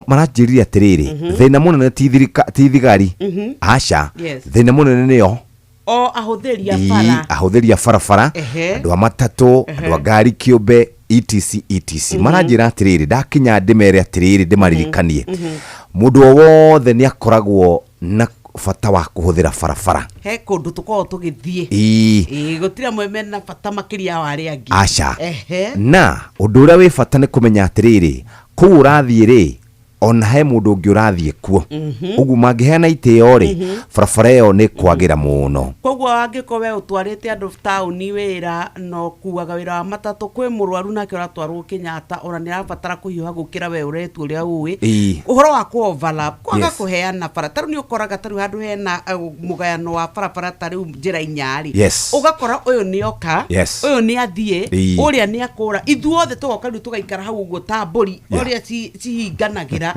Maranjĩrire atĩrĩrĩ, thĩna mũnene ti ti thigari, aca. Thĩna mũnene nĩo o ahũthĩri a bara. Ahũthĩri a barabara. Andũ a matatũ, andũ a ngari kĩũmbe, etc etc. Maranjĩra atĩrĩrĩ, ndakinya ndĩmere atĩrĩrĩ, ndĩmaririkanie mũndũ o wothe nĩ akoragwo na bata wa kũhũthĩra barabara. He kũndũ tũkoragwo tũgĩthiĩ. Ĩĩ, gũtirĩ amwe mena bata makĩria wa arĩa angĩ. Aca. Na ũndũ ũrĩa wĩ bata nĩ kũmenya atĩrĩrĩ, kũu ũrathiĩ rĩ, ona he mũndũ ũngĩ ũrathiĩ kuo. Ũguo mangĩheana itĩo rĩ, barabara ĩyo nĩ kwagĩra mũno. Koguo angĩkorwo we ũtwarĩte andũ taũni wĩra na ũkuaga wĩra wa matatũ, kwĩ mũrwaru nake ũratwarwo Kenyatta, ona nĩ arabatara kũhiũha gũkĩra we ũretwo ũrĩa ũĩ. Ũhoro wa kũ overlap, kwaga kũheana bara, tarĩu nĩ ũkoraga tarĩu handũ hena mũgayano wa barabara, tarĩu njĩra inya rĩ, ũgakora ũyũ nĩ oka, ũyũ nĩ athiĩ, ũrĩa nĩ akũra, ithuothe tũgoka rĩu tũgaikara hau ũguo ta mbũri ũrĩa cihinganagĩra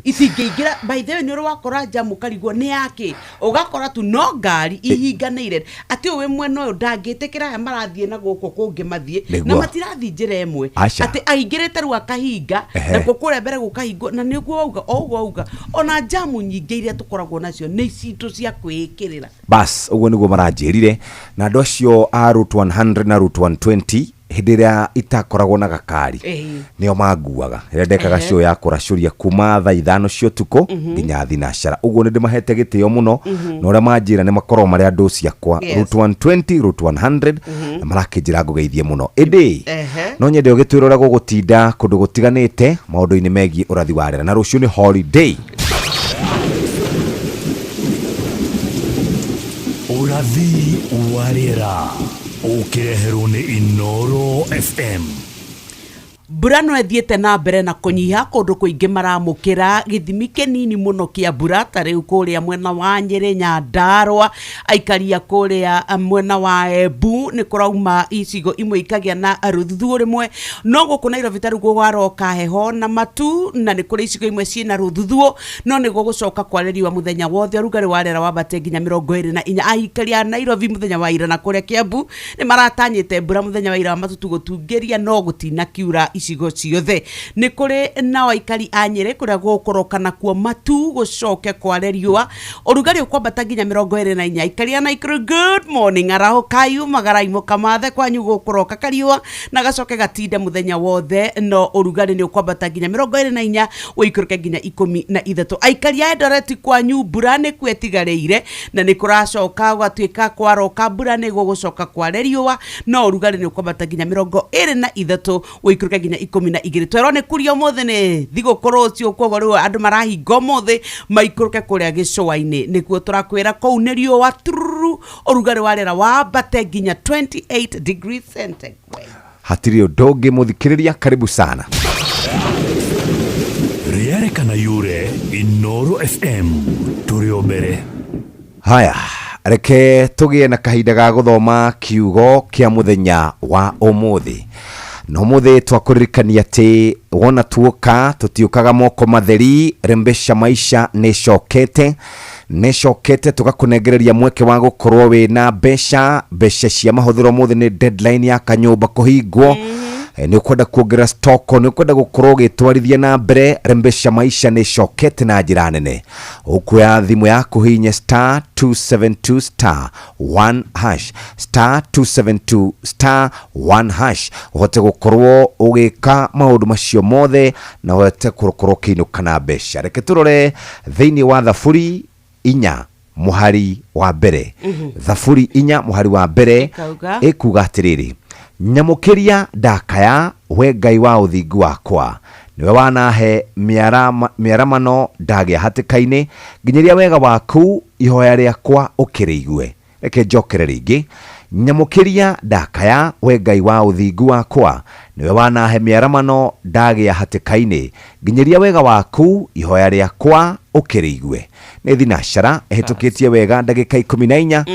itingĩingĩra. By the way, nĩ ũrĩ wakora njamu ũkarigwo nĩ yakĩ, ũgakora tu no ngari ihinganĩire, atĩ ũyũ wĩ mwena ũyũ ndangĩtĩkĩra aya marathiĩ na gũkũ kũngĩ mathiĩ na matirathiĩ njĩra ĩmwe. Aca. Atĩ aingĩrĩte rĩu akahinga, nakuo kũrĩa mbere gũkahingwo, na nĩguo wauga o ũguo wauga, ona njamu nyingĩ iria tũkoragwo nacio nĩ citũ cia kwĩĩkĩrĩra. Bas, ũguo nĩguo maranjĩrire. Na andũ acio a Route 100 na Route 120, hĩndĩ ĩrĩa itakoragwo na gakari, nĩo manguaga rĩrĩa ndekaga show ya kũracũria kuma thaa 5 cia ũtukũ nginya thinacara. Ũguo nĩ ndĩmahete gĩtĩo mũno, na ũrĩa manjĩra nĩ makoragwo marĩ andũ ciakwa. Route 120, Route 100, na marakĩnjĩra ngũgeithie mũno. Ĩndĩ no nyende ũgĩtwĩra ũrĩa gũgũtinda kũndũ gũtiganĩte maũndũ-inĩ megiĩ ũrathi wa rĩera, na rũciũ nĩ holiday. Ũrathi wa rĩera ũkĩreherwo nĩ Inoro FM. Mbura no ĩthiĩte na mbere na kũnyiha kũndũ kũingĩ, maramũkĩra gĩthimi kĩnini mũno kĩa mbura, ta rĩu kũrĩa mwena wa Nyĩrĩ, Nyandarũa, aikari a kũrĩa mwena wa Embu nĩ kũrauma icigo imwe ikagĩa na rũthuthuũ rĩmwe, no gũkũ Nairobi ta rĩu gũgaroka heho na matu, na nĩ kũrĩ icigo imwe ciĩna rũthuthuũ, no nĩ gũgũcoka kware riũa mũthenya wothe, ũrugarĩ wa rĩera wambate nginya 24. Aikari a Nairobi mũthenya wa ira na kũrĩa Kiambu nĩ maratanyĩte mbura mũthenya wa ira wa matutu gũtungĩria, no gũtinakiura icigo ciothe. Nĩ kũrĩ nao aikari a Nyĩrĩ kũrĩa gũkũroka nakuo matu gũcoke kware riũa, ũrugarĩ ũkwambata nginya 24. Aikari a Naikuru, good morning, arahũkai, umagarai mũkamathe kwanyu gũkũroka kariũa na gacoke gatinde mũthenya wothe, no ũrugarĩ nĩ ũkwambata nginya 24 ũikũrũke nginya 13. Aikari a Eldoret kwanyu mbura nĩkuo ĩtigarĩire, na nĩ kũracoka gũgatuĩka kwaroka mbura nĩ gũgũcoka kware riũa, no ũrugarĩ nĩ ũkwambata nginya 23 ũikũrũke nginya 12. Twerwo nĩ kuria ũmũthĩ nĩ thigũkũ rũciũ, koguo rĩu andũ marahinga ũmũthĩ maikũrũke kũrĩa gĩcũa-inĩ, nĩkuo tũrakwĩra kũu nĩ riũa tururu, ũrugarĩ wa rĩera wambate nginya 28 degrees centigrade. Hatirĩ ũndũ ũngĩ, mũthikĩrĩria, karibu sana. Rĩarĩkana yure Inoro FM tũrĩ o mbere. Haya, reke tũgĩe na kahinda ga gũthoma kiugo kĩa mũthenya wa ũmũthĩ. Na ũmũthĩ twakũririkania atĩ wona tuoka tũtiũkaga moko matheri. Rembesha Maisha nĩ ĩcokete, nĩ ĩcokete, tũgakũnengereria mweke wa gũkorwo wĩna mbeca, mbeca cia mahũthĩro. Ũmũthĩ nĩ deadline ya kanyũmba kũhingwo. Nĩ ũkwenda kuongerera stock, nĩ ũkwenda gũkorwo ũgĩtwarithia na mbere, Rembesha Maisha nĩ ĩcokete na njĩra nene. Ũkuoya thimũ yaku, hihinye *272 *1 hash, *272 *1 hash, ũhote gũkorwo ũgĩka maũndũ macio mothe na ũhote gũkorwo ũkĩinũka na mbeca. Reke tũrore thĩinĩ wa Thaburi 4 mũhari wa mbere. Thaburi 4 mũhari wa mbere. Ĩkauga? Ĩkuga atĩrĩrĩ, "Nyamũkĩria ndakaya, we Ngai wa ũthingu wakwa, nĩwe wanahe mĩaramano ndagĩa hatĩka-inĩ, nginyĩria wega waku, ihoya rĩakwa ũkĩrĩigue." Reke njokere rĩngĩ, "Nyamũkĩria ndakaya, we Ngai wa ũthingu wakwa, nĩwe wanahe mĩaramano ndagĩa hatĩka-inĩ, nginyĩria wega waku, ihoya rĩakwa ũkĩrĩigue." Nĩ thinacara ĩhĩtũkĩtie wega ndagĩka 14,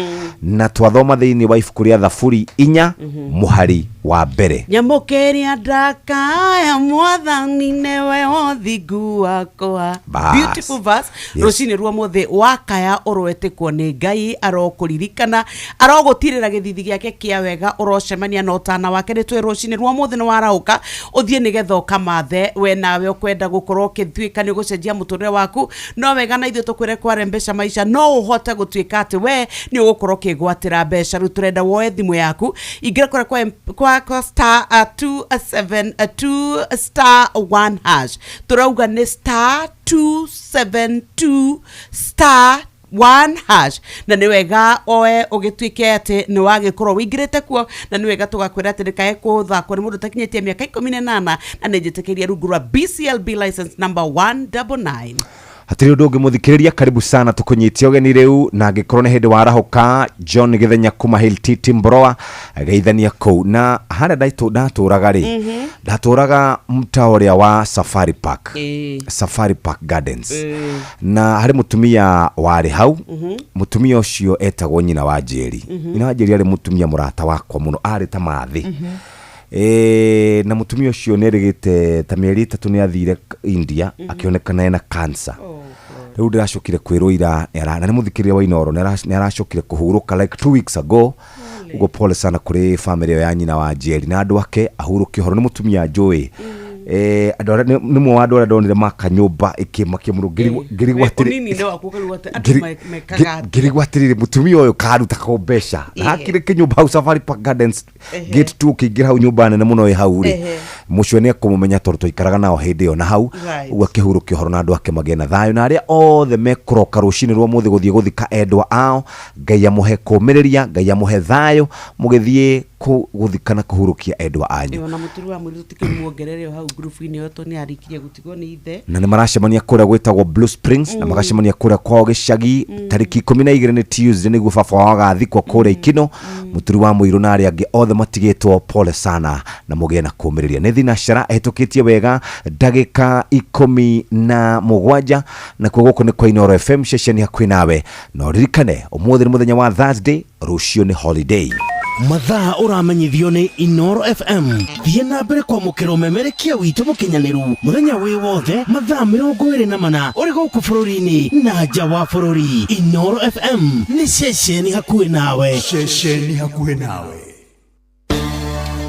na twathoma thĩinĩ wa ibuku rĩa Thaburi 4 mũhari wa mbere. Nyamũkĩria ndakaya, Mwathani, nĩwe ũthingu wakwa. Bas. Beautiful verse. Rũcinĩ rwa mũthĩ wakaya ũroetĩkwo nĩ Ngai, arokũririkana, arogũtirĩra gĩthithi gĩake kĩa wega, ũrocemania na ũtana wake. Nĩ twĩ rũcinĩ rwa mũthĩ nĩ warahũka ũthiĩ nĩgetha ũkamathe. We nawe ũkwenda gũkorwo ũgĩtuĩka nĩ ũgũcenjia mũtũrĩre waku, no wega na ithuĩ tũkwĩre kware mbeca maisha, no ũhote gũtuĩka atĩ we nĩ ũgũkorwo ũkĩgwatĩra mbeca. Rĩu tũrenda woe thimũ yaku, ingĩra kũrĩa kwa star 272 star 1 hash. Tũrauga nĩ star 272 star 1 hash, na nĩ wega oe ũgĩtuĩke atĩ nĩ wagĩkorwo wĩingĩrĩte kuo, na nĩ wega tũgakwĩra atĩ ndĩkae kũthakwo nĩ mũndũ ũtakinyĩtie mĩaka 18, na nĩ njĩtĩkĩria rungu rwa BCLB license number 199. Hatirĩ ũndũ ũngĩ, mũthikĩrĩria, karibu sana, tũkũnyitie ũgeni rĩu. Na angĩkorwo nĩ hĩndĩ warahũka, John Gĩthenya kuma Hill Mboroa geithania kũu. Na harĩa ndatũraga rĩ, ndatũraga mtaa ũrĩa wa Safari Park, Safari Park Gardens, na harĩ mũtumia warĩ hau. Mũtumia ũcio etagwo nyina wa Njeri. Nyina wa Njeri arĩ mũtumia mũrata wakwa mũno, arĩ ta mathĩ. Na mũtumia ũcio nĩ erĩgĩte ta mĩeri 3 nĩ athire India, akĩonekana ena cancer. Rĩu ndĩracokire kwĩrwo ira na nĩ mũthikĩrĩria wa Inoro, nĩ aracokire kũhurũka like 2 weeks ago. Ũguo pole sana kũrĩ family ĩyo ya nyina wa Njeri na andũ ake, ahurũke ũhoro. Nĩ mũtumia njũĩ. Andũ arĩa nĩ mũmwe wa andũ arĩa ndonire maka nyũmba ĩkĩmakia mũno, ngĩrigwo atĩrĩ Ũnini-inĩ waku ũkarigwo atĩ andũ mekaga atĩa. Ngĩrigwo atĩrĩrĩ, mũtumia ũyũ karuta ko mbeca na hakire kĩnyũmba hau Safari Park Gardens gate 2, ũkĩingĩra hau nyũmba nene mũno ĩ hau rĩ. Mũcio nĩ ekũmũmenya tondũ twaikaraga nao hĩndĩ ĩyo na hau. Ũguo akĩhurũkia ũhoro na andũ ake magĩe na thayũ, na arĩa othe mekũroka rũcinĩ rwa mũthĩ gũthiĩ gũthika endwa ao, Ngai amũhe kũmĩrĩria, Ngai amũhe thayũ mũgĩthiĩ gũthika na kũhurũkia endwa anyu. Ona mũturi wa mwĩrĩ tũtikĩmuongerere o hau ngurubu-inĩ ĩyo, tondũ nĩ arĩkirie gũtigwo nĩ ithe. Na nĩ maracemania kũrĩa gwĩtagwo Blue Springs, na magacemania kũrĩa kwao gĩcagi tarĩki 12, nĩ Tuesday, nĩguo baba wao agathikwo kũrĩa Ikino. Mũturi wa mũirũ na arĩa angĩ othe matigĩtwo, pole sana na mũgĩe na kũmĩrĩria. Nĩ thinacara ĩhĩtũkĩtie wega ndagĩka 17, nakuo gũkũ nĩ kwa Inoro FM, ceceni hakuhĩ nawe. Na ũririkane ũmũthĩ nĩ mũthenya wa Thursday, rũciũ nĩ holiday. Mathaa ũramenyithio nĩ Inoro FM. Thiĩ na mbere kwamũkĩra ũmemerekia witũ mũkinyanĩru mũthenya wĩ wothe, mathaa 24, ũrĩ gũkũ bũrũri-inĩ na nja wa bũrũri. Inoro FM nĩ ceceni hakuhĩ nawe. Ceceni hakuhĩ nawe.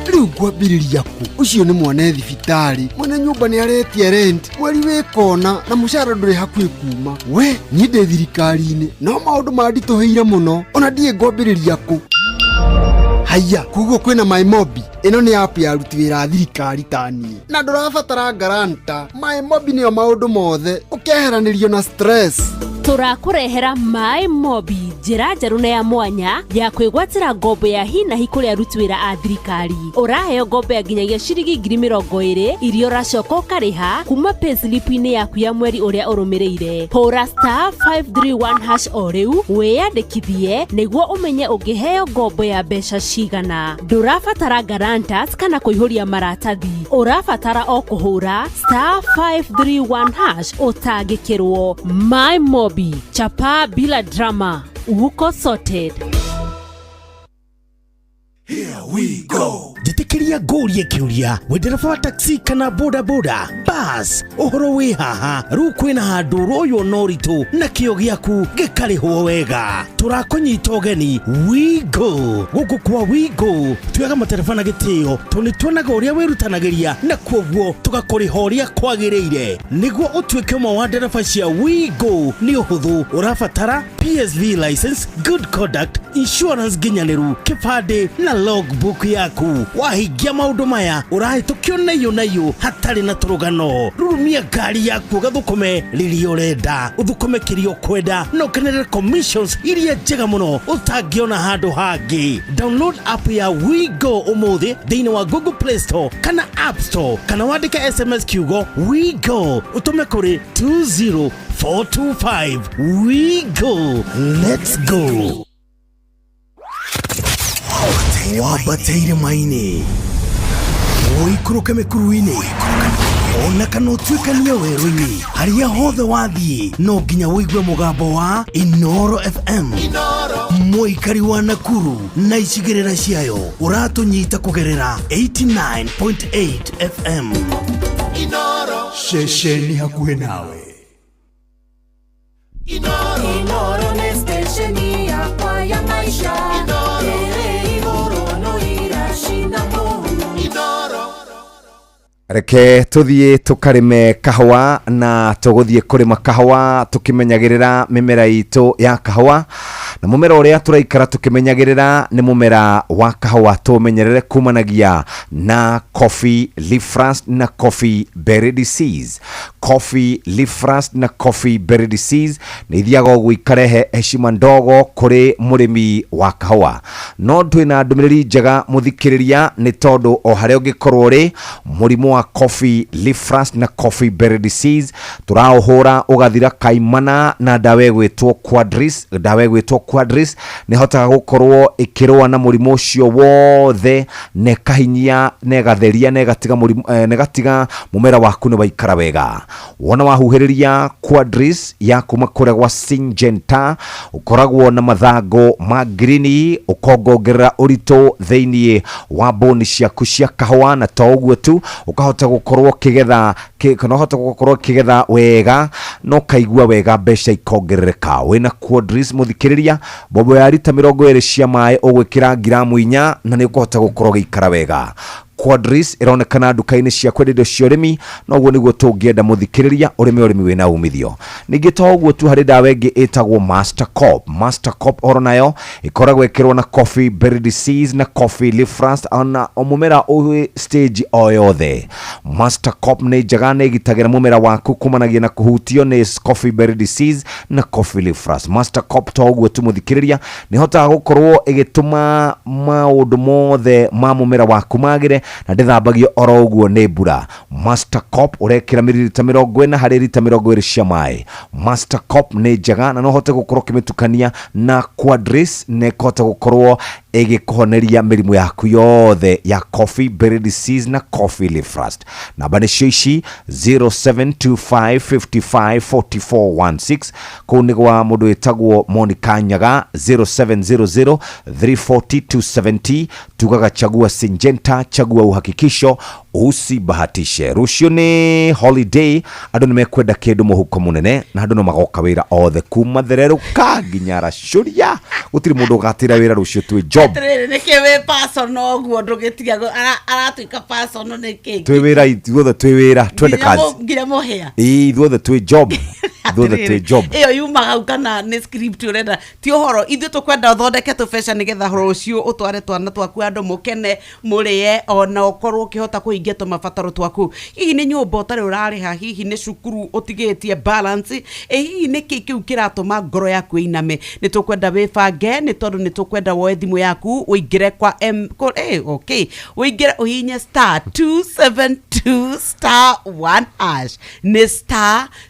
Rĩu ngwambĩrĩria kũ? Ũcio nĩ mwana e thibitarĩ, mwene nyũmba nĩ aretia rent mweri wĩ kona, na mũcara ndũrĩ hakuhĩ kuma. We niĩ ndĩ thirikari-inĩ, no maũndũ manditũhĩire mũno, ona ndiĩ ngwambĩrĩria kũ. Haiya, koguo kwĩna MyMobi. Ĩno nĩ app ya aruti wĩra a thirikari ta niĩ, na ndũrabatara guarantor. MyMobi nĩyo maũndũ mothe, ũkeheranĩrio na stress. Tũrakũrehera Maĩ Mobi, njĩra njerũ na ya mwanya ya kwĩgwatĩra ngombo ya hinahi kũrĩ aruti wĩra a thirikari. Ũraheo ngombo ya nginyagia ciringi 20,000 iria ũracoka ũkarĩha kuma payslip-inĩ yaku ya mweri ũrĩa ũrũmĩrĩire. Hũra star 531 hash o rĩu wĩyandĩkithie nĩguo ũmenye ũngĩheo ngombo ya mbeca cigana. Ndũrabatara guarantors kana kũihũria maratathi, ũrabatara o kũhũra star 531 hash ũtangĩkĩrwo. My Mobi, chapa bila drama, uko sorted. Njĩtĩkĩria ngũrie kĩũria, wĩ ndereba wa taxi kana boda boda bas, ũhoro wĩ haha? Rĩu kwĩna handũ ũroywo na ũritũ na kĩo gĩaku gĩkarĩhwo wega. Tũrakũnyita ũgeni Wigo. Gũkũ kwa Wigo tuoyaga matereba na gĩtĩo, tondũ nĩ tuonaga ũrĩa wĩrutanagĩria na kuoguo tũgakũrĩha ũrĩa kwagĩrĩire. Nĩguo ũtuĩke ũmwe wa ndereba cia Wigo nĩ ũhũthũ, ũrabatara PSV license, good conduct, insurance nginyanĩru, kĩbandĩ na logbook yaku. Wahingia maũndũ maya, ũrahĩtũkio naiyũ naiyũ hatarĩ na tũrũgano. Rurumia ngari yaku ũgathũkũme rĩrĩa ũrenda, ũthũkũme kĩrĩa ũkwenda, na ũkenerere commissions iria njega mũno ũtangĩona handũ hangĩ. Download app ya WeGo ũmũthĩ thĩinĩ wa Google Play Store kana App Store, kana wandĩke SMS kiugo WeGo ũtũme kũrĩ 20425. WeGo, let's go. Wambate irĩma-inĩ, ũikũrũke mĩkuru-inĩ, ona kana ũtuĩkanie werũ-inĩ, harĩa hothe wathiĩ no nginya ũigue mũgambo wa Inoro FM. Mũikari wa Nakuru na icigĩrĩra ciayo, ũratũnyita kũgerera 89.8 FM. Ceceni hakuhĩ nawe. Inoro nĩ stesheni yakwa ya maisha ĩrĩ igũrũ no iracina mũhu. Reke tuthiĩ tũkarĩme kahũa, na tũgũthiĩ kũrĩma kahũa tũkĩmenyagĩrĩra mĩmera itũ ya kahũa. Na mũmera ũrĩa tũraikara tũkĩmenyagĩrĩra nĩ mũmera wa kahũa, tũmenyerere kumanagia na coffee leaf rust na coffee berry disease. Coffee leaf rust na coffee berry disease nĩ ithiaga ũguo ikarehe heshima ndogo kũrĩ mũrĩmi wa kahũa. No twĩna ndũmĩrĩri njega, mũthikĩrĩria, nĩ tondũ o harĩa ũngĩkorwo ũrĩ, mũrimũ wa coffee leaf rust na coffee berry disease tũraũhũra ũgathira kaimana na ndawa ĩgwĩtwo Quadris. Ndawa ĩgwĩtwo Quadris nĩ hotaga gũkorwo ĩkĩrũa na mũrimũ ũcio wothe, na ĩkahinyia na ĩgatheria na ĩgatiga mũrimũ na ĩgatiga mũmera waku nĩ waikara wega. Wona wahuhĩrĩria Quadris ya kuma kũrĩa gwa Syngenta, ũkoragwo na mathangũ ma ngirini, ũkongongerera ũritũ thĩinĩ wa mbũni ciaku cia kahũa. Na to ũguo tu, ũkahota gũkorwo ũkĩgetha kana ũhota gũkorwo ũkĩgetha wega na ũkaigua wega, mbeca ikongerereka wĩna Quadris. Mũthikĩrĩria, mbombo ya rita 20 cia maĩ ũgwĩkĩra ngiramu 4, na nĩ ũkũhota gũkorwo ũgĩikara wega. Quadris ĩronekana nduka-inĩ cia kwendia indo cia ũrĩmi. Noguo nĩguo tũngĩenda, mũthikĩrĩria, ũrĩme ũrĩmi wĩna umithio. Ningĩ to ũguo tu, harĩ ndawa ĩngĩ ĩtagwo Master Cop. Master Cop oro nayo ĩkoragwo ĩkĩrwo na coffee berry disease na coffee leaf rust, ona o mũmera wĩ stage o yothe. Master Cop nĩ njega, nĩ ĩgitagĩra mũmera waku kumanagia na kũhutio nĩ coffee berry disease na coffee leaf rust. Master Cop to ũguo tu, mũthikĩrĩria, nĩ hotaga gũkorwo ĩgĩtũma maũndũ mothe ma mũmera waku magĩre, na ndĩthambagio oro ũguo nĩ mbura. Master Cop ũrekĩra miririta 40 harĩ rita 20 cia maĩ. Master Cop nĩ njega, na no ũhote gũkorwo ũkĩmĩtukania na Quadris, na ĩkahota gũkorwo ĩgĩkũhoneria mĩrimũ yaku yothe ya coffee berry disease na coffee leaf rust. Namba nĩcio ici, 0725554416. Kũu nĩ gwa mũndũ wĩtagwo Monica Nyaga. 0700 340 270. Tugaga chagua Syngenta, chagua uhakikisho, usibahatishe. Rũciũ nĩ holiday, andũ nĩ mekwenda kĩndũ mũhuko mũnene, na andũ no magoka wĩra othe kuma thererũka nginya racũria. Gũtirĩ mũndũ ũgatĩra wĩra rũciũ, twĩ job. Atĩrĩrĩ, nĩkĩ wĩ personal ũguo? Ndũgĩtiga aratuĩka personal nĩkĩ? Twĩ wĩra ithuothe, twĩ wĩra, twende kazi. Nginya mũhĩa. Ĩĩ, ithuothe twĩ job, ithuothe twĩ job. Ĩyo yuma hau kana nĩ script ũrenda? Ti ũhoro, ithuĩ tũkwenda ũthondeke tũbeca nĩgetha rũciũ ũtware twana twaku andũ mũkene, mũrĩe, ona ũkorwo ũkĩhota kũhingia tũmabataro twaku. Hihi nĩ nyũmba ũtarĩ ũrarĩha? Hihi nĩ cukuru ũtigĩtie balance? Ĩ hihi nĩ kĩ kĩu kĩratũma ngoro yaku ĩiname? Nĩ tũkwenda wĩbange, nĩ tondũ nĩ tũkwenda woe thimũ yaku, ũingĩre kwa M okay, ũingĩre ũhihinye *272*1#. Nĩ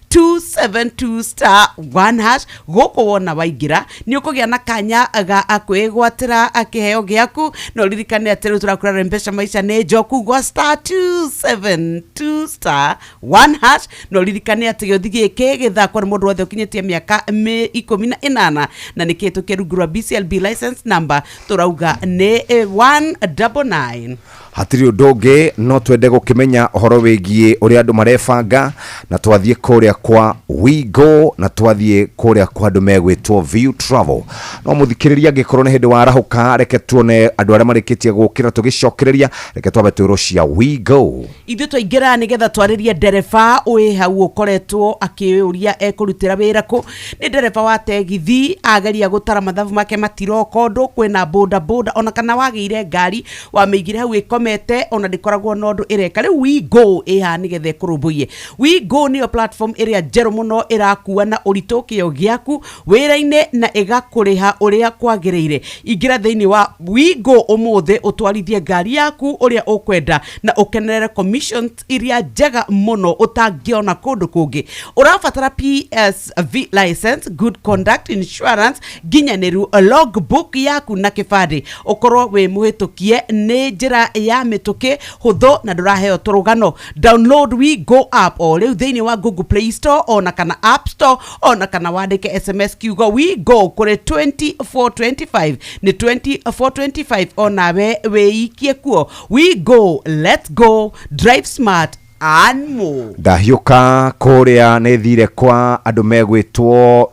*272*1#. Gũkũ wona waingĩra, nĩ ũkũgĩa na kanya ga kwĩgwatĩra kĩheo gĩaku. Na ũririkane atĩ rĩu tũrakũrara mbeca maica nĩ njoku gwa *272*1#. Na ũririkane atĩ gĩũthi gĩkĩ gĩthakwo nĩ mũndũ wothe ũkinyĩtie mĩaka 18, na nĩ kĩhĩtũkie rungu rwa BCLB license number, tũrauga nĩ 199. Hatirĩ ũndũ ũngĩ, no twende gũkĩmenya ũhoro wĩgiĩ ũrĩa andũ marebanga, na twathiĩ kũrĩa kwa Wigo, na twathiĩ kũrĩa kwa andũ megwĩtwo View Travel. No mũthikĩrĩria, angĩkorwo nĩ hĩndĩ warahũka, reke tuone andũ arĩa marĩkĩtie gũkĩra tũgĩcokereria. Reke twambe twĩrwo cia Wigo. Ithuĩ twaingĩra nĩgetha twarĩrie ndereba wĩ hau ũkoretwo akĩũria ekũrutĩra wĩra kũ. Nĩ ndereba wa tegithi, ageria gũtara mathabu make matiroka ũndũ. Kwĩna boda boda, ona kana wagĩire ngari wamĩigire hau ĩkomete, ona ndĩkoragwo na ũndũ ĩreka. Rĩu Wigo ĩ haha nĩgetha ĩkũrũmbũiye. Wigo nĩyo platform ĩrĩa njerũ mũno ĩrakua na ũritũ kĩo gĩaku wĩra-inĩ na ĩgakũrĩha ũrĩa kwagĩrĩire. Ingĩra thĩinĩ wa Wigo ũmũthĩ, ũtwarithie ngari yaku ũrĩa ũkwenda na ũkenerere commissions iria njega mũno ũtangĩona kũndũ kũngĩ. Ũrabatara PSV license, good conduct, insurance nginyanĩru, logbook yaku na kĩbandĩ, ũkorwo wĩ mũhĩtũkie. Nĩ njĩra ya mĩtũkĩ, hũthũ, na ndũraheo tũrũgano. Download Wigo app o rĩu thĩinĩ wa Google Play Store ona kana App Store, ona kana wandĩke SMS kiugo WIGO kũrĩ 2425. Nĩ 2425. Onawe wĩikie kuo. WIGO, let's go, drive smart and more. Ndahiũka kũrĩa nĩ thire kwa andũ megwĩtwo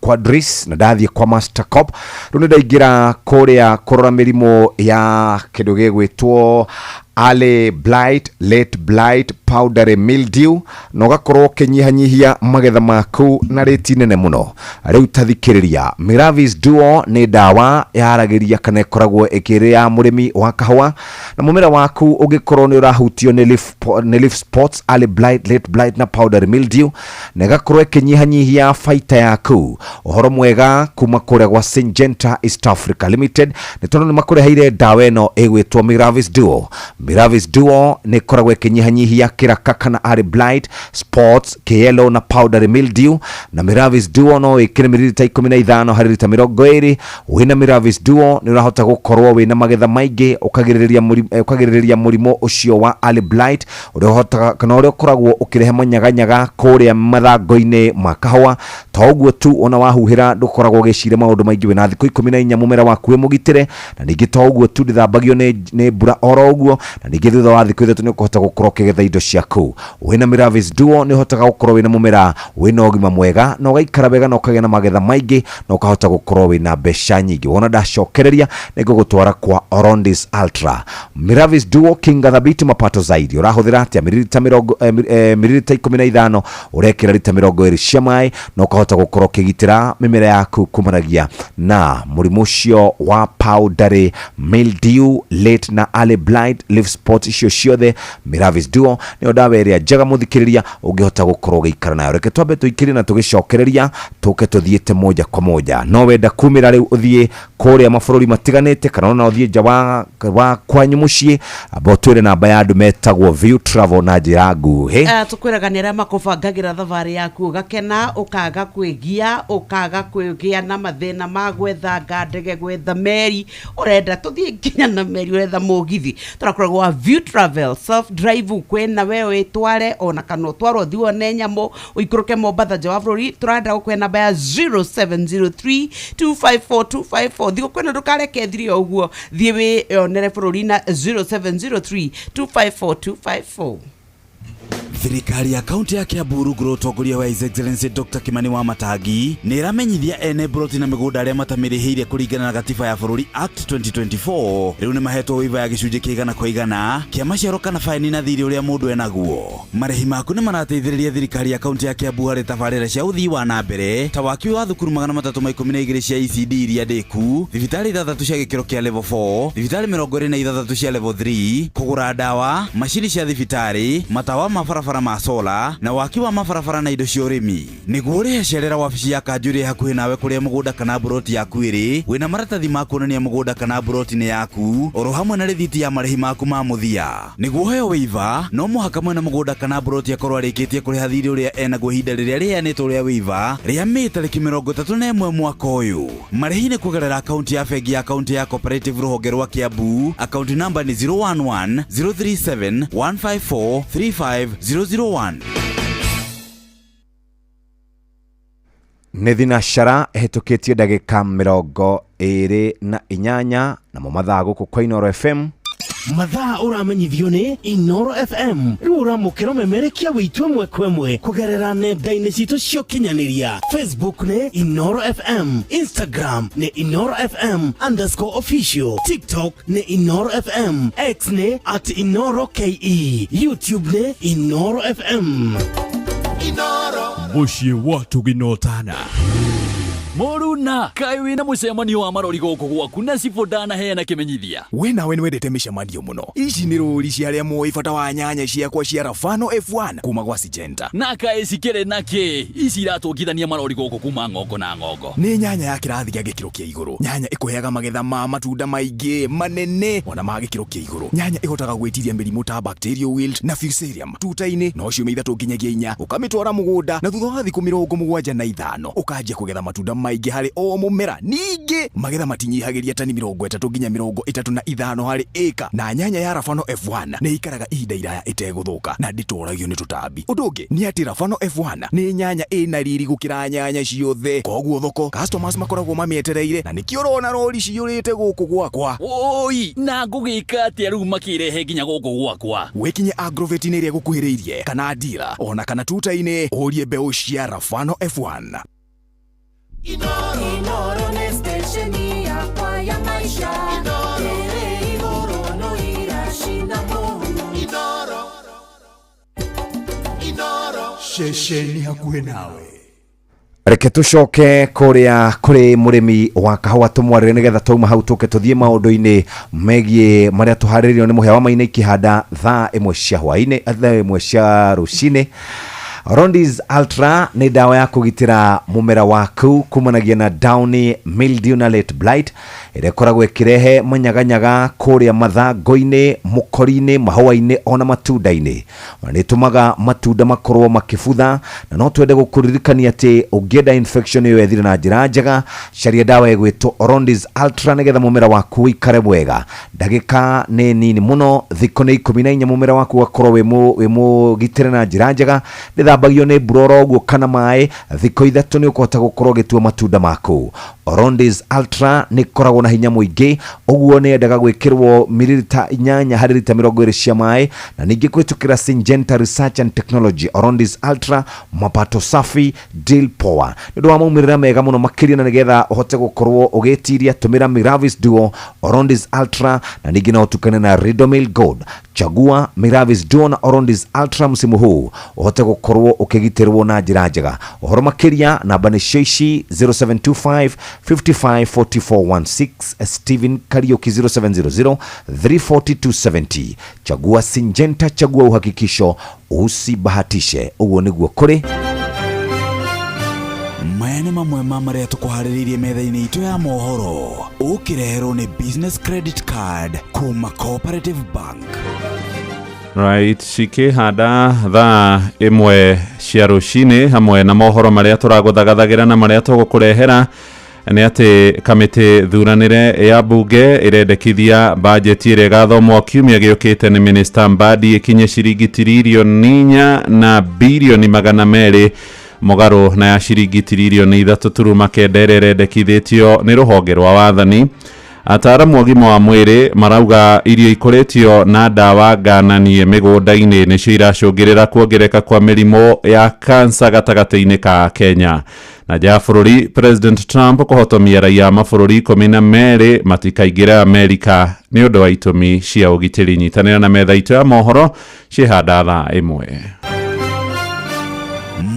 Quadris, na ndathiĩ kwa Master Cop. Rĩu nĩ ndaingĩra kũrĩa kũrora mĩrimũ ya kĩndũ gĩgwĩtwo Early blight, late blight, powdery mildew, na ũgakorwo ũkĩnyihanyihia magetha maku na rĩti nene mũno. Rĩu ta thikĩrĩria, Miravis Duo nĩ ndawa yaragĩria kana ĩkoragwo ĩkĩrĩ ya mũrĩmi wa kahũa, na mũmera waku ũngĩkorwo nĩ ũrahutio nĩ leaf spots, early blight, late blight na powdery mildew, na ĩgakorwo ĩkĩnyihanyihia baita yaku. Ũhoro mwega kuma kũrĩa gwa Syngenta East Africa Limited nĩ tondũ nĩ makũreheire ndawa ĩno ĩgwĩtwo Miravis Duo. Miravis Duo nĩ ĩkoragwo ĩkĩnyihanyihia kĩraka kana early blight, spots, kĩyellow na powdery mildew, na Miravis Duo no ĩkĩre mililita 15 harĩ rita 20. Wĩna Miravis Duo nĩ ũrahota gũkorwo wĩna magetha maingĩ, ũkagirĩrĩria mũrimũ ũcio wa early blight ũrĩa ũhotaga kana ũrĩa ũkoragwo ũkĩrehe manyaganyaga kũrĩa mathango-inĩ ma kahũa. To ũguo tu, ona wahuhĩra ndũkoragwo ũgĩciria maũndũ maingĩ, wĩna thikũ 14 mũmera waku wĩ mũgitĩre, na ningĩ to ũguo tu, ndĩthambagio nĩ mbura oro ũguo, na ningĩ thutha wa thikũ 3 nĩ ũkũhota gũkorwo ũkĩgetha indo ciaku. Wĩna Miravis Duo nĩ ũhotaga gũkorwo wĩna mũmera wĩna ũgima mwega na ũgaikara wega na ũkagĩa na magetha maingĩ na ũkahota gũkorwo wĩna mbeca nyingĩ. Wona ndacokereria nĩ ngũgũtwara kwa Orondis Ultra. Miravis Duo, kinga thabiti, mapato zaidi. Ũrahũthĩra atĩa? Mililita 15 ũrekĩra rita 20 cia maĩ na ũkahota gũkorwo ũkĩgitĩra mĩmera yaku kumanagia na mũrimũ ũcio wa powdery mildew, late na early blight, leaf spot, icio ciothe Miravis Duo nĩyo ndawa ĩrĩa njega mũthikĩrĩria ũngĩhota gũkorwo ũgĩikara nayo. Reke twambe tũikĩrie na tũgĩcokereria tũke tũthiĩte moja kwa moja. No wenda kumĩra rĩu ũthiĩ kũrĩa mabũrũri matiganĩte kana ona ũthiĩ nja wa kwanyu mũciĩ, amba ũtwĩre namba ya andũ metagwo View Travel na njĩra nguhĩ. Tũkwĩraga nĩ arĩa makũbangagĩra thabarĩ yaku ũgakena, ũkaga kwĩgia, ũkaga kwĩgĩa na mathĩna ma gwetha ndege, gwetha meri, ũrenda tũthiĩ nginya na meri, ũretha mũgithi. Tũrakoragwo wa View Travel self drive, kwĩna we wĩtware ona kana ũtwarwo ũthiĩ wone nyamũ, ũikũrũke Mombatha nja wa bũrũri. Tũrenda gũkũhe namba ya 0703 254 254. Thigũkũ ĩno ndũkareke ĩthire o ũguo, thiĩ wĩyonere bũrũri na 0703 254 254. Thirikari ya kaunti ya Kiambu rungu rwa ũtongoria wa His Excellency Dr. Kimani Wamatangi nĩ ĩramenyithia ene mburoti na mĩgũnda arĩa matamĩrĩhĩire kũringana na gatiba ya bũrũri Act 2024 rĩu nĩ mahetwo waiver ya gĩcunjĩ kĩa 100% kĩa maciaro kana baini na thirĩ ũrĩa mũndũ enaguo. Marĩhi maku nĩ marateithĩrĩria thirikari ya kaunti ya Kiambu harĩ tabarĩra cia ũthii wa na mbere ta waki wa thukuru 312 cia ECD iria ndĩku, thibitarĩ 6 cia gĩkĩro kĩa level 4, thibitarĩ 26 cia level 3, kũgũra ndawa, macini cia thibitarĩ, matawa ma barabara ma sola na waki wa mabarabara na indo cia ũrĩmi. Nĩguo ũrĩhe cerera wabici ya kanjũ ĩrĩa hakuhĩ nawe kũrĩa mũgũnda kana mburoti yaku ĩrĩ, wĩna maratathi ma kuonania mũgũnda kana mburoti nĩ yaku, oro hamwe na rĩthiti ya marĩhi maku ma mũthia. Nĩguo ũheo waiver, no mũhaka mwene mũgũnda kana mburoti akorwo arĩkĩtie kũrĩha thirĩ ũrĩa enaguo ihinda rĩrĩa rĩheanĩtwo rĩa waiver rĩa Mĩĩ tarĩki 31 mwaka ũyũ. Marĩhi nĩ kũgerera akaunti ya bengi ya kaunti ya Cooperative rũhonge rwa Kiambu. Akaunti namba nĩ 011 037 154 35001. Nĩ thinacara ĩhĩtũkĩtie ndagĩka 28, namo mathaa gũkũ kwa Inooro FM. Mathaa ũramenyithio nĩ Inoro FM. Rĩu ũramũkĩra ũmemerekia witũ ĩmwe kwa ĩmwe kũgerera nenda-inĩ citũ cia ũkinyanĩria. Facebook nĩ Inoro FM, Instagram nĩ Inoro FM underscore official, TikTok nĩ Inoro FM, X nĩ at Inoro KE, YouTube nĩ Inoro FM. Mũciĩ wa tũginotana Mũruna, kaĩ wĩna mũcemanio wa marori gũkũ gwaku na cibũ ndanaheana kĩmenyithia? We nawe nĩwendete mĩcemanio mũno. Ici nĩ rũri cia arĩa moĩ bata wa nyanya ciakwa cia Rafano F1 kuma gwa Syngenta. Na kaĩ cikĩrĩ na kĩ ici iratũngithania marori gũkũ kuma ng'ongo na ng'ongo? Nĩ nyanya ya kĩrathi gĩa gĩkĩro kĩa igũrũ, nyanya ĩkũheaga magetha ma matunda maingĩ manene ona ma gĩkĩro kĩa igũrũ, nyanya ĩhotaga gwĩtiria mĩrimũ ta bacterial wilt na fusarium tuta-inĩ no ciumia 3 nginyagia 4 ũkamĩtwara mũgũnda, na thutha wa thikũ 75 ũkanjia kũgetha matunda maingĩ harĩ o mũmera. Ningĩ magetha matinyihagĩria tani 30 nginya 35 harĩ ĩka, na nyanya ya Rafano F1 nĩ ĩikaraga ihinda iraya ĩtegũthũka na ndĩtoragio nĩ tũtambi. Ũndũ ũngĩ nĩ atĩ Rafano F1 nĩ nyanya ĩna riri gũkĩra nyanya ciothe, koguo thoko customers makoragwo mamĩetereire, na nĩkĩo ũrona rori ciyũrĩte gũkũ gwakwa. Oi, na ngũgĩka atĩa rĩu makĩrehe nginya gũkũ gwakwa? Wĩkinye agrovet-inĩ ĩrĩa ĩgũkuhĩrĩirie kana ndira ona kana tuta-inĩ ũrie mbeũ cia Rafano F1. Inoro nĩ station yakwa ya maisha. Ĩrĩ igũrũ no iracina mũno. Ceceni hakuhĩ nawe. Reke tũcoke kũrĩa kũrĩ mũrĩmi wa kahũa tũmwarĩre, nĩgetha twauma hau tũke tũthiĩ maũndũ-inĩ megiĩ marĩa tũharĩrĩirio nĩ mũhĩa wa Maina ikĩhanda thaa 1 cia hwaĩ-inĩ, thaa 1 cia rũcinĩ. Rondis Ultra nĩ ndawa ya kũgitĩra mũmera waku kumanagia na downy mildew na late blight, ĩrĩa ĩkoragwo ĩkĩrehe manyaganyaga kũrĩa mathangũ-inĩ, mũkori-inĩ, mahũa-inĩ ona matunda-inĩ. Ona nĩ ĩtũmaga matunda makorwo makĩbutha, na no twende gũkũririkania atĩ ũngĩenda infection ĩyo ĩthire na njĩra njega, caria ndawa ĩgwĩtwo Orondis Ultra nĩgetha mũmera waku ũikare wega. Ndagĩka nĩ nini mũno, thikũ nĩ 14, mũmera waku ũgakorwo wĩ mũgitĩre na njĩra njega. Ndĩthambagio nĩ mbura oro ũguo kana maĩ, thikũ 3 nĩ ũkũhota gũkorwo ũgĩtua matunda maku. Orondis Ultra nĩ ĩkoragwo na hinya mũingĩ, ũguo nĩ yendaga gwĩkĩrwo mililita 8 harĩ rita 20 cia maĩ, na ningĩ kũhĩtũkĩra Syngenta Research and Technology. Orondis Ultra, mapato safi, deal poa. Nĩ ũndũ wa maumĩrĩra mega mũno makĩria, na nĩgetha ũhote gũkorwo ũgĩtiria, tũmĩra Miravis Duo, Orondis Ultra, na ningĩ no ũtukane na Ridomil Gold. Chagua Miravis Duo na Orondis Ultra msimu huu ũhote gũkorwo ũkĩgitĩrwo na njĩra njega. Ũhoro makĩria, namba nĩ cio ici: 0725 55 44 16, Stephen Kariuki, 0700 340 270. Chagua Syngenta, chagua uhakikisho, usibahatishe. Ũguo nĩguo kũrĩ. Maya nĩ mamwe ma marĩa tũkũharĩrĩirie metha-inĩ itũ ya mohoro, ũkĩreherwo nĩ Business Credit Card kuma Cooperative Bank. Right, cikĩhanda thaa 1 cia rũcinĩ, hamwe na mohoro marĩa tũragũthagathagĩra na marĩa tũgũkũrehera nĩ atĩ kamĩtĩ thuranĩre ya bunge ĩrendekithia bajeti ĩrĩa ĩgathomwo kiumia gĩũkĩte nĩ Minister Mbadi ĩkinye ciringi tiririoni 4 na birioni 200, mũgarũ na ya ciringi tiririoni 3.9 ĩrĩa ĩrendekithĩtio nĩ rũhonge rwa wathani. Ataaramu a ũgima wa mwĩrĩ marauga irio ikũrĩtio na ndawa ngananie mĩgũnda-inĩ nĩcio iracũngĩrĩra kuongereka kwa mĩrimũ ya kansa gatagatĩ-inĩ ka Kenya. Na nja ya bũrũri, President Trump kũhotomia raia a mabũrũri 12 matikaingĩre Amerika nĩ ũndũ wa itũmi cia ũgitĩri. Nyitanĩra na metha itũ ya mohoro ciĩhanda thaa 1.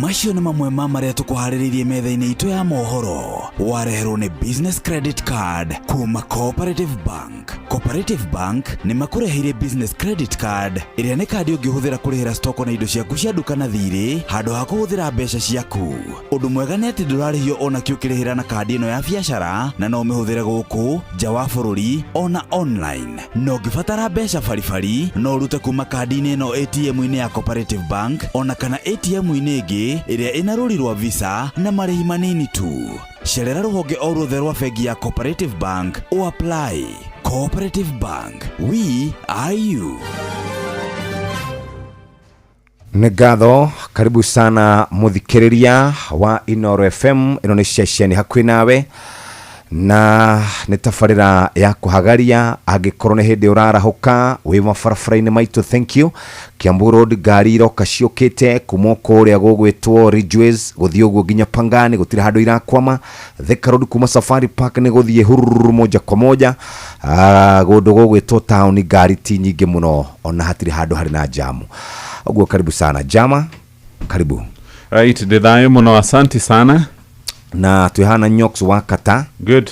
Macio nĩ mamwe ma marĩa tũkũharĩrĩirie metha-inĩ itũ ya mohoro, wareherwo nĩ Business Credit Card kuma Cooperative Bank. Cooperative Bank nĩ makũreheire Business Credit Card, ĩrĩa nĩ kandi ũngĩhũthĩra kũrĩhĩra stoko na indo ciaku cia nduka na thirĩ handũ ha kũhũthĩra mbeca ciaku. Ũndũ mwega nĩ atĩ ndũrarĩhio ona kĩ ũkĩrĩhĩra na kandi ĩno ya biacara, na no ũmĩhũthĩre gũkũ nja wa bũrũri ona online. Na ũngĩbatara mbeca baribari, no ũrute kuma kandi-inĩ ĩno ATM-inĩ ya Cooperative Bank ona kana ATM-inĩ ĩngĩ ĩrĩa ĩna rũri rwa Visa na marĩhi manini tu. Cerera rũhonge o ruothe rwa bengi ya Cooperative Bank o apply. Cooperative Bank, we are you. Nĩ ngatho, karibu sana mũthikĩrĩria wa Inoro FM. Ĩno nĩ ceceni hakuhĩ nawe na nĩ tabarĩra ya kũhagaria. Angĩkorwo nĩ hĩndĩ ũrarahũka wĩ mabarabara-inĩ maitũ, thank you. Kiambu Road, ngari iroka ciũkĩte kuma kũrĩa gũgwĩtwo Ridgeways gũthiĩ ũguo nginya Pangani, gũtirĩ handũ irakwama. Thika Road kuma Safari Park nĩ gũthiĩ hururu moja kwa moja. Kũndũ gũgwĩtwo town ngari ti nyingĩ mũno, ona hatirĩ handũ harĩ na jamu ũguo. Karibu sana jama, karibu. Right, ndĩ thayũ mũno, asanti sana. Na twĩhana Nyox wa kata. Good.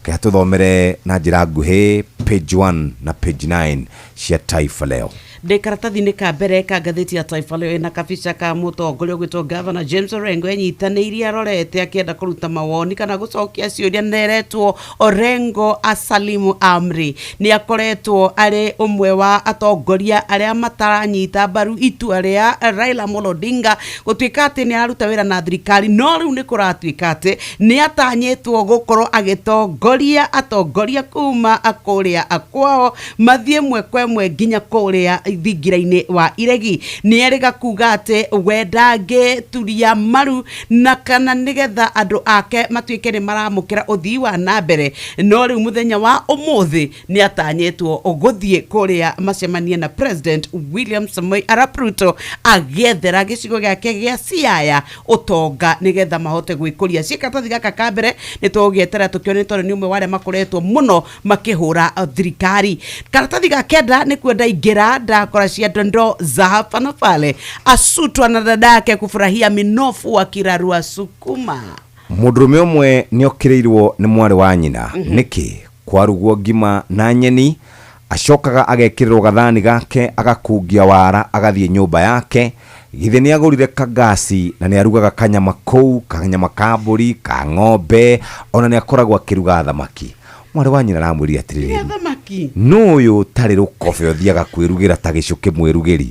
Kĩha tũthomere na njĩra nguhĩ page 1 na page 9 cia Taifa Leo. Ndĩ karatathi-inĩ ka mbere ka ngathĩti ya Taifa Leo, ĩna kabica ka mũtongoria ũgwĩtwo Gavana James Orengo enyitanĩirie arorete akĩenda kũruta mawoni kana gũcokia ciũria, na eretwo Orengo asalimu amri. Nĩ akoretwo arĩ ũmwe wa atongoria arĩa mataranyita mbaru itua rĩa Raila Amolo Odinga gũtuĩka atĩ nĩ araruta wĩra na thirikari, no rĩu nĩ kũratuĩka atĩ nĩ atanyĩtwo gũkorwo agĩtongoria atongoria kuma kũrĩa kwao mathiĩ ĩmwe kwa ĩmwe nginya kũrĩa thingira-inĩ wa iregi. Nĩ erĩga kuga atĩ we ndangĩturia maru na kana nĩgetha andũ ake matuĩke nĩ maramũkĩra ũthii wa na mbere, no rĩu mũthenya wa ũmũthĩ nĩ atanyĩtwo gũthiĩ kũrĩa macemanie na President William Samoei Arap Ruto agĩethera gĩcigo gĩake gĩa Siaya ũtonga nĩgetha mahote gwĩkũria. Ciĩ gaka ka mbere nĩ tũgũgĩetera tũkĩone, tondũ nĩ ũmwe wa arĩa makoretwo mũno makĩhũra thirikari. Karatathi ga kenda nĩkuo ndaingĩra. Anataka kurashia dondoo za hapa na pale. Asutwa na dada yake kufurahia minofu wa kirarua sukuma. Mũndũrũme ũmwe nĩ okĩrĩirwo nĩ mwarĩ wa nyina. Nĩkĩ kwarugwo ngima na nyeni acokaga agekĩrĩrwo gathani gake agakungia wara agathiĩ nyũmba yake? Githĩ nĩ agũrire kagasi na nĩ arugaga kanyama kũu, kanyama ka mbũri, ka ng'ombe, ona nĩ akoragwo akĩruga thamaki. Mwarĩ wa nyina aramwĩrire atĩrĩrĩ, thamaki nũ ũyũ ũtarĩ rũkobe ũthiaga kwĩrugĩra ta gĩcũkĩ mwĩrugĩri?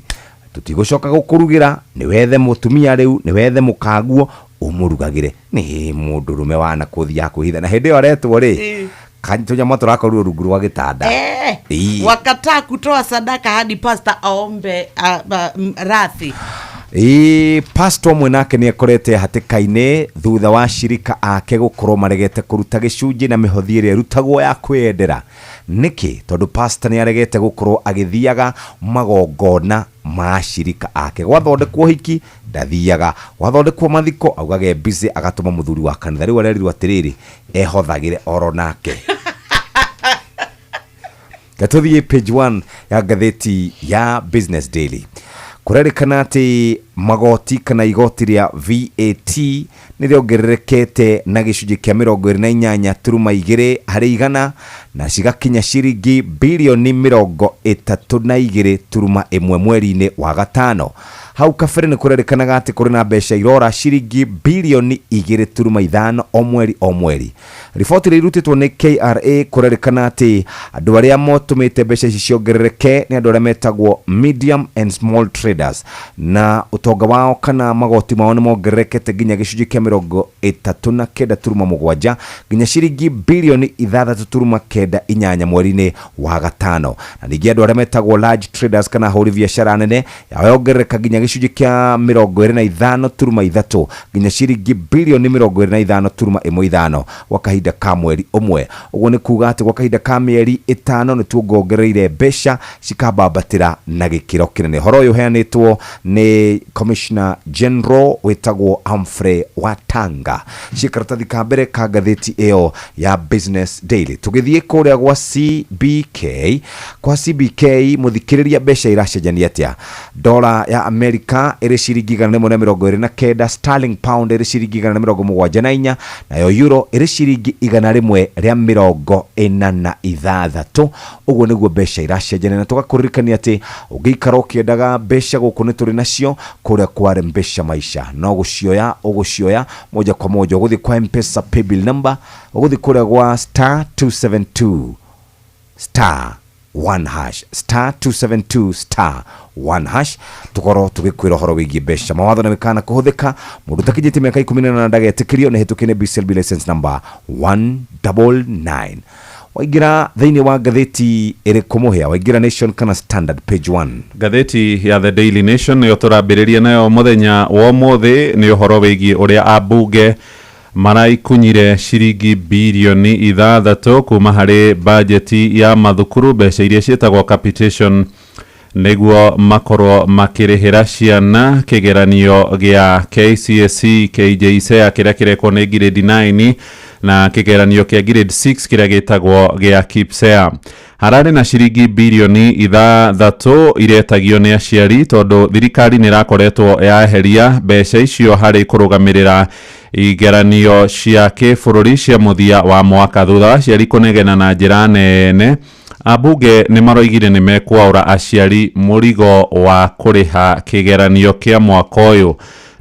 Tũtigũcoka gũkũrugĩra, nĩ wethe mũtumia rĩu, nĩ wethe mũkaguo ũmũrugagĩre. Nĩ mũndũrũme wana kũthiaga kwĩhitha, na hĩndĩ ĩyo aretwo rĩ, tũnyama tũrakorirwo rungu rwa gĩtanda. Ii. Wakataa kutoa sadaka hadi pasta aombe radhi. Ĩĩ, pastor ũmwe nake nĩ akorete hatĩka-inĩ thutha wa shirika ake gũkorwo maregete kũruta gĩcunjĩ na mĩhothi ĩrĩa ĩrutagwo ya kwĩyendera. Nĩkĩ? Tondũ pastor nĩ aregete gũkorwo agĩthiaga magongona ma shirika ake. Gwathondekwo hiki ndathiaga, gwathondekwo mathiko augaga e busy, agatũma mũthuri wa kanitha. Rĩu arerirwo atĩrĩrĩ, ehothagĩre oro nake. Gatũthiĩ page 1 ya ngathĩti ya Business Daily. Kũrerĩkana atĩ magoti kana igoti rĩa VAT nĩ rĩongererekete na gĩcunjĩ kĩa 28.2 harĩ igana, na cigakinya ciringi birioni 32.1 mweri-inĩ wa gatano. Hau kabere nĩ kũrerĩkanaga atĩ kũrĩ na mbeca irora ciringi birioni 2.5 o mweri o mweri. Riboti ĩrĩa irutĩtwo nĩ KRA, kũrerĩkana atĩ andũ arĩa motũmĩte mbeca ici ciongerereke nĩ andũ arĩa metagwo medium and small traders, na ũtonga wao kana magoti mao nĩ mongererekete nginya gĩcunjĩ kĩa 39.7 nginya ciringi birioni 6.98 mweri-inĩ wa gatano. Na ningĩ andũ arĩa metagwo large traders kana ahũri biacara nene, yao yongerereka nginya gĩcunjĩ kĩa 25.3 nginya ciringi birioni 25.15 gwa kahinda ka mweri ũmwe. Ũguo nĩ kuga atĩ gwa kahinda ka mĩeri 5 nĩ tuongereire mbeca cikambambatĩra na gĩkĩro kĩnene. Ũhoro ũyũ ũheanĩtwo nĩ Commissioner General wĩtagwo Humphrey Watanga. Ciĩ karatathi ka mbere ka ngathĩti ĩyo ya Business Daily. Tũgĩthiĩ kũrĩa gwa CBK, kwa CBK mũthikĩrĩria, mbeca iracenjania atĩa? Dola ya Amerika ĩrĩ ciringi 129, sterling pound ĩrĩ ciringi 174, nayo euro ĩrĩ ciringi 146. Ũguo nĩguo mbeca iracenjania, na tũgakũririkania atĩ ũngĩikara ũkĩendaga mbeca gũkũ nĩ tũrĩ nacio kũrĩa kwa Mbeca Maisha, no gũcioya ũgũcioya moja kwa moja. Ũgũthiĩ kwa M-Pesa paybill number, ũgũthiĩ kũrĩa gwa star 272 star 1 hash, star 272 star 1 hash, tukorwo tũgĩkwĩra ũhoro wĩgiĩ mbeca. Mawatho na mĩkana kũhũthĩka, mũndũ ũtakinyĩtie mĩaka 18 ndagetĩkĩrio, nĩ hĩtũkie nĩ BCLB license number 199. Waingĩra thĩinĩ wa ngathĩti ĩrĩkũ mũhĩa? Waingĩra Nation kana Standard, page 1? Ngathĩti ya The Daily Nation nĩyo tũrambĩrĩria nayo mũthenya wa ũmũthĩ. Nĩ ũhoro wĩgiĩ ũrĩa ambunge maraikunyire ciringi birioni 6 kuma harĩ bajeti ya mathukuru, mbeca iria ciĩtagwo capitation, nĩguo makorwo makĩrĩhĩra ciana kĩgeranio gĩa KCSE KJSEA kĩrĩa kĩrekwo nĩ grade 9, na kĩgeranio kĩa grade 6 kĩrĩa gĩtagwo gĩa KPSEA. Hararĩ na ciringi birioni 6 iretagio nĩ aciari, tondũ thirikari nĩ ĩrakoretwo yaheria mbeca icio harĩ kũrũgamĩrĩra igeranio cia kĩbũrũri cia mũthia wa mwaka. Thutha wa aciari kũnegena na njĩra nene, ambunge nĩ maroigire nĩ mekwaũra aciari mũrigo wa kũrĩha kĩgeranio kĩa mwaka ũyũ,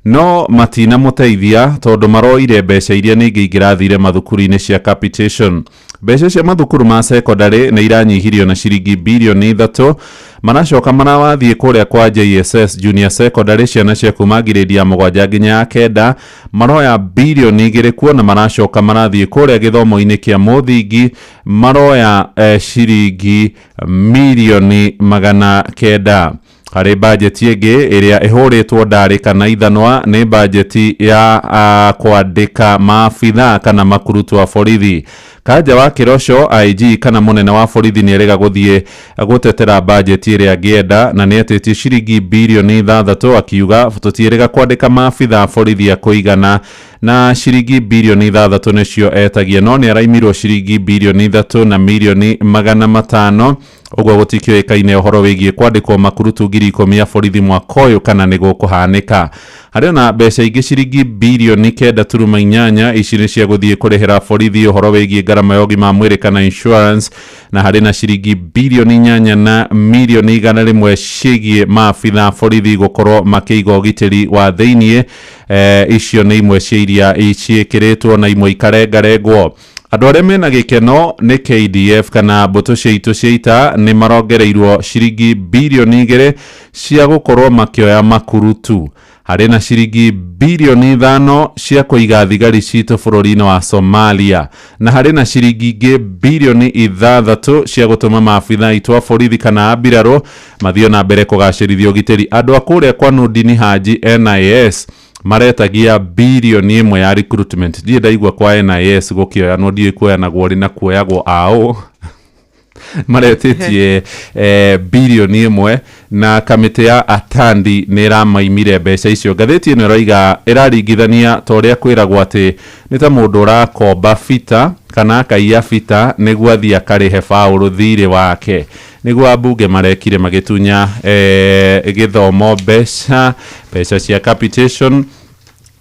no matinamũteithia tondũ maroire mbeca iria ningĩ ingĩrathire mathukuru-inĩ cia capitation. Mbeca cia mathukuru ma secondary nĩ iranyihirio na ciringi birioni 3. Maracoka marawathiĩ kũrĩa kwa JSS, junior secondary, ciana cia kuma grade ya 7 nginya ya 9, maroya birioni 2 kuo, na maracoka marathiĩ kũrĩa gĩthomo-inĩ kĩa mũthingi, maroya ciringi mirioni 900. Harĩ bajeti ĩngĩ ĩrĩa ĩhũrĩtwo ndarĩ kana ithanwa nĩ bajeti ya kwandĩka maabitha kana makurutu a borithi. Kanja wa Kĩroco, IG kana mũnene wa borithi, nĩ erĩga gũthiĩ gũtetera bajeti ĩrĩa angĩenda, na nĩ etĩtie ciringi birioni 6, akiuga tũtiĩrĩga kwandĩka maabitha a borithi a kũigana, na ciringi birioni 6 nĩcio etagia, no nĩ araimirwo ciringi birioni 3 na mirioni 500. Ũguo gũtikĩũĩkaine ũhoro wĩgiĩ kwandĩkwo makurutu 10,000 a borithi mwaka ũyũ kana nĩ gũkũhanĩka. Harĩ ona mbeca ingĩ ciringi birioni 9.8, ici nĩ cia gũthiĩ kũrĩhĩra borithi ũhoro wĩgiĩ ngarama ya ũgima wa mwĩrĩ kana insurance, na harĩ na ciringi birioni 8 na mirioni 100 ciĩgiĩ maabitha borithi gũkorwo makĩiga ũgitĩri wa thĩiniĩ. Icio nĩ imwe cia iria ciĩkĩrĩtwo na imwe ikarengarengwo. Andũ arĩa mena gĩkeno nĩ KDF kana mbũtũ cia itũ cia ita nĩ marongereirwo ciringi birioni 2 cia gũkorwo makĩoya makurutu. Harĩ na ciringi birioni 5 cia kũiga thigari citũ bũrũri-inĩ wa Somalia, na harĩ na ciringi ingĩ birioni 6 cia gũtũma maabitha aitũ a borithi kana a mbirarũ mathiĩ na mbere kũgacĩrithia ũgitĩri. Andũ a kũrĩa kwa Nurdin Haji NIS maretagia birioni 1 ya recruitment. Ndirĩ ndaigua kwa NIS gũkĩoyanwo, ndiũĩ kuoyanagwo rĩ na kuoyagwo aũ. Maretĩtie birioni 1 na kamĩtĩ ya Atandi nĩ ĩramaimire mbeca icio. Ngathĩti ĩno ĩroiga ĩraringithania ta ũrĩa kwĩragwo atĩ nĩ ta mũndũ ũrakomba bita kana akaiya bita nĩguo athiĩ akarĩhe baũrũ thirĩ wake. Nĩguo ambunge marekire magĩtunya gĩthomo mbeca cia capitation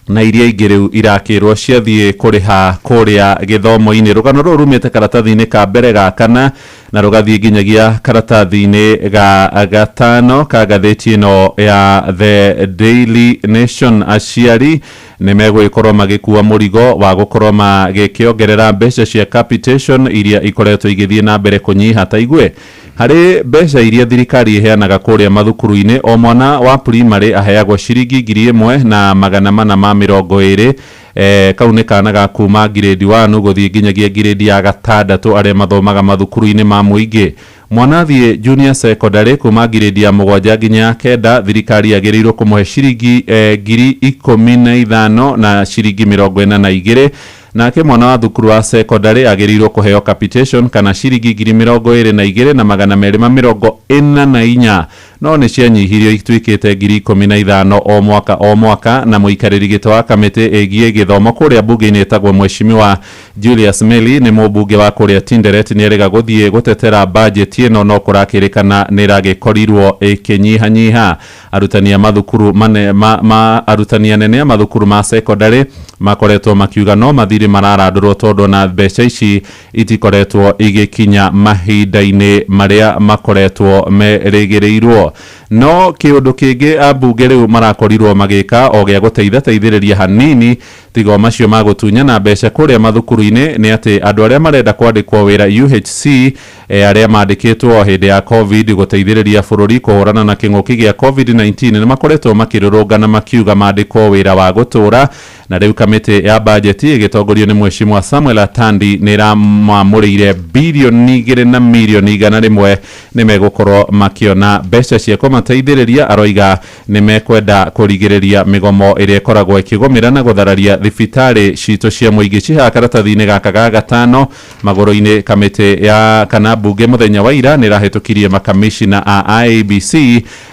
na iria ingĩ rĩu irakĩrwo ciathiĩ kũrĩha kũrĩa gĩthomo-inĩ. Rũgano rũrũ rumĩte karatathi-inĩ ka mbere ga kana na rũgathiĩ nginyagia karatathi-inĩ ga gatano ka ngathĩti ĩno ya The Daily Nation. Aciari nĩ megũgĩkorwo magĩkua mũrigo wa gũkorwo magĩkĩongerera mbeca cia capitation iria ikoretwo igĩthiĩ na mbere kũnyiha. Ta igue harĩ mbeca iria thirikari ĩheanaga kũrĩa mathukuru-inĩ, o mwana wa primary aheagwo ciringi 1420. Kau nĩ kana ga kuma grade 1 gũthiĩ nginyagia grade ya 6 arĩa mathomaga mathukuru-inĩ ma mũingĩ. Mwana athiĩ junior secondary kuma grade ya 7 nginya ya 9, thirikari yagĩrĩirwo kũmũhe ciringi 15,000 na ciringi 42. Nake mwana wa thukuru wa secondary agĩrĩirwo kũheo capitation kana ciringi 22,244. No nĩ cianyihirio ituĩkĩte 15,000 o mwaka o mwaka. Na mũikarĩri gĩtĩ wa kamĩtĩ ĩgiĩ gĩthomo kũrĩa mbunge-inĩ ĩtagwo Mheshimiwa Julius Meli nĩ mũmbunge wa kũrĩa Tinderet nĩ erĩga gũthiĩ gũtetera bajeti ĩno, no kũrakĩrĩkana nĩ ĩragĩkorirwo ĩkĩnyihanyiha. Arutani a mathukuru arutani anene a mathukuru ma secondary makoretwo makiuga no mathirĩ mararandũrwo tondũ na mbeca ici itikoretwo igĩkinya mahinda-inĩ marĩa makoretwo merĩgĩrĩirwo. No kĩũndũ kĩngĩ ambunge rĩu marakorirwo magĩka o gĩa gũteithateithĩrĩria hanini tiga o macio ma gũtunyana mbeca kũrĩa mathukuru-inĩ nĩ atĩ andũ arĩa marenda kwandĩkwo wĩra UHC, arĩa mandĩkĩtwo o hĩndĩ ya COVID gũteithĩrĩria bũrũri kũhũrana na kĩng'ũki gĩa COVID-19 nĩ makoretwo makĩrũrũngana makiuga mandĩkwo wĩra wa gũtũra. Na rĩu kamĩtĩ ya bajeti ĩgĩtongorio nĩ Mheshimiwa Samuel Atandi nĩ ĩramamũrĩire birioni 2 na mirioni 100 nĩ megũkorwo makĩona mbeca cia kũmateithĩrĩria. Aroiga nĩ mekwenda kũrigĩrĩria mĩgomo ĩrĩa ĩkoragwo ĩkĩgũmĩra na gũthararia thibitarĩ citũ cia mũingĩ. Cihaha karatathi-inĩ gaka ga gatano magũrũ-inĩ. Kamĩtĩ ya kana mbunge mũthenya wa ira nĩ ĩrahĩtũkirie makamishina a IEBC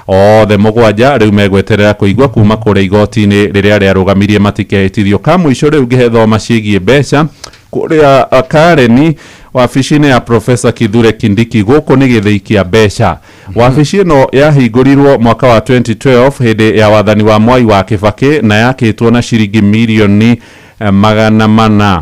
othe 7 rĩu megweterera kũigua kuma kũrĩa igoti-inĩ rĩrĩa rĩarũgamirie matikehĩtithio. Ka mũico rĩu ngĩhe thoma ciĩgiĩ mbeca kũrĩa Kareni wabici-inĩ ya Professor Kithure Kindiki gũkũ nĩ gĩthĩi kĩa mbeca. Wabici ĩno yahingũrirwo mwaka wa 2012 hĩndĩ ya wathani wa Mwai wa Kibaki na yakĩtwo na ciringi mirioni 400.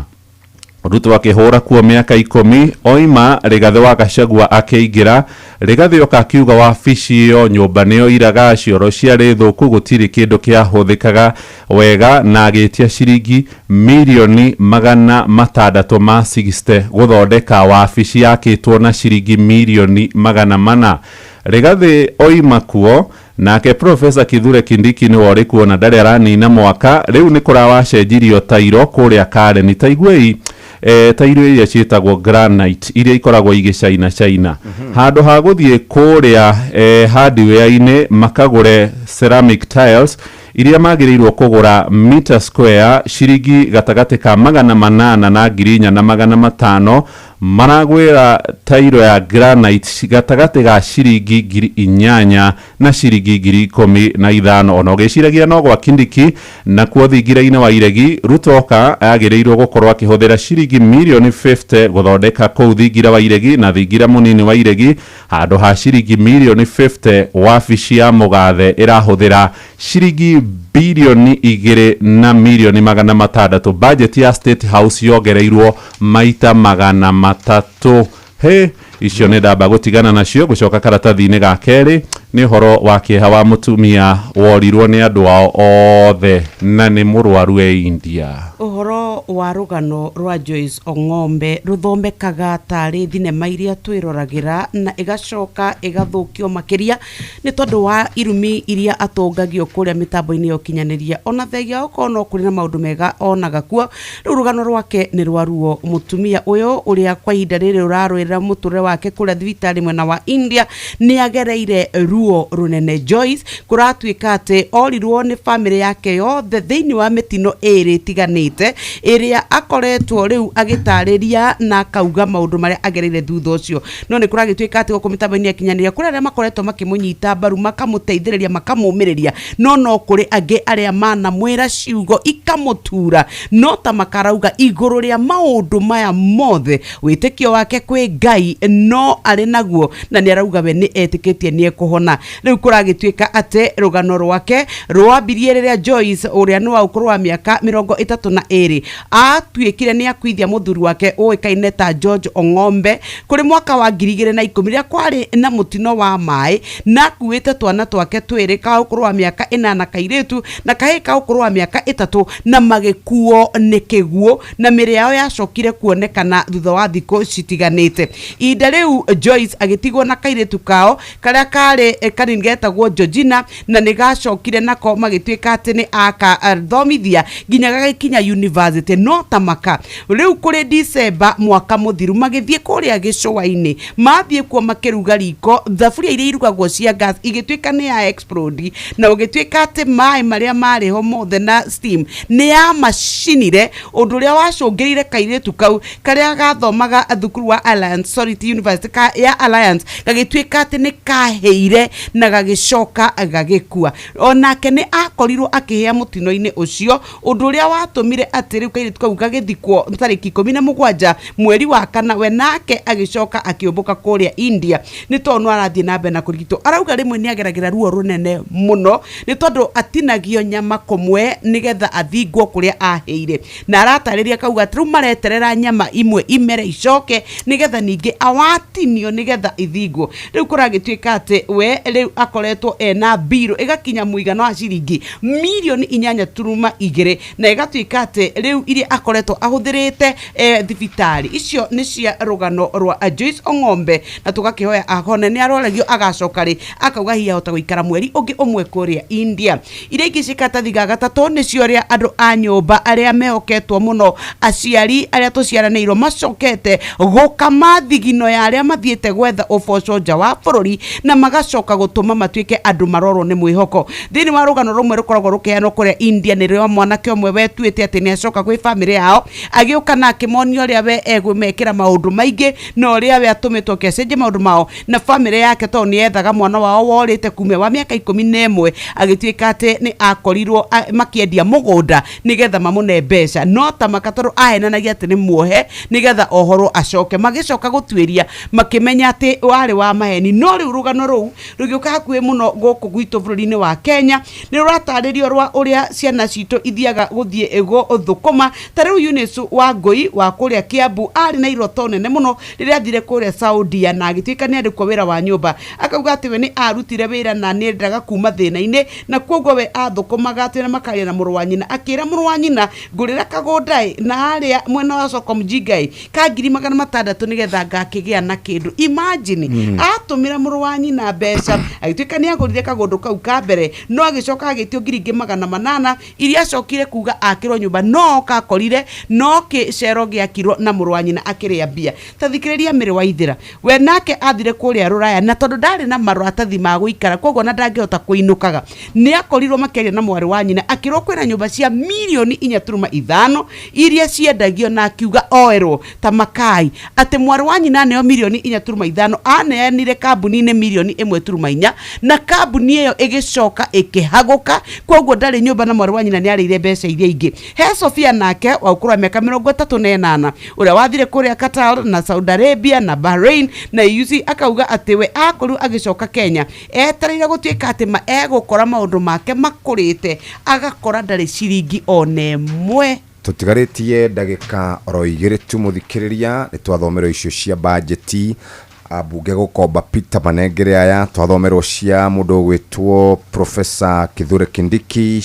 Ruto akĩhũra kuo mĩaka 10 oima Rigathĩ wa Gachagua akĩingĩra. Rigathĩ oka akiuga wabici ĩyo nyũmba nĩyo iraga, cioro ciarĩ thũku, gũtirĩ kĩndũ kĩahũthĩkaga wega, na agĩtia ciringi mirioni 660 gũthondeka wabici yakĩtwo na ciringi mirioni 400. Rigathĩ oima kuo nake Professor Kithure Kindiki nĩwe ũrĩ kuo na ndarĩ aranina mwaka. Rĩu nĩ kũrawacenjirio tairo kũrĩa Karen. Ta iguei tairo iria ciĩtagwo granite iria ikoragwo igĩcaina caina, handũ ha gũthiĩ kũrĩa hardware-inĩ makagũre ceramic tiles Iria magĩrĩirwo kũgũra mita square ciringi gatagatĩ ka 800 na 4,500, maragwĩra tairo ya granite gatagatĩ ga ciringi 8,000 na ciringi 15,000. Ona ũgĩciragia no gwa Kindiki nakuo thingira-inĩ wa Iregi, Rutoka agĩrĩirwo gũkorwo akĩhũthĩra ciringi mirioni 50 gũthondeka kũu thingira wa Iregi na thingira mũnini wa Iregi, handũ ha ciringi mirioni 50 wabici ya mũgathe ĩrahũthĩra ciringi 2.6 birioni. Budget ya State House yongereirwo maita 300. He icio nĩ ndamba gũtigana nacio. Gũcoka karatathi-inĩ ga kerĩ nĩ ũhoro wa kĩeha wa mũtumia worirwo nĩ andũ ao othe na nĩ mũrwaru e India. Ũhoro wa rũgano rwa Joyce Ong'ombe rũthomekaga tarĩ thinema iria twĩroragĩra na ĩgacoka ĩgathũkio makĩria nĩ tondũ wa irumi iria atũngagio kũrĩa mĩtambo-inĩ ya ũkinyanĩria, ona thengia gũkorwo no kũrĩ na maũndũ mega onaga kuo. Rĩu rũgano rwake nĩ rwa ruo. Mũtumia ũyũ ũrĩa kwa ihinda rĩrĩ ũrarũĩrĩra mũtũrĩre wake kũrĩa thibitarĩ mwena wa India nĩ agereire ruo rũnene. Joyce kũratuĩka atĩ orirwo nĩ bamĩrĩ yake yothe thĩinĩ wa mĩtino ĩrĩ ĩtiganĩte ĩrĩa akoretwo rĩu agĩtarĩria na akauga maũndũ marĩa agereire thutha ũcio. No nĩ kũragĩtuĩka atĩ gũkũ mĩtambo-inĩ ya kinyanĩria kũrĩ arĩa makoretwo makĩmũnyita mbaru, makamũteithĩrĩria, makamũmĩrĩria, no no kũrĩ angĩ arĩa manamwĩra ciugo ikamũtura, no ta makarauga igũrũ rĩa maũndũ maya mothe wĩtĩkio wake kwĩ Ngai no arĩ naguo, na nĩ arauga we nĩ etĩkĩtie nĩ ekũhona. Rĩu kũragĩtuĩka atĩ rũgano rwake rwambirie rĩrĩa Joyce ũrĩa nĩ wa ũkũrũ wa mĩaka 32 atuĩkire nĩ akuithia mũthuri wake ũĩkaine ta George Ong'ombe kũrĩ mwaka wa 2010 rĩrĩa kwarĩ na mũtino wa maĩ, na akuĩte twana twake twĩrĩ ka ũkũrũ wa mĩaka 8 kairĩtu na kahĩĩ ka ũkũrũ wa mĩaka 3, na magĩkuo nĩ kĩguũ, na mĩrĩ yao yacokire kuonekana thutha wa thikũ citiganĩte. Ihinda rĩu Joyce agĩtigwo na kairĩtu kao karĩa karĩ kanini getagwo Georgina, na nĩ gacokire nako magĩtuĩka atĩ nĩ akathomithia nginya gagĩkinya university. No tamaka rĩu kũrĩ December mwaka mũthiru magĩthiĩ kũrĩa gĩcũa-inĩ, mathiĩ kuo makĩruga riko, thaburia iria irugagwo cia gas igĩtuĩka nĩ ya explode, na ũgĩtuĩka atĩ maĩ marĩa marĩ ho mothe na steam nĩ yamacinire, ũndũ ũrĩa wacũngĩrĩire kairĩtu kau karĩa gathomaga thukuru wa Alliance Solid University ya Alliance gagĩtuĩka atĩ nĩ kahĩire na gagĩcoka gagĩkua. Onake nĩ akorirwo akĩhĩa mũtino-inĩ ũcio, ũndũ ũrĩa watũmire atĩ rĩu kairĩtu kau gagĩthikwo tarĩki 17 mweri wa kana. We nake agĩcoka akĩũmbũka kũrĩa India nĩ tondũ no arathiĩ na mbere na kũrigitwo. Arauga rĩmwe nĩ ageragĩra ruo rũnene mũno nĩ tondũ atinagio nyama kũmwe nĩgetha athingwo kũrĩa ahĩire, na aratarĩria kauga atĩ rĩu mareterera nyama imwe imere icoke nĩgetha ningĩ awatinio nĩgetha ithingwo. Rĩu kũragĩtuĩka atĩ we rĩu akoretwo ena mbirũ ĩgakinya mũigana wa ciringi mirioni 8.2, na ĩgatuĩka atĩ rĩu iria akoretwo ahũthĩrĩte thibitarĩ. Icio nĩ cia rũgano rwa Joyce Ong'ombe, na tũgakĩhoya ahone. Nĩ aroragio agacoka rĩ, akauga hihi ahota gũikara mweri ũngĩ ũmwe kũrĩa India. Iria ingĩ ci karatathi ga gatatũ nĩcio ũrĩa andũ a nyũmba arĩa mehoketwo mũno, aciari arĩa tũciaranĩirwo, macokete gũkama thigino ya arĩa mathiĩte gwetha ũboco nja wa bũrũri na magacoka gũtũma matuĩke andũ marorwo nĩ mwĩhoko. Thĩinĩ wa rũgano rũmwe rũkoragwo rũkĩheanwo kũrĩa India nĩ rwa mwanake ũmwe wetuĩte atĩ nĩ acoka gwĩ bamĩrĩ yao, agĩũka na akĩmonia ũrĩa we egũmekĩra maũndũ maingĩ na ũrĩa we atũmĩtwo kĩacenjie maũndũ mao na bamĩrĩ yake, tondũ nĩ ethaga mwana wao worĩte kumia wa mĩaka 11. Agĩtuĩka atĩ nĩ akorirwo makĩendia mũgũnda nĩgetha mamũne mbeca, no tamaka tondũ ahenanagia atĩ nĩ muohe nĩgetha ohorwo acoke. Magĩcoka gũtuĩria makĩmenya atĩ warĩ wa maheni. No rĩu rũgano rũu rũgĩũka hakuhĩ mũno gũkũ gwitũ bũrũri-inĩ wa Kenya nĩ rũratarĩrio rwa ũrĩa ciana citũ ithiaga gũthiĩ gũthũkũma. Ta rĩu Eunice Wangũi wa kũrĩa Kiambu arĩ na iroto nene mũno rĩrĩa athire kũrĩa Saudia na agĩtuĩka nĩ arĩkwo wĩra wa nyũmba. Akauga atĩ we nĩ arutire wĩra na nĩ endaga kuma thĩna-inĩ, na koguo we athũkũmaga atĩ na makaria na mũrũ wa nyina. Akĩra mũrũ wa nyina, ngũrĩra kagũnda ĩ na harĩa mwena wa soko mjinga ĩ ka 600,000 nĩgetha ngakĩgĩa na kĩndũ. Imagine, atũmĩra mũrũ wa nyina mbeca. Mbeca agĩtuĩka nĩ agũrire kagũndũ kau ka mbere, no agĩcoka agĩtio ngiri ingĩ 800 iria acokire kuga akĩrwo nyũmba, no kakorire no kĩcero gĩakirwo na mũrũ wa nyina akĩrĩa mbia. Ta thikĩrĩria Mĩrĩ Waithĩra, we nake athire kũrĩa Rũraya, na tondũ ndarĩ na maratathi ma gũikara, koguo na ndangĩhota kũinũkaga, nĩ akorirwo makĩaria na mwarĩ wa nyina, akĩrwo kwĩna nyũmba cia mirioni 4.5 iria ciendagio, na akiuga oerwo ta makai atĩ mwarĩ wa nyina aneo mirioni 4.5. Aneanire kambuni-inĩ mirioni 1.4, na kambuni ĩyo ĩgĩcoka ĩkĩhagũka, koguo ndarĩ nyũmba na mwarĩ wa nyina nĩ arĩire mbeca iria ingĩ. He Sofia nake wa ũkũrũ wa mĩaka 38, ũrĩa wathire kũrĩa Qatar na Saudi Arabia na Bahrain na EUC, akauga atĩ we akorirwo agĩcoka Kenya etereire gũtuĩka atĩ ma egũkora maũndũ make makũrĩte, agakora ndarĩ ciringi ona ĩmwe. Tũtigarĩtie ndagĩka oro 2 tu, mũthikĩrĩria. Nĩ twathomerwo icio cia bajeti, ambunge gũkomba Peter manengere aya, twathomerwo cia mũndũ ũgwĩtwo Professor Kithure Kindiki,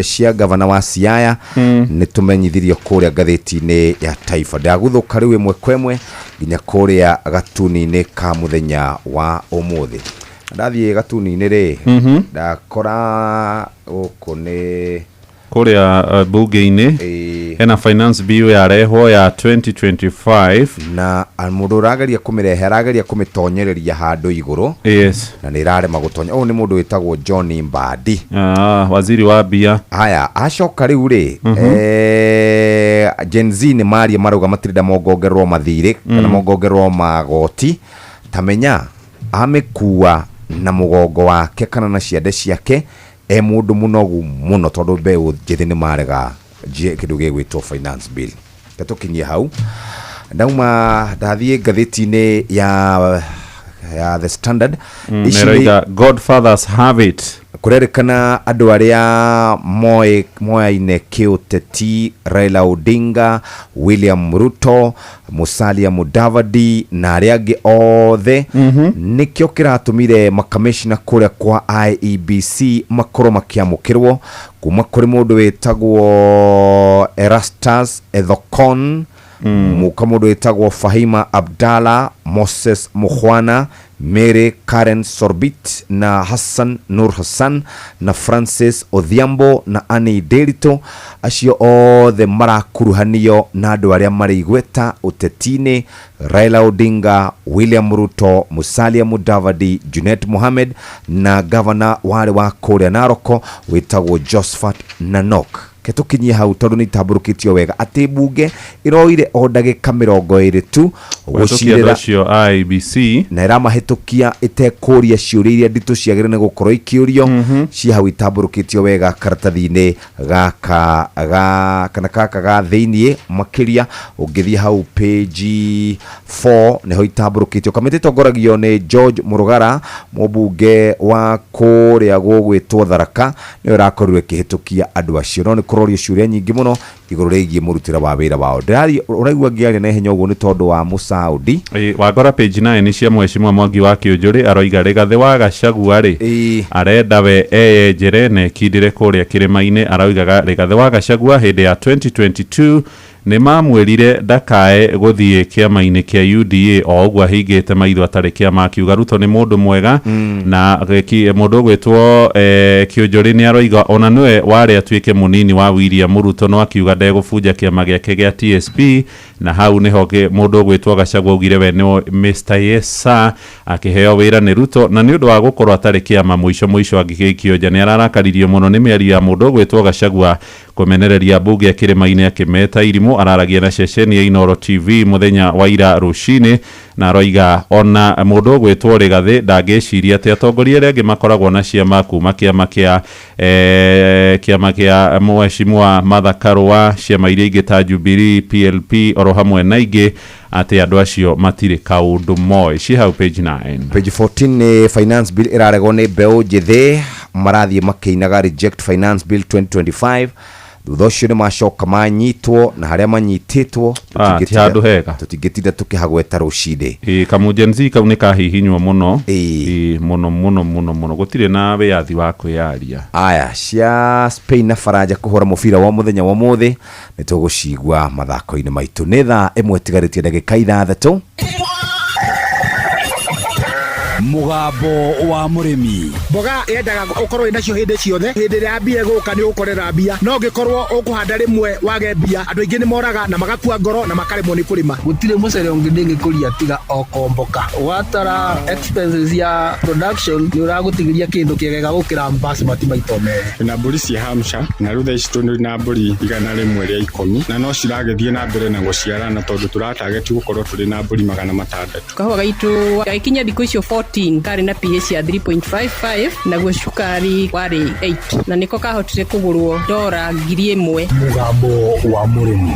cia gavana wa Siaya. Nĩ tũmenyithirio kũrĩa ngathĩti-inĩ ya Taifa. Ndaguthũka rĩu ĩmwe kwa ĩmwe nginya kũrĩa gatuni-inĩ ka mũthenya wa ũmũthĩ. Ndathiĩ gatuni-inĩ rĩ, ndakora gũkũ nĩ kũrĩa bunge-inĩ hena finance bill yarehwo ya 2025. Na mũndũ ũrageria kũmĩrehe arageria kũmĩtonyereria handũ igũrũ na nĩ ĩrarema gũtonya. Ũyũ nĩ mũndũ wĩtagwo John Mbadi. Ah, waziri wa mbia. Haya, acoka rĩu rĩ, Gen Z nĩ maria marauga matirenda mongongererwo mathirĩ kana mongongererwo magoti. Tamenya amĩkua na mũgongo wake kana na ciande ciake e mũndũ mũnogu mũno, tondũ mbeũ njĩthĩ nĩ marega kĩndũ gĩgwĩtwo finance bill. Tũkinyie hau. Ndauma ndathiĩ ngathĩti-inĩ ya The Standard. Ici nĩroiga godfathers have it. Kũrerĩkana andũ arĩa moyaine kĩũteti, Raila Odinga, William Ruto, Musalia Mudavadi na arĩa angĩ othe, nĩkĩo kĩratũmire makamishna kũrĩa kwa IEBC makorwo makĩamũkĩrwo kuma kũrĩ mũndũ wĩtagwo Erastus Ethekon, mũka mũndũ wĩtagwo Fahima Abdalla, Moses Mukhwana, Mary Karen Sorbit na Hassan Nur Hassan na Francis Odhiambo na Annie Derito. Acio othe marakuruhanio na andũ arĩa marĩ igweta ũteti-inĩ, Raila Odinga, William Ruto, Musalia Mudavadi, Junet Mohamed na gavana warĩ wa kũrĩa Naroko wĩtagwo Josephat Nanok. Ketũkinyie hau tondũ nĩ itambũrũkĩtio wega atĩ mbunge ĩroire o ndagĩka 20 tu kũhetũkia andũ acio a IEBC, na ĩramahĩtũkia ĩtekũria ciũria iria nditũ ciagĩrĩire nĩ gũkorwo ikĩũrio. Ci hau itambũrũkĩtio wega karatathi-inĩ gaka ga kana gaka ga thĩiniĩ makĩria. Ũngĩthiĩ hau page 4 nĩho itambũrũkĩtio. Kamĩtĩ ĩtongoragio nĩ George Mũrugara, mũmbunge wa kũrĩa gũgwĩtwo Tharaka, nĩyo ĩrakorirwo ĩkĩhĩtũkia andũ acio, no nĩ kũrorio ciũria nyingĩ mũno igũrũ rĩgiĩ mũrutĩre wa wĩra wao. Ndĩraria ũraigua ngĩaria na ihenya ũguo nĩ tondũ wa Mũsaudi. Wangora page 9 cia mheshimiwa Mwangi wa Kĩũnjũrĩ, aroiga Rigathĩ wa Gachagua rĩ, arenda we eyenjere na ekindĩre kũrĩa kĩrĩma-inĩ. Aroigaga Rigathĩ wa Gachagua hĩndĩ ya 2022 nĩ mamwĩrire ndakae gũthiĩ kĩama-inĩ kĩa UDA, o ũguo ahingĩte maitho atarĩ kĩama, akiuga Ruto nĩ mũndũ mwega. Na mũndũ ũgwĩtwo Kĩũnjũrĩ nĩ aroiga ona nĩwe warĩ atuĩke mũnini wa William Ruto, no akiuga ndegũbunja kĩama gĩake gĩa TSP. Na hau nĩho mũndũ ũgwĩtwo Gachagua augire we nĩwe Mr Yes Sir, akĩheo wĩra nĩ Ruto, na nĩ ũndũ wa gũkorwo atarĩ kĩama, mũico mũico angĩgĩikio nja. Nĩ ararakaririo mũno nĩ mĩario ya mũndũ ũgwĩtwo Gachagua kũmenereria mbunge ya kĩrĩma-inĩ akĩmeta irimũ. Araragia na ceceni ya Inooro TV mũthenya wa ira rũcinĩ, na aroiga ona mũndũ ũgwĩtwo Rigathĩ ndangĩciria atĩ atongoria arĩa angĩ makoragwo na ciama, kuma kĩama kĩa mheshimiwa Martha Karũa, ciama iria ingĩ ta Jubilee, PLP oro hamwe na ingĩ, atĩ andũ acio matirĩ kaũndũ moĩ. Ci hau page 9. Page 14 nĩ finance bill ĩraregwo nĩ mbeũ njĩthĩ, marathiĩ makĩinaga "Reject Finance Bill 2025". Thutha ũcio nĩ macoka manyitwo, na harĩa manyitĩtwo Ah, ti handũ hega. Tũtingĩtinda tũkĩhagweta rũcinĩ. Ĩ, kamũ Gen Z kau nĩ kahihinywo mũno. Ĩ, mũno mũno mũno mũno, gũtirĩ na wĩyathi wa kwĩyaria. Aya cia Spain na Faranja kũhũra mũbira wa mũthenya wa ũmũthĩ nĩ tũgũcigua mathako-inĩ maitũ. Nĩ thaa 1 tigarĩtie ndagĩka 6. Mũgambo wa mũrĩmi. Mboga yendaga ũkorwo wĩnacio hĩndĩ ciothe. Hĩndĩ ĩrĩa mbia ĩgũka nĩ ũgũkorera mbia, no ũngĩkorwo ũkũhanda rĩmwe wage mbia, andũ aingĩ nĩ moraga na magakua ngoro na makaremwo nĩ kũrĩma. Gũtirĩ mũcere ũngĩ ndĩngĩkũria tiga o Komboka. Watara expenses ya production nĩ ũragũtigĩria kĩndũ kĩega gũkĩra basmati maita merĩ. Twĩna mbũri cia Hampshire na rĩu thaa ici tũrĩ na mbũri 110 na no ciragĩthiĩ na mbere na gũciarana tondũ tũratageti gũkorwo tũrĩ na mbũri 600. Kahũa gaitũ gagĩkinya thikũ icio 14 karĩ na pH ya 3.55, naguo cukari warĩ 8, na nĩko kahotire kũgũrwo dora 1000. Mũgambo wa mũrĩmi.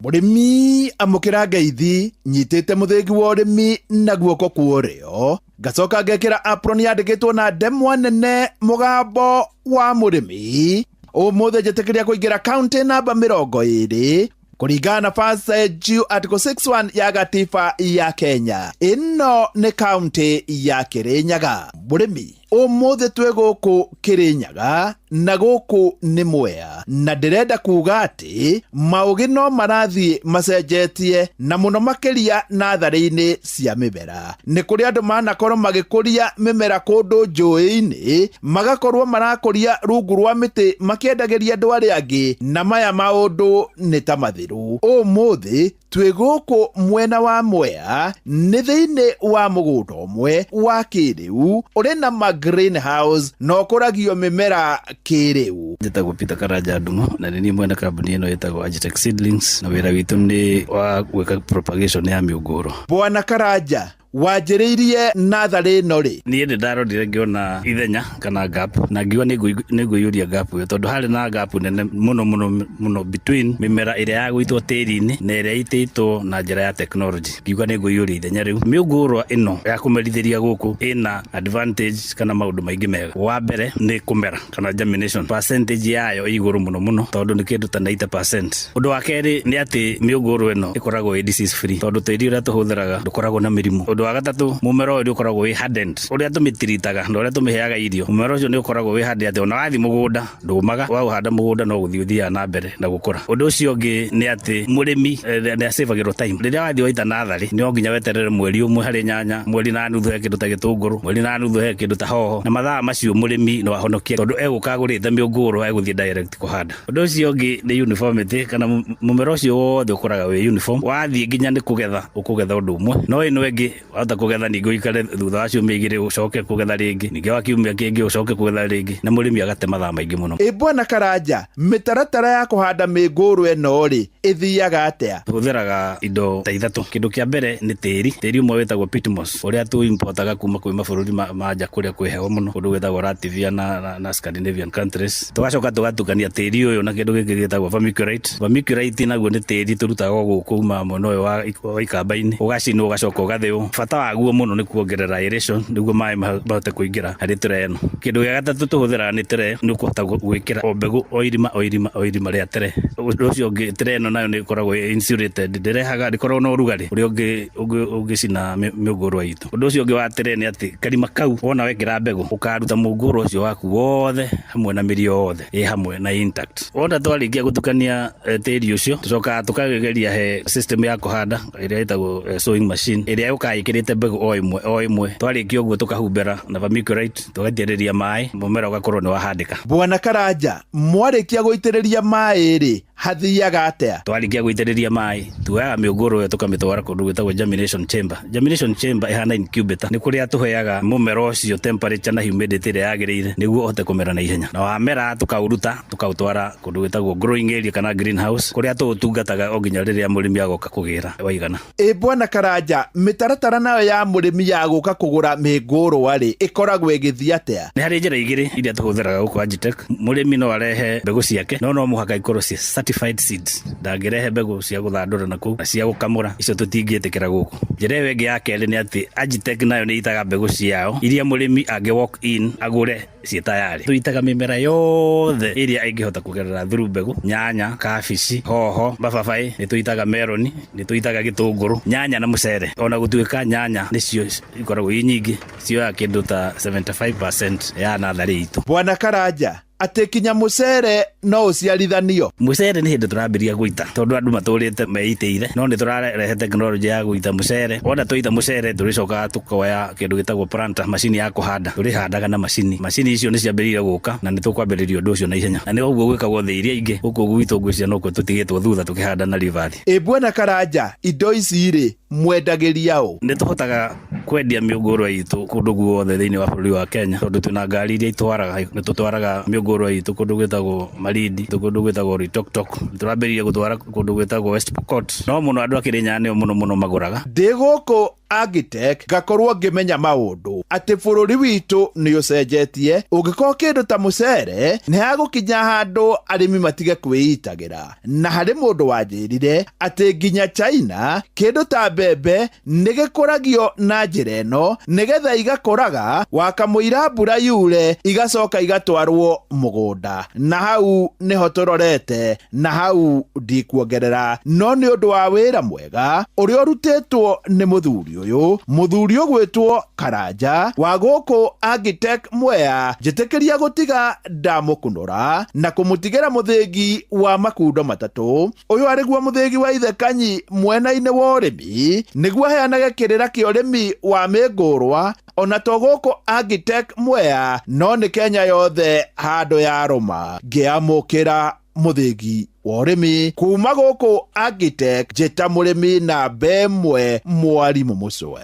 Mũrĩmi amũkĩra ngeithi, nyitĩte mũthĩgi wa ũrĩmi na guoko kwa ũrĩo, ngacoka ngekĩra apron yandĩkĩtwo na ndemwa nene mũgambo wa mũrĩmi. Ũmũthĩ njĩtĩkĩria kũingĩra kaunti namba 20 kũringana na First Due Article 61 ya gatiba ya Kenya. Ĩno nĩ kaunti ya Kirinyaga. Mũrĩmi, ũmũthĩ twĩ gũkũ Kirinyaga na gũkũ nĩ Mwea, na ndĩrenda kuga atĩ maũgĩ no marathiĩ macenjetie na mũno makĩria natharĩ-inĩ cia mĩmera. Nĩ kũrĩ andũ manakorwo magĩkũria mĩmera kũndũ njũĩ-inĩ, magakorwo marakũria rungu rwa mĩtĩ makĩendagĩria andũ arĩa angĩ, na maya maũndũ nĩ ta mathiru. Ũmũthĩ twĩ gũkũ mwena wa Mwea, nĩ thĩinĩ wa mũgũnda ũmwe wa kĩrĩu ũrĩ na ma greenhouse na ũkũragio mĩmera kĩrĩu. Njĩtagwo Peter Karanja Ndumo na nĩ niĩ mwene kambuni ĩno ĩtagwo Agitech Seedlings, na wĩra witũ nĩ wa gwĩka propagation ya mĩũngũrwa. Bwana Karanja, wanjĩrĩirie natharĩ ĩno rĩ? Niĩ nĩ ndarorire ngĩona ithenya kana gap, na ngiuga nĩ ngũiyũria gap ĩyo, tondũ harĩ na gap nene mũno mũno mũno between mĩmera ĩrĩa ya gũitwo tĩri-inĩ na ĩrĩa ĩitĩtwo na njĩra ya technology. Ngiuga nĩ ngũiyũria ithenya rĩu. Mĩũngũrwa ĩno ya kũmerithĩria gũkũ ĩna advantage kana maũndũ maingĩ mega. Wa mbere nĩ kũmera kana germination, percentage yayo ĩ igũrũ mũno mũno, tondũ nĩ kĩndũ ta 90%. Ũndũ wa kerĩ nĩ atĩ mĩũngũrwa ĩno ĩkoragwo ĩ disease free, tondũ tĩri ũrĩa tũhũthĩraga ndũkoragwo na mĩrimũ. Ũndũ wa gatatũ, mũmera ũyũ nĩ ũkoragwo wĩ hardened. Ũrĩa tũmĩtiritaga na ũrĩa tũmĩheaga irio, mũmera ũcio nĩ ũkoragwo wĩ hardened atĩ ona wathiĩ mũgũnda ndũmaga, waũhanda mũgũnda no gũthiĩ ũthiaga na mbere na gũkũra. Ũndũ ũcio ũngĩ nĩ atĩ mũrĩmi nĩ acĩvagĩrwo time. Rĩrĩa wathiĩ waita natharĩ, no nginya weterere mweri ũmwe harĩ nyanya, mweri na nuthu he kĩndũ ta gĩtũngũrũ, mweri na nuthu he kĩndũ ta hoho, na mathaa macio mũrĩmi no ahonokie tondũ egũka agũrĩte mĩũngũrwa egũthiĩ direct kũhanda. Ũndũ ũcio ũngĩ nĩ uniformity, kana mũmera ũcio wothe ũkũraga wĩ uniform, wathiĩ nginya nĩ kũgetha ũkũgetha ũndũ ũmwe, no ĩno ĩngĩ wahota kũgetha ningĩ ũikare thutha wa ciumia igĩrĩ ũcoke kũgetha rĩngĩ, ningĩ wa kiumia kĩngĩ ũcoke kũgetha rĩngĩ, na mũrĩmi agate mathaa maingĩ mũno. Ĩ Bwana Karanja, mĩtaratara ya kũhanda mĩngũrwa ĩno rĩ ĩthiaga atĩa? Tũhũthĩraga indo ta ithatũ. Kĩndũ kĩa mbere nĩ tĩri. Tĩri ũmwe wĩtagwo peat moss, ũrĩa tũimportaga kuma kwĩ mabũrũri ma nja kũrĩa kwĩ heho mũno, kũndũ gwĩtagwo Latvia na Scandinavian countries. Tũgacoka tũgatukania tĩri ũyũ na kĩndũ gĩkĩ gĩtagwo vermiculite. Vermiculite naguo nĩ tĩri tũrutaga gũkũ kuma mwena ũyũ wa ikamba-inĩ, ũgacinwo ũgacoka ũgathĩo. Bata waguo mũno nĩ kuongerera aeration nĩguo maĩ mahote kũingĩra harĩ tray ĩno. Kĩndũ gĩa gatatũ tũhũthĩraga nĩ tray, nĩ ũkũhota gwĩkĩra o mbegũ o irima o irima o irima rĩa tray. Ũndũ ũcio ũngĩ, tray ĩno nayo nĩ ĩkoragwo ĩ insulated, ndĩrehaga, ndĩkoragwo na ũrugarĩ ũrĩa ũngĩcina mĩũngũrwa itũ. Ũndũ ũcio ũngĩ wa tray nĩ atĩ karima kau wona wekĩra mbegũ ũkaruta mũngũrwa ũcio waku wothe hamwe na mĩri yothe ĩ hamwe na intact. Wona twarĩkia gũtukania tĩri ũcio, tũcokaga tũkageria he system ya kũhanda ĩrĩa ĩtagwo sowing machine, ĩrĩa yũkaga ĩkĩrĩte mbegũ o ĩmwe o ĩmwe. Twarĩkia ũguo tũkahumbĩra na vermiculite, tũgaitĩrĩria maĩ, mũmera ũgakorwo nĩ wahandĩka. Bwana Karanja, mwarĩkia gũitĩrĩria maĩ rĩ, hathiaga atĩa? Twarĩkia gũitĩrĩria maĩ, tuoyaga mĩũngũrwa ĩyo tũkamĩtwara kũndũ gwĩtagwo germination chamber. Germination chamber ĩhana incubator, nĩ kũrĩa tũheaga mũmera ũcio temperature na humidity ĩrĩa yagĩrĩire nĩguo ũhote kũmera na ihenya. Na wamera tũkaũruta tũkaũtwara kũndũ gwĩtagwo growing area kana greenhouse, kũrĩa tũũtungataga o nginya rĩrĩa mũrĩmi agoka kũgĩra waigana. Ĩ Bwana Karanja, mĩtaratara nayo ya mũrĩmi ya gũka kũgũra mĩngũrwa rĩ ĩkoragwo ĩgĩthiĩ atĩa? Nĩ harĩ njĩra igĩrĩ iria tũhũthĩraga gũkũ Agitech. Mũrĩmi no arehe mbegũ ciake, no no mũhaka ikorwo ciĩ certified seeds. Ndangĩrehe mbegũ cia gũthandũra na kũu na cia gũkamũra, icio tũtingĩtĩkĩra gũkũ. Njĩra ĩyo ĩngĩ ya kerĩ nĩ atĩ Agitech nayo nĩ ĩitaga mbegũ ciao iria mũrĩmi angĩ walk in agũre ciĩ tayarĩ. Tũitaga mĩmera yothe ĩrĩa ĩngĩhota kũgerera through mbegũ, nyanya, kabici, hoho, mababaĩ, nĩ tũitaga meroni, nĩ tũitaga gĩtũngũrũ, nyanya na mũcere. Ona gũtuĩka nyanya nĩcio ikoragwo i nyingĩ, cioyaga kĩndũ ta 75% ya natharĩ itũ. Bwana Karanja, Atĩ kinya mũcere no ũciarithanio. Mũcere nĩ hĩndĩ tũrambĩrĩria gũita tondũ andũ matũrĩte meitĩire, no nĩ tũrarehe tekinoronjĩ ya gũita mũcere. Wona twaita mũcere tũrĩcokaga tũkoya kĩndũ gĩtagwo planter, macini ya kũhanda, tũrĩhandaga na macini. Macini icio nĩ ciambĩrĩirie gũka na nĩ tũkwambĩrĩria ũndũ ũcio na ihenya, na nĩ ũguo gwĩkagwo thĩ iria ingĩ. Gũkũ gwitũ ngwĩciria nokuo tũtigĩtwo thutha tũkĩhanda na ribathi. Ĩ Bwana Karanja, indo ici rĩ, mwendagĩria ũ? Nĩ tũhotaga kwendia mĩũngũrwa itũ kũndũ guothe thĩinĩ wa bũrũri wa Kenya tondũ twĩna ngari iria itwaraga. Nĩ tũtwaraga mĩũngũrwa itũ kũndũ gwĩtagwo Malindi, kũndũ gwĩtagwo Loitoktok, nĩ tũrambĩrĩirie gũtwara kũndũ gwĩtagwo West Pokot, no mũno andũ a Kĩrĩnyaga nĩo mũno mũno magũraga. Ndĩ gũkũ Agitech ngakorwo ngĩmenya maũndũ atĩ bũrũri witũ nĩ ũcenjetie, ũngĩkorwo kĩndũ ta mũcere nĩ hagũkinya handũ arĩmi matige kwĩitagĩra. Na harĩ mũndũ wanjĩrire atĩ nginya China kĩndũ ta mbembe nĩ gĩkũragio na njĩra ĩno nĩgetha igakũraga wakamũira mbura yure igacoka igatwarwo mũgũnda. Na hau nĩho tũrorete, na hau ndikuongerera, no nĩ ũndũ wa wĩra mwega ũrĩa ũrutĩtwo nĩ mũthuri ũyũ, mũthuri ũgwĩtwo Karanja wa gũkũ Agitech Mwea, njĩtĩkĩria gũtiga ndamũkunũra na kũmũtigĩra mũthĩgi wa makundo matatũ. Ũyũ arĩguo mũthĩgi wa ithe Kanyi mwena-inĩ wa ũrĩmi, nĩguo aheanage kĩrĩra kĩa ũrĩmi wa mĩngũrwa, ona to gũkũ Agitech Mwea, no nĩ Kenya yothe handũ yarũma. Ngĩamũkĩra mũthĩgi wa ũrĩmi kuma gũkũ Agitech, njĩta mũrĩmi namba ĩmwe, mwarimũ Mũcwe.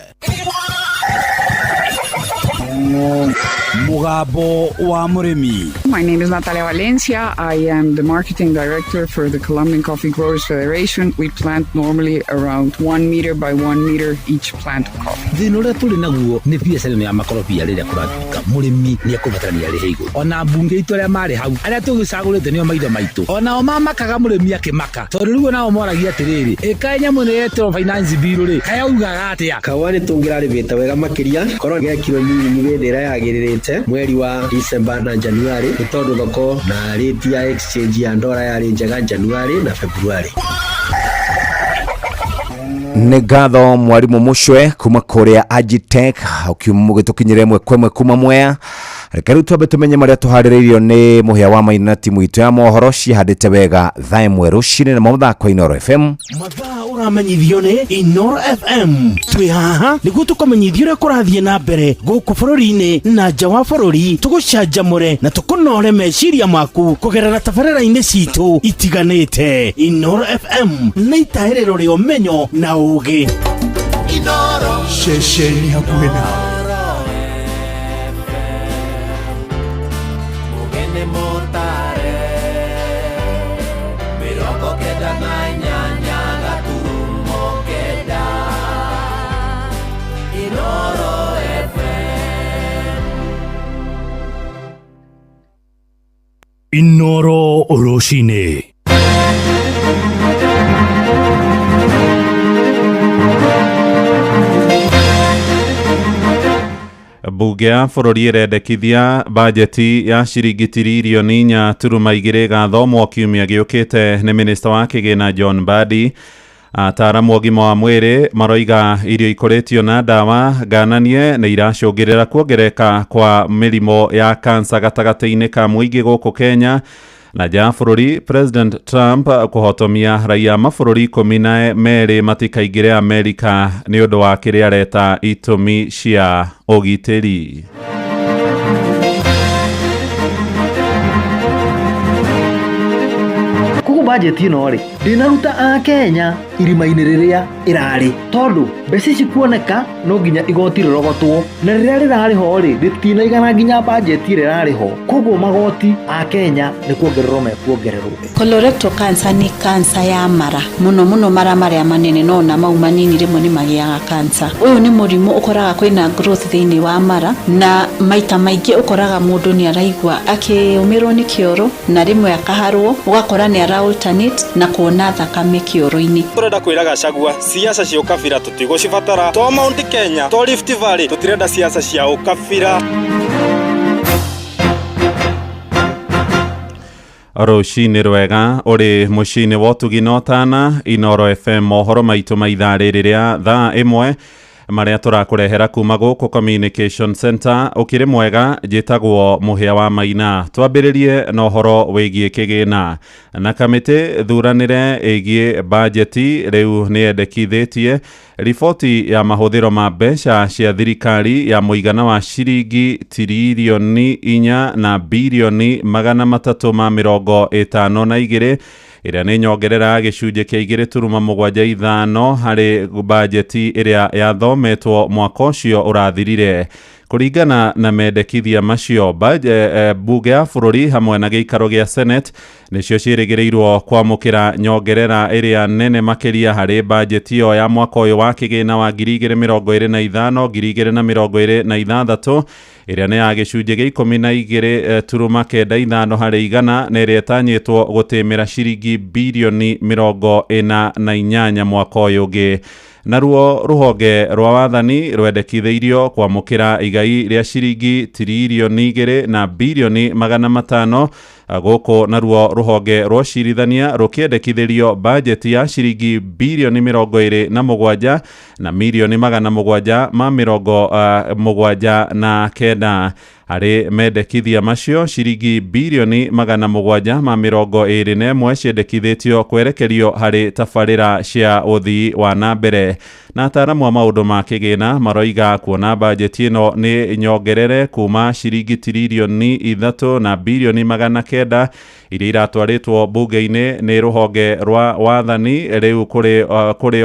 Mũgambo wa mũrĩmi. My name is Natalia Valencia. I am the marketing director for the Colombian Coffee Growers Federation. We plant normally around 1 meter by 1 meter each plant of coffee. Thĩna ũrĩa tũrĩ naguo nĩ biacara ĩno ya makorobia. Rĩrĩa kũratuĩka mũrĩmi nĩ ekũbatarania arĩhe igũrũ, ona mbunge itũ arĩa marĩ hau, arĩa tũgĩcagũrĩte nĩo maitho maitũ, onao mamakaga mũrĩmi akĩmaka, tondũ rĩu onao moragia atĩrĩrĩ, ĩkaĩ nyamũ ĩno yetĩrwo finance bill rĩ, kaĩ augaga atĩa? Kahũa nĩ tũngĩrarĩmĩte wega makĩria korwo gekirwo mĩrimũ hĩndĩ ĩrĩa yagĩrĩrĩte, mweri wa December na January, nĩ tondũ thoko na rate ya exchange ya ndora yarĩ njega January na February. Nĩ ngatho mwarimũ Mũcwe kuma kũrĩa Agitech, ũgĩtũkinyĩra ĩmwe kwa ĩmwe kuma Mwea. Reke rĩu twambe tũmenye marĩa tũharĩrĩirio nĩ mũhĩa wa maina na timu itũ ya mohoro ciĩhandĩte wega thaa 1 rũcinĩ, namo mũthako Inooro FM. Mathaa ũramenyithio nĩ Inooro FM. Twĩ haha nĩguo tũkũmenyithia ũrĩa kũrathiĩ na mbere gũkũ bũrũri-inĩ na nja wa bũrũri, tũgũcanjamũre na tũkũnore meciria maku kũgerera tabarĩra-inĩ citũ itiganĩte. Inooro FM nĩ itahĩrĩro rĩa ũmenyo na ũgĩ. Ceceni hakuhĩ nawe. Mugene motare 98.9 Inooro FM. Inooro rũcinĩ. Mbunge ya bũrũri ĩrendekithia bajeti ya ciringi tiririoni 4.2 ĩgathomwo kiumia gĩũkĩte nĩ minista wa kĩgĩna John Mbadi. Ataaramu ũgima wa mwĩrĩ maroiga irio ikũrĩtio na ndawa ngananie nĩ iracũngĩrĩra kuongereka kwa mĩrimũ ya kansa gatagatĩ-inĩ ka mũingĩ gũkũ Kenya. Na nja ya bũrũri, President Trump kũhotomia raia mabũrũri 12 matikaingĩre Amerika nĩ ũndũ wa kĩrĩa areta itũmi cia ũgitĩri. Koguo bajeti ĩno rĩ, ndĩnaruta a Kenya irima-inĩ rĩrĩa ĩrarĩ, tondũ mbeca ici kuoneka no nginya igoti rĩrogotwo, na rĩrĩa rĩrarĩ ho rĩ, rĩtinaigana nginya bajeti ĩrĩa ĩrarĩ ho. Koguo magoti a Kenya nĩ kuongererwo mekuongererwo. Colorectal cancer nĩ cancer ya mara, mũno mũno mara marĩa manene, no ona mau manini rĩmwe nĩ magĩaga cancer. Ũyũ nĩ mũrimũ ũkoraga kwĩna growth thĩinĩ wa mara, na maita maingĩ ũkoraga mũndũ nĩ araigua akĩũmĩrwo nĩ kĩoro, na rĩmwe akaharwo, ũgakora nĩ ara alternate na kuona thakame kĩoro-inĩ. Turenda kwĩra Gachagua siasa cia ũkabira tũtigũcibatara, to Mount Kenya to Rift Valley, tũtirenda siasa cia ũkabira. Rũcinĩ rwega ũrĩ mũciĩ-inĩ wa ũtugi na ũtana. Inooro FM, mohoro maitũ ma ithaa rĩrĩ rĩa thaa 1. Marĩa tũrakũrehera kuma gũkũ Communication Center. Ũkĩrĩ mwega, njĩtagwo Mũhĩa wa Maina. Twambĩrĩrie na ũhoro wĩgiĩ kĩgĩna na kamĩtĩ thuranĩre ĩgiĩ bajeti rĩu nĩ yendekithĩtie riboti ya mahũthĩro ma mbeca cia thirikari ya mũigana wa ciringi tiririoni 4 na birioni 352, ĩrĩa nĩ nyongerera ya gĩcunjĩ kĩa 2.75 harĩ bajeti ĩrĩa yathometwo mwaka ũcio ũrathirire. Kũringana na mendekithia macio, bunge ya bũrũri hamwe na gĩikaro gĩa Senate nĩcio ciĩrĩgĩrĩirwo kwamũkĩra nyongerera ĩrĩa nene makĩria harĩ bajeti ĩyo ya mwaka ũyũ wa kĩgĩna wa 2025 2026, ĩrĩa nĩ ya gĩcunjĩ gĩa 12.95 harĩ igana, na ĩrĩa ĩtanyĩtwo gũtĩmĩra ciringi birioni 48 mwaka ũyũ ũngĩ. Naruo rũhonge rwa wathani rwendekithĩirio kwamũkĩra igai rĩa ciringi tiririoni 2 na birioni 500 gũkũ, naruo rũhonge rwa ũcirithania rũkĩendekithĩrio bajeti ya ciringi birioni 27 na mirioni 779. Harĩ mendekithia macio, ciringi birioni 721 ciendekithĩtio kwerekerio harĩ tabarĩra cia ũthii wa na mbere. Na ataaramu a maũndũ ma kĩgĩna maroiga kuona bajeti ĩno nĩ nyongerere kuma ciringi tiririoni 3 na birioni 900 iria iratwarĩtwo bunge-inĩ nĩ rũhonge rwa wathani, rĩu kũrĩ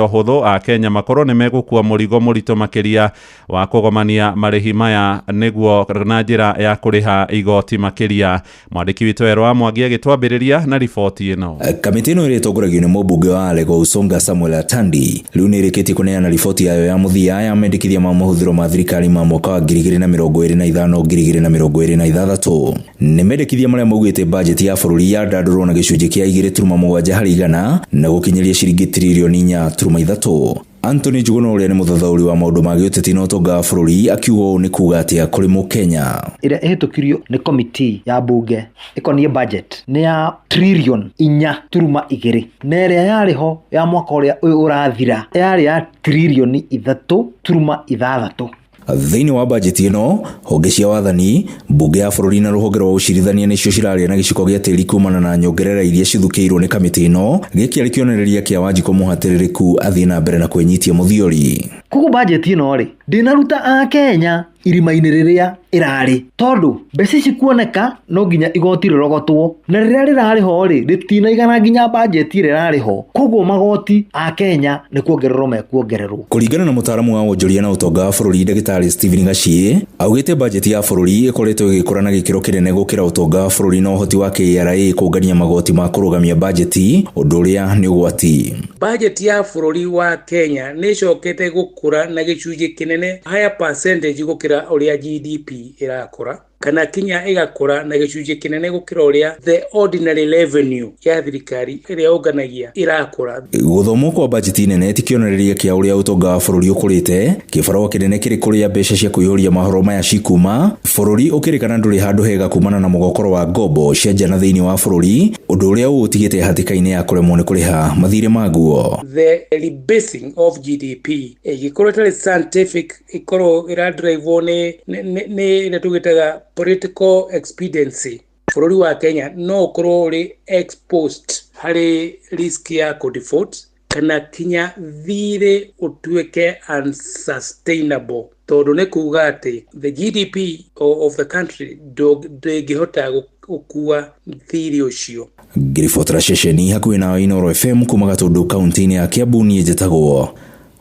ũhũthũ a Kenya makorwo nĩ megũkua mũrigo mũritũ makĩria wa kũgomania marĩhi maya nĩguo na njĩra ya kũrĩha igoti makĩria. Mwandĩki witũ Erwa Mwangi agĩtwambĩrĩria na riboti ĩno. Kamĩtĩ ĩno ĩrĩa ĩtongoragio nĩ mũmbunge wa Alego Usonga Samuel Atandi rĩu nĩ ĩrĩkĩtie kũneana riboti yayo ya mũthia ya mendekithia ma mahũthĩro ma thirikari ma mwaka wa 2025 2026. Nĩ mendekithia marĩa maugĩte bajeti ya bũrũri yandandũrwo na gĩcunjĩ kĩa 2.7 harĩ igana na gũkinyĩria ciringi tiririoni 4.3. Anthony Njuguna ũrĩa nĩ mũthathaũri wa maũndũ ma gĩũteti na ũtonga wa bũrũri akiuga ũũ nĩ kuga atĩa kũrĩ mũkenya. Ĩrĩa ĩhĩtũkirio nĩ komiti ya bunge ĩkoniĩ budget nĩ ya trillion 4.2, na ĩrĩa yarĩ ho ya mwaka ũrĩa ũyũ ũrathira yarĩ ya tririoni 3.6. Thĩinĩ wa bajeti ĩno, honge cia wathani, bunge ya bũrũri na rũhonge rwa ũcirithania nĩcio cirarĩa na gĩciko gĩa tĩri kumana na nyongerera iria cithukĩirwo nĩ kamĩtĩ ĩno. Gĩkĩ arĩ kĩonereria kĩa Wanjikũ mũhatĩrĩrĩku athiĩ na mbere na kwĩnyitia mũthiori. Koguo bajeti ĩno rĩ, ndĩnaruta a Kenya irima-inĩ rĩrĩa ĩrarĩ, tondũ mbeca ici kuoneka no nginya igoti rĩrogotwo, na rĩrĩa rĩrarĩ ho rĩ, rĩtinaigana nginya bajeti ĩrĩa ĩrarĩ ho. Koguo magoti a Kenya nĩ kuongererwo mekuongererwo. Kũringana na mũtaaramu wa wonjoria na ũtonga wa bũrũri ndagĩtarĩ Stephen Gachie, augĩte bajeti ya bũrũri ĩkoretwo ĩgĩkũra na gĩkĩro kĩnene gũkĩra ũtonga wa bũrũri na ũhoti wa KRA kũngania magoti ma kũrũgamia bajeti, ũndũ ũrĩa nĩ ũgwati. Bajeti ya bũrũri wa Kenya nĩ ĩcokete gũkũra na gĩcunjĩ kĩnene, higher percentage gũkĩra ũrĩa GDP ĩrakũra, kana kinya ĩgakũra na gĩcunjĩ kĩnene gũkĩra ũrĩa the ordinary revenue ya thirikari ĩrĩa ũnganagia ĩrakũra. Gũthomwo kwa bajeti nene ti kĩonereria kĩa ũrĩa ũtonga wa bũrũri ũkũrĩte. Kĩbarũa kĩnene kĩrĩ kũrĩa mbeca cia kũihũria mahoro maya cikuma, bũrũri ũkĩrĩkana ndũrĩ handũ hega kumana na mũgokoro wa ngombo cia nja na thĩinĩ wa bũrũri, ũndũ ũrĩa ũũtigĩte hatĩka-inĩ ya kũremwo nĩ kũrĩha mathirĩ maguo. The rebasing of GDP ĩgĩkorwo ĩtarĩ scientific, ĩkorwo ĩradrivewo nĩ ĩrĩa tũgĩtaga political expediency, bũrũri wa Kenya no ũkorwo ũrĩ exposed harĩ risk ya kũ-default kana kinya thirĩ ũtuĩke unsustainable, tondũ nĩ kuga atĩ the GDP of the country ndĩngĩhota gũkua thirĩ ũcio. Ngĩribotera ceceni hakuhĩ na Inooro FM kuma Gatũndũ kaunti-inĩ ya Kiambu, niĩ njĩtagwo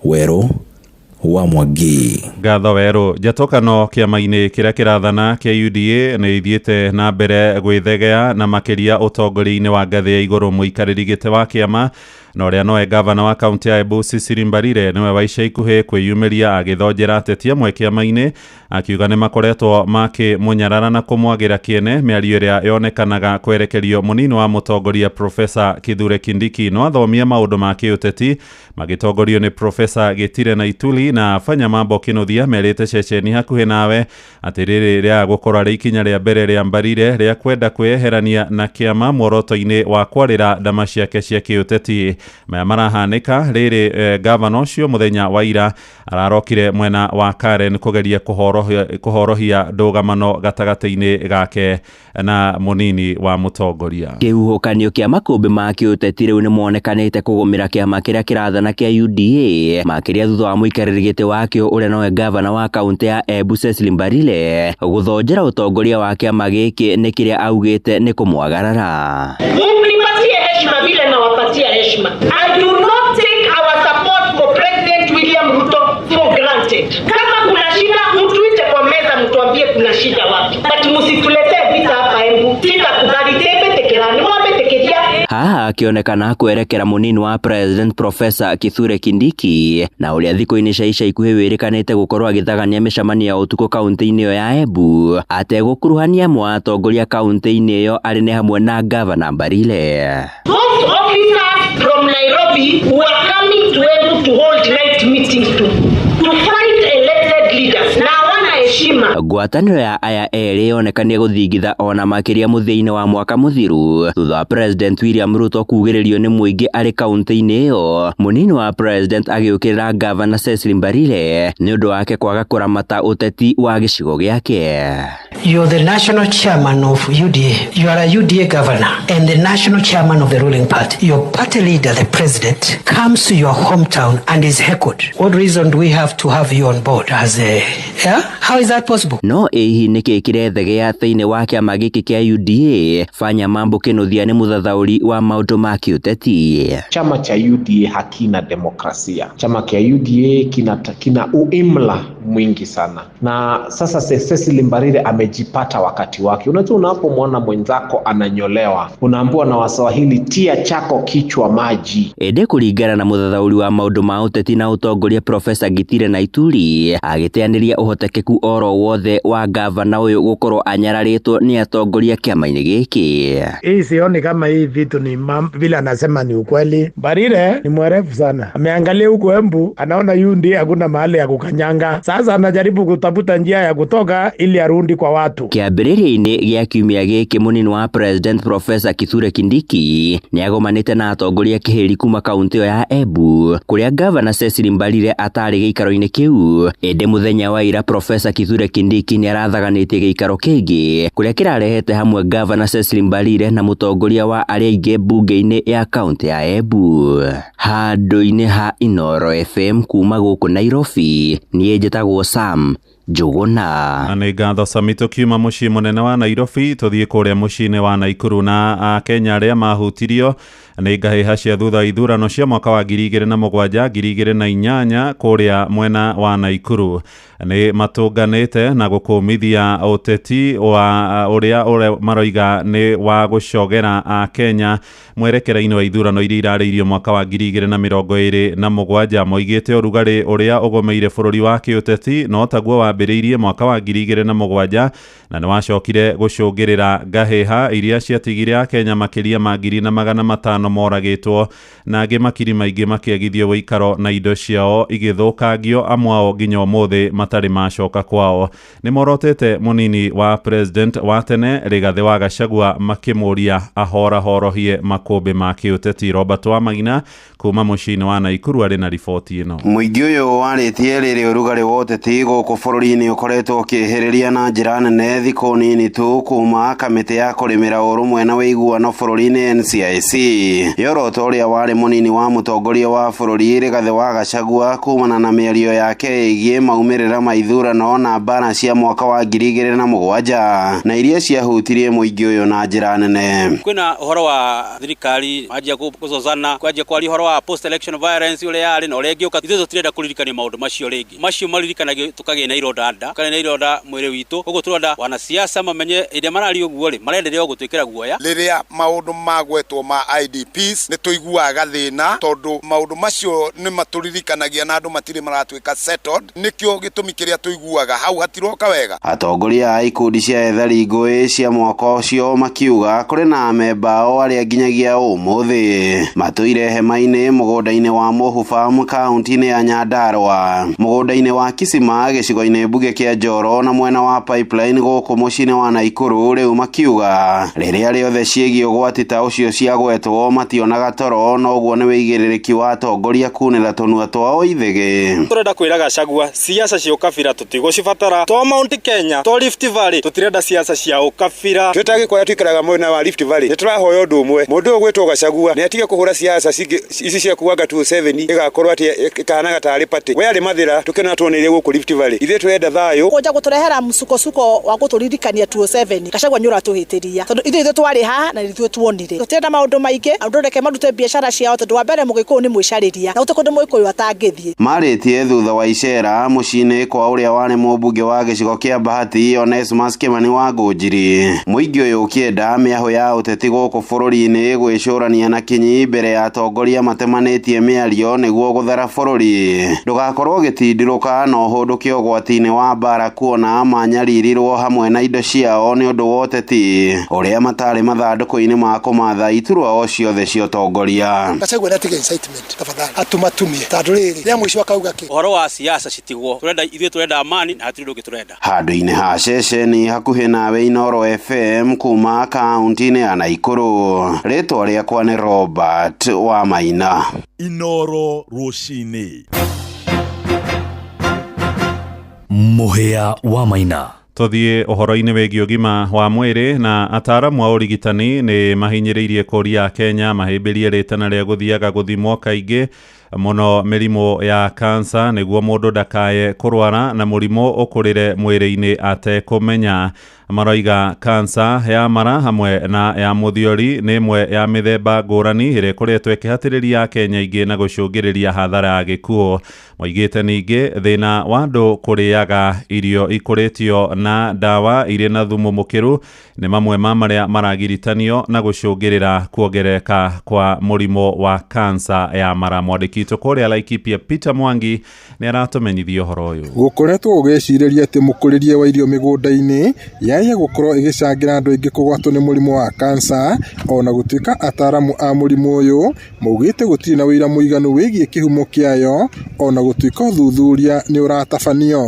Werũ wa Mwangi. Ngatho Werũ. Njatũkano kĩama-inĩ kĩrĩa kĩrathana kĩa UDA nĩ ithiĩte na mbere gwĩthegea na makĩria ũtongoria-inĩ wa ngathĩ ya igũrũ. Mũikarĩri gĩtĩ wa kĩama na ũrĩa nowe gavana wa kaunti ya Embu Cecily Mbarire nĩwe wa ica ikuhĩ kwĩyumĩria agĩthonjera ateti amwe kĩama-inĩ, akiuga nĩ makoretwo makĩmũnyarara na kũmwagĩra kĩene mĩario ĩrĩa yonekanaga kwerekerio mũnini wa mũtongoria Profesa Kithure Kindiki. No athomia maũndũ ma kĩũteti magĩtongorio nĩ Profesa Gĩtire na Ituli na Fanya Mambo Kinuthia merĩte ceceni hakuhĩ nawe atĩ rĩrĩ rĩa gũkorwo arĩ ikinya rĩa mbere rĩa Mbarire rĩa kwenda kwĩyeherania na kĩama muoroto-inĩ wa kwarĩra ndama ciake cia kĩũteti. Maya marahanĩka rĩrĩ gavana ũcio mũthenya wa ira ararokire mwena wa Karen kũgeria kũhorohia ndũgamano gatagatĩ-inĩ gake na mũnini wa mũtongoria. Kĩhuhũkanio kĩa makũmbĩ ma kĩũteti rĩu nĩmonekanĩte kũgũmĩra kĩama kĩrĩa kĩrathana kĩa UDA makĩria thutha wa mũikarĩri gĩtĩ wakĩo ũrĩa nowe gavana wa kaũntĩ ya Embu Cecily Mbarire gũthonjera ũtongoria wa kĩama gĩkĩ nĩ kĩrĩa augĩte nĩ kũmwagarara. Mnipatie heshima vile nawapatia heshima. I do not take our support for President William Ruto for granted. Kama kuna shida mtuite kwa meza mtuambie kuna shida wapi. But msituletee vita hapa Embu. Sitakubali tembe tekerani mwambe tekeria. Haha akĩonekana kwerekera mũnini wa President Professor Kithure Kindiki na ũrĩa thikũ-inĩ cia ica ikuhĩ wĩrĩkanĩte gũkorwo agĩthagania mĩcemanio ya ũtukũ kaũntĩ-inĩ ĩyo ya Embu ategũkuruhania amwe a atongoria kaũntĩ-inĩ ĩyo arĩ nĩ hamwe na Gavana Mbarile. Those officers from Nairobi who are coming to Embu to hold night meetings to fight elected leaders. Na hawana heshima. Ngwatanĩro ya aya erĩ yonekanie gũthingitha ona makĩria mũthia-inĩ wa mwaka mũthiru thutha wa President William Ruto kugĩrĩrio nĩ mũingĩ arĩ kaũntĩ-inĩ ĩyo. Mũnini wa President agĩũkĩrĩra Gavana Cecily Mbarire nĩ ũndũ wake kwaga kũramata ũteti wa gĩcigo gĩake. You're the national chairman of UDA. You are a UDA governor and the national chairman of the ruling party. Your party leader, the president, comes to your hometown and is heckled. What reason do we have to have you on board as a... Yeah? How is that possible? No ĩhihi nĩkĩ kĩrethegea thĩinĩ wa kĩama gĩkĩ kĩa UDA? Fanya Mambo Kĩnuthia nĩ mũthathaũri wa maũndũ ma kĩũteti. Chama cha UDA hakina demokrasia. Chama cha UDA kina uimla mwingi sana. Na sasa Cecily Mbarire amejipata wakati wake. Unajua, unapomwona mwenzako ananyolewa, unaambiwa na Waswahili, tia chako kichwa maji. Ĩndĩ kũringana na mũthathaũri wa maũndũ ma ũteti na ũtongoria Professor Gitire Naituri agĩteanĩria ũhotekeku oro wothe wa gavana ũyũ gũkorwo anyararĩtwo nĩ atongoria kĩama-inĩ gĩkĩ. Hii sioni kama hii vitu ni vile anasema ni ukweli. Mbarire ni mwerevu sana, ameangalia huku Embu anaona UDA hakuna mahali ya kukanyanga. Sasa anajaribu kutafuta njia ya kutoka ili arundi kwa watu. Kĩambĩrĩria-inĩ gĩa kiumia gĩkĩ mũnini wa President Professor Kithure Kindiki nĩagomanĩte na atongoria kĩhĩri kuma kaũntĩ ĩyo ya Embu kũrĩa Gavana Cecily Mbarire atarĩ gĩikaro-inĩ kĩu. Ĩndĩ mũthenya wa ira Professor Kithure Kindiki nĩarathaganĩtie gĩikaro kĩngĩ kũrĩa kĩrarehete hamwe Gavana Cecily Mbarire na mũtongoria wa arĩa aingĩ mbunge-inĩ ya kaũntĩ ya Embu. Handũ-inĩ ha Inooro FM kuma gũkũ Nairobi, niĩ njĩtagwo Sam Njũgũna. Na nĩ ngatho Sami. Tũkiuma mũciĩ mũnene wa Nairobi tũthiĩ kũrĩa mũciĩ-inĩ wa Naikuru na Akenya arĩa mahutirio nĩ ngahĩha cia thutha wa ithurano cia mwaka wa 2007 2008 kũrĩa mwena wa Naikuru nĩ matũnganĩte na gũkũmithia ũteti wa ũrĩa maroiga nĩ wa gũcogera Akenya mwerekera-inĩ wa ithurano iria irarĩirio mwaka wa 2027. Moigĩte ũrugarĩ ũrĩa ũgũmĩire bũrũri wa kĩũteti no taguo wambĩrĩirie mwaka wa 2007 na nĩ wacokire gũcũngĩrĩra ngahĩha iria ciatigire Akenya makĩria ma 1,500 moragĩtwo na angĩ makiri maingĩ makĩagithio ũikaro na indo ciao igĩthũkangio, amwe ao nginya ũmũthĩ matarĩ macoka kwao. Nĩ morotete mũnini wa President wa tene Rigathĩ wa Gachagua makĩmũria ahorahorohie makũmbĩ ma kĩũteti. Robert Wamagina kuma mũciĩ-inĩ wa Naikuru arĩ na riboti ĩno. Mũingĩ ũyũ warĩtie rĩrĩ ũrugarĩ wa ũteti gũkũ bũrũri-inĩ ũkoretwo ũkĩhĩrĩria na njĩra nene thikũ nini tu kuma kamĩtĩ ya kũrĩmĩra ũrũmwe na ũiguano bũrũri-inĩ NCIC yoroto ũrĩa warĩ mũnini wa mũtongoria wa bũrũri Rigathĩ wa Gachagua kumana na mĩario yake ĩgiĩ maumĩrĩra ma ithurano na mbara cia mwaka wa 2007 na iria ciahutirie mũingĩ ũyũ na njĩra nene. Kwĩna ũhoro wa thirikari manjia kũzozana, kwanjia kwaria ũhoro wa post election violence ũrĩa yarĩ na ũrĩa ĩngĩũka. Ithuĩ tũtirenda kũririkania maũndũ macio rĩngĩ, macio maririkanagio tũkagĩa na ironda nda, tũkagĩa na ironda mwĩrĩ witũ. Ũguo tũrenda wanasiasa mamenye ĩrĩa mararia ũguo rĩ, marenderea gũtwĩkĩra guoya. Rĩrĩa maũndũ magwetwo ma IDPs nĩ tũiguaga thĩna tondũ maũndũ macio nĩ matũririkanagia na andũ matirĩ maratuĩka settled. Nĩkĩo gĩtũmi kĩrĩa tũiguaga hau hatiroka wega. Atongoria a ikundi cia ethari ngũĩ cia mwaka ũcio makiuga kũrĩ na amemba ao arĩa nginyagia ũmũthĩ matũire hema-inĩ mũgũnda-inĩ wa Mũhu Farm kaunti-inĩ ya Nyandarua, mũgũnda-inĩ wa Kisima gĩcigo-inĩ gĩcigo-inĩ mbunge kĩa Njoro na mwena wa Pipeline gũkũ mũciĩ-inĩ wa Naikuru rĩu makiuga rĩrĩa rĩothe ciĩgiĩ ũgwati ta ũcio ciagwetwo mationaga toro noguo nĩ wĩigĩrĩrĩki wa atongoria kunĩra tũnua twao ithĩgĩ. Turenda kwĩra Gachagua siasa cia ũkabira tũtigũcibatara, to Mount Kenya to Rift Valley tũtirenda siasa cia ũkabira. Twĩ ta Gĩkũyũ tuikaraga mwena wa Rift Valley nĩ tũrahoya ũndũ ũmwe, mũndũ ũyũ ũgwĩtwo Gachagua nĩ atige kũhũra siasa ici cia kuanga 27 ĩgakorwo atĩ ĩkahanaga tarĩ party. We arĩ Mathĩra tũkĩona tuoneire gũkũ Rift Valley, ithuĩ tũrenda thayũ. Kũnja gũtũrehera msukosuko wa gũtũririkania 27 Gachagua nĩ ũratũhĩtĩria tondũ ithuĩ ithuĩ twarĩ haha na ithuĩ tuonire. Tũtirenda maũndũ maingĩ, andũ reke marute biacara ciao tondũ wa mbere mũgĩkũyũ nĩ mwĩcarĩria na gũtirĩ kũndũ mũgĩkũyũ atangĩthiĩ. Marĩtie thutha wa icera mũciĩ-inĩ kwa ũrĩa warĩ mũmbunge wa gĩcigo kĩa Bahati Onesmus Kimani wa Ngũnjiri. Mũingĩ ũyũ ũkĩenda mĩahũ ya ũteti gũkũ bũrũri-inĩ gwĩcũrania na kinyi mbere ya atongoria matemanĩtie mĩario nĩguo gũthara bũrũri ndũgakorwo ũgĩtindirũka na ũhũndũke ũgwati-inĩ wa mbara kuona manyaririrwo hamwe na indo ciao nĩ ũndũ wa ũteti ũrĩa matarĩ mathandũkũ-inĩ ma kũmatha iturwa o ciothe cia ũtongoria. Gachagua nĩ atige incitement tafadhali, atumatumie tondũ rĩrĩ rĩa mũico akauga kĩ. Ũhoro wa siasa citigwo, turenda ithuĩ turenda amani na hatirĩ ũndũ ũngĩ turenda. Handũ-inĩ ha ceceni hakuhĩ nawe Inooro FM kuma kaunti-inĩ ya Naikuru, rĩtwa rĩakwa nĩ Robert wa Maina. Inooro rũcinĩ. Mũhĩa wa Maina. Tũthiĩ ũhoro-inĩ wĩgiĩ ũgima wa mwĩrĩ na ataaramu a ũrigitani nĩ mahinyĩrĩirie kũria Kenya mahĩmbĩrie rĩtana rĩa gũthiaga gũthimwo kaingĩ mũno mĩrimũ ya kansa nĩguo mũndũ ndakae kũrwara na mũrimũ ũkũrĩre mwĩrĩ-inĩ atekũmenya. Maroiga kansa ya mara hamwe na ya mũthiori nĩ ĩmwe ya mĩthemba ngũrani ĩrĩa ĩkoretwo ĩkĩhatĩrĩria Kenya ingĩ na gũcũngĩrĩria hathara ya gĩkuũ. Moigĩte ningĩ thĩna wa andũ kũrĩaga irio ikũrĩtio na ndawa irĩ na thumu mũkĩru nĩ mamwe ma marĩa maragiritanio na gũcũngĩrĩra kuongerereka kwa mũrimũ wa kansa ya mara. Mwandĩki witũ kũrĩa Laikipia Peter Mwangi nĩ aratũmenyithia ũhoro ũyũ. Gũkoretwo gũgĩcirĩria atĩ mũkũrĩrie wa irio mĩgũnda-inĩ yaia gũkorwo ĩgĩcangĩra andũ aingĩ kũgwatwo nĩ mũrimũ wa kansa, ona gũtuĩka ataramu a mũrimũ ũyũ maugĩte gũtirĩ na ũira mũiganu wĩgiĩ kĩhumo kĩayo, ona gũtuĩka ũthuthuria nĩ ũratabanio.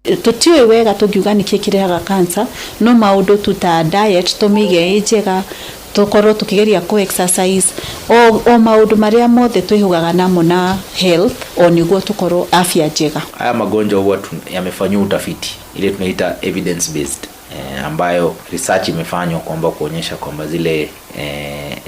Tũtiũĩ wega tũngiuga nĩkĩ kĩrehaga cancer, no maũndũ tu ta diet tũmĩige ĩ njega, tũkorwo tũkĩgeria kũ exercise, o maũndũ marĩa mothe twĩhũgaga namo na health, o nĩguo tũkorwo afya njega. Haya magonjwa huwa yamefanyiwa utafiti ile tunaita evidence based, ambayo research imefanywa kwamba kuonyesha kwamba zile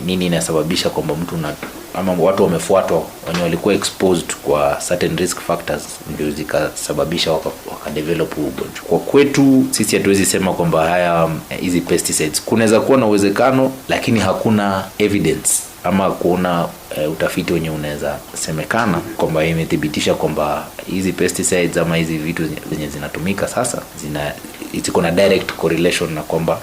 nini inasababisha kwamba mtu na ama watu wamefuatwa wenye walikuwa exposed kwa certain risk factors ndio zikasababisha waka develop huu ugonjwa. Kwa kwetu sisi hatuwezi sema kwamba haya hizi pesticides, kunaweza kuwa na uwezekano lakini hakuna evidence ama kuona utafiti wenye unaweza semekana kwamba imethibitisha kwamba hizi pesticides ama hizi vitu zenye zinatumika sasa ziko na direct correlation na kwamba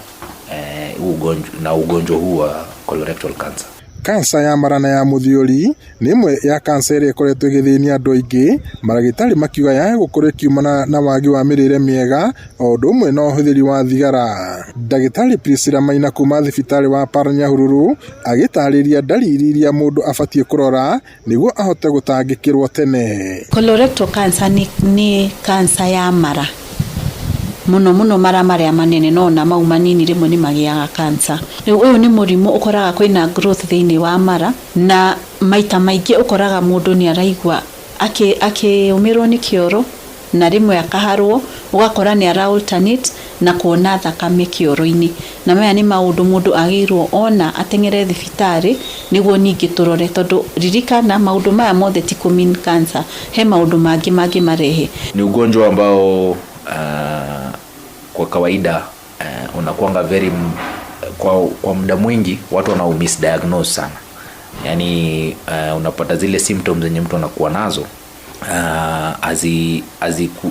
na ugonjwa huu wa colorectal cancer. Kansa ya mara na ya mũthiori nĩ ĩmwe ya kansa ĩrĩa ĩkoretwo ĩgĩthĩnia andũ aingĩ, maragĩtarĩ makiuga yae gũkorwo ĩkiumana na wagi wa mĩrĩre mĩega o ũndũ ũmwe na ũhũthĩri wa thigara. Ndagĩtarĩ Priscilla Maina kuma thibitarĩ wa Pearl Nyahururu agĩtarĩria ndariri iria mũndũ abatiĩ kũrora nĩguo ahote gũtangĩkĩrwo tene. Colorectal cancer nĩ kansa ya mara, mũno mũno mara marĩa manene, no ona mau manini rĩmwe nĩ magĩaga cancer. Rĩu ũyũ nĩ mũrimũ ũkoraga kwĩna growth thĩinĩ wa mara, na maita maingĩ ũkoraga mũndũ nĩ araigua akĩũmĩrwo nĩ kĩoro na rĩmwe akaharwo, ũgakora nĩ ara alternate na kuona thakame kĩoro-inĩ. Na maya nĩ maũndũ mũndũ agĩrĩirwo ona ateng'ere thibitarĩ nĩguo ningĩ tũrore, tondũ ririkana maũndũ maya mothe ti kũ mean cancer, he maũndũ mangĩ mangĩmarehe. Ni ugonjwa ambao kwa kawaida unakuanga very kwa muda mwingi watu wana misdiagnose sana. Yaani unapata zile symptoms zenye mtu anakuwa nazo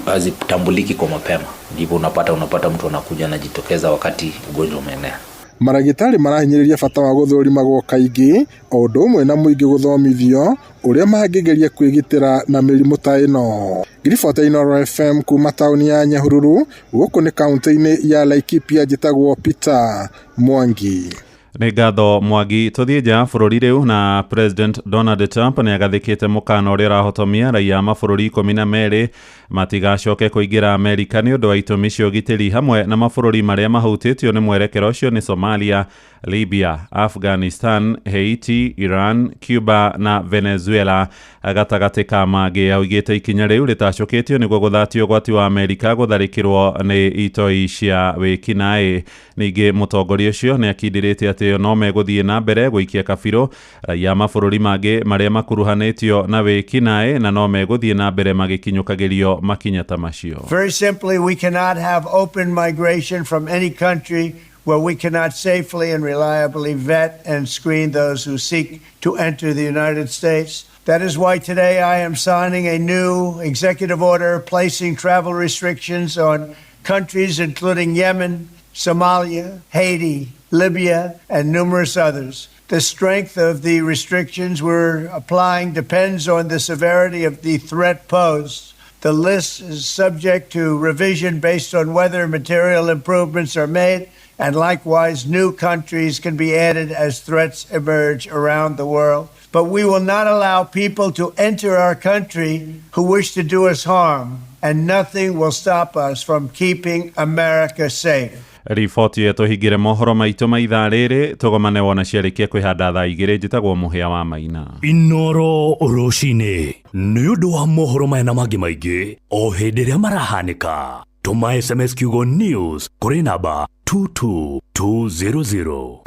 hazitambuliki kwa mapema. Ndipo unapata mtu anakuja anajitokeza wakati ugonjwa umeenea. Maragĩtarĩ marahinyĩrĩria bata wa gũthũrimagwo kaingĩ o ũndũ ũmwe na mũingĩ gũthomithio ũrĩa mangĩgeria kwĩgitĩra na mĩrimũ ta ĩno. Ngiribota Inooro FM kuma taũni ya Nyahururu, gũkũ nĩ kaunti-inĩ ya Laikipia, njĩtagwo Peter Mwangi. Nĩ ngatho Mwangi. Tũthiĩ nja ya bũrũri rĩu, na President Donald Trump nĩ agathĩkĩte mũkana ũrĩa ũrahotomia raia a mabũrũri 12 matigacoke kũingĩra Amerika nĩ ũndũ wa itũmi cia ũgitĩri. Hamwe na mabũrũri marĩa mahutĩtio nĩ mwerekero ũcio nĩ Somalia, Libya, Afghanistan, Haiti, Iran, Cuba na Venezuela gatagatĩ ka mangĩ. Augĩte ikinya rĩu rĩtacũkĩtio nĩguo gũthatio ũgwati wa Amerika gũtharĩkĩrwo nĩ itoi cia wĩkinaĩ. Ningĩ mũtongoria ũcio nĩ akindĩrĩte atĩ no megũthiĩ na mbere gũikia kabirũ raia a mabũrũri mangĩ marĩa makuruhanĩtio na wĩkinaĩ, na no megũthiĩ na mbere magĩkinyũkagĩrio makinya ta macio. Very simply, we cannot have open migration from any country where we cannot safely and reliably vet and screen those who seek to enter the United States. That is why today I am signing a new executive order placing travel restrictions on countries including Yemen, Somalia, Haiti, Libya, and numerous others. The strength of the restrictions we're applying depends on the severity of the threat posed. The list is subject to revision based on whether material improvements are made, and likewise, new countries can be added as threats emerge around the world. But we will not allow people to enter our country who wish to do us harm, and nothing will stop us from keeping America safe. Riboti ĩyo tũhingĩre mohoro maitũ ma ithaa rĩrĩ. Tũgomane wona ciarĩkia kwĩhanda thaa 2. Njĩtagwo Mũhĩa wa Maina. Inoro rũcinĩ nĩ ũndũ wa mohoro maya na mangĩ maingĩ o hĩndĩ ĩrĩa marahanĩka, tũma SMS kiugo news kũrĩ namba 22200.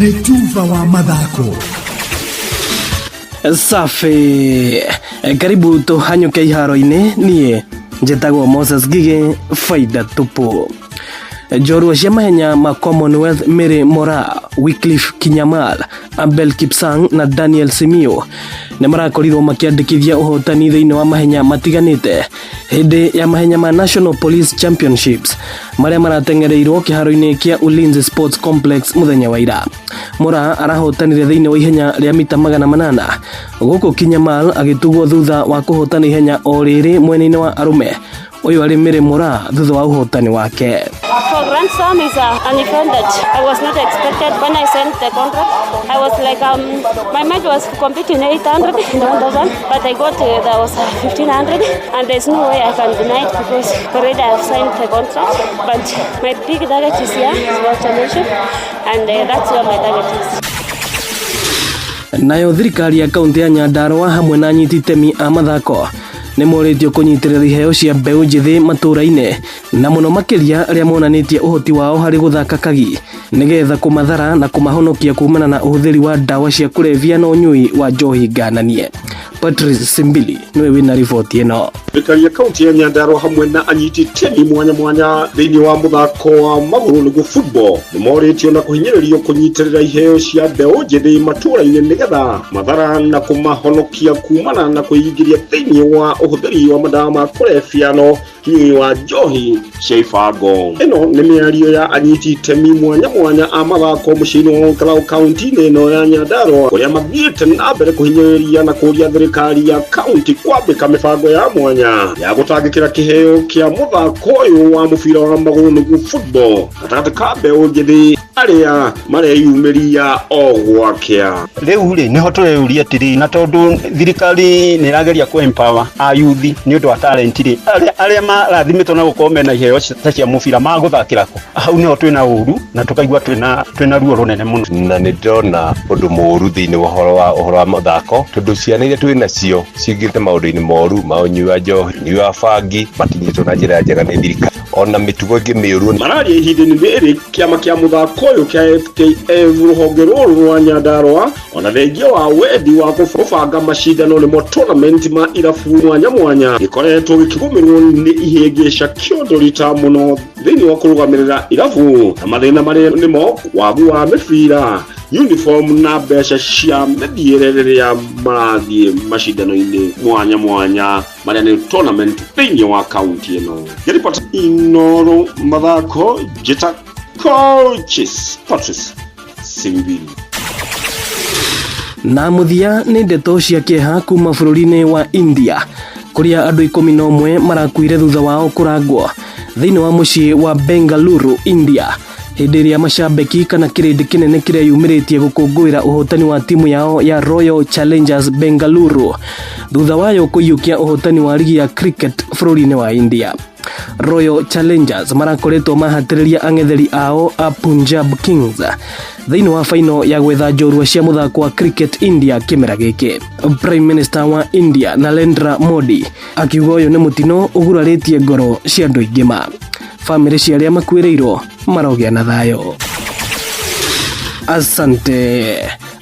Nĩ tuba wa mathako. Safi, karibu tũhanyũke iharo-inĩ. Niĩ njĩtagwo Moses Ngigĩ. Faida tupu. Njorua cia mahenya ma Commonwealth Mary Mora, Wycliffe Kinyamal, Abel Kipsang na Daniel Simiyu nĩ marakorirwo makĩandĩkithia ũhotani thĩinĩ wa mahenya matiganĩte hĩndĩ ya mahenya ma National Police Championships marĩa marateng'ereirwo kĩharo-inĩ kĩa Ulinzi Sports Complex mũthenya wa ira. Mora arahotanire thĩinĩ wa ihenya rĩa mita 800, gũkũ Kinyamal agĩtugwo thutha wa kũhotana ihenya o rĩrĩ mwena-inĩ wa arũme. Ũyũ arĩ Mary Mora thutha wa ũhotani wake. For Grand Slam is an event that I was not expected. When I signed the contract, I was like, my mind was competing 800 and 1000, but I got there was 1500, and there's no way I can deny it because already I have signed the contract. But my big target is here, is World Championship, and that's where my target is. Nayo thirikari ya kaunti ya Nyandarua hamwe na anyiti itemi a mathako nĩ morĩtio kũnyitĩrĩra iheo cia mbeũ njĩthĩ matũũra-inĩ, na mũno makĩria arĩa monanĩtie ũhoti wao harĩ gũthaka kagi, nĩgetha kũmathara na kũmahonokia kumana na ũhũthĩri wa ndawa cia kũrebia na ũnyui wa njohi ngananie. Patrice Simbili nĩwe wĩna riboti ĩno. Thirikari ya kaunti ya Nyandarua hamwe na anyiti itemi mwanya mwanya thĩinĩ wa mũthako wa magũrũ, nĩguo football, nĩ morĩtio na kũhinyĩrĩrio kũnyitĩrĩra iheo cia mbeũ njĩthĩ matũũra-inĩ, nĩgetha mathara na kũmahonokia kumana na kwĩingĩria thĩinĩ wa ũhũthĩri wa madawa ma kũrebia na ũnyui wa njohi cia ibango. Ĩno nĩ mĩario ya anyiti itemi mwanya mwanya a mathako mũciĩ-inĩ wa Olkalau, kaunti-inĩ ĩno ya Nyandarua, kũrĩa mathiĩte na mbere kũhinyĩrĩria na kũria thirikari ya kaunti kwambĩka mĩbango ya mwanya ya gũtangĩkĩra kĩheo kĩa mũthako ũyũ wa mũbira wa magũrũ, nĩguo football, gatagatĩ ka mbeũ njĩthĩ arĩa mareyumĩria o gwakĩa. Rĩu rĩ, nĩho tũreyũria atĩrĩ, na tondũ thirikari nĩ ĩrageria kũ empower ayuthi nĩ ũndũ wa talent rĩ, arĩa marathimĩtwo na gũkorwo mena iheo ta cia mũbira magũthakĩra kũ? Hau nĩho twĩna ũru na tũkaigua twĩna ruo rũnene mũno. Na nĩ ndĩrona ũndũ mũũru thĩinĩ wa ũhoro wa mũthako, tondũ ciana iria twĩ nacio cingĩrĩte maũndũ-inĩ moru ma ũnyui wa njohi, ũnyui wa bangi, matinyitwo na njĩra njega nĩ thirikari, ona mĩtugo ĩngĩ mĩũru. Mararia ihinda-inĩ rĩrĩ kĩama kĩa mũthako ũyũ kĩa FKF rũhonge rũrũ rwa Nyandarua, ona thengia wa wendi wa kũbanga macindano, nĩmo tournament, ma irabu mwanya mwanya, gĩkoretwo gĩkĩgũmĩrwo nĩ ihĩngĩca kĩondorita mũno thĩinĩ wa kũrũgamĩrĩra irabu, na mathĩna marĩa nĩmo wagu wa mĩbira, uniform na mbeca cia mĩthiĩre rĩrĩa marathiĩ macindano-inĩ mwanya mwanya marĩa nĩ tournament thĩinĩ wa kaunti ĩno. Ngĩribota Inoro mathako, njĩta Coaches Patrice Simbili. Na mũthia nĩ ndeto cia kĩeha kuma bũrũri-inĩ wa India kũrĩa andũ 11 marakuire thutha wao kũrangwo thĩinĩ wa mũciĩ wa Bengaluru, India, hĩndĩ ĩrĩa macambĩki kana kĩrĩndĩ kĩnene kĩreyumĩrĩtie gũkũngũĩra ũhotani wa timu yao ya Royal Challengers Bengaluru thutha wayo kũiyũkia ũhotani wa rigi ya cricket bũrũri-inĩ wa India. Royal Challengers marakoretwo mahatĩrĩria ang'etheri ao a Punjab Kings thĩinĩ wa faino ya gwetha njorua cia mũthako wa cricket India kĩmera gĩkĩ. Prime Minister wa India Narendra Modi akiuga ũyũ nĩ mũtino ũgurarĩtie ngoro cia andũ aingĩ ma. Bamĩrĩ cia arĩa makuĩrĩirwo marogĩa na thayũ. Asante.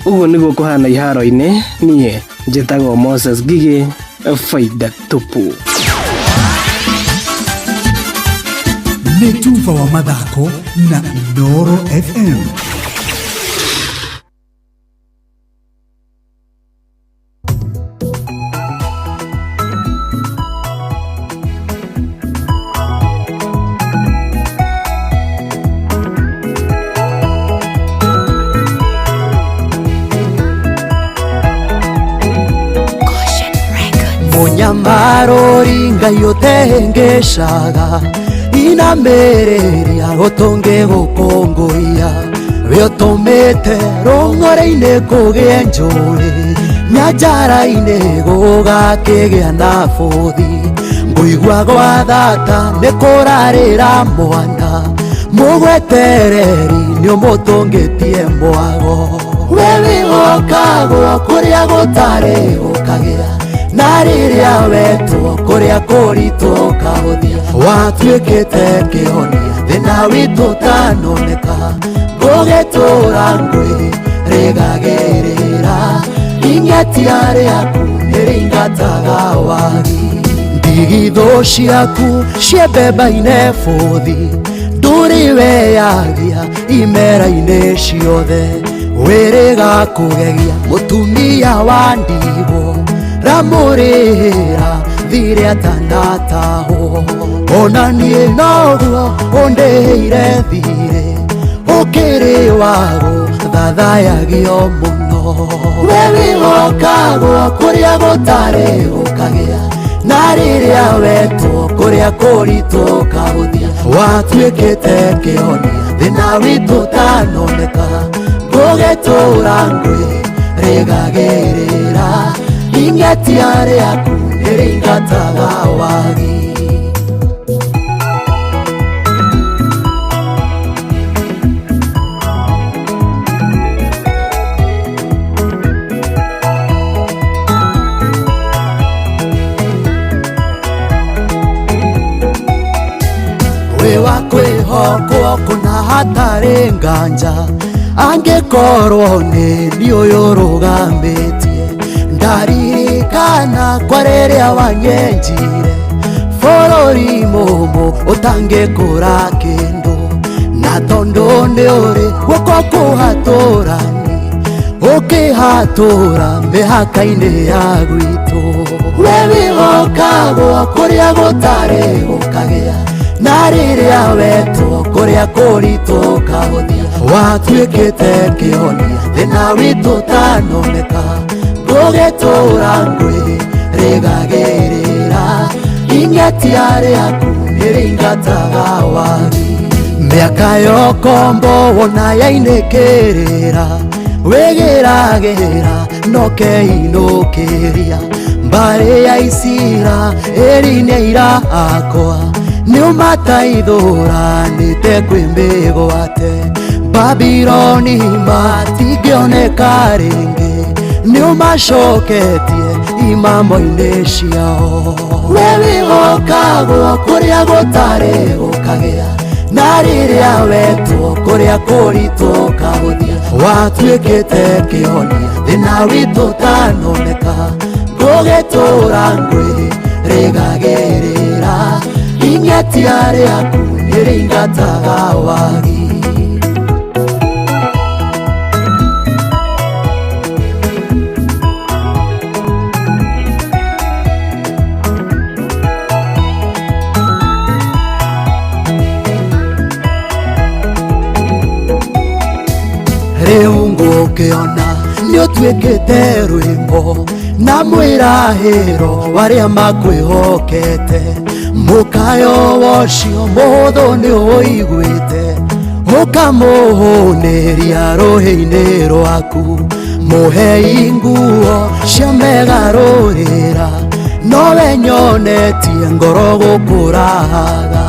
Ũguo nĩguo kũhana iharo-inĩ. Niĩ njĩtagwo Moses Ngigĩ, faida tupu. Nĩ tuba wa mathako na Inooro FM. Munyamaro Ngai ũtehengeshaga inamĩrĩria gũtũngĩ gũkũngũiya we ũtũmĩte rũng'ore-inĩ kũgĩe njũĩ nyanjara-inĩ gũgakĩgĩa na bũthi ngũigua gwa thata nĩ kũrarĩra mwana mũgwetereri nĩ ũmũtũngĩtie mwago we wĩhokagwo kũrĩa gũtarĩ gũkagĩa na rĩrĩa wetwo kũrĩa kũritũ ũkahũthia watuĩkĩte kĩhonia thĩna witũ ũtanoneka ngũgĩtũra ngwĩ rĩgagĩrĩra ing'etia rĩaku nĩrĩingataga wagi ndigithũ ciaku ciembemba-inĩ bũthi ndũrĩ weyagia imera-inĩ ciothe wĩrĩga kũgegia mũtumia wa ndigwo ramũrĩra thirĩ atanatahwo ona niĩ noguo ũndĩhĩire thirĩ ũkĩrĩ wago thathayagio mũno we wĩhokagwo kũrĩa gũtarĩ gũkagĩa na rĩrĩa wetwo kũrĩa kũritũ ũkahũthia watuĩkĩte kĩhonia thĩna witũ ũtanoneka ngũgĩtũra ngwĩ rĩgagĩrĩra ing'etia rĩaku nĩrĩingataga wagi. Wĩ wa kwĩhokwo kũna hatarĩ nganja angĩkorwo nĩ niĩ ũyũ ũrũgamĩtie ndaririkana kwa rĩrĩa wanyenjire bũrũri mũmũ ũtangĩkũra kĩndũ na tondũ nĩ ũrĩ guoko kũhatũrani ũkĩhatũra mĩhaka-inĩ ya gwitũ we wĩhokagwo kũrĩa gũtarĩ gũkagĩa na rĩrĩa wetwo kũrĩa kũritũ ũkahũthia watuĩkĩte kĩhonia thĩna witũ ũtanoneka ngũgĩtũra ngwĩ rĩgagĩrĩra ing'etia rĩaku nĩrĩingataga wagi mĩaka ya ũkombo wona yainĩkĩrĩra wĩgĩragĩra no keinũkĩria mbarĩ ya Isiraeli nĩ aira akwa nĩũmataithũranĩte kwĩ mĩgwate Babiloni matingĩoneka rĩngĩ nĩũmacoketie imamo-inĩ ciao we wĩhokagwo kũrĩa gũtarĩ gũkagĩa na rĩrĩa wetwo kũrĩa kũritũ ũkahũthia watuĩkĩte kĩhonia thĩna witũ ũtanoneka ngũgĩtũra ngwĩ rĩgagĩrĩra ing'etia rĩaku nĩrĩingataga wagi. Rĩu ngũkĩona nĩ Nĩũtuĩkĩte rwĩmbo na mwĩrahĩro warĩa makwĩhokete. Mũkayo wocio mũhũthũ nĩũiguĩte, ũkamũhũnĩria rũhĩ-inĩ rwaku. Mũhei nguo cia megarũrĩra, nowe nyonetie ngoro gũkũraga.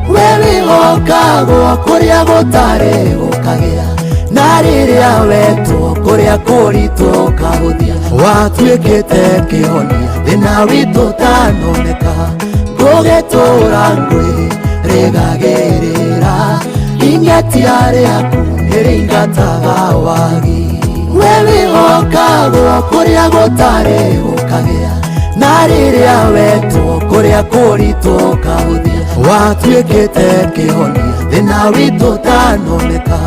We wĩhokagwo kũrĩa gũtarĩ gũkagĩa, na rĩrĩa wetwo kũrĩa kũritũ ũkahũthia. Watuĩkĩte kĩhonia thĩna witũ ũtanoneka, ngũgĩtũra ngwĩrĩgagĩrĩra. Ing'etia rĩaku nĩrĩingataga wagi. We wĩhokagwo kũrĩa gũtarĩ gũkagĩa, na rĩrĩa wetwo kũrĩa kũritũ ũkahũthia. Watuĩkĩte kĩhonia thĩna witũ ũtanoneka,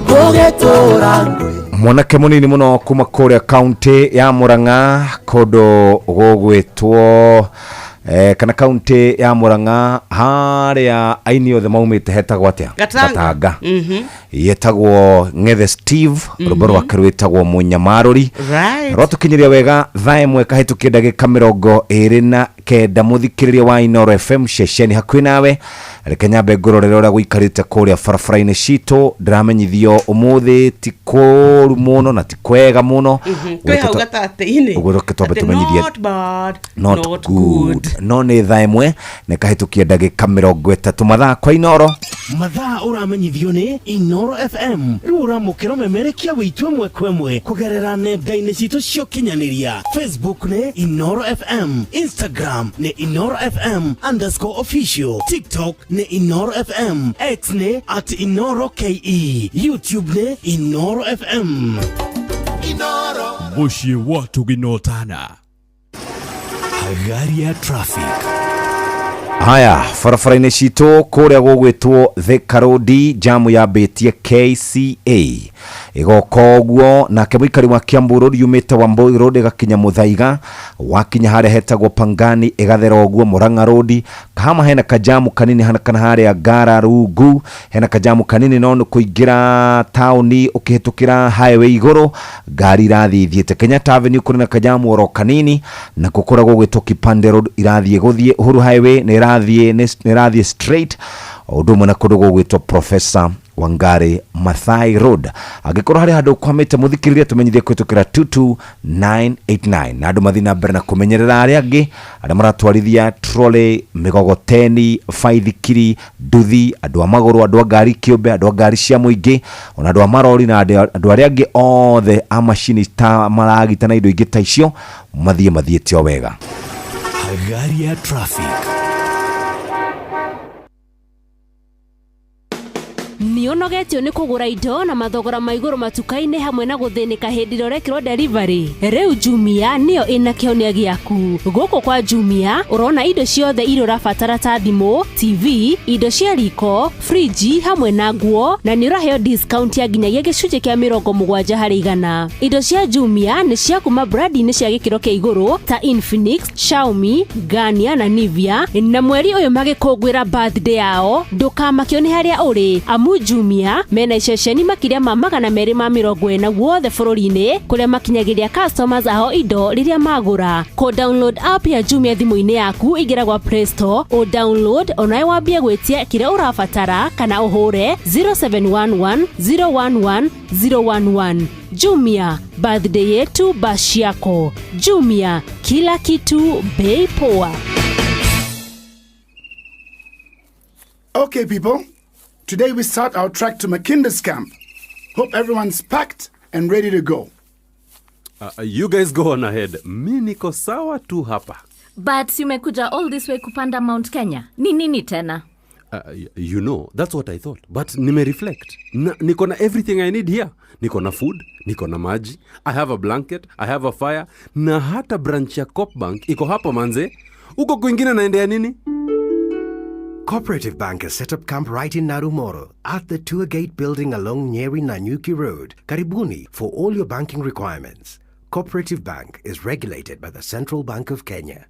ngũgĩtũra ngwĩ. Mwanake munini muno kuma kuria kaunti ya Murang'a kundu gugwitwo kana kaunti ya Murang'a haria aini othe maumite hetagwo atia? Gatanga. Yetagwo Ngethe Steve, rwimbo rwake rwitagwo Munyamaruri. Rwatukinyiria wega thaa ĩmwe kahĩtũkia ndagĩka 29. Mũthikĩrĩria wa Inooro FM ceceni hakuhĩ nawe, reke nyambe ngũrorere ũrĩa gũikarĩte kũrĩa barabara-inĩ citũ. Ndĩramenyithio ũmũthĩ ti kũũru mũno na ti kwega mũno. Kwĩ hau gatagatĩ-inĩ. Ũguo reke twambe tũmenyithie not bad, not good. No nĩ thaa ĩmwe nĩ kahĩtũkia ndagĩka 30 mathaa kwa Inooro. Mathaa ũramenyithio nĩ Inooro FM. Rĩu ũramũkĩra ũmemerekia wĩitũ ĩmwe kwa ĩmwe kũgerera nenda-inĩ citũ cia ũkinyanĩria. Facebook nĩ Inooro FM, Instagram nĩ Inooro FM _official, TikTok nĩ Inooro FM, X nĩ @InooroKE, YouTube nĩ Inooro FM. Mũciĩ wa Tuginotana. Hagaria traffic. Haya, barabara-inĩ citũ kũrĩa gũgwĩtwo Thika Road, jamu yambĩtie KCA ĩgoka ũguo. Nake mũikari wa Kiambu Road yumĩte Wambui Road ĩgakinya Muthaiga, wakinya harĩa hetagwo Pangani ĩgathera ũguo. Murang'a Road Kahama hena kajamu kanini hana kana harĩa Ngara Rungu hena kajamu kanini, no nĩ kũingĩra taũni ũkĩhĩtũkĩra highway igũrũ ngari irathiĩ ithiĩte. Kenyatta Avenue kũrĩ na kajamu oro kanini, na kũkũra gũgwĩtwo Kipande Road irathiĩ gũthiĩ Uhuru Highway nĩ ĩrathiĩ straight. Ũndũ ũmwe na kũndũ gũgwĩtwo Professor Wangari Maathai Road. Angĩkorwo harĩ handũ ũkwamĩte mũthikĩrĩria, tũmenyithie kũhĩtũkĩra 22989. Na andũ mathiĩ na mbere na kũmenyerera arĩa angĩ arĩa maratwarithia trolley, mĩgogoteni, baithikiri, nduthi, andũ a magũrũ, andũ a ngari kĩũmbe, andũ a ngari cia mũingĩ, ona andũ a marori na andũ arĩa angĩ othe a macini ta maragita na indo ingĩ ta icio, mathiĩ mathiĩte o wega. Hagaria traffic. Nĩũnogetio nĩ kũgũra indo na mathogora ma igũrũ matuka-inĩ hamwe na gũthĩnĩka hĩndĩ ĩrĩa ũrekĩrwo delivery. Rĩu Jumia nĩyo ĩna kĩhonia gĩaku. Gũkũ kwa Jumia ũrona indo ciothe iria ũrabatara ta thimũ, TV, indo cia riko, friji hamwe na nguo, na nĩ ũraheo discount ya nginyagia gĩcunjĩ kĩa 70%. Indo cia Jumia nĩ cia kuma brandi-inĩ cia gĩkĩro kĩa igũrũ ta Infinix, Xiaomi, Garnier na Nivea, na mweri ũyũ magĩkũngũĩra birthday yao ndũkamakio nĩ harĩa ũrĩ, amu Jumia mena iceceni makĩria ma 240 guothe bũrũri-inĩ kũrĩa makinyagĩria customers ao indo rĩrĩa magũra. Kũ download app ya Jumia thimũ-inĩ yaku, ingĩra gwa Play Store, ũ download onawe wambie gwĩtia kĩrĩa ũrabatara kana ũhũre 0711 011 011. Jumia, birthday yetu bash yako. Jumia, kila kitu bei poa. Okay, people. Today we start our trek to Makinda's camp. Hope everyone's packed and ready to go. You guys go on ahead. Mi niko sawa tu hapa. But umekuja all this way kupanda Mount Kenya. Ni nini tena? You know, that's what I thought. But nime reflect. Niko na everything I need here. Niko na food, niko na maji, I have a blanket, I have a fire, na hata branch ya Coop Bank iko hapa manze. Uko kwingine naendea nini? Cooperative Bank has set up camp right in Narumoro at the Tour Gate building along Nyeri Nanyuki Road, Karibuni, for all your banking requirements. Cooperative Bank is regulated by the Central Bank of Kenya.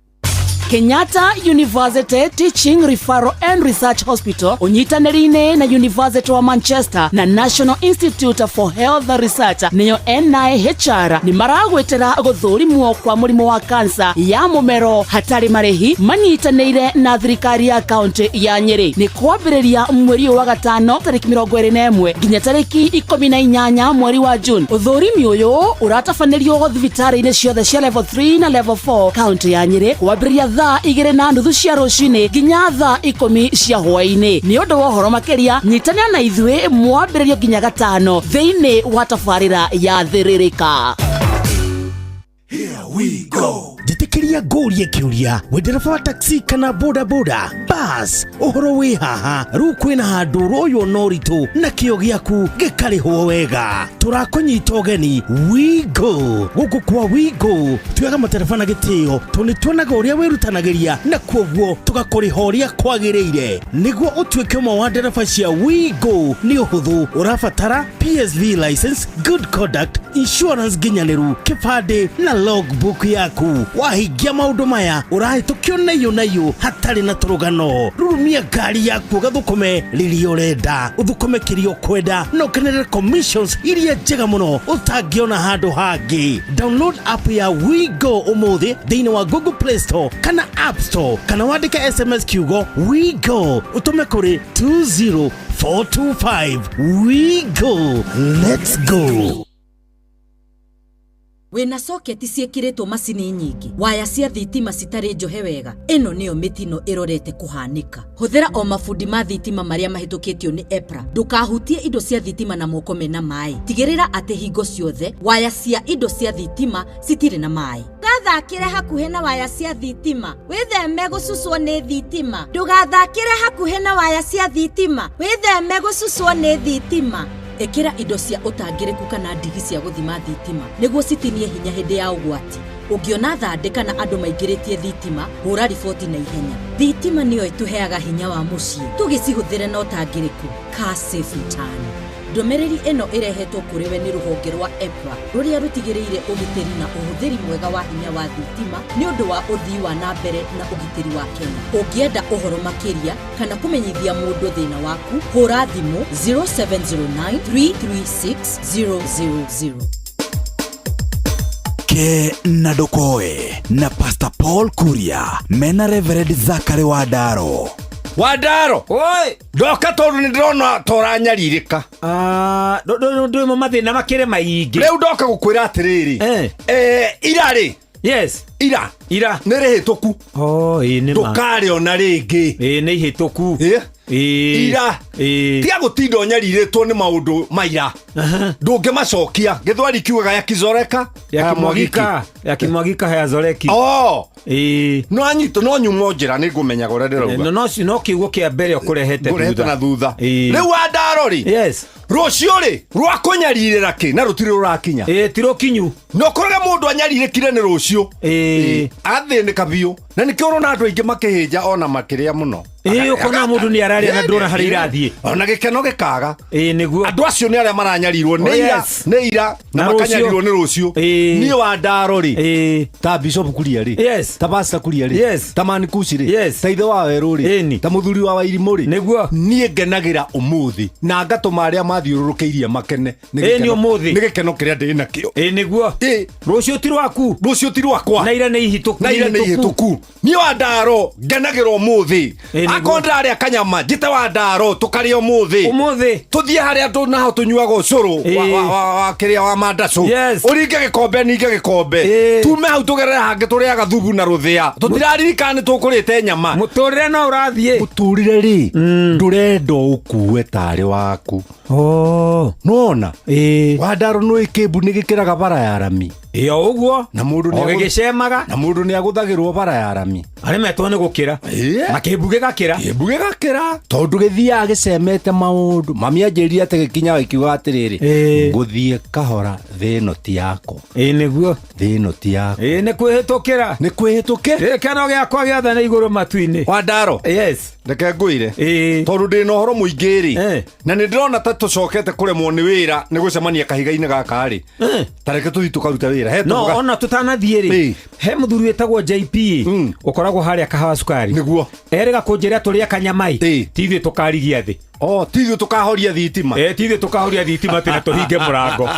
Kenyatta University Teaching Referral and Research Hospital ũnyitanĩri-inĩ na University wa Manchester na National Institute for Health Research nĩyo NIHR nĩ maragwĩtĩra gũthũrimwo kwa mũrimũ wa kansa ya mũmero hatarĩ marĩhi manyitanĩire na thirikari ya kaunti ya Nyĩrĩ. Nĩ kwambĩrĩria mweri ũyũ wa gatano tarĩki 21 nginya tarĩki 18 mweri wa June. Ũthũrimi ũyũ ũratabanĩrio thibitarĩ-inĩ ciothe cia level 3 na level 4 kaunti ya Nyĩrĩ kwambĩrĩria thaa 2:30 cia rũcinĩ nginya thaa 10 cia hwaĩ-inĩ. Nĩ ũndũ wa ũhoro makĩria nyitanĩra na ithuĩ mwambĩrĩrio nginya gatano thĩinĩ wa tabarĩra ya Thĩrĩrĩka. Njĩtĩkĩria ngũrie kĩũria, wĩ ndereba wa taxi kana bodaboda bas, ũhoro wĩ haha rĩu kwĩna handũ ũroywo na ũritũ na kĩo gĩaku gĩkarĩhwo wega. Tũrakũnyita ũgeni Wigo. Gũkũ kwa Wigo tuoyaga matereba na gĩtĩo tondũ nĩ tuonaga ũrĩa wĩrutanagĩria na kuoguo tũgakũrĩha ũrĩa kwagĩrĩire. Nĩguo ũtuĩke ũmwe wa ndereba cia Wigo nĩ ũhũthũ, ũrabatara PSV license, good conduct, insurance nginyanĩru, kĩbandĩ na logbook yaku. Wahingia maũndũ maya ũrahĩtũkio naiyũ naiyũ hatarĩ na tũrũgano. Rurumia ngari yaku ũgathũkũme rĩrĩa ũrenda, ũthũkũme kĩrĩa ũkwenda na ũkenere commissions iria njega mũno ũtangĩona handũ hangĩ. Download app ya WeGo ũmũthĩ thĩinĩ wa Google Play Store kana App Store, kana wandĩke SMS kiugo WeGo ũtũme kũrĩ 20425. WeGo, let's go. Wĩna soketi ciĩkĩrĩtwo macini nyingĩ, waya cia thitima citarĩ njohe wega, ĩno nĩyo mĩtino ĩrorete kũhanĩka. Hũthĩra o mabundi ma thitima marĩa mahĩtũkĩtio nĩ EPRA. Ndũkahutie indo cia thitima na moko mena maĩ. Tigĩrĩra atĩ hingo ciothe waya cia indo cia thitima citirĩ na maĩ. Ndũgathakĩre hakuhĩ na waya cia thitima, wĩtheme gũcucwo nĩ thitima. Ndũgathakĩre hakuhĩ na waya cia thitima, wĩtheme gũcucwo nĩ thitima. Ĩkĩra indo cia ũtangĩrĩku kana ndigi cia gũthima thitima nĩguo citinie hinya hĩndĩ ya ũgwati. Ũngĩona thandĩ kana andũ maingĩrĩtie thitima, hũra riboti na ihenya. Thitima nĩyo ĩtũheaga hinya wa mũciĩ, tũgĩcihũthĩre na ũtangĩrĩku. Car safe mtaani. Ndũmĩrĩri ĩno ĩrehetwo kũrĩ we nĩ rũhonge rwa EPRA rũrĩa rũtigĩrĩire ũgitĩri na ũhũthĩri mwega wa hinya wa thitima nĩ ũndũ wa ũthii wa na mbere na ũgitĩri wa Kenya. Ũngĩenda ũhoro makĩria kana kũmenyithia mũndũ thĩna waku, hũra thimũ 0709 336 000. Ke na Ndokoe na Pastor Paul Kuria mena Reverend Zachary Wandaro. Wandaro, oi, ndoka tondũ nĩ ndĩrona ta ũranyarirĩka. Ndwĩmo mathĩna makĩrĩ maingĩ. Rĩu ndoka gũkwĩra atĩrĩrĩ, ira rĩ, yes, ira ira nĩ rĩhĩtũku. Oh, ĩ nĩ ma. Ndũkarĩona rĩngĩ. Ĩ nĩ ihĩtũku. Ira tiga gũtinda ũnyarirĩtwo nĩ maũndũ maira, ndũngĩmacokia. Gĩthweri kiugaga yakizoreka Yakimwagika, yakimwagika hayazoreki. Oh, no anyitwo no nyumo njĩra nĩ ngũmenyaga ũrĩa ndĩrauga. No kiugo kĩa mbere ũkũrehete Ngũrehete na thutha. Ĩ. Rĩu Wandaro rĩ, yes, rũciũ rĩ rwakũnyarirĩra kĩ na rũtirĩ rũrakinya. Ĩ ti rũkinyu. No kũrore mũndũ anyarirĩkire nĩ rũciũ. Athĩnĩka biũ na nĩkĩo ũrona andũ aingĩ makĩhĩnja ona makĩrĩa mũno. Ĩ ũkona mũndũ nĩ ararĩa na ndũrona harĩa irathiĩ. Ona gĩkeno gĩkaga. Ĩ nĩguo. Andũ acio nĩ arĩa maranyarirwo nĩ Oh, ira, yes. nĩ ira na Na rũciũ. makanyarirwo nĩ rũciũ. Niĩ Wandaro rĩ, ta Bishop Kuria rĩ, yes, ta Pastor Kuria rĩ, yes, ta Man Kushi rĩ, yes, ta ithe wa Werũ rĩ, Ĩni. ta mũthuri wa Wairimũ rĩ, nĩguo, niĩ ngenagĩra ũmũthĩ na ngatũma arĩa mathiũrũrũkĩirie makene. Nĩ Ĩ, nĩ gĩkeno- ũmũthĩ. Nĩ gĩkeno kĩrĩa ndĩ nakĩo. Ĩ nĩguo. Rũciũ ti rwaku. Rũciũ ti rwakwa. Na ira nĩ ihĩtũku. Na ira nĩ ihĩtũku. Niĩ Wandaro ngenagĩra ũmũthĩ. Akorwo ndĩrarĩa kanyama njĩte Wandaro tũkarĩa ũmũthĩ. Ũmũthĩ. Tũthiĩ harĩa andũ naho tũnyuaga ũcũrũ wa kĩrĩa wa mandacũ. Yes. Ũringe gĩkombe ninge gĩkombe. Tume hau tũgerere hangĩ tũrĩaga thubu na rũthĩa. Tũtiraririkana nĩ tũkũrĩte nyama. Mũtũrĩre no ũrathiĩ. Mũtũrĩre rĩ, ndũrenda ũkue tarĩ waku. Nona Wandaro nĩ kĩmbu nĩ gĩkĩraga bara ya rami. Ĩyo ũguo. Na mũndũ nĩ O gĩgĩcemaga. Na mũndũ nĩ agũthagĩrwo bara ya rami. Aremetwo nĩ gũkĩra. Na kĩmbu gĩgakĩra. Kĩmbu gĩgakĩra. Tondũ gĩthiaga gĩcemete maũndũ. Mami anjĩrire atĩ gĩkinya gĩkiuga atĩrĩrĩ, ngũthiĩ kahora, thĩ ĩno ti yakwa. Ĩ nĩguo. Thĩ ĩno ti yakwa. Ĩ nĩ kwĩhĩtũkĩra. Nĩ kwĩhĩtũkĩra. Gĩkeno gĩakwa gĩothe nĩ igũrũ matu-inĩ. Wandaro. Yes. Reke ngwĩre, tondũ ndĩ na ũhoro mũingĩ rĩ, na nĩ ndĩrona ta tũcokete kũremwo nĩ wĩra nĩ gũcemania kahiga-inĩ gaka rĩ, ta reke tũthiĩ tũkarute wĩra. He No tũga- ona tũtanathiĩ rĩ, he mũthuri wĩtagwo JP ũkoragwo harĩa Kahawa Cukari. Nĩguo. Erĩga kũnjĩra tũrĩe kanyamai, ti ithuĩ tũkarigia thĩ. Oh, ti ithuĩ tũkahoria thitima. Ti ithuĩ tũkahoria thitima tene tũhinge mũrango.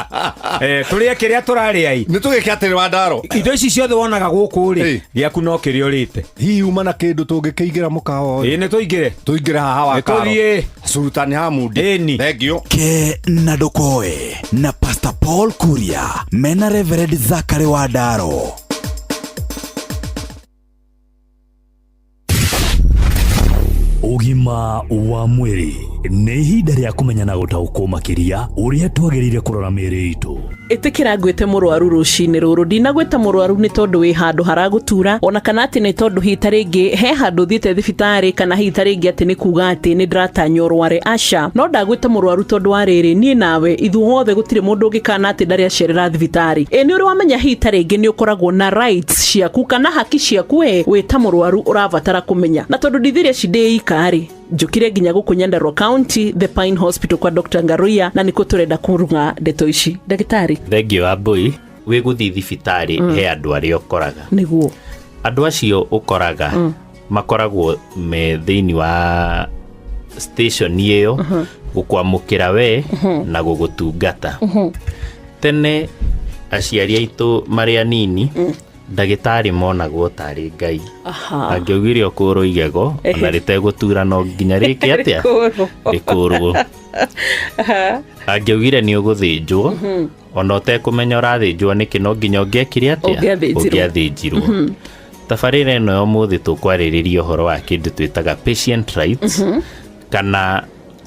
Tũrĩe kĩrĩa tũrarĩa i. Nĩ tũgĩke atĩrĩ wa ndaro. Indo ici ciothe wonaga gũkũ rĩ, gĩaku no kĩrĩa ũrĩte. Hihi uma na kĩndũ tũngĩkĩingĩra mũkawa ũyũ? Ĩĩ, nĩ tũingĩre. Tũingĩre haha wa Nĩ karo. tũthiĩ. Sultani Hamudi. Ĩni. Thank you. Ke na ndũkoe na Pastor Paul Kuria mena Reverend Zakari wa Ndaro. Ũgima wa mwĩrĩ nĩ ihinda rĩa kũmenya na gũtaũkwo makĩria ũrĩa twagĩrĩire kũrora mĩĩrĩ itũ. Ĩtĩkĩra ngwĩte mũrwaru rũcinĩ rũrũ. Ndinagwĩta mũrwaru nĩ tondũ wĩ handũ haragũtura, ona kana atĩ nĩ tondũ hihi ta rĩngĩ he handũ ũthiĩte thibitarĩ, kana hihi ta rĩngĩ atĩ nĩ kuga atĩ nĩ ndĩratanya ũrware. Aca, no ndagwĩta mũrwaru tondũ wa rĩrĩ, niĩ nawe ithuothe gũtirĩ mũndũ ũngĩkana atĩ ndarĩ acerera thibitarĩ. Ĩ nĩ ũrĩ wamenya hihi ta rĩngĩ nĩ ũkoragwo na rights ciaku kana haki ciaku we wĩ ta mũrwaru ũrabatara kũmenya. Na tondũ ndithirie ci ndĩ ika rĩ, njũkire nginya gũkũ Nyandarua County, The Pine Hospital kwa Dr. Ngaruiya, na nĩkuo tũrenda kũrung'a ndeto ici. Ndagĩtarĩ. Thengio wa mbui. Wĩ gũthiĩ thibitarĩ, he andũ arĩa ũkoraga. Nĩguo. Andũ acio ũkoraga makoragwo me thĩinĩ wa station ĩyo gũkwamũkĩra we na gũgũtungata. Tene aciari aitũ marĩ anini, ndagĩtarĩ monagwo tarĩ Ngai. Angĩaugire ũkũrwo igego, ona rĩtegũtura, no nginya rĩke atĩa? Rĩkũrwo. Rĩkũrwo. Angĩaugire nĩ ũgũthĩnjwo, ona ũtekũmenya ũrathĩnjwo nĩkĩ, no nginya ũngĩekire atĩa? Ũngĩathĩnjirwo. Ũngĩathĩnjirwo. Tabarĩra ĩno ya ũmũthĩ tũkwarĩrĩria ũhoro wa kĩndũ twĩtaga patient rights, kana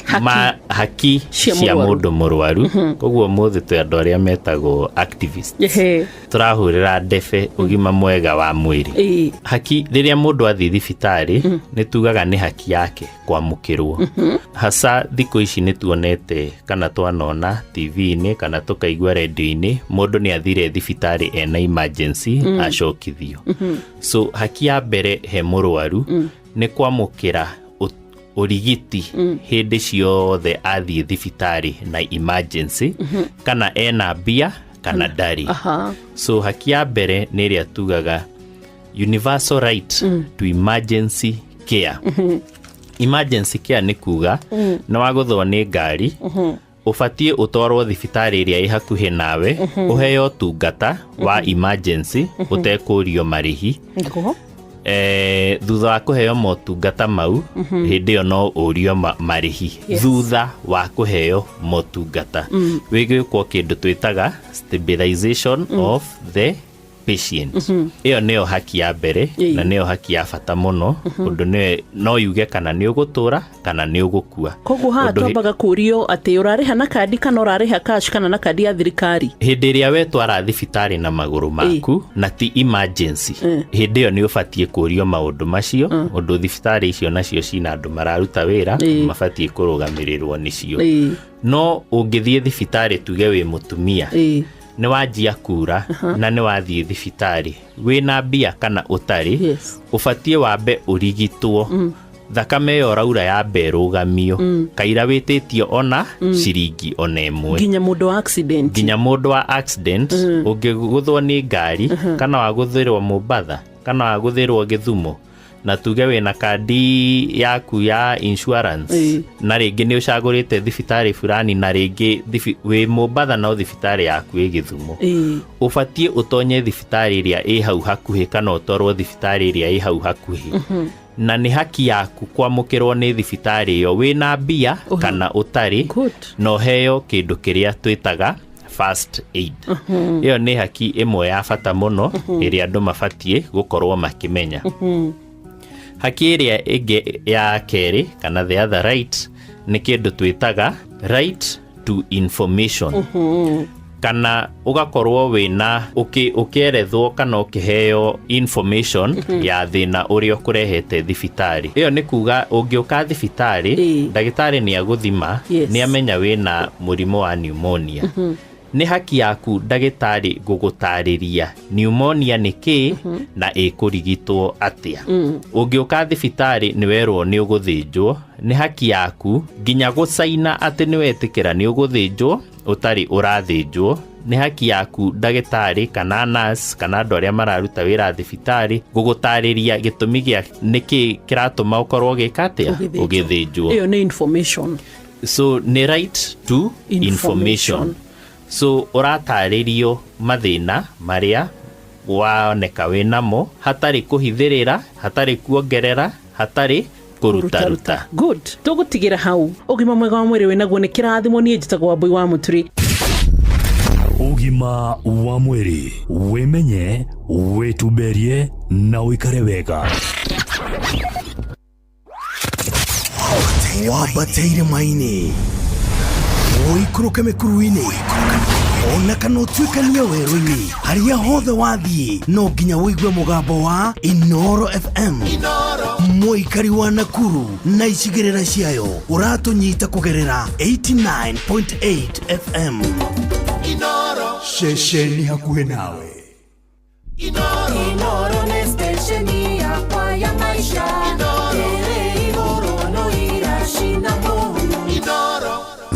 Haki. ma haki cia cia mũrwaru. Mũndũ mũrwaru. Koguo ũmũthĩ twĩ andũ arĩa metagwo activists, tũrahũrĩra ndebe ũgima mwega wa mwĩrĩ. Haki, rĩrĩa mũndũ athiĩ thibitarĩ, nĩ tugaga nĩ haki yake kwamũkĩrwo. Hasa thikũ ici nĩ tuonete kana twanona TV-inĩ kana tũkaigua redio-inĩ, mũndũ nĩ athire thibitarĩ ena emergency, acokithio. So haki ya mbere he mũrwaru nĩ kwamũkĩra ũrigiti hĩndĩ ciothe athiĩ thibitarĩ na emergency, kana ena mbia kana ndarĩ. So haki ya mbere nĩ ĩrĩa tugaga universal right to emergency care. Emergency care nĩ kuga nĩ wagũthwo nĩ ngari, ũbatiĩ ũtwarwo thibitarĩ ĩrĩa ĩ hakuhĩ nawe, ũheo ũtungata wa emergency ũtekũrio marĩhi. Nĩguo. Thutha wa kũheo motungata mau, hĩndĩ ĩyo no ũrio marĩhi. Thutha wa kũheo motungata, wĩgwĩkwo kĩndũ twĩtaga stabilization of the patient. Ĩyo nĩyo haki ya mbere na nĩyo haki ya bata mũno, ũndũ nĩyo no yuge kana nĩ ũgũtũra kana nĩ ũgũkua. Koguo haha Ũndũ twambaga kũrio atĩ ũrarĩha na kandi kana ũrarĩha cash kana na kandi ya thirikari? Hĩndĩ ĩrĩa wetwara thibitarĩ na magũrũ maku na ti emergency, hĩndĩ ĩyo nĩ ũbatiĩ kũrio maũndũ macio, ũndũ thibitarĩ icio nacio cina andũ mararuta wĩra, mabatiĩ kũrũgamĩrĩrwo nĩcio. No ũngĩthiĩ thibitarĩ, tuge wĩ mũtumia, nĩ wanjia kura na nĩ wathiĩ thibitarĩ wĩna mbia kana ũtarĩ, ũbatiĩ wambe ũrigitwo, thakame ĩyo ũraura yambe ĩrũgamio, kaira wĩtĩtio ona ciringi ona ĩmwe. Nginya mũndũ wa accident? Nginya mũndũ wa accident. Ũngĩgũthwo nĩ ngari, kana wagũthĩrwo Mombatha kana wagũthĩrwo Gĩthumo, na tuge wĩna kandi yaku ya insurance, na rĩngĩ nĩ ũcagũrĩte thibitarĩ fulani, na rĩngĩ wĩ Mombatha no thibitarĩ yaku ĩ Gĩthumo, ũbatiĩ ũtonye thibitarĩ ĩrĩa ĩ hau hakuhĩ kana ũtwarwo thibitarĩ ĩrĩa ĩ hau hakuhĩ. Na nĩ haki yaku kwamũkĩrwo nĩ thibitarĩ ĩyo wĩna mbia kana ũtarĩ, na ũheo kĩndũ kĩrĩa twĩtaga first aid. Ĩyo nĩ haki ĩmwe ya bata mũno ĩrĩa andũ mabatiĩ gũkorwo makĩmenya. Haki ĩrĩa ĩngĩ ya kerĩ, kana the other right, nĩ kĩndũ twĩtaga right to information, kana ũgakorwo wĩna ũkĩerethwo kana ũkĩheo information ya thĩna ũrĩa ũkũrehete thibitarĩ. Ĩyo nĩ kuga ũngĩũka thibitarĩ, ndagĩtarĩ nĩ agũthima, nĩ amenya wĩna mũrimũ wa pneumonia. Nĩ haki yaku ndagĩtarĩ gũgũtarĩria pneumonia nĩ kĩĩ na ĩkũrigitwo atĩa. Ũngĩũka thibitarĩ nĩ werwo nĩ ũgũthĩnjwo, nĩ haki yaku nginya gũcaina atĩ nĩ wetĩkĩra nĩ ũgũthĩnjwo ũtarĩ ũrathĩnjwo. Nĩ haki yaku ndagĩtarĩ kana nurse kana andũ arĩa mararuta wĩra thibitarĩ gũgũtarĩria gĩtũmi gĩa nĩkĩ kĩratũma ũkorwo ũgĩka atĩa, ũgĩthĩnjwo. Ĩyo nĩ information. So nĩ right to Information. information. So ũratarĩrio mathĩna marĩa waoneka wĩnamo hatarĩ kũhithĩrĩra, hatarĩ kuongerera, hatarĩ kũrutaruta. Good, tũgũtigĩra hau. Ũgima mwega wa mwĩrĩ wĩnaguo nĩ kĩrathimo. Niĩ njĩtagwo Wambui wa Mũturi. Ũgima wa mwĩrĩ, wĩmenye, wĩtumberie na ũikare wega. Wambate irĩma-inĩ, ũikũrũke mĩkuru-inĩ, ona kana ũtuĩkanie werũ-inĩ, harĩa hothe wathiĩ no nginya ũigue mũgambo wa Inoro FM. Mũikari wa Nakuru na icigĩrĩra ciayo, ũratũnyita kũgerera 89.8 FM. Ceceni hakuhĩ nawe. Inoro nĩ stesheni yakwa ya maisha ĩrĩ igũrũ no iracina mũhu.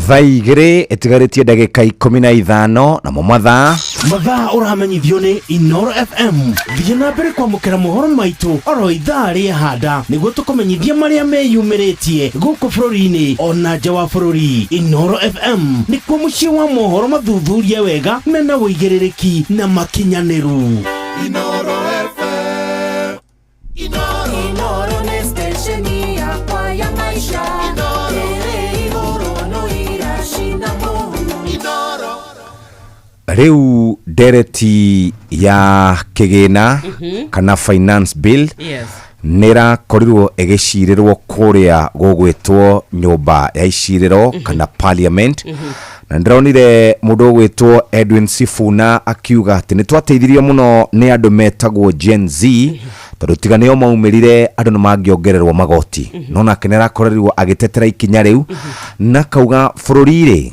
Thaa 2 ĩtigarĩtie ndagĩka 15, namo mathaa Mathaa ũramenyithio nĩ Inoro FM. Thiĩ na mbere kwamũkĩra mohoro maitũ oro ithaa rĩa handa nĩguo tũkũmenyithia marĩa meyumĩrĩtie gũkũ bũrũri-inĩ ona nja wa bũrũri. Inoro FM nĩkuo mũciĩ wa mohoro mathuthurie wega, mena ũigĩrĩrĩki na makinyanĩru. Inoro FM. Inoro nĩ stesheni yakwa ya maisha ĩrĩ igũrũ no iracina mũhu. Rĩu ndereti ya kĩgĩna kana finance bill nĩ ĩrakorirwo ĩgĩcirĩrwo kũrĩa gũgwĩtwo nyũmba ya icirĩro kana parliament, na ndĩronire mũndũ ũgwĩtwo Edwin Sifuna akiuga atĩ nĩ twateithirio mũno nĩ andũ metagwo Gen Z, tondũ tiga nĩo maumĩrire andũ nĩ mangĩongererwo magoti. No nake nĩ arakorerirwo agĩtetera ikinya rĩu na kauga bũrũri-rĩ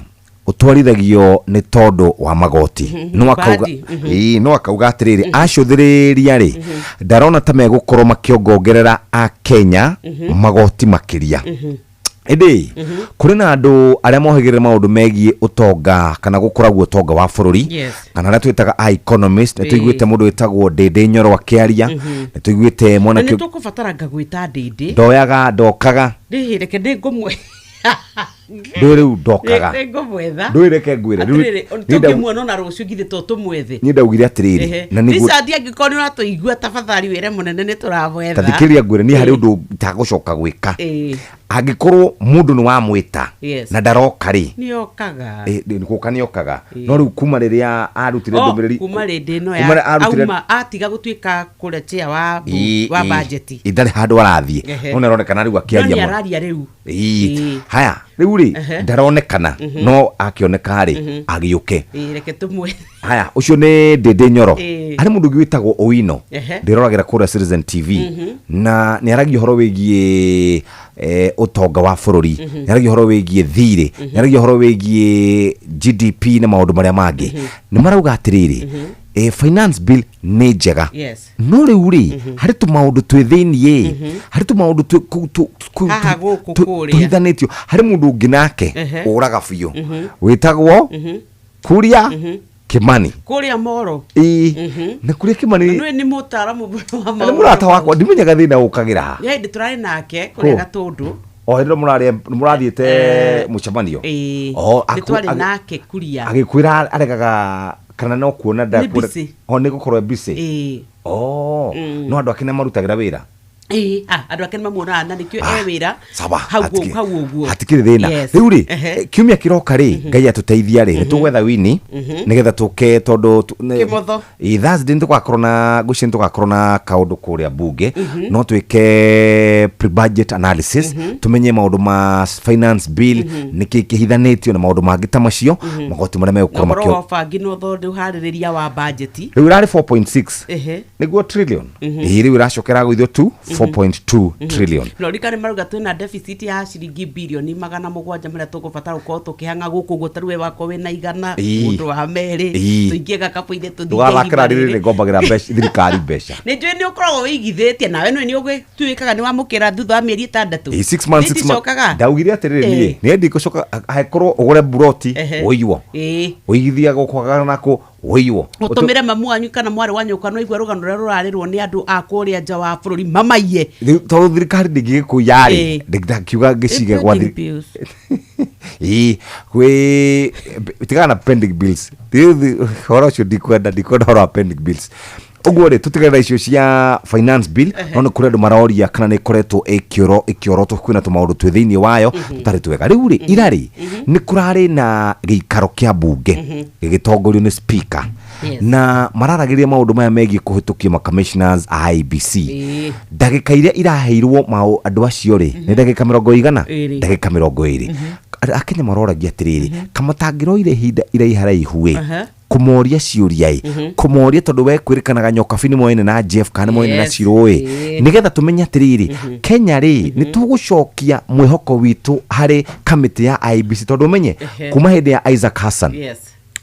ũtwarithagio nĩ tondũ wa magoti. No akauga Badi. Ĩĩ, no akauga atĩrĩrĩ, acũthĩrĩria rĩ, ndarona ta megũkorwo makĩongongerera akenya magoti makĩria. Ĩndĩ kũrĩ na andũ arĩa mohĩgĩrĩra maũndũ megiĩ ũtonga kana gũkũragwo ũtonga wa bũrũri kana arĩa twĩtaga a economist. Nĩ tũiguĩte mũndũ wĩtagwo Ndĩndĩ Nyoro akĩaria, nĩ tũiguĩte Na mwanake nĩ tũkũbatara ngagwĩta ndĩndĩ. Ndoyaga, ndokaga. Rĩhĩ reke ndĩ ngũmwe. Ndũĩ rĩu ndokaga. Nĩ ngũmwetha. Ndũĩ, reke ngwĩre. Atĩrĩrĩ, Rĩu tũngĩmuona ona rũciũ githĩ to tũmwethe? Niĩ ndaugire atĩrĩrĩ, na nĩguo Richard, angĩkorwo nĩ ũratũigua, tafadhali wĩre mũnene nĩ tũramwetha. Ta thikĩrĩria ngwĩre, niĩ harĩ ũndũ itagũcoka gwĩka. Angĩkorwo mũndũ nĩ wamwĩta na ndaroka rĩ, Nĩokaga. Nĩ gũka nĩokaga, no rĩu kuma rĩrĩa arutire Oh, ndũmĩrĩri kuma rĩndĩ ĩno kuma rĩrĩa arutire auma atiga gũtuĩka kũrĩa chair wa wa budget. Ndarĩ handũ arathiĩ. No nĩaronekana rĩu No akĩaria nĩ mũno. araria rĩu. Haya, rĩu rĩ, ndaronekana, no akĩoneka rĩ, agĩũke. Reke tũmwethe. Haya, ũcio nĩ Ndĩndĩ Nyoro. Harĩ mũndũ ũngĩ wĩtagwo Owino, ndĩroragĩra kũrĩa Citizen TV, na nĩ aragia ũhoro wĩgiĩ ũtonga wa bũrũri, nĩ aragia ũhoro wĩgiĩ thirĩ, nĩ aragia ũhoro wĩgiĩ GDP na maũndũ marĩa mangĩ. Nĩ marauga atĩrĩrĩ, finance bill nĩ njega, no rĩu rĩ, harĩ tũmaũndũ twĩ thĩiniĩ, harĩ tũmaũndũ twĩ kũu Haha gũkũ kũrĩa. tũhithanĩtio. Harĩ mũndũ ũngĩ nake ũraga biũ wĩtagwo Kuria Kimani. Kũrĩa Moro. Ĩĩ, na Kuria Kimani Na nĩ nĩ mũtaaramu mũno wa nĩ maũndũ. mũrata wakwa, ndimenyaga thĩna ũkagĩra ha. Nĩ hĩndĩ tũrarĩ nake kũrĩa Kũ? Gatũndũ. O hĩndĩ ĩrĩa mũrathiĩte mũcemanio? Ĩĩ. O, Nĩ twarĩ nake Kuria. Agĩkwĩra aregaga kana no kuona Nĩ busy. O nĩ gũkorwo e busy. Ĩĩ. O, no andũ ake nĩ marutagĩra wĩra. Ĩĩ, andũ ake nĩ mamuonaga na nĩkĩo e wĩra Sawa, hau hau ũguo. Hatikĩrĩ thĩna. Rĩu rĩ, kiumia kĩroka rĩ, Ngai atũteithia rĩ, nĩ tũgwetha wini nĩgetha tũke tondũ Kĩmotho. Ĩ, Thursday nĩ tũgakorwo na, ngwĩciria nĩ tũgakorwo na kaũndũ kũrĩa bunge. No twĩke pre-budget analysis, tũmenye maũndũ ma finance bill, nĩkĩ kĩhithanĩtio na maũndũ mangĩ ta macio, magoti marĩa Na megũkorwo ũhoro makĩo wa ũbangi na ũthonde ũharĩrĩria wa budget. Rĩu ĩrarĩ 4.6 nĩguo trillion. Ĩ, rĩu ĩracoka ĩragũithio tu 4.2 trillion. No rikane marauga twina deficit ya ciringi birioni 700 maria tugubatara gukorwo tukihang'a guku guo taru we wakwa wina 100 mundu wa meri tuingie gakabu-inĩ tũthiĩ Ndũgathakĩra rĩrĩ nĩ ngombagĩra mbeca thirikari mbeca. Nĩ njũĩ nĩ ũkoragwo wĩigithĩtie nawe nĩ ũgĩtuĩkaga nĩ wamũkĩra thutha wa mĩeri 6. Ĩ, 6 months, 6 months. Nĩndicokaga. Ndaugire atĩrĩrĩ, niĩ nĩ ndikũcoka angĩkorwo ũgũre buroti ũiywo, ũigithia gũkwaga nako ũiywo. Ũtũmĩre mamu wanyu kana mwarĩ wa nyũkwa no igua rũgano rũrĩa rũrarĩrwo nĩ andũ a kũrĩa nja wa bũrũri mamaiye. Rĩu tondũ thirikari ndĩngĩgĩkũiya rĩ, ndakiuga ngĩcige gwa Pending bills. Ĩ, kwĩ tigana na pending bills. Rĩu ũhoro ũcio ndikwenda ũhoro wa pending bills ũguo rĩ, tũtigane na icio cia finance bill. No nĩ kũrĩ andũ maroria kana nĩ ĩkoretwo ĩkĩorotwo, kwĩna tũmaũndũ twĩ thĩinĩ wayo tũtarĩ twega. Rĩu rĩ, ira rĩ, nĩ kũrarĩ na gĩikaro kĩa mbunge gĩgĩtongorio nĩ speaker na mararagĩria maũndũ maya megiĩ kũhĩtũkia ma commissioners a IEBC. Ndagĩka iria iraheirwo maũ andũ acio rĩ, nĩ ndagĩka mĩrongo igana? Ĩrĩ. Ndagĩka 20. Akenya maroragia atĩrĩrĩ, kama matangĩroire ihinda iraiharaihu ĩ kũmoria ciũria ĩ, kũmoria tondũ we kwĩrĩkanaga Nyokabi nĩ moene na Jeff kana nĩ moene na Cirũ ĩ, nĩgetha tũmenye atĩrĩrĩ, Kenya rĩ, nĩ tũgũcokia mwĩhoko witũ harĩ kamĩtĩ ya IEBC, tondũ ũmenye kuma hĩndĩ ya Isaac Hassan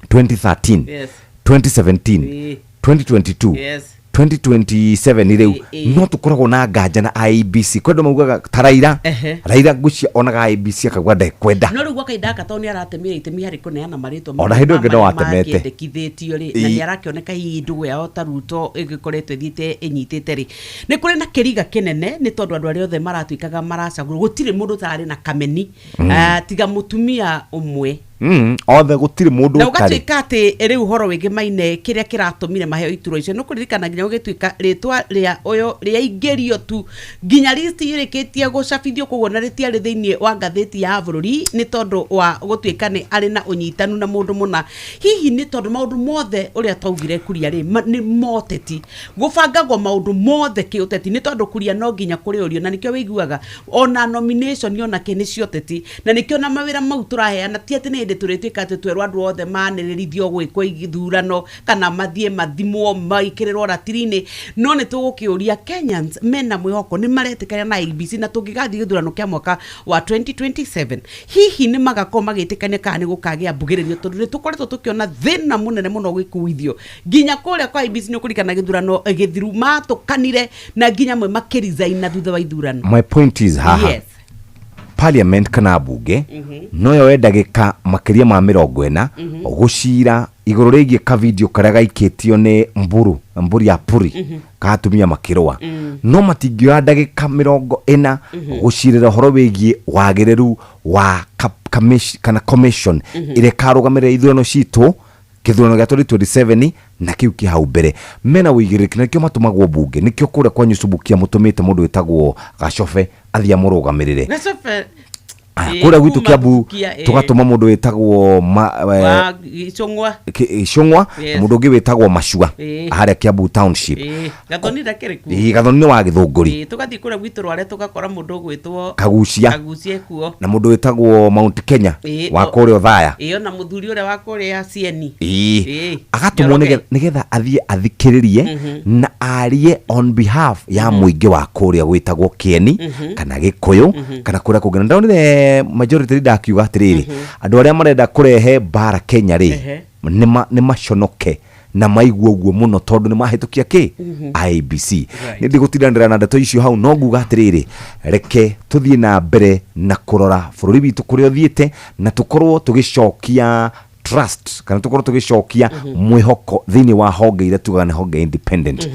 2013, 2017, 2022, 2027 rĩu, no tũkoragwo na nganja na IEBC. Kwĩ andũ maugaga ta Raila. Raila ngwĩciria onaga IEBC akauga ndekwenda. No rĩu gwa kahinda gaka tondũ nĩ aratemire itemi harĩ kũneana marĩtwa Ona hĩndĩ ĩyo ĩngĩ no atemete. makĩendekithĩtio rĩ, na nĩ arakĩoneka hihi ndũgũ yao ta Ruto ĩgĩkoretwo ĩthiĩte ĩnyitĩte rĩ, nĩ kũrĩ na kĩriga kĩnene, nĩ tondũ andũ arĩa othe maratuĩkaga maracagũrwo gũtirĩ mũndũ ũtararĩ na kameni. Ah, tiga mũtumia ũmwe. Othe gũtirĩ mũndũ Na ũtarĩ. ũgatuĩka atĩ rĩu ũhoro wĩgĩmaine kĩrĩa kĩratũmire maheo iturwa icio nĩ kũririkana nginya gũgĩtuĩka rĩtwa rĩa ũyũ rĩaingĩrio tu nginya listi ĩrĩkĩtie gũcabithio, koguo na rĩtiarĩ thĩinĩ wa ngathĩti ya bũrũri, nĩ tondũ wa gũtuĩka nĩ arĩ na ũnyitanu na mũndũ mũna. Hihi nĩ tondũ maũndũ mothe ũrĩa twaugire kuria rĩ, nĩ moteti, gũbangagwo maũndũ mothe kĩũteti, nĩ tondũ kuria no nginya kũrĩ ũrio, na nĩkĩo wĩiguaga ona nomination ona kĩ nĩ cioteti, na nĩkĩo na mawĩra mau tũraheana ti atĩ nĩ hĩndĩ tũrĩtuĩka atĩ twerwo andũ othe manĩrĩrithio gwĩkwo ithurano kana mathiĩ mathimwo maikĩrĩrwo ratiri-inĩ, no nĩ tũgũkĩũria Kenyans mena mwĩhoko nĩ maretĩkania na IEBC, na tũngĩgathiĩ gĩthurano kĩa mwaka wa 2027 hihi nĩ magakorwo magĩtĩkania kana nĩ gũkagĩa mbugĩrĩrio, tondũ nĩ tũkoretwo tũkĩona thĩna mũnene mũno gwĩkuithio nginya kũrĩa kwa IEBC. Nĩ ũkũririkana gĩthurano gĩthiru matũkanire na nginya amwe makĩresign na thutha wa ithurano. My point is haha, parliament kana bunge no yoe ndagĩka makĩria ma 40 gũcira igũrũ rĩgiĩ kavideo karĩa gaikĩtio nĩ mburu mburi ya puri ka atumia makĩrũa, no matingĩoya ndagĩka 40 gũcirĩra ũhoro wĩgiĩ wagĩrĩru wa kana commission ĩrĩa ĩkarũgamĩrĩra ithurano citũ, kĩthurano gĩa 2027 na kĩu kĩ hau mbere. Mena ũigĩrĩrĩki na nĩkĩo matũmagwo bunge, nĩkĩo kũrĩa kwa Nyusubukia mũtũmĩte mũndũ wĩtagwo Gacobe athiĩ amũrũgamĩrĩre. Gacobe. Aya, kũrĩa gwitũ kuma Kiambu Bukia, tũgatũma mũndũ wĩtagwo wa Icũng'wa. Icũng'wa na mũndũ ũngĩ wĩtagwo Macua harĩa Kiambu Township. Gathoni ndakĩrĩ kuo. Ĩ, Gathoni nĩ wa Gĩthũngũri. Tũgathiĩ kũrĩa gwitũ Rware tũgakora mũndũ ũgwĩtwo Kagucia. Kagucia kuo. Na mũndũ wĩtagwo Mount Kenya wa kũrĩa Othaya. Ona mũthuri ũrĩa wa kũrĩa Cieni. Agatũmwo Njoroge. nĩgetha athiĩ athikĩrĩrie na arie on behalf ya mũingĩ wa kũrĩa gwĩtagwo Kĩeni kana Gĩkũyũ kana kũrĩa kũngĩ. Na ndonire majority leader akiuga atĩrĩrĩ, andũ arĩa marenda kũrehe mbara Kenya rĩ, nĩ maconoke na maigua ũguo mũno tondũ nĩ mahĩtũkia kĩ IEBC. Nĩ ndigũtindanĩra na ndeto icio hau, no nguga atĩrĩrĩ, reke tũthiĩ na mbere na kũrora bũrũri witũ kũrĩa ũthiĩte na tũkorwo tũgĩcokia trust kana tũkorwo tũgĩcokia mwĩhoko thĩinĩ wa honge iria tugaga nĩ honge independent.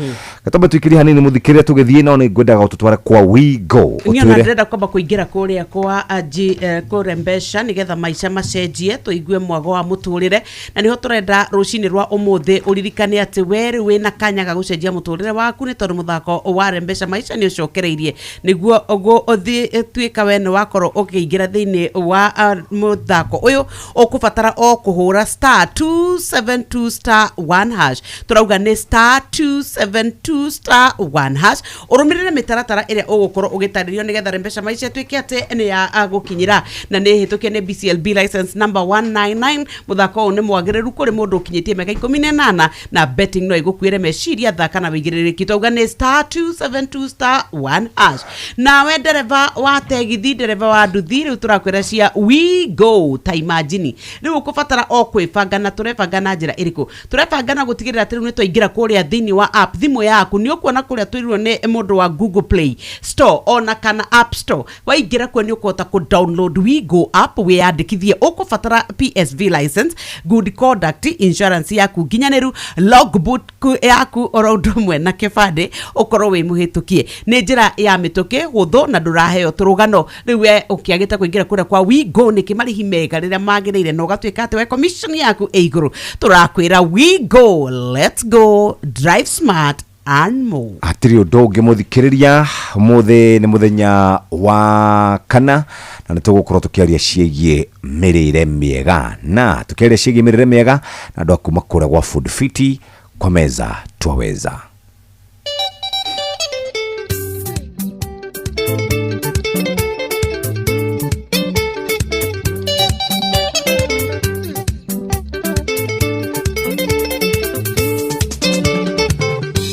Gatombe tuikĩrie hanini mũthikĩrĩria tũgĩthiĩ, no nĩ ngwendaga ũtũtware kwa We Go. Niĩ ona ũtwĩre. ndĩrenda kwamba kũingĩra kũrĩa kwa aji kũrembesha nĩgetha maica macenjie, tũigue mwago wa mũtũrĩre, na nĩho tũrenda rũcinĩ rwa ũmũthĩ ũririkane atĩ we rĩu wĩna kanya ga gũcenjia mũtũrĩre waku, nĩ tondũ mũthako wa rembesha maica nĩ ũcokereirie nĩguo ũgũthiĩ tuĩka we nĩ wakorwo ũkĩingĩra thĩinĩ wa mũthako ũyũ ũkũbatara o kũhũra kũhũra star 272 star 1 hash. Tũrauga nĩ star 272 star 1 hash, ũrũmĩrĩre mĩtaratara ĩrĩa ũgũkorwo ũgĩtarĩrio nĩgetha mbeca maica ĩtuĩke atĩ nĩ ya gũkinyĩra, na nĩ hĩtũkie nĩ BCLB license number 199. Mũthako ũyũ nĩ mwagĩrĩru kũrĩ mũndũ ũkinyĩtie mĩaka 18, na betting no ĩgũkuĩre meciria. Thaka na wĩigĩrĩrĩki. Twauga nĩ star 272 star 1 hash. Nawe ndereba wa tegithi, ndereba wa nduthi, rĩu tũrakwĩra cia We Go. Ta imagine rĩu ũkũbatara o kwĩbanga, na tũrebanga na njĩra ĩrĩkũ? Tũrebanga na gũtigĩrĩra atĩ rĩu nĩ twaingĩra kũrĩa thĩinĩ wa app thimũ yaku. Nĩ ũkuona kũrĩa twĩrirwo nĩ mũndũ wa Google Play Store ona kana App Store. Waingĩra kuo nĩ ũkũhota kũ download We Go app, wĩyandĩkithie. Ũkũbatara PSV license, good conduct, insurance yaku nginyanĩru, logbook yaku, oro ũndũ ũmwe na kĩbandĩ ũkorwo wĩ mũhĩtũkie. Nĩ njĩra ya mĩtũkĩ, hũthũ, na ndũraheo tũrũgano. Rĩu we ũkĩagĩte kũingĩra kũrĩa kwa We Go nĩkĩ? Marĩhi mega rĩrĩa magĩrĩire, na ũgatuĩka atĩ we commission yaku ĩ igũrũ. Tũrakwĩra We Go, let's go, drive smart and more. Hatirĩ ũndũ ũngĩ, mũthikĩrĩria. Ũmũthĩ nĩ mũthenya wa kana na nĩ tũgũkorwo tũkĩaria ciĩgiĩ mĩrĩre mĩega, na tũkĩaria ciĩgiĩ mĩrĩre mĩega na andũ a kuma kũrĩa gwa Food Fiti. Kwa meza twaweza.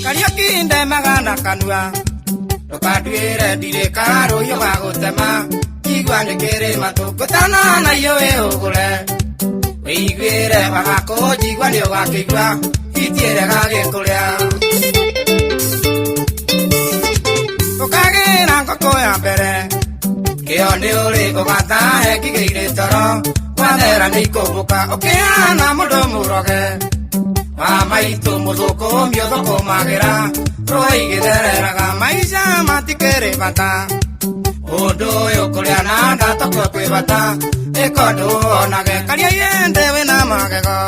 Kariũki ndemaga na kanua, ndũkanduĩre ndirĩ karũhiũ ga gũtema. Igua nĩ kĩrĩ matũ ngũtana na iũĩ ũgũre, wĩiguĩre wagakũnjigua nĩ ũgakĩigua itiĩre gagĩkũrĩa. Ũkagĩra ngũkũ ya mbere kĩo nĩ ũrĩ ũgatahe ngigĩire toro wathera nĩ ikũmbũka ũkĩhana mũndũ mũroge wa maitũ mũthũkũmi ũthũkũmagĩra rũĩ gĩthereraga. Maica matikĩrĩ bata, ũndũ ũyũ kũrĩa na ndatokwo kwĩ bata. Ĩka ũndũ wonage karia yende wĩna magego.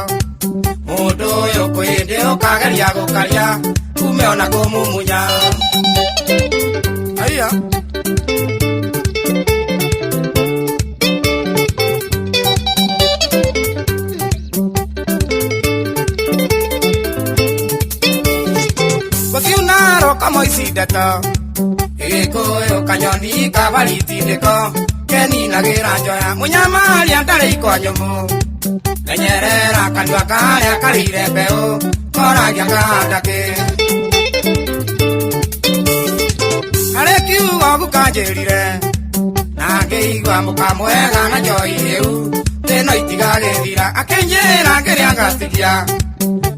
Mũndũ ũyũ kwĩndĩ ũkageria gũkaria ume ona kũmumunya aiya. Gũtiunaro kamoici ndeto gĩkũyũ kanyoni kabaritindĩko keninagĩra njoya mũnyamaria ndarĩ ikwa nyũmũ. Menyerera kanua karĩa karĩire mbeũ koragia kahanda kĩ harĩ kiugo gukanjĩrire na ngĩigua mũkamwega na njoi ĩu thĩno itigagĩthira. Akĩnjĩra ngĩrĩa ngatigia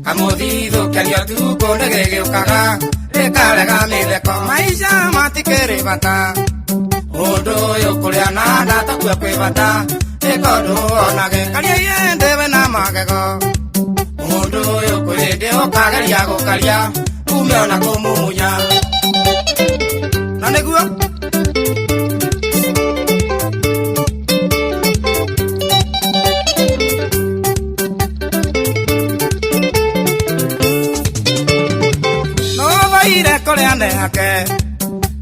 kamũthithũ kĩario tukũ nĩgĩgĩũkaga rĩkarega mĩtheko. Maica matikĩrĩ bata, ũndũ ũyũ kũrĩa na ndatokue kwĩ bata. Ĩka ũndũ wonage karia yende we na magego. Mũndũ ũyũ kwĩndĩ ũkageria gũkaria ume ona kũmumunya na nĩguo. Nobaire kũrĩa nehake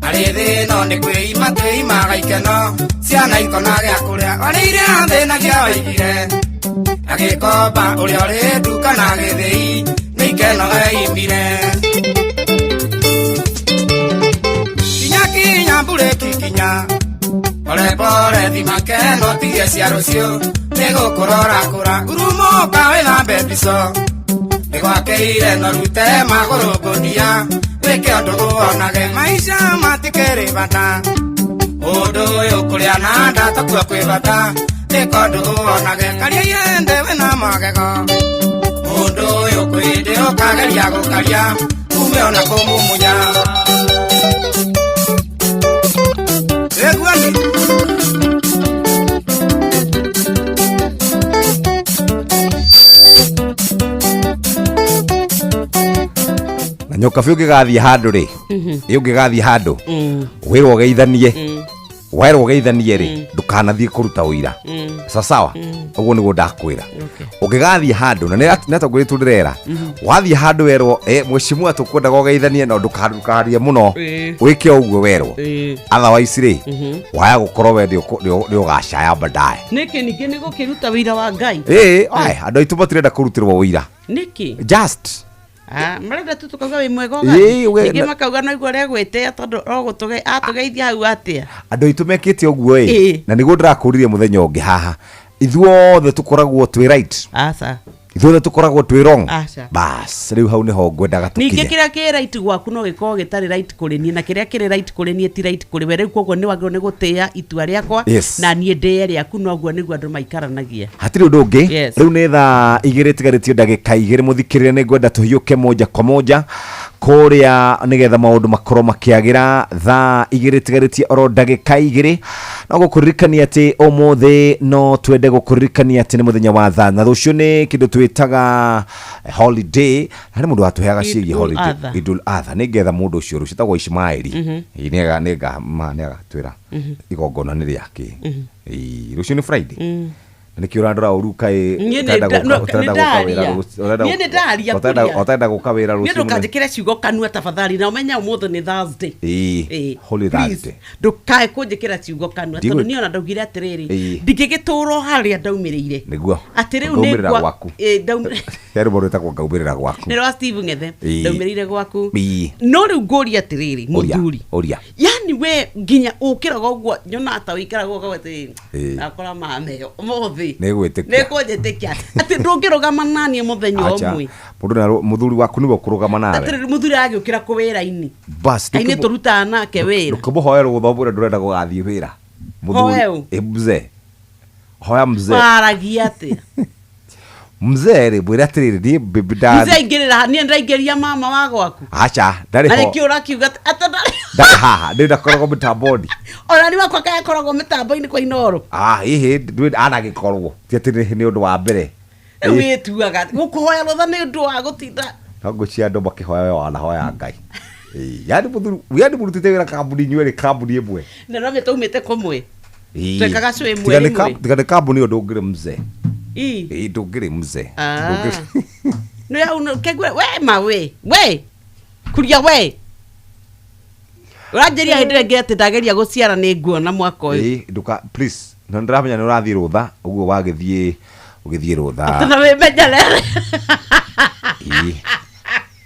arĩ thĩno nĩ kwĩima twĩimaga ikeno ciana ikona gĩa kũrĩa warĩire thĩnagia waigire agĩkomba ũrĩa ũrĩ nduka na gĩthĩi nĩ ikeno eimire. Kinya kinya mburĩki kinya pole pole thima keno tige cia rũciũ nĩ gũkũra ũrakũra ngurumũka wĩthambe mbico nĩgwakĩire no rute magũrũ ngũnia wĩke ũndũ wonage. Maica matikĩrĩ bata, ũndũ ũyũ kũrĩa na ndatokua kwĩ bata. Ĩka ũndũ wonage karia yende wĩna magego. Mũndũ ũyũ kwĩndĩ ũkageria gũkaria ume ona kũmumunya ĩguani. Na nyokabi ũngĩgathiĩ handũ rĩ, ĩ ũngĩgathiĩ handũ wĩrwo ũgeithanie, werwo ũgeithanie rĩ, ndũkanathiĩ kũruta ũira. Sasawa. Ũguo nĩguo ndakwĩra. Ũngĩgathiĩ handũ na nĩ atongoria tũndĩrera, wathiĩ handũ werwo, mheshimiwa, tũkwendaga ũgeithanie, no ndũkaharie mũno. Wĩke ũguo werwo. Otherwise rĩ, waya gũkorwo we nĩ ũgacaya baadaye. Nĩkĩ ningĩ nĩ gũkĩruta wĩra wa Ngai? Ĩĩ, aya andũ aitũ matirenda kũrutĩrwo wĩira. Nĩkĩ? Just Ah, marenda tu tukauga wĩ mwega. Ĩĩ, Ningĩ makauga no igua rĩa tondũ atũgeithia hau atĩa. Andũ aitũ mekĩte ũguo ĩ, na nĩguo ndĩrakũririe mũthenya ũngĩ haha, ithuothe tũkoragwo twĩ right? Aca. Ithuothe tũkoragwo twĩ wrong? Aca. Bas, rĩu hau nĩho ngwendaga ningĩ tũkinye. Kĩrĩa kĩ right gwaku no gĩkorwo gĩtarĩ right kũrĩ niĩ, na kĩrĩa kĩrĩ right kũrĩ niĩ ti right kũrĩ we. Rĩu koguo nĩ wagĩrĩirwo nĩ gũtĩĩa itua rĩakwa na niĩ ndĩe rĩaku. Noguo nĩguo andũ maikaranagia. Hatirĩ ũndũ ũngĩ. Yes. Rĩu nĩ thaa 2 tigarĩtio ndagĩka 2. Mũthikĩrĩre, nĩ ngwenda tũhiũke moja kwa moja kũrĩa nĩgetha maũndũ makorwo makĩagĩra. Thaa 2 tigarĩtie oro ndagĩka 2. No gũkũririkania atĩ ũmũthĩ, no twende gũkũririkania atĩ nĩ mũthenya wa thaa, na rũciũ nĩ kĩndũ twĩtaga holiday. Harĩ mũndũ watũheaga ciĩgiĩ Idul holiday. Adha. Idul Adha. Nĩ ngetha mũndũ ũcio rũciũ tagwo Ishmaeli. Ĩĩ, nĩagatwĩra igongona nĩ rĩakĩ. Ĩĩ, rũciũ nĩ Friday. Na nĩkĩo ũrandora ũru kaĩ. Niĩ ũtarenda nĩ ũtarenda gũka wĩra ndaria. Niĩ nĩ ndaria kũria. Ũtarenda gũka wĩra Niĩ rũciũ mũthenya. ndũkanjĩkĩre ciugo kanua tafadhali, na ũmenye ũmũthĩ nĩ Thursday. Ĩĩ, Ĩĩ, Holy please, Thursday. Ndũkae kũnjĩkĩra ciugo kanua, tondũ niĩ ona ndaugire atĩrĩrĩ, ndingĩgĩtũra o harĩa ndaumĩrĩire. Nĩguo. Atĩ rĩu Ngaumĩrĩra nĩ gwaku. He rwĩmbo rwĩtagwo ngaumĩrĩra gwaku. Nĩ rwa Steve Ng'ethe. Ndaumĩrĩire gwaku. Ĩĩ. No rĩu ngũria atĩrĩrĩ, Ũria, mũthuri, ũria. yani we nginya ũkĩraga ũguo, nyonaga ta ũikaraga ũgauga atĩrĩrĩ, ndakora mameo ũmũthĩ. Nĩ gwĩtĩkia. Nĩ kũnjĩtĩkia atĩ ndũngĩrũgama naniĩ mũthenya Acha. ũmwe? Mũndũ mũthuri waku nĩwe ũkũrũgama nawe. Atĩrĩrĩ, mũthuri agĩũkĩra kũ wĩra-inĩ? Bas. Kaĩ nĩ tũrutaga nake wĩra? Ndũkĩmũhoe rũtha ũmwĩre ndũrenda gũgathiĩ wĩra. Hoe ũ? Ĩ, mzee, hoya mzee. Waragia atĩa? Mzee rĩ, mwĩre atĩrĩrĩ, niĩ baby Mzee aingĩrĩra, niĩ ndĩraingĩria mama wa gwaku. Aca, ndarĩ Na ho. nĩkĩo ũrakiuga atĩ Ndarĩ haha, ndĩ ndakoragwo mĩtamboni. Ona nĩ wakwa kaĩ akoragwo mĩtambo-inĩ kwa Inoro? Ah, ĩhĩ, ndwĩ anagĩkorwo ti atĩ nĩ ũndũ wa mbere. Rĩu wĩtuaga gũkũhoya rũtha nĩ ũndũ wa gũtinda. No ngwĩciria andũ makĩhoya we wanahoya Ngai. Ĩĩ, yani mũthuri, yani mũrutĩte wĩra kambuni inyuerĩ kambuni ĩmwe. Na no taumĩte kũmwe. Ĩĩ. Twekaga show ĩmwe Tiga nĩ rĩmwe. tiga nĩ kambuni ĩyo ndũngĩrĩ mzee. Ĩ. Ĩĩ, ndũngĩrĩ mzee. Ah. Ndũngĩrĩ. Nĩ hau kegwe we ma we kuria we ũranjĩria hĩndĩ ĩrĩa ĩngĩ atĩ ndageria gũciara nĩ nguona mwaka ũyũ. Ĩĩ, nduka please, na ndĩramenya nĩ ũrathiĩ rũtha ũguo, wagĩthiĩ ũgĩthiĩ rũtha. Atĩ na wĩmenyerere. Ĩĩ,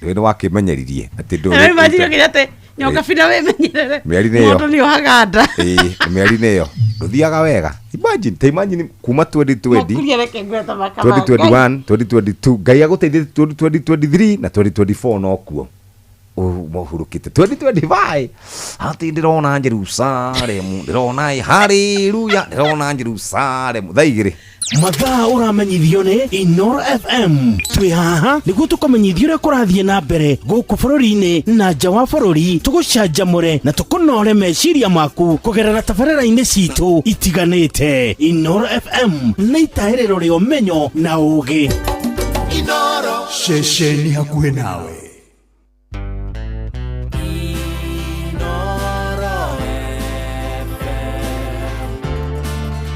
nĩ wakĩmenyeririe atĩ Na wĩmanjire ũkĩria atĩ nyoka bina wĩmenyerere. Mĩeri-inĩ ĩyo. Mũndũ nĩ ohaga nda. Ĩĩ, mĩeri-inĩ ĩyo ndũthiaga wega. Imagine, ta imagine kuma 2020, Kuria reke ngweta makama. 2021, 2022, Ngai agũteithĩtie, 2023 na 2024 nokuo ũhurũkĩte, 2025 atĩ ndĩrona Jerusalemu, ndĩrona haleluya, ndĩrona Jerusalemu thaa 2. Mathaa ũramenyithio nĩ Inoro FM. Twĩ haha nĩguo tũkũmenyithia ũrĩa kũrathiĩ na mbere gũkũ bũrũri-inĩ na nja wa bũrũri, tũgũcanjamũre na tũkũnore meciria maku kũgerera tabarĩra-inĩ citũ itiganĩte. Inoro FM nĩ itahĩrĩro rĩa ũmenyo na ũũgĩ. Ceceni hakuhĩ nawe.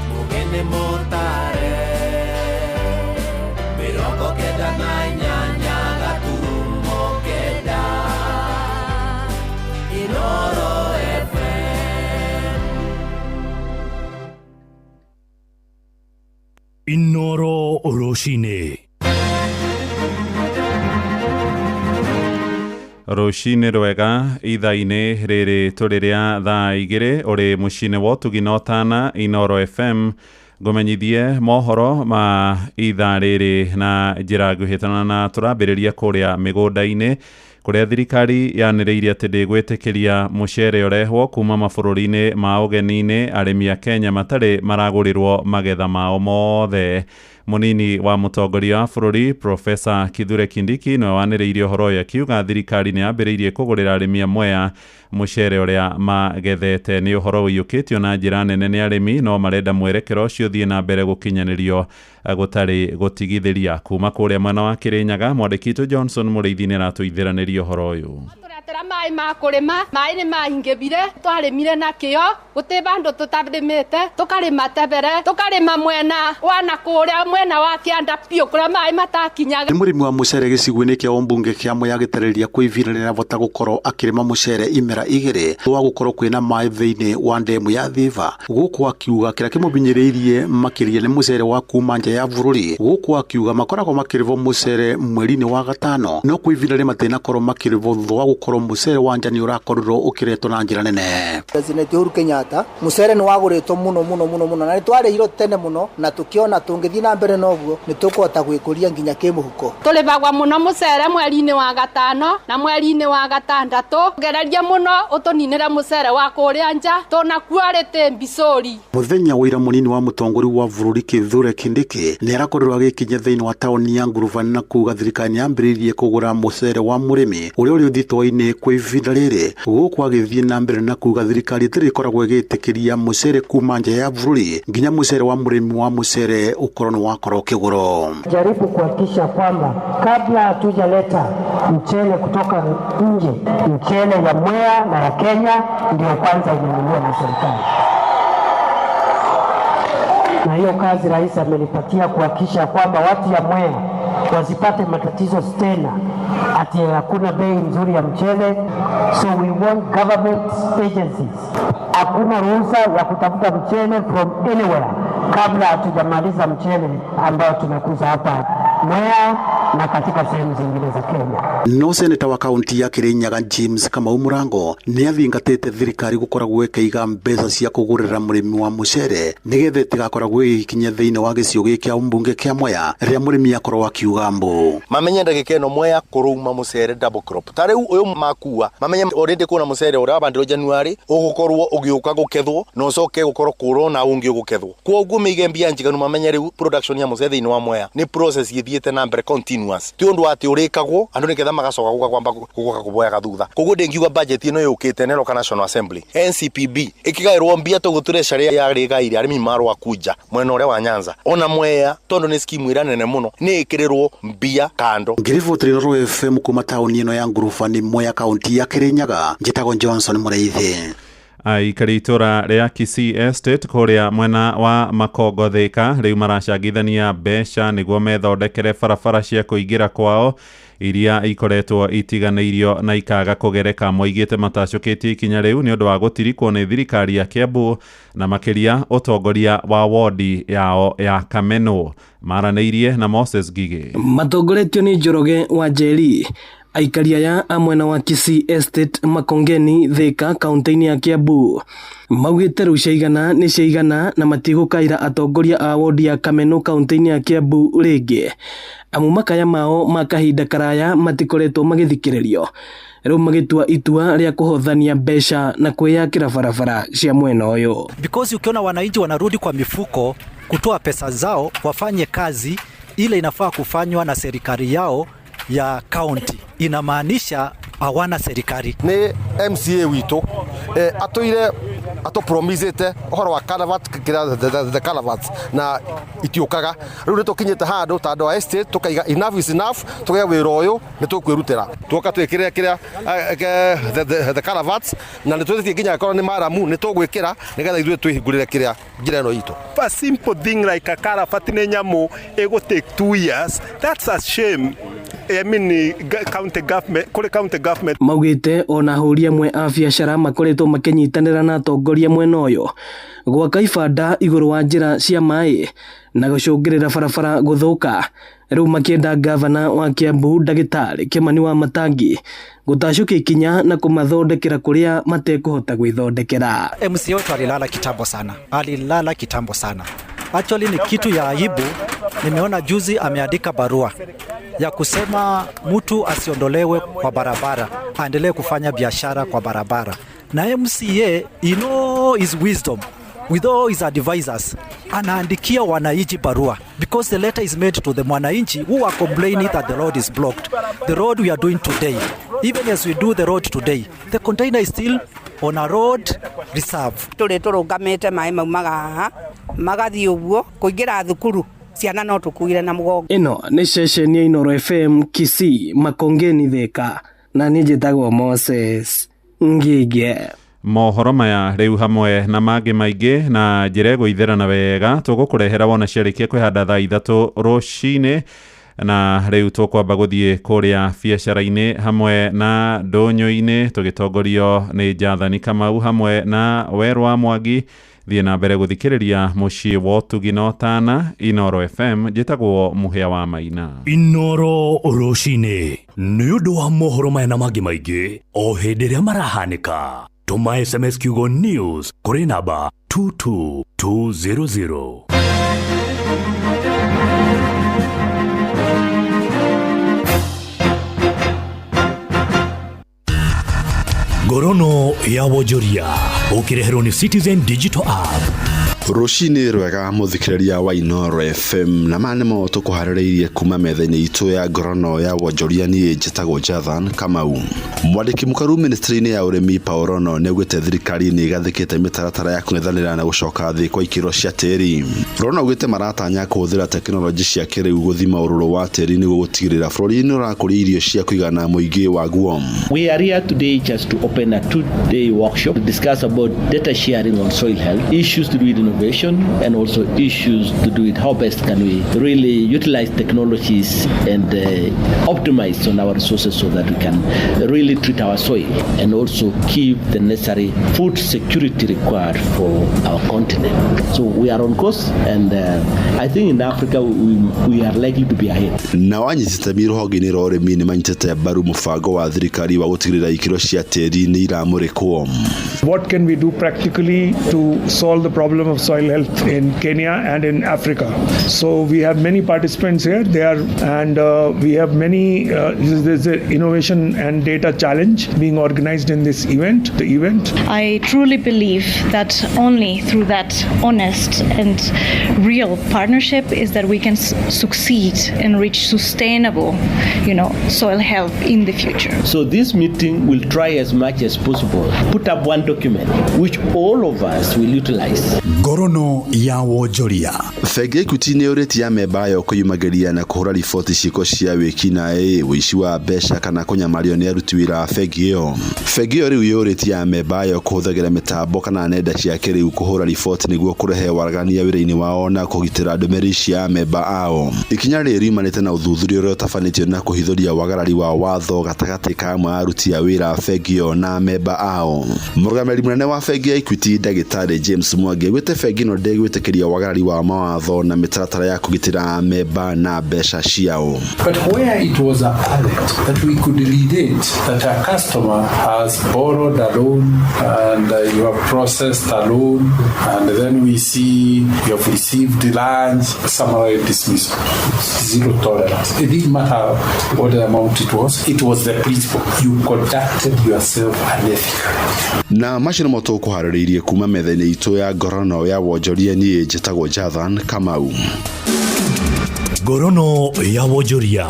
Mugene motare 98.9 Inoro FM. Inoro Rũcinĩ. Rũcinĩ rwega. Ithaa-inĩ rĩrĩ tũrĩ rĩa thaa 2, ũrĩ mũciĩ-inĩ wa ũtugi na ũtana Inoro FM. Ngũmenyithie mohoro ma ithaa rĩrĩ na njĩra nguhĩ na tũrambĩrĩria kũrĩa mĩgũnda-inĩ, kũrĩa thirikari yanĩrĩire atĩ ndĩgwĩtĩkĩria mũcere ũrehwo kuma mabũrũri-inĩ ma ũgeni-inĩ arĩmi a Kenya matarĩ maragũrĩrwo magetha mao mothe. Mũnini wa mũtongoria wa bũrũri Profesa Kithure Kindiki nĩwe wanĩrĩirie ũhoro ũyũ, akiuga thirikari nĩ yambĩrĩirie kũgũrĩra arĩmi a Mwea mũcere ũrĩa magethete. Nĩ ũhoro ũiyũkĩtio na njĩra nene nĩ arĩmi, no marenda mwerekero ũcio ũthiĩ na mbere gũkinyanĩrio gũtarĩ gũtigithĩria. Kuma kũrĩa mwena wa Kĩrĩnyaga, mwandĩki witũ Johnson Mũrĩithi nĩ aratũithĩranĩria ũhoro ũyũ. Tũretera maĩ ma kũrĩma, maĩ nĩ maingĩbire, twarĩmire na kĩo. Guti bandu tutarimite, tukarima tebere, tukarima mwena wa na kuria mwena wa kianda piu kuria mai matakinyaga. Nĩ mũrĩmi wa mũcere gĩcigo-inĩ kĩa ũmbunge kĩa Mwea agĩtarĩria kwĩ ihinda rĩrabata gũkorwo akĩrĩma mũcere imera igĩrĩ wa gũkorwo kwĩna maĩ thĩinĩ wa ndemu ya Thiva. Gũkũ akiuga kĩrĩa kĩmũhinyĩrĩirie makĩria nĩ mũcere wa kuma nja ya bũrũri. Gũkũ akiuga makoragwo makĩrĩhwo mũcere mweri-inĩ wa gatano, no kwĩ ihinda rĩmwe matinakorwo makĩrĩhwo thutha wa gũkorwo mũcere wa nja nĩ ũrakorirwo ũkĩretwo na njĩra nene. President Uhuru Kenyatta mucere nĩ wagũrĩtwo mũno mũno mũno mũno na nĩ twarĩhirwo tene mũno na tũkĩona tũngĩthiĩ na mbere noguo nĩ tũkũhota gwĩkũria nginya kĩmũhuko. Tũrĩhagwa mũno mũcere mweri-inĩ wa gatano na mweri-inĩ wa gatandatũ. Gereria mũno ũtũninĩre mũcere wa kũrĩa nja tũnakuarĩte mbicũri. Mũthenya wa ira mũnini wa mũtongoria wa bũrũri Kithure Kindiki nĩ arakorirwo agĩkinya thĩinĩ wa taũni ya Ngurubani na kuga thirikari nĩyambĩrĩirie kũgũra mũcere wa mũrĩmi ũrĩa ũrĩ thitoo-inĩ kwa ihinda rĩrĩ. Gũkũ agĩthiĩ na mbere na kuga thirikari ĩtirĩ ĩkoragwo ĩgĩtĩkĩria mũcere kuma nja ya bũrũri nginya mũcere wa mũrĩmi wa mũcere ũkorwo nĩ wakorwo ũkĩgũrwo. Jaribu kuhakikisha kwamba kabla hatujaleta mchele kutoka nje, mchele ya Mwea na ya Kenya ndio kwanza inunuliwe na serikali. Na hiyo kazi rais amenipatia kuhakikisha kwamba watu ya Mwea wasipate matatizo tena ati hakuna bei nzuri ya mchele. So we want government agencies, hakuna ruhusa ya kutafuta mchele from anywhere kabla hatujamaliza mchele ambao tunakuza hapa Mwea na katika sehemu zingine za Kenya. No seneta wa kaunti ya Kirinyaga James Kamau Murango nĩ athingatĩte thirikari gũkoragwo ĩkĩiga mbeca cia kũgũrĩra mũrĩmi wa mũcere nĩgetha ĩtigakoragwo ĩgĩkinya thĩinĩ wa gĩcigo gĩkĩ kĩa mbunge kĩa Mwea rĩrĩa mũrĩmi akorwo akiuga mbu. Mamenye ndagĩka ĩno Mwea kũrũma mũcere double crop. Ta rĩu ũyũ makua mamenye already kwĩna mũcere ũrĩa wabandirwo January ũgũkorwo ũgĩũka gũkethwo na ũcoke gũkorwo kũrona ũngĩ ũgũkethwo. Kwoguo mĩige mbia njiganu mamenye rĩu production ya mũcere thĩinĩ wa Mwea nĩ process ĩthiĩte na mbere continuous. Ti ũndũ atĩ ũrĩkagwo andũ nĩgetha magacoka gũka kwamba gũka kũboyaga thutha. Koguo ndingiuga budget ĩno yũkĩte nĩroka National Assembly NCPB ĩkĩgaĩrwo mbia tũguo treasury yarĩgaire arĩmi marwa kunja mwena ũrĩa wa Nyanza ona Mwea tondũ nĩ scheme ĩrĩa nene mũno nĩ ĩkĩrĩrwo mbia kando. Ngĩribotera Inooro FM kuma taũni ĩno ya Ngurubani Mwea kaunti ya Kirinyaga, njĩtagwo Johnson Mũrĩithi. Aikari itũra rĩa Kisii Estate kũrĩa mwena wa Makongo Thika rĩu maracangithania mbeca nĩguo methondekere barabara cia kũingĩra kwao iria ikoretwo itiganĩirio na ikaga kũgereka. Moigĩte matacũkĩtie ikinya rĩu nĩ ũndũ wa gũtirikwo nĩ thirikari ya Kiambu na makĩria ũtongoria wa wodi yao ya Kameno. Maranĩirie na Moses Ngigĩ. Matongoretio nĩ Njoroge wa Njeri. Aikari aya a mwena wa Kisii Estate Makongeni Thika kaunti-inĩ ya Kiambu maugĩte rĩu ciaigana nĩ ciaigana na matigũkaĩra atongoria a wodi ya Kameno kaunti-inĩ ya Kiambu rĩngĩ amu makaya mao ma kahinda karaya matikoretwo magĩthikĩrĩrio. Rĩu magĩtua itua rĩa kũhothania mbeca na kwĩyakĩra barabara cia mwena ũyũ. Because ukiona wananchi wanarudi kwa mifuko kutoa pesa zao wafanye kazi ile inafaa kufanywa na serikali yao ya county, inamaanisha hawana serikali. Ni MCA witũ atũire atũpromisĩte ũhoro wa culvert, the culverts na itiũkaga. Rĩu nĩ tũkinyĩte handũ ta andũ a estate tũkaiga enough is enough, tũkaiga wĩra ũyũ nĩ tũkwĩrutĩra tuoka twĩkĩre kĩrĩa the culverts na nĩ twĩtĩtie nginya akorwo nĩ maramu nĩ tũgwĩkĩra nĩgetha ithuĩ twĩhingũrĩre kĩrĩa njĩra ĩno itũ. A simple thing like a culvert nĩ nyamũ ĩgũ take 2 years, that's a shame. I mean, county government, kũrĩ county government. Maugĩte ona ahũri amwe a biacara makoretwo makĩnyitanĩra na atongoria mwena ũyũ gwaka ibanda igũrũ wa njĩra cia maĩ na gũcũngĩrĩra barabara gũthũka. Rĩu makĩenda gavana wa Kiambu ndagĩtarĩ Kĩmani wa Matangi gũtacũkia ikinya na kũmathondekera kũrĩa matekũhota gwĩthondekera. MCA wetu alilala kitambo sana, alilala kitambo sana. Actually ni kitu ya aibu. Nimeona juzi ameandika barua ya kusema mtu asiondolewe kwa barabara, aendelee kufanya biashara kwa barabara. Na MCA in all his wisdom, with all his advisors, anaandikia wananchi barua because the letter is made to the mwananchi who are complaining that the road is blocked. The road we are doing today, even as we do the road today, the container is still on a road reserve. Tũrĩ tũrũgamĩte maĩ maumaga haha magathiĩ ũguo kũingĩra thukuru ciana no tũkuire na mũgongo. Ĩno nĩ ceceni ya Inooro FM Kisii Makongeni Thika na niĩ njĩtagwo Moses Ngige. Mohoro maya rĩu hamwe na mangĩ maingĩ na njĩra ĩgũitherana wega tũgũkũrehera wona ciarĩkia kwĩhanda thaa 3 rũcinĩ. Na rĩu tũkwamba gũthiĩ kũrĩa biacara-inĩ hamwe na ndũnyũ-inĩ tũgĩtongorio nĩ Jathani Kamau hamwe na Werũ wa Mwangi. Thiĩ na mbere gũthikĩrĩria mũciĩ wa ũtugi na ũtana Inoro FM. Njĩtagwo Mũhĩa wa Maina. Inoro rũcinĩ nĩ ũndũ wa mohoro maya na mangĩ maingĩ o hĩndĩ ĩrĩa marahanĩka, tũma SMS kiugo news kũrĩ namba 22200. Ngorono ya wonjoria ũkĩreherwo nĩ Citizen Digital App. Rũcinĩ rwega mũthikĩrĩria wa Inoro FM, na maya nĩmo tũkũharĩrĩirie kuma metha-inĩ itũ ya ngorono ya wonjoria. Niĩ njĩtagwo Jathan Kamau. Mwandĩki mũkaru ministry-inĩ ya ũrĩmi Paul Rono nĩ augĩte thirikari nĩ ĩgathĩkĩte mĩtaratara ya kũng'ethanĩra na gũcoka thĩ kwa ikĩro cia tĩri. Rono augĩte maratanya kũhũthĩra tekinoronjĩ cia kĩrĩu gũthima ũrũrũ wa tĩri nĩguo gũtigĩrĩra bũrũri nĩ ũrakũria irio cia kũigana mũingĩ waguo. We are here today just to open a 2-day workshop to discuss about data sharing on soil health, issues to do with innovation, and also issues to do with how best can we really utilize technologies and optimize on our resources so that we can really treat our soil and also keep the necessary food security required for our continent. So we are on course, and I think in Africa we are likely to be ahead. Nao anyiti itemi rũhonge-inĩ rwa ũrĩmi nĩ manyitĩte mbaru mũbango wa thirikari wa gũtigĩrĩra ikĩro cia tĩri nĩ iramũrĩkwo. What can we do practically to solve the problem of soil health in Kenya and in Africa? So we have many participants here. They are, and we have many. There's an innovation and data challenge being organized in this event. The event. I truly believe that only through that honest and real partnership is that we can succeed and reach sustainable soil health in the future. So this meeting will try as much as possible put up one document which all of us will utilize. Ngorono ya wonjoria. Bengi ya Equity nĩ yũrĩtie amemba ayo kwĩyumagĩria na kũhũra riboti ciĩko cia wĩkinaĩ, ũici wa mbeca kana kũnyamario nĩ aruti wĩra a bengi ĩyo. Bengi ĩyo rĩu yũrĩtie amemba ayo kũhũthagĩra mĩtambo kana nenda cia kĩrĩu kũhũra riboti nĩguo kũrehe waragania wĩra-inĩ wao na kũgitĩra ndũmĩrĩri cia amemba ao. Ikinya rĩrĩ riumanĩte na ũthuthuria ũrĩa ũtabanĩtio na kũhithũria wagarari wa watho gatagatĩ ka amwe a aruti a wĩra a bengi ĩyo na amemba ao. Mũrũgamĩrĩri mũnene wa bengi ya Equity Ndagĩtarĩ James Mwangi augĩte bengi ĩno ndĩgwĩtĩkĩria wagarari wa mawatho na mĩtaratara ya kũgitĩra amemba na mbeca ciao. But where it was apparent that we could relate that a customer has borrowed a loan and you have processed a loan and then we see you have received lunch, summary dismissal. Zero tolerance. It didn't matter what the amount it was the principle. You conducted yourself unethically. Na macio nĩmo tũkũharĩrĩirie kuma metha-inĩ itũ ya ngorono ya wonjoria. Niĩ njĩtagwo Jathan Kamau. Ngorono ya wonjoria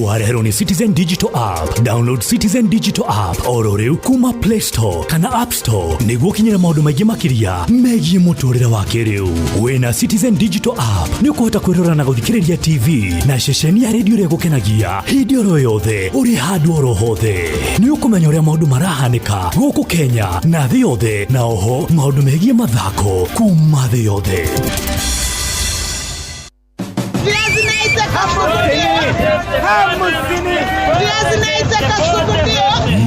wareherwo nĩ Citizen Digital App. Download Citizen Digital App oro rĩu kuma Play Store kana App Store nĩguo ũkinyĩre maũndũ maingĩ makĩria megiĩ mũtũrĩre wa kĩrĩu. Wĩna Citizen Digital App nĩ ũkũhota kwĩrora na gũthikĩrĩria TV na ceceni ya redio ĩrĩa ĩgũkenagia hĩndĩ oro yothe ũrĩ handũ oro hothe. Nĩ ũkũmenya ũrĩa maũndũ marahanĩka gũkũ Kenya na thĩ yothe, na oho maũndũ megiĩ mathako kuma thĩ yothe. Viazi naitaka sukudio.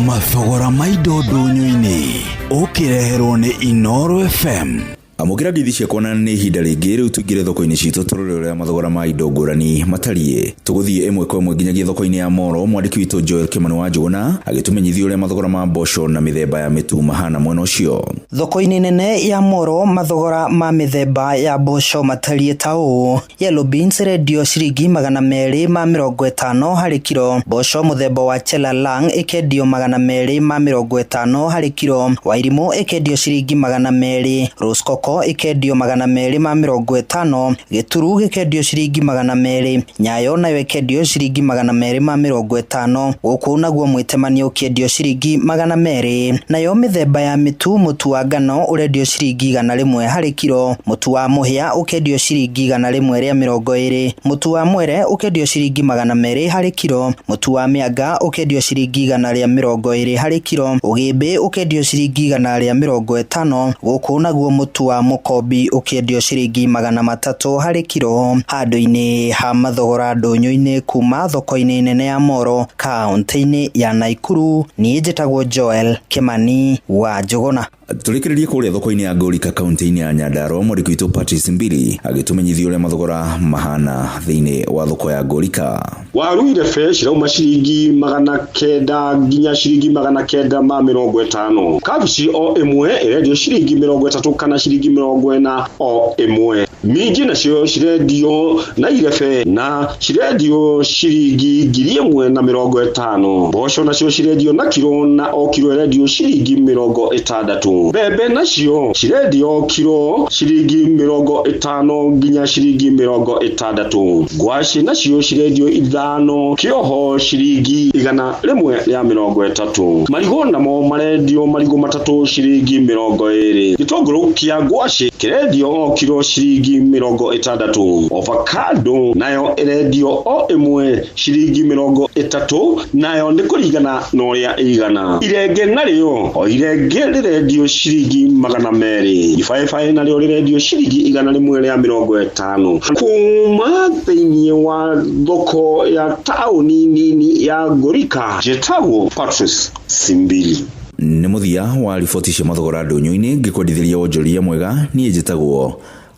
Mathogora ma indo ndũnyũ-inĩ ũkĩreherwo nĩ Inoro FM. Amũkĩra ngithi ciakwa na nĩ ihinda rĩngĩ rĩu tũingĩre thoko-inĩ citũ tũrore ũrĩa mathogora ma indo ngũrani matariĩ. Tũgũthiĩ ĩmwe kwa ĩmwe nginyagia thoko-inĩ ya Moro, mwandĩki witũ Joel Kĩmani wa Njũgũna agĩtũmenyithia ũrĩa mathogora ma mboco na mĩthemba ya mĩtu mahana mwena ũcio. Thoko-inĩ nene ya Moro mathogora ma mĩthemba ya mboco matariĩ ta ũũ: yellow beans ĩrendio ciringi 250 harĩ kiro, mboco mũthemba wa Chelalang ĩkendio 250 harĩ kiro, wairimũ ĩkendio ciringi 200, Rosecoco Thoroko ĩkendio 250, Gĩturu gĩkendio ciringi 200, Nyayo nayo ĩkendio ciringi 250, gũkũ naguo mwĩtemanio ũkĩendio ciringi 200. Nayo mĩthemba ya mĩtu, mũtu wa ngano ũrendio ciringi 100 harĩ kiro, mũtu wa mũhĩa ũkendio ciringi 120, mũtu wa mwere ũkendio ciringi 200 harĩ kiro, mũtu wa mĩanga ũkendio ciringi 120 harĩ kiro, ũgĩmbĩ ũkendio ciringi 150, gũkũ naguo mũtu wa mũkombi ũkĩendio ciringi 300 harĩ kiro. Handũ-inĩ ha mathogora ndũnyũ-inĩ kuma thoko-inĩ nene ya Moro kaunti-inĩ ya Naikuru, niĩ njĩtagwo Joel Kimani wa Njũgũna. Tũrĩkĩrĩrie kũrĩa thoko-inĩ ya Ngorika kaunti-inĩ ya Nyandarua, mwandĩki witũ Patrice Mbiri agĩtũmenyithia ũrĩa mathogora mahana thĩinĩ wa thoko ya Ngorika. Waru irebe cirauma ciringi 900 nginya ciringi 950. Kabici o ĩmwe ĩrendio ciringi 30 kana ciringi 40 o ĩmwe. Minji nacio cirendio na irebe na cirendio ciringi 1050. Mboco nacio cirendio na kiro na o kiro ĩrendio ciringi 60. Mbembe nacio cirendio kiro ciringi 50 nginya ciringi 60. Ngwacĩ nacio cirendio 5 kĩoho ciringi 130. Marigũ namo marendio marigũ 3 ciringi 20. Gĩtũngũrũ kĩa ngwacĩ kĩrendio o kiro ciringi 60. Avocado nayo ĩrendio o ĩmwe ciringi 30, nayo nĩ kũringana na ũrĩa ĩigana. Irenge narĩo o irenge rĩrendio ciringi 200. Ibaĩbaĩ narĩo rĩrendio ciringi 150. Kuma thĩinĩ wa thoko ya taũni nini ya Ngorika, njĩtagwo Patrice Simbili. Nĩ mũthia wa riboti cia mathogora ndũnyũ-inĩ, ngĩkwendithĩria wonjoria mwega. Niĩ njĩtagwo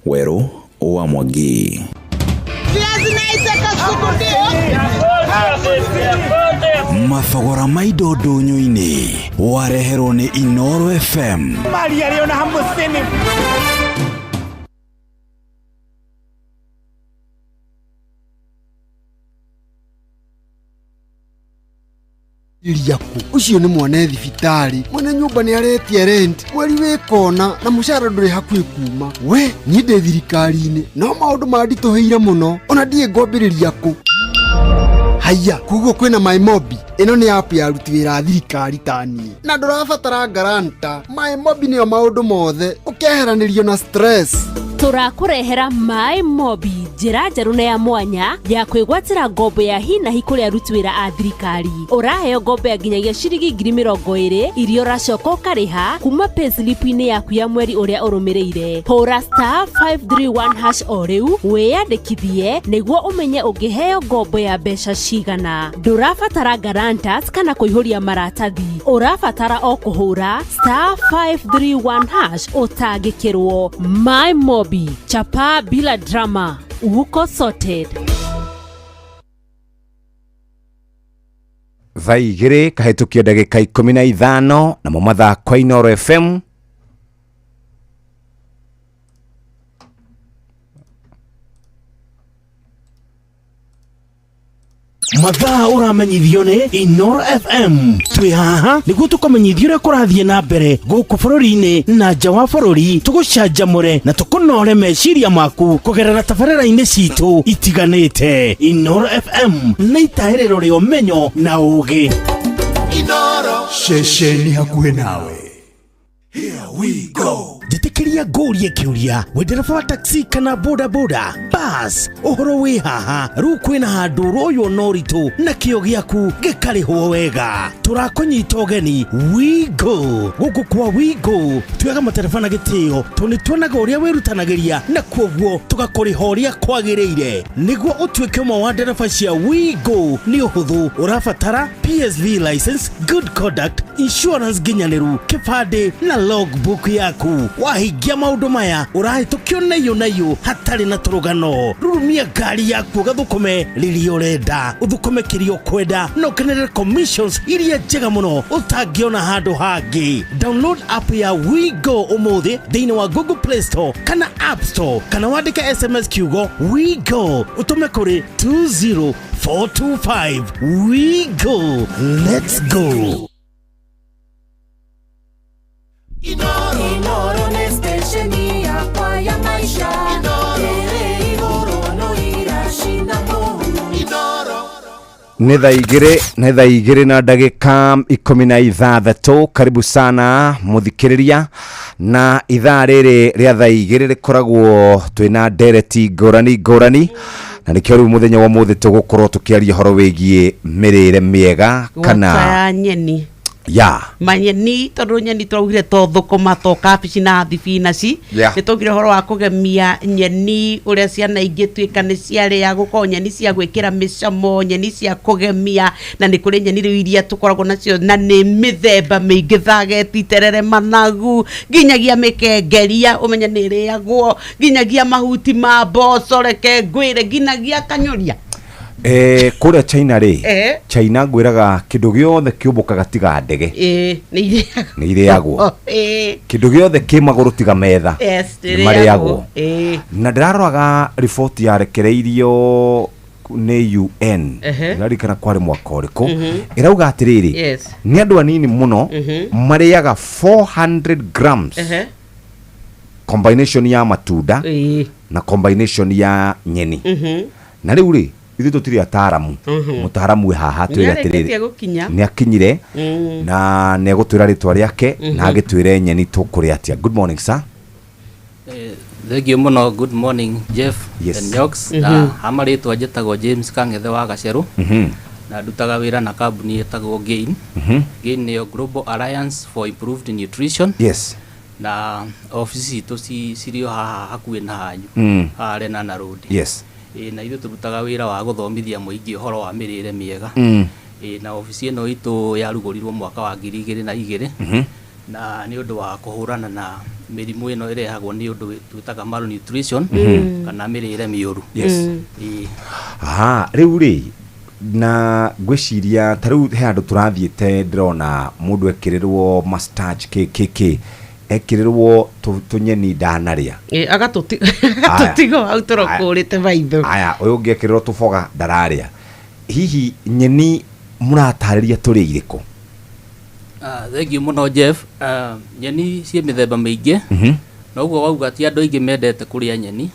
Werũ wa Mwangi. Mathogora ma indo ndũnyũ-inĩ wareherwo nĩ Inoro FM. Iriaku ucio nĩ mwana thibitarĩ, mwene nyũmba nĩ aretia rent mweri wĩ kona na mũcara ndũrĩ hakuhĩ kuma. We niĩ ndĩ thirikari-inĩ no maũndũ manditũhĩire mũno, ona ndiĩ ngwambĩrĩria kũ. Haiya, koguo kwĩna MyMobi. Ĩno nĩ app ya aruti wĩra a thirikari ta niĩ, na ndũrabatara guarantor. MyMobi nĩyo maũndũ mothe, ũkeheranĩrio na stress. Tũrakũrehera MyMobi, njĩra njerũ na ya mwanya ya kwĩgwatĩra ngombo ya hi na hi kũrĩ aruti wĩra a thirikari. Ũraheo ngombo ya nginyagia ciringi 20,000 iria ũracoka ũkarĩha kuma payslip-inĩ yaku ya mweri ũrĩa ũrũmĩrĩire. Hũra *531# o rĩu wĩyandĩkithie nĩguo ũmenye ũngĩheo ngombo ya mbeca cigana. Ndũrabatara guarantors kana kũihũria maratathi, ũrabatara o kũhũra *531# ũtangĩkĩrwo. MyMobi, chapa bila drama, uko sorted. Thaa 2 kahĩtũkio ndagĩka 15, namo mathaa kwa Inoro FM. Mathaa ũramenyithio nĩ Inoro FM. Twĩ haha nĩguo tũkũmenyithie ũrĩa kũrathiĩ na mbere gũkũ bũrũri-inĩ na nja wa bũrũri, tũgũcanjamũre na tũkũnore meciria maku kũgerera tabarĩra-inĩ citũ itiganĩte. Inoro FM nĩ itahĩrĩro rĩa ũmenyo na ũũgĩ. Inoro ceceni hakuhĩ nawe. Here we go. Njĩtĩkĩria ngũrie kĩũria, wĩ ndereba wa taxi kana boda boda bas, ũhoro wĩ haha rĩu kwĩna handũ ũroywo na ũritũ na kĩo gĩaku gĩkarĩhwo wega. Tũrakũnyita ũgeni WeGo. Gũkũ kwa WeGo tuoyaga matereba na gĩtĩo tondũ nĩ tuonaga ũrĩa wĩrutanagĩria na kuoguo tũgakũrĩha ũrĩa kwagĩrĩire. Nĩguo ũtuĩke ũmwe wa ndereba cia WeGo nĩ ũhũthũ, ũrabatara PSV license, good conduct, insurance nginyanĩru, kĩbandĩ na logbook yaku. Wahingia maũndũ maya ũrahĩtũkio na iyũ na iyũ hatarĩ na tũrũgano. Rurumia ngari yaku ũgathũkũme rĩrĩa ũrenda, ũthũkũme kĩrĩa ũkwenda na ũkenerere commissions iria njega mũno ũtangĩona handũ hangĩ. Download app ya WeGo ũmũthĩ thĩinĩ wa Google Play Store kana App Store, kana wandĩke SMS kiugo WeGo ũtũme kũrĩ 20425. WeGo, let's go. Inoro nĩ station ya Nĩ thaa igĩrĩ, nĩ thaa igĩrĩ na ndagĩka 16. Karibu sana mũthikĩrĩria, na ithaa rĩrĩ rĩa thaa igĩrĩ rĩkoragwo twĩna ndereti ngũrani ngũrani, na nĩkĩo rĩu mũthenya wa ũmũthĩ tũgũkorwo tũkĩaria ũhoro wĩgiĩ mĩrĩre mĩega kana Gwata ya nyeni. Ya manyeni, tondũ nyeni tũraugire to thũkũma, to kabici na thibinaci. Nĩ twaugire ũhoro wa kũgemia nyeni, ũrĩa ciana ingĩtuĩka nĩ ciarĩa, gũkorwo nyeni cia gwĩkĩra mĩcamo, nyeni cia kũgemia, na nĩ kũrĩ nyeni rĩu iria tũkoragwo nacio na nĩ mĩthemba mĩingĩ, thageti, terere, managu, nginyagia mĩkengeria ũmenye nĩ ĩrĩagwo, nginyagia mahuti ma mboco, reke ngwĩre, nginyagia kanyũria. Kũrĩa China rĩ, China ngwĩraga kĩndũ gĩothe kĩũmbũkaga tiga ndege nĩ irĩagwo. Nĩ irĩagwo. Kĩndũ gĩothe kĩ magũrũ tiga metha nĩ nĩ marĩagwo. Ĩĩ. Na ndĩraroraga riboti yarekereirio nĩ UN, ndĩraririkana kwarĩ mwaka ũrĩkũ, ĩrauga atĩrĩrĩ, nĩ andũ anini mũno marĩaga 400 grams combination ya matunda na combination ya nyeni. Na rĩu rĩ, ithuĩ tũtirĩ ataramu. Mũtaramu wĩ haha twĩre Nĩarĩkĩtie atĩrĩrĩ, gũkinya. nĩ akinyire na nĩ egũtwĩra rĩtwa rĩake na agĩtwĩre nyeni tũkũrĩa atĩa. Good morning, sir. Thank you mũno. Good morning, Jeff and Nyox. Na ha marĩtwa njĩtagwo James Kang'ethe wa Gacerũ na ndutaga wĩra na kambuni ĩtagwo GAIN. GAIN nĩyo Global Alliance for Improved Nutrition. Na ofici citũ cirĩ o haha hakuhĩ na hanyu, haha Lenana Road. Ĩĩ, na ithuĩ tũrutaga wĩra wa gũthomithia mũingĩ ũhoro wa mĩrĩre mĩega. Ĩĩ, na ofici ĩno itũ yarugũrirwo mwaka wa 2002 na nĩ ũndũ wa kũhũrana na mĩrimũ ĩno ĩrehagwo nĩ ũndũ twĩtaga malnutrition kana mĩrĩre mĩũru. Ĩĩ. Aha, rĩu rĩ, na ngwĩciria ta rĩu he handũ tũrathiĩte, ndĩrona mũndũ ekĩrĩrwo mastarch kk, ekĩrĩrwo tũnyeni ndanarĩa. Ĩ, agatũtiga hau tũrokũrĩte maitho. Aya, ũyũ ũngĩ ekĩrĩrwo tũboga ndararĩa. Hihi nyeni mũratarĩria tũrĩ irĩkũ? Ah, thank you mũno, Jeff. Ah, nyeni ciĩ mĩthemba mĩingĩ na ũguo wauga ti andũ aingĩ mendete kũrĩa nyeni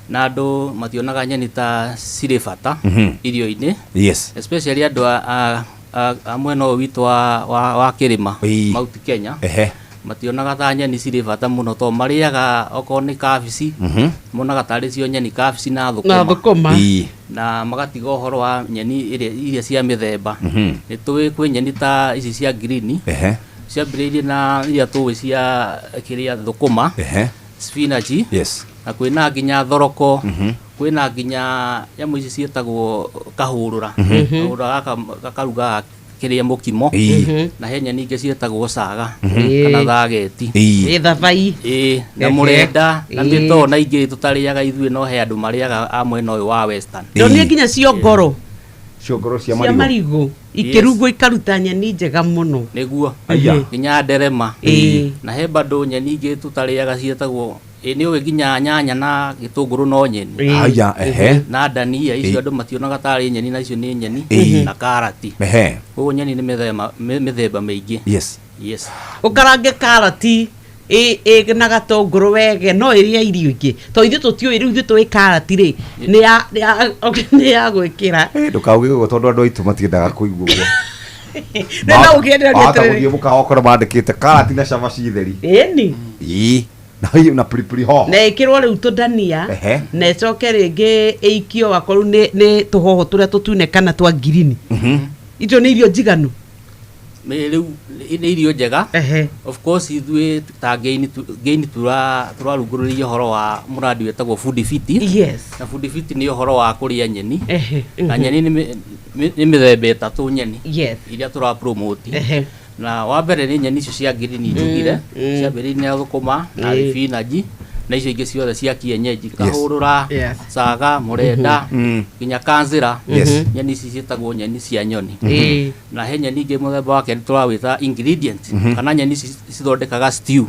na andũ mationaga nyeni ta cirĩ bata irio-inĩ, especially andũ a mwena ũyũ witũ wa kĩrĩma, Mount Kenya, mationaga ta nyeni cirĩ bata mũno tondũ marĩaga okorwo nĩ kabici, monaga tarĩ cio nyeni, kabici na na thũkũma, thũkũma. Na magatiga ũhoro wa nyeni iria cia mĩthemba. Nĩ tũĩ kwĩ nyeni ta ici cia green, ciambĩrĩirie na iria tũĩ cia kĩrĩa, thũkũma, spinach, na kwĩna nginya thoroko, kwĩna nginya nyamũ ici ciĩtagwo kahũrũra. Kahũrũra gaka gakarugaga kĩrĩa, mũkimo. Na he nyeni ingĩ ciĩtagwo caga kana thageti. Ĩ, thabai. Ĩĩ, na mũrenda na mĩtoo na ingĩ tũtarĩaga ithuĩ, no he andũ marĩaga a mwena ũyũ wa western. Ndonire nginya ciongoro. Ciongoro cia cia marigũ. Marigũ ikĩrugwo ikaruta nyeni njega mũno. Nĩguo. Aya. Nginya nderema. Na he bado nyeni ingĩ tũtarĩaga ciĩtagwo, ĩ nĩ ũĩ nginya nyanya na gĩtũngũrũ no nyeni. Aya, ehe. Na ndania icio andũ mationaga tarĩ nyeni, na icio nĩ nyeni. Na karati. Koguo nyeni nĩ mĩthemba mĩingĩ. Yes. Ũkarange karati ĩ na gatũngũrũ wege, no ĩrĩa irio ingĩ to ithuĩ tũtiũĩ. Rĩu ithuĩ tũĩ karati rĩ, nĩ ya gwĩkĩra. Ndũkauge ũguo tondũ andũ aitũ matiendaga kũigua ũguo. Nĩ no ũkĩenderea. Wahota gũthiĩ mũkawa ũkore mandĩkĩte karati na cabaci theri. Ĩni. Ĩĩ, na pilipili hoho. Na ĩkĩrwo rĩu tũndania na ĩcoke rĩngĩ ĩikio wakorwo nĩ tũhoho tũrĩa tũtune kana twa ngirini. Icio nĩ irio njiganu. Rĩu nĩ irio njega. Of course ithuĩ ta Gain tũrarungũrĩrĩria ũhoro wa mũrandi wĩtagwo Food Fit. Na Food Fit nĩ ũhoro wa kũrĩa nyeni. Na nyeni nĩ mĩthemba ĩtatũ nyeni iria tũra promote. Na wa mbere nĩ nyeni icio cia ngirini njugire, ciambĩrĩirie na thũkũma na thibinanji na icio ingĩ ciothe cia kienyeji, kahũrũra, caga, mũrenda, nginya kanzĩra. Nyeni ici ciĩtagwo nyeni cia nyoni. Na he nyeni ingĩ mũthemba wa kerĩ tũrawĩta ingredient, kana nyeni ici cithondekaga stew.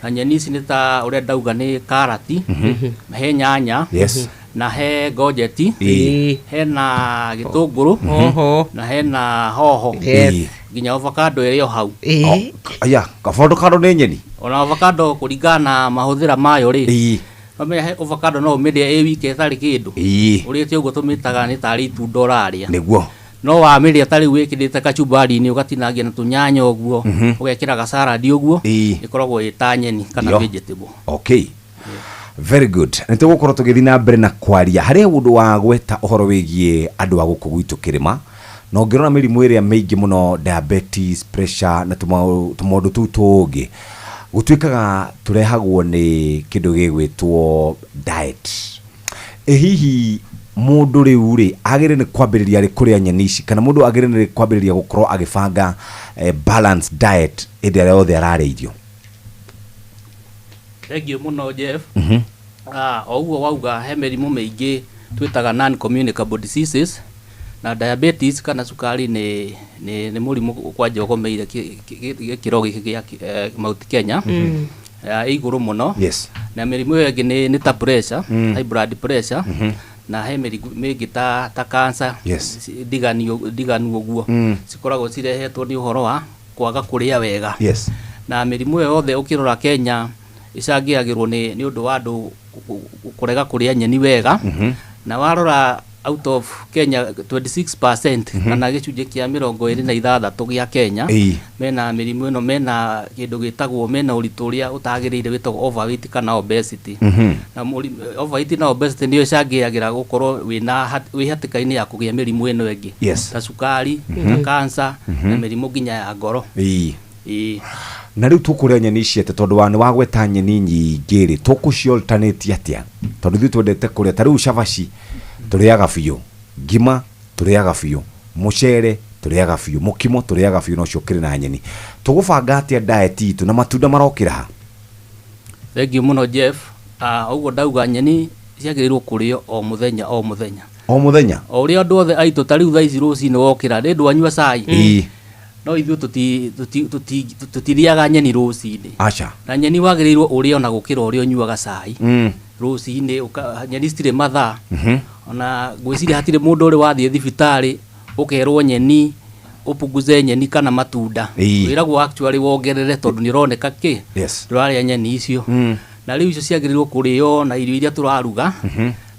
Na nyeni ici nĩ ta ũrĩa ndauga, nĩ karati, he nyanya, na he ngojeti, hena gĩtũngũrũ, Hoho. na hena hoho, nginya avocado ĩrĩ o hau. Aya, avocado nĩ nyeni? Ona avocado kũringana na mahũthĩra mayo rĩ, wamenya he avocado no ũmĩrĩe ĩ wiki ĩtarĩ kĩndũ. Ũrĩte ũguo tũmĩtaga nĩ tarĩ itunda ũrarĩa. No wamĩrĩa ta rĩu wĩkĩrĩte kachumbari-inĩ ũgatinangia na tũnyanya ũguo, ũgekĩra gacaradi ũguo, ĩkoragwo ĩ ta nyeni kana vegetable. Okay, very good. Nĩ tũgũkorwo tũgĩthiĩ na mbere na kwaria harĩ ũndũ wa gweta ũhoro wĩgiĩ andũ a gũkũ gwitũ kĩrĩma, na ũngĩrora mĩrimũ ĩrĩa mĩingĩ mũno, diabetes, pressure na tũmaũndũ tũu tũngĩ, gũtuĩkaga tũrehagwo nĩ kĩndũ gĩgwĩtwo diet. Ĩ hihi mũndũ rĩu rĩ agĩrĩire nĩ kwambĩrĩria rĩ kũrĩa nyeni ici, kana mũndũ agĩrĩire nĩ kwambĩrĩria gũkorwo agĩbanga balanced diet hĩndĩ ĩrĩa yothe ararĩa irio? Thengiũ mũno, Jeff. O ũguo wauga, he mĩrimũ mĩingĩ twĩtaga non communicable diseases, na diabetes kana cukari nĩ mũrimũ kwanja ũgomeire gĩkĩro gĩkĩ gĩa Mount Kenya. Ĩ igũrũ mũno. Na mĩrimũ ĩyo ĩngĩ nĩ ta pressure, high blood pressure, na he mĩrimũ mĩngĩ ta cancer, ndiganu ũguo, cikoragwo cirehetwo nĩ ũhoro wa kwaga kũrĩa wega. Na mĩrimũ ĩyo yothe ũkĩrora Kenya ĩcangĩagĩrwo nĩ ũndũ wa andũ kũrega kũrĩa nyeni wega. Na warora out of Kenya 26%, kana gĩcunjĩ kĩa 26 gĩa Kenya, mena mĩrimũ ĩno, mena kĩndũ gĩtagwo, mena ũritũ ũrĩa ũtagĩrĩire wĩtagwo overweight kana obesity. Na overweight na obesity nĩyo ĩcangĩagĩra gũkorwo wĩna wĩ hatĩka-inĩ ya kũgĩa mĩrimũ ĩno ĩngĩ, ta cukari, ta cancer, na mĩrimũ nginya ya ngoro. Ĩĩ. Na rĩu tũkũrĩa nyeni ici atĩa? Tondũ wa nĩ wagweta nyeni nyingĩ rĩ, tũkũci alternate atĩa? Tondũ ithuĩ twendete kũrĩa, ta rĩu cabaci tũrĩaga biũ, ngima tũrĩaga biũ, mũcere tũrĩaga biũ, mũkimo tũrĩaga biũ, na ũcio ũkĩrĩ na nyeni. Tũgũbanga atĩa diet itũ na matunda marokĩra ha? Thengiũ mũno, Jeff. Ũguo ndauga, nyeni ciagĩrĩirwo kũrĩo o mũthenya o mũthenya. O mũthenya. O ũrĩa andũ othe aitũ, ta rĩu thaa ici rũcinĩ wokĩra nĩ ndwanyua cai, no ithuĩ tũtirĩaga nyeni rũcinĩ. Aca. Na nyeni wagĩrĩirwo ũrĩe ona gũkĩra ũrĩa ũnyuaga cai rũcinĩ. Nyeni citirĩ mathaa. Ona ngwĩciria hatirĩ mũndũ ũrĩ wathiĩ thibitarĩ ũkerwo nyeni ũpunguze nyeni kana matunda. Wĩragwo actually wongerere, tondũ nĩ ũroneka kĩ ndũrarĩa nyeni icio. Na rĩu icio ciagĩrĩirwo kũrĩo na irio iria tũraruga,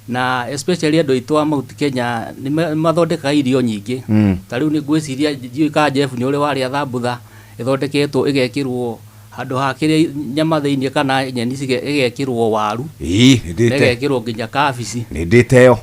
na especially andũ aitũ a Mount Kenya nĩ mathondekaga irio nyingĩ. Ta rĩu nĩ ngwĩciria, ndiũĩ kana Jeff nĩ ũrĩ warĩa thambutha ĩthondeketwo ĩgekĩrwo handũ ha kĩrĩa nyama thĩinĩ kana nyeni, ĩgekĩrwo waru, Ĩĩ, nĩ ndĩte. ĩgekĩrwo nginya kabici. Nĩ ndĩte ĩyo.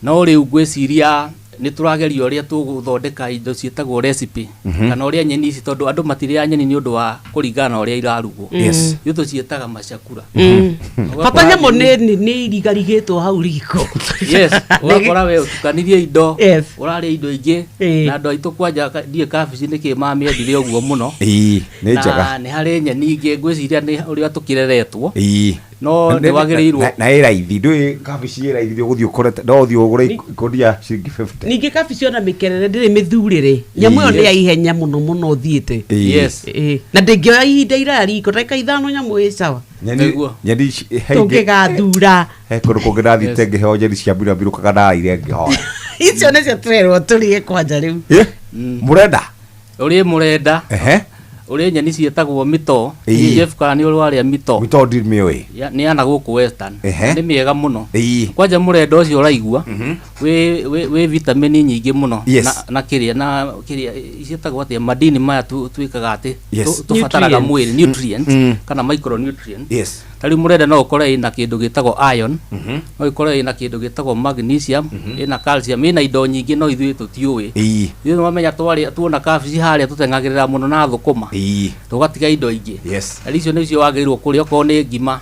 No rĩu ngwĩciria nĩ tũrageria ũrĩa tũgũthondeka indo ciĩtagwo recipe, kana ũrĩa nyeni ici, tondũ andũ matirĩaga nyeni nĩ ũndũ wa kũringana na ũrĩa irarugwo. Ithuĩ tũciĩtaga macakura. Ũgakora Bata nyamũ nĩ irigarigĩtwo hau riko. Yes, ũgakora we ũtukanirie indo, ũrarĩa indo ingĩ, na andũ aitũ kwanja ndiũĩ kabici nĩkĩ mamĩendire ũguo mũno. Ĩĩ, nĩ Na njega. nĩ harĩ nyeni ingĩ ngwĩciria nĩ ũrĩa tũkĩreretwo, no nĩ wagĩrĩirwo. Na ĩ raithi, ndũĩ kabici ĩ raithi, ũgũthiĩ ũkore no ũthiĩ ũgũre ikũnia ciringi 50. Ningĩ kabici ona mĩkerere ndĩrĩ mĩthurĩre, nyamũ ĩyo nĩ ya ihenya mũno mũno ũthiĩte. Na ndĩngĩoya ihinda iraya riko, ndagĩka 5 nyamũ ĩ sawa. Nyeni nyeni ici he ingĩ- Tũngĩgathura. He kũndũ kũngĩ ndathiĩte ngĩheo nyeni cia mbirambirũkaga, ndaraire ngĩhoya. Icio nĩcio tũrerwo tũrĩe kwanja rĩu. Mũrenda. Ũrĩe mũrenda. Ũrĩe nyeni ciĩtagwo mĩto. Jeff, kana nĩ ũrĩ warĩa mĩto? Mĩto ndimĩũĩ. Nĩ yana gũkũ Western. Nĩ mĩega mũno. Kwanja mũrenda ũcio ũraigua wĩ vitamini nyingĩ mũno, na kĩrĩa ciĩtagwo atĩa, madini maya twĩkaga atĩ tũbataraga Nutrients. mwĩrĩ, nutrients, kana micronutrients. Ta rĩu mũrenda no ũkore ĩna kĩndũ gĩtagwo iron, no ĩkore ĩna kĩndũ gĩtagwo magnesium, ĩna calcium, ĩna indo nyingĩ, no ithuĩ tũtiũĩ. Ithuĩ nĩwamenya twarĩa tuona kabici harĩa tũteng'agĩrĩra mũno na thũkũma, tũgatiga indo ingĩ. Na icio nĩcio wagĩrĩirwo kũrĩa okorwo nĩ ngima.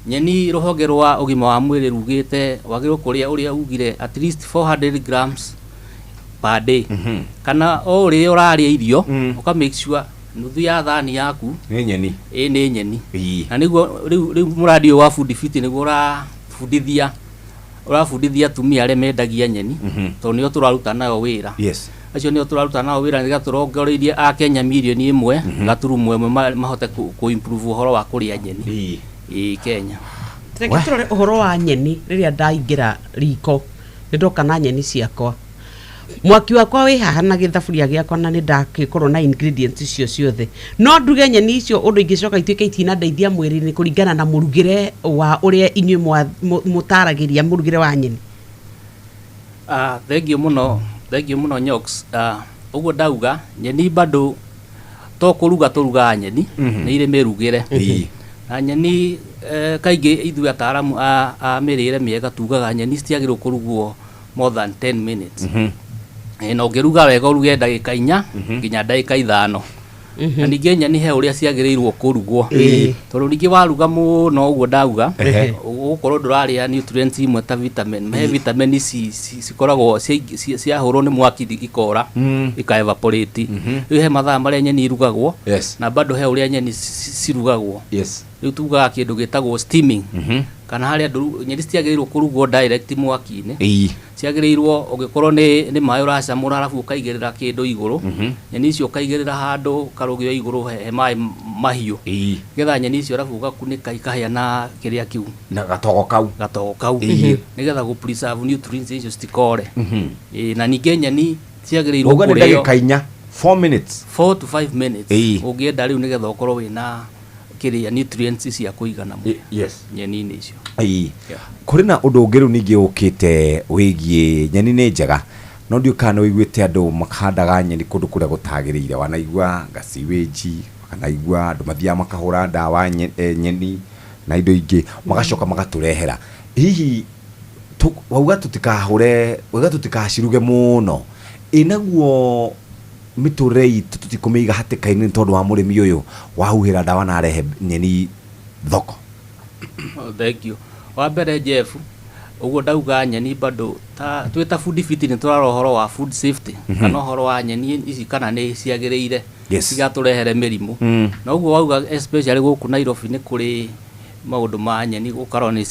Nyeni, rũhonge rwa ũgima wa mwĩrĩ rugĩte wagĩrĩirwo kũrĩa ũrĩa ugire at least 400 grams per day, kana o ũrĩa ũrarĩa irio ũka make sure nuthu ya thani yaku nĩ nyeni. Ĩ nĩ nyeni. Na nĩguo rĩu mũradi ũyũ wa Food Fit nĩguo ũrabundithia atumia arĩa mendagia nyeni, tondũ nĩo tũraruta nayo wĩra. Acio nĩo tũraruta nao wĩra nĩgetha tũrongoreirie akenya 1.1 million mahote kũ improve ũhoro wa kũrĩa nyeni ĩ Kenya. Reke tũrore ũhoro wa nyeni. Rĩrĩa ndaingĩra riko nĩ ndoka na nyeni ciakwa, mwaki wakwa wĩ haha na gĩthaburia gĩakwa, na nĩ ndagĩkorwo na ingredients icio ciothe, no nduge nyeni icio ũndũ ingĩcoka ituĩke itinandeithia mwĩrĩ-inĩ kũringana na mũrugĩre wa ũrĩa inyuĩ mũtaragĩria mũrugĩre wa nyeni? Thengiũ mũno. Thank you mũno Nyox. Ũguo ndauga nyeni bado to kũruga tũrugaga nyeni, nĩ irĩ mĩrugĩre. Na nyeni kaingĩ ithuĩ ataaramu a mĩrĩre mĩega tugaga nyeni citiagĩrĩirwo kũrugwo more than 10 minutes. Na ũngĩruga wega ũruge ndagĩka 4 nginya ndagĩka 5. Na ningĩ nyeni he ũrĩa ciagĩrĩirwo kũrugwo. Tondũ ningĩ waruga mũno ũguo ndauga, ũgũkorwo ndũrarĩa nutrients imwe ta vitamin. He vitamin ici cikoragwo ciahũrwo nĩ mwaki ikora, ika evaporate. Rĩu he mathaa marĩa nyeni irugagwo, na bado he ũrĩa nyeni cirugagwo. Rĩu tugaga kĩndũ gĩtagwo steaming. Kana harĩa nyeni citiagĩrĩirwo kũrugwo direct mwaki-inĩ. Ciagĩrĩirwo ũngĩkorwo nĩ maĩ ũracamũra arabu ũkaigĩrĩra kĩndũ igũrũ, nyeni icio ũkaigĩrĩra handũ karũgĩo igũrũ he maĩ mahiũ. Nĩgetha nyeni icio arabu ũgakunĩka ikahĩa na kĩrĩa kĩu. Na gatogo kau. Gatogo kau. Nĩgetha gũ preserve nutrients icio citikore. Na ningĩ nyeni ciagĩrĩirwo Ũguo nĩ kũrĩo ndagĩka 4, 4 minutes. 4 to 5 minutes. Ũngĩenda rĩu nĩgetha ũkorwo wĩna kĩrĩa nutrients cia kũigana mũno. Nyeni-inĩ icio. Kũrĩ na ũndũ ũngĩ rĩu ningĩ ũkĩte wĩgiĩ nyeni nĩ njega, no ndiũĩ kana nĩ ũiguĩte andũ mahandaga nyeni kũndũ kũrĩa gũtagĩrĩire. Wanaigua gaciwĩnji, wanaigua andũ mathiaga makahũra ndawa nyeni na indo ingĩ, magacoka magatũrehera. Hihi wauga tũtikahũre, wauga tũtikaciruge mũno, ĩ naguo mĩtũrĩre itũ tũtikũmĩiga hatĩka-inĩ nĩ tondũ wa mũrĩmi ũyũ wahuhĩra ndawa na arehe nyeni thoko? Oh, thank you. Wa mbere Jeff, ũguo ndauga nyeni bado ta twĩ ta Food Fit nĩ tũrarora ũhoro wa food safety, kana ũhoro wa nyeni ici kana nĩ ciagĩrĩire cigatũrehere mĩrimũ. Na ũguo wauga especially gũkũ Nairobi nĩ kũrĩ maũndũ ma nyeni gũkorwo nĩ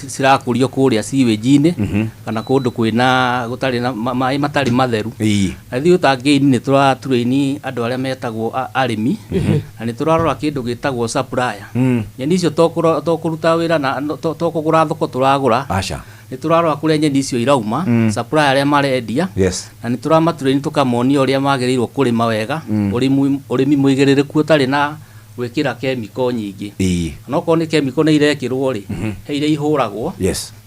cirakũrio kũrĩa sewage-inĩ, kana kũndũ kwĩna gũtarĩ na maĩ matarĩ matheru. Na ithuĩ ta Gain nĩ tũraturaini andũ arĩa metagwo arĩmi, na nĩ tũrarora kĩndũ gĩtagwo supplier. Nyeni icio to kũruta wĩra na, no, to kũgũra thoko tũragũra. Nĩ tũrarora kũrĩa nyeni icio irauma, supplier arĩa marendia. Na nĩ tũramaturaini tũkamonia ũrĩa magĩrĩirwo kũrĩma wega, ũrĩmi mũigĩrĩrĩku ũtarĩ na gwĩkĩra chemical nyingĩ. Na okorwo nĩ chemical nĩ irekĩrwo rĩ, he iria ihũragwo.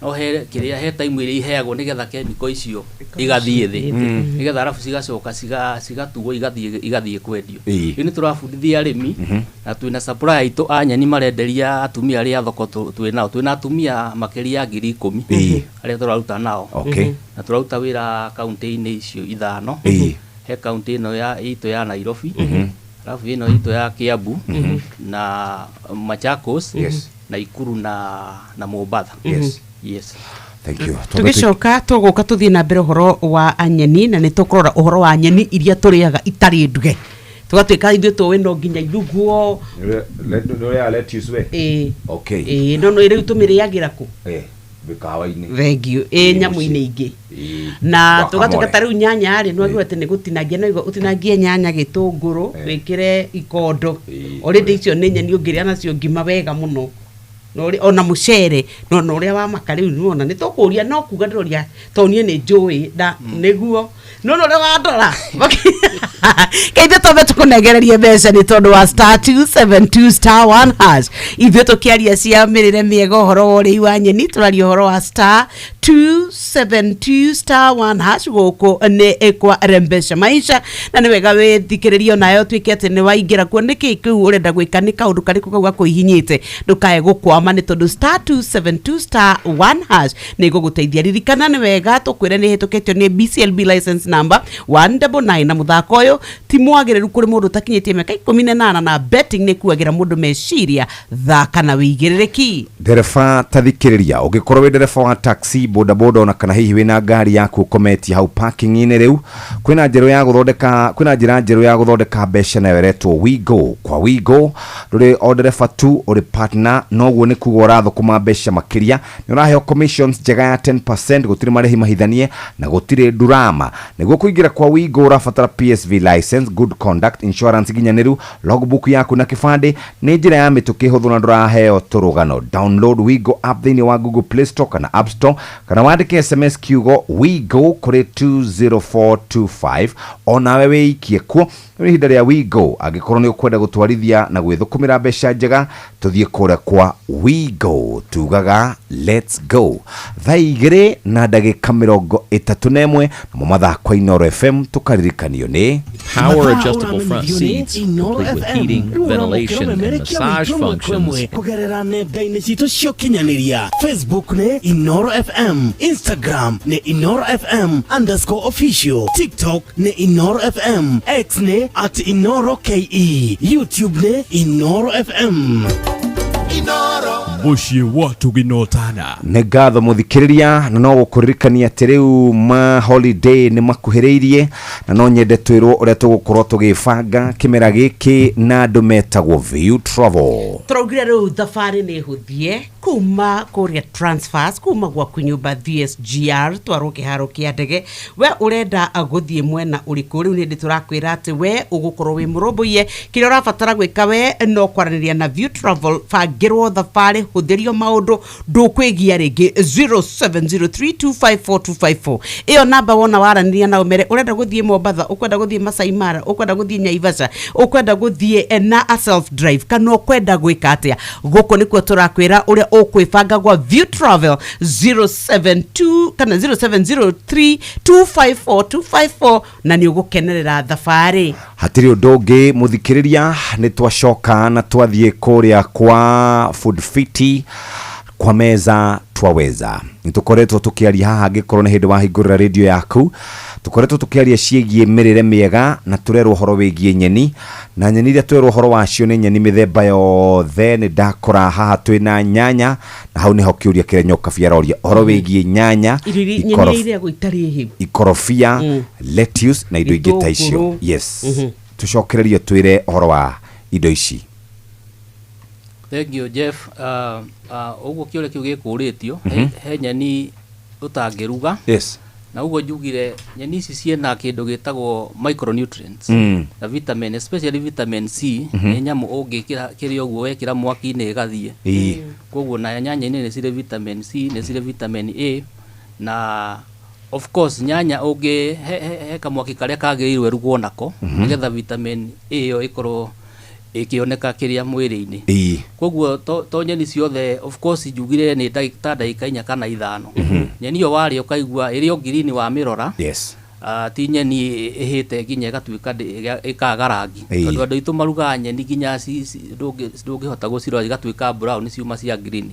No he kĩrĩa, he time iria iheagwo nĩgetha chemical icio igathiĩ thĩ. Nĩgetha arabu cigacoka cigatuo igathiĩ kwendio. Rĩu nĩ tũrabundithia arĩmi, na twĩna supplier aitũ a nyeni marenderia atumia arĩa a thoko twĩ nao. Twĩna atumia makĩria ya 10,000 arĩa tũraruta nao. Na tũraruta wĩra kaunti-inĩ icio 5. He kaunti ĩno ya itũ ya Nairobi. Alafu ĩno itũ ya Kiambu, na Machakos, Nakuru na Mombasa. Yes. Thank you. Tũgĩcoka tũgũka tũthiĩ na mbere ũhoro wa nyeni, na nĩ tũkũrora ũhoro wa nyeni iria tũrĩaga itarĩ nduge. Tũgatuĩka ithuĩ tũĩ no nginya irugwo. Nĩ ũrĩa lettuce we? Ĩĩ. Okay. Ĩĩ, no rĩu tũmĩrĩagĩra kũ? Mĩkawa-inĩ. Thank you. Ĩĩ, nyamũ-inĩ ingĩ. Na Guacamole. tũgatuĩka ta rĩu nyanya rĩ, nĩ wagĩrĩirwo atĩ nĩ gũtinangia, no ũtinangie nyanya, gĩtũngũrũ, wĩkĩre ikondo. Already icio nĩ nyeni ũngĩrĩa nacio ngima wega mũno. Na ona mũcere, no ũrĩa wa maka rĩu nĩwona, nĩ tũkũria, no kuga ndĩroria, tondũ niĩ nĩ njũĩ, na nĩguo. No ũrĩa wa ndora. Kaithe twambe tũkũnengererie mbeca nĩ tondũ wa star 272 star 1 hash. Ithuĩ tũkĩaria cia mĩrĩre mĩega ũhoro wa ũrĩi wa nyeni, tũraria ũhoro wa star 272 star 1 hash gũkũ nĩ kwa Rembesha Maisha. Na nĩ wega wĩthikĩrĩrie onayo ũtuĩke atĩ nĩ waingĩra kuo. Nĩkĩ kĩu ũrenda gwĩka, nĩ kaũndũ karĩkũ kau gakũhihinyĩte, ndũkae gũkwama nĩ tondũ star 272 star 1 hash nĩ ĩgũgũteithia. Ririkana nĩ wega tũkwĩre nĩ ĩhĩtũkĩtio nĩ BCLB license number 199, na mũthako ũyũ ti mwagĩrĩru kũrĩ mũndũ ũtakinyĩtie mĩaka 18, na betting nĩ ĩkuagĩra mũndũ meciria. Thaka na wĩigĩrĩrĩki. Ndereba tathikĩrĩria, ũngĩkorwo wĩ ndereba wa taxi, bodaboda, ona kana hihi wĩna ngari yaku ũkometie hau parking-inĩ, rĩu kwĩna njerũ ya gũthondeka, kwĩna njĩra njerũ ya gũthondeka mbeca nayo ĩretwo WeGo. Kwa WeGo ndũrĩ o ndereba tu, ũrĩ partner, noguo nĩ kuga ũrathũkũma mbeca makĩria. Nĩ ũraheo commissions njega ya 10%, gũtirĩ marĩhi mahithanie na gũtirĩ drama. Nĩguo kũingĩra kwa WeGo ũrabatara PSV license, good conduct, insurance nginyanĩru, logbook yaku na kĩbandĩ. Nĩ njĩra ya mĩtũkĩ, hũthũ na ndũraheo tũrũgano. Download WeGo app thĩinĩ wa Google Play Store kana App Store, kana Kana wandĩke SMS kiugo WeGo kũrĩ 20425, onawe wĩikie kuo. Nĩ ihinda rĩa WeGo. Angĩkorwo nĩ ũkwenda gũtwarithia na gwĩthũkũmĩra mbeca njega, tũthiĩ kũrĩa kwa WeGo, tugaga let's go. Thaa 2:31, namo mathaa kwa Inoro FM tũkaririkanio nĩ Power adjustable front seats, complete with heating, ventilation, and massage functions. Kugerera nenda-inĩ citũ cia ũkinyanĩria, Facebook nĩ Inoro FM, Instagram nĩ InoroFM_official, TikTok nĩ Inoro FM, X nĩ @InoroKE, YouTube nĩ Inoro FM. Mũciĩ wa Tũginotana. Nĩ ngatho mũthikĩrĩria, na no gũkũririkania atĩ rĩu ma holiday nĩ makuhĩrĩirie, na no nyende twĩrwo ũrĩa tũgũkorwo tũgĩbanga kĩmera gĩkĩ na andũ metagwo View Travel. Tũraugire rĩu thabarĩ nĩ hũthie kuma kũrĩa transfers kuma gwaku nyũmba VSGR twarwo kĩharo kĩa ndege. We ũrenda gũthiĩ mwena ũrĩkũ? Rĩu nĩ ndĩ tũrakwĩra atĩ we ũgũkorwo wĩ mũrũmbũiye. Kĩrĩa ũrabatara gwĩka we no kwaranĩria na View Travel, bangĩrwo thabarĩ, hũthĩrio maũndũ, ndũkwĩgia rĩngĩ. 0703254254 ĩyo namba wona waranĩria nao, mere ũrenda gũthiĩ Mombatha, ũkwenda gũthiĩ Masai Mara, ũkwenda gũthiĩ Naivasha, ũkwenda gũthiĩ na a self drive, kana ũkwenda gwĩka atĩa. Gũkũ nĩkuo tũrakwĩra ũrĩa ũkwĩbanga gwa View Travel, 072 kana 0703254254, na nĩ ũgũkenerera thabarĩ. Hatirĩ ũndũ ũngĩ mũthikĩrĩria, nĩ twacoka na twathiĩ kũrĩa kwa Food Fiti, kwa meza twaweza. Nĩ tũkoretwo tũkĩaria haha, angĩkorwo nĩ hĩndĩ wahingũrĩra radio yaku, tũkoretwo tũkĩaria ciĩgiĩ mĩrĩre mĩega na tũrerwo ũhoro wĩgiĩ nyeni, na nyeni iria twerwo ũhoro wacio nĩ nyeni mĩthemba yothe. Nĩ ndakora haha twĩna nyanya, na hau nĩho kĩũria kĩrĩa Nyokabi aroria ũhoro wĩgiĩ nyanya, Irio nyeni iria irĩagwo itarĩ hĩu, ikorobia, lettuce na indo ingĩ ta icio. Itũngũrũ. Yes, tũcokererie twĩre ũhoro wa indo ici. Thank you, Jeff. Ũguo kĩũria kĩu gĩkũrĩtio, he nyeni ũtangĩruga, na ũguo njugire nyeni ici ciĩna kĩndũ gĩtagwo micronutrients na vitamin, especially vitamin C. Nĩ nyamũ ũngĩkĩra kĩrĩa ũguo wekĩra mwaki-inĩ ĩgathiĩ. Koguo na nyanya-inĩ nĩ cirĩ vitamin C, nĩ cirĩ vitamin A, na of course nyanya ũngĩ he kamwaki karĩa kagĩrĩirwo ĩrugwo nako, nĩgetha vitamin A ĩyo ĩkorwo ĩkĩoneka kĩrĩa mwĩrĩ-inĩ. Koguo to nyeni ciothe, of course njugire nĩ ta ndagĩka 4 kana 5, nyeni ĩyo warĩa ũkaigua ĩrĩ o green wamĩrora. Ti nyeni ĩhĩte nginya ĩgatuĩka ĩkaga rangi, tondũ andũ aitũ marugaga nyeni nginya ndũngĩhota gũcirora, igatuĩka brown ciuma cia green.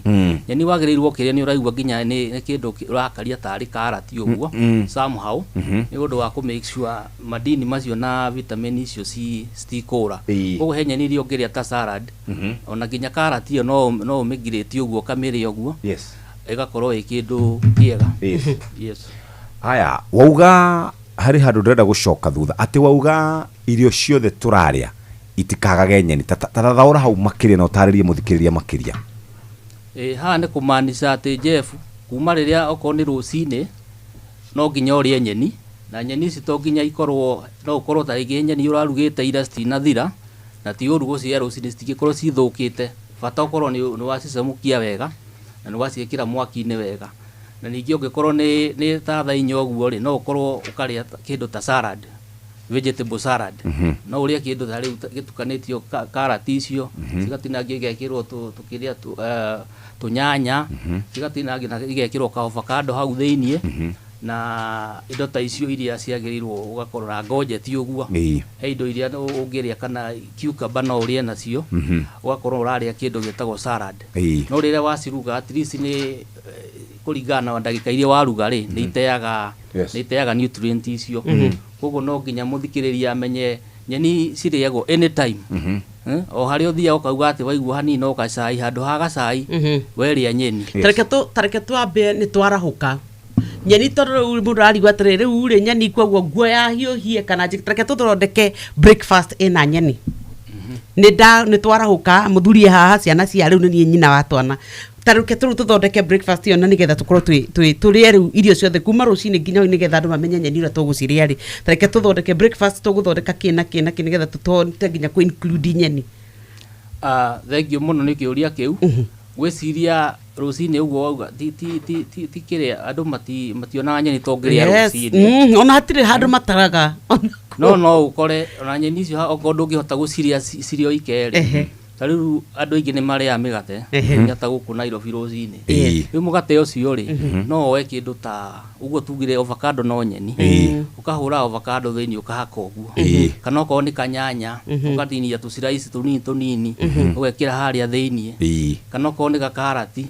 Nyeni wagĩrĩirwo ũkĩrĩa nĩ ũraigua nginya nĩ kĩndũ ũrakaria tarĩ karati ũguo, somehow, nĩ ũndũ wa kũ make sure madini macio na vitamin icio citikũra. Koguo he nyeni iria ũngĩrĩa ta salad, ona nginya karati ĩyo no ũmĩngirĩtie ũguo ũkamĩrĩa ũguo, ĩgakorwo ĩ kĩndũ kĩega. Yes. Haya, wauga harĩ handũ ndĩrenda gũcoka thutha, atĩ wauga irio ciothe tũrarĩa itikagage nyeni. Ta thathaũra hau makĩria na ũtarĩrie mũthikĩrĩria makĩria. Ĩ, haha nĩ kũmaanisha atĩ Jeff, kuma rĩrĩa okorwo nĩ rũcinĩ no nginya ũrĩe nyeni, na nyeni ici to nginya ikorwo, no ũkorwo ta rĩngĩ nyeni ũrarugĩte ira citinathira, na ti ũru gũcirĩa rũcinĩ, citingĩkorwo cithũkĩte, bata ũkorwo nĩ wacicamũkia wega na nĩ waciĩkĩra mwaki-inĩ wega. Na ningĩ ũngĩkorwo nĩ ta thaa 4 ũguo rĩ, no ũkorwo ũkarĩa kĩndũ ta salad, vegetable salad. No ũrĩe kĩndũ ta rĩu gĩtukanĩtio karati icio, cigatinangio igekĩrwo tũkĩrĩa tũnyanya, cigatinangio na igekĩrwo ka avocado hau thĩiniĩ, na indo ta icio iria ciagĩrĩirwo ũgakorwo na ngojeti ũguo. He indo iria ũngĩrĩa, kana cucumber no ũrĩe nacio, ũgakorwo ũrarĩa kĩndũ gĩtagwo salad. No rĩrĩa waciruga, at least nĩ kũringana na ndagĩka iria waruga rĩ, nĩ iteaga nĩ iteaga nutrient icio. Koguo no nginya mũthikĩrĩria amenye nyeni cirĩagwo anytime. O harĩa ũthiaga ũkauga atĩ waigua hanini no gacai, handũ ha gacai werĩa nyeni. Tareke twambe nĩ twarahũka nyeni, tondũ rĩu mũndũ ararigwo atĩrĩ, rĩu rĩ nyeni koguo nguoya hiũhie kana tareke tũthondeke breakfast ĩna nyeni. Nĩ nda nĩ twarahũka, mũthuri e haha, ciana cia rĩu nĩ niĩ nyina wa twana, tareke tũrĩu tũthondeke breakfast ĩyo, na nĩgetha tũkorwo tũrĩe rĩu irio ciothe kuma rũcinĩ nginya hau, nĩgetha andũ mamenye nyeni ũrĩa tũgũcirĩa rĩ. Tareke tũthondeke breakfast, tũgũthondeka kĩ na kĩ na kĩ, nĩgetha tũtote nginya kũ include nyeni. Thank you mũno nĩ kĩũria kĩu. Ngwĩciria rũcinĩ ũguo wauga ti ti ti ti ti kĩrĩa andũ mationaga nyeni to ngĩrĩa rũcinĩ. Ona hatirĩ handũ mataraga. No no ũkore ona nyeni icio okorwo ndũngĩhota gũcirĩa cirĩ o ikerĩ. Ta rĩu andũ aingĩ nĩ marĩaga mĩgate nginya ta gũkũ Nairobi rũcinĩ. Rĩu mũgate ũcio rĩ, no woe kĩndũ ta ũguo tugire avocado no nyeni, ũkahũra avocado thĩinĩ ũkahaka ũguo, kana okorwo nĩ kanyanya, ũgatinia tũciraici tũnini tũnini, ũgekĩra harĩa thĩinĩ, kana okorwo nĩ gakarati.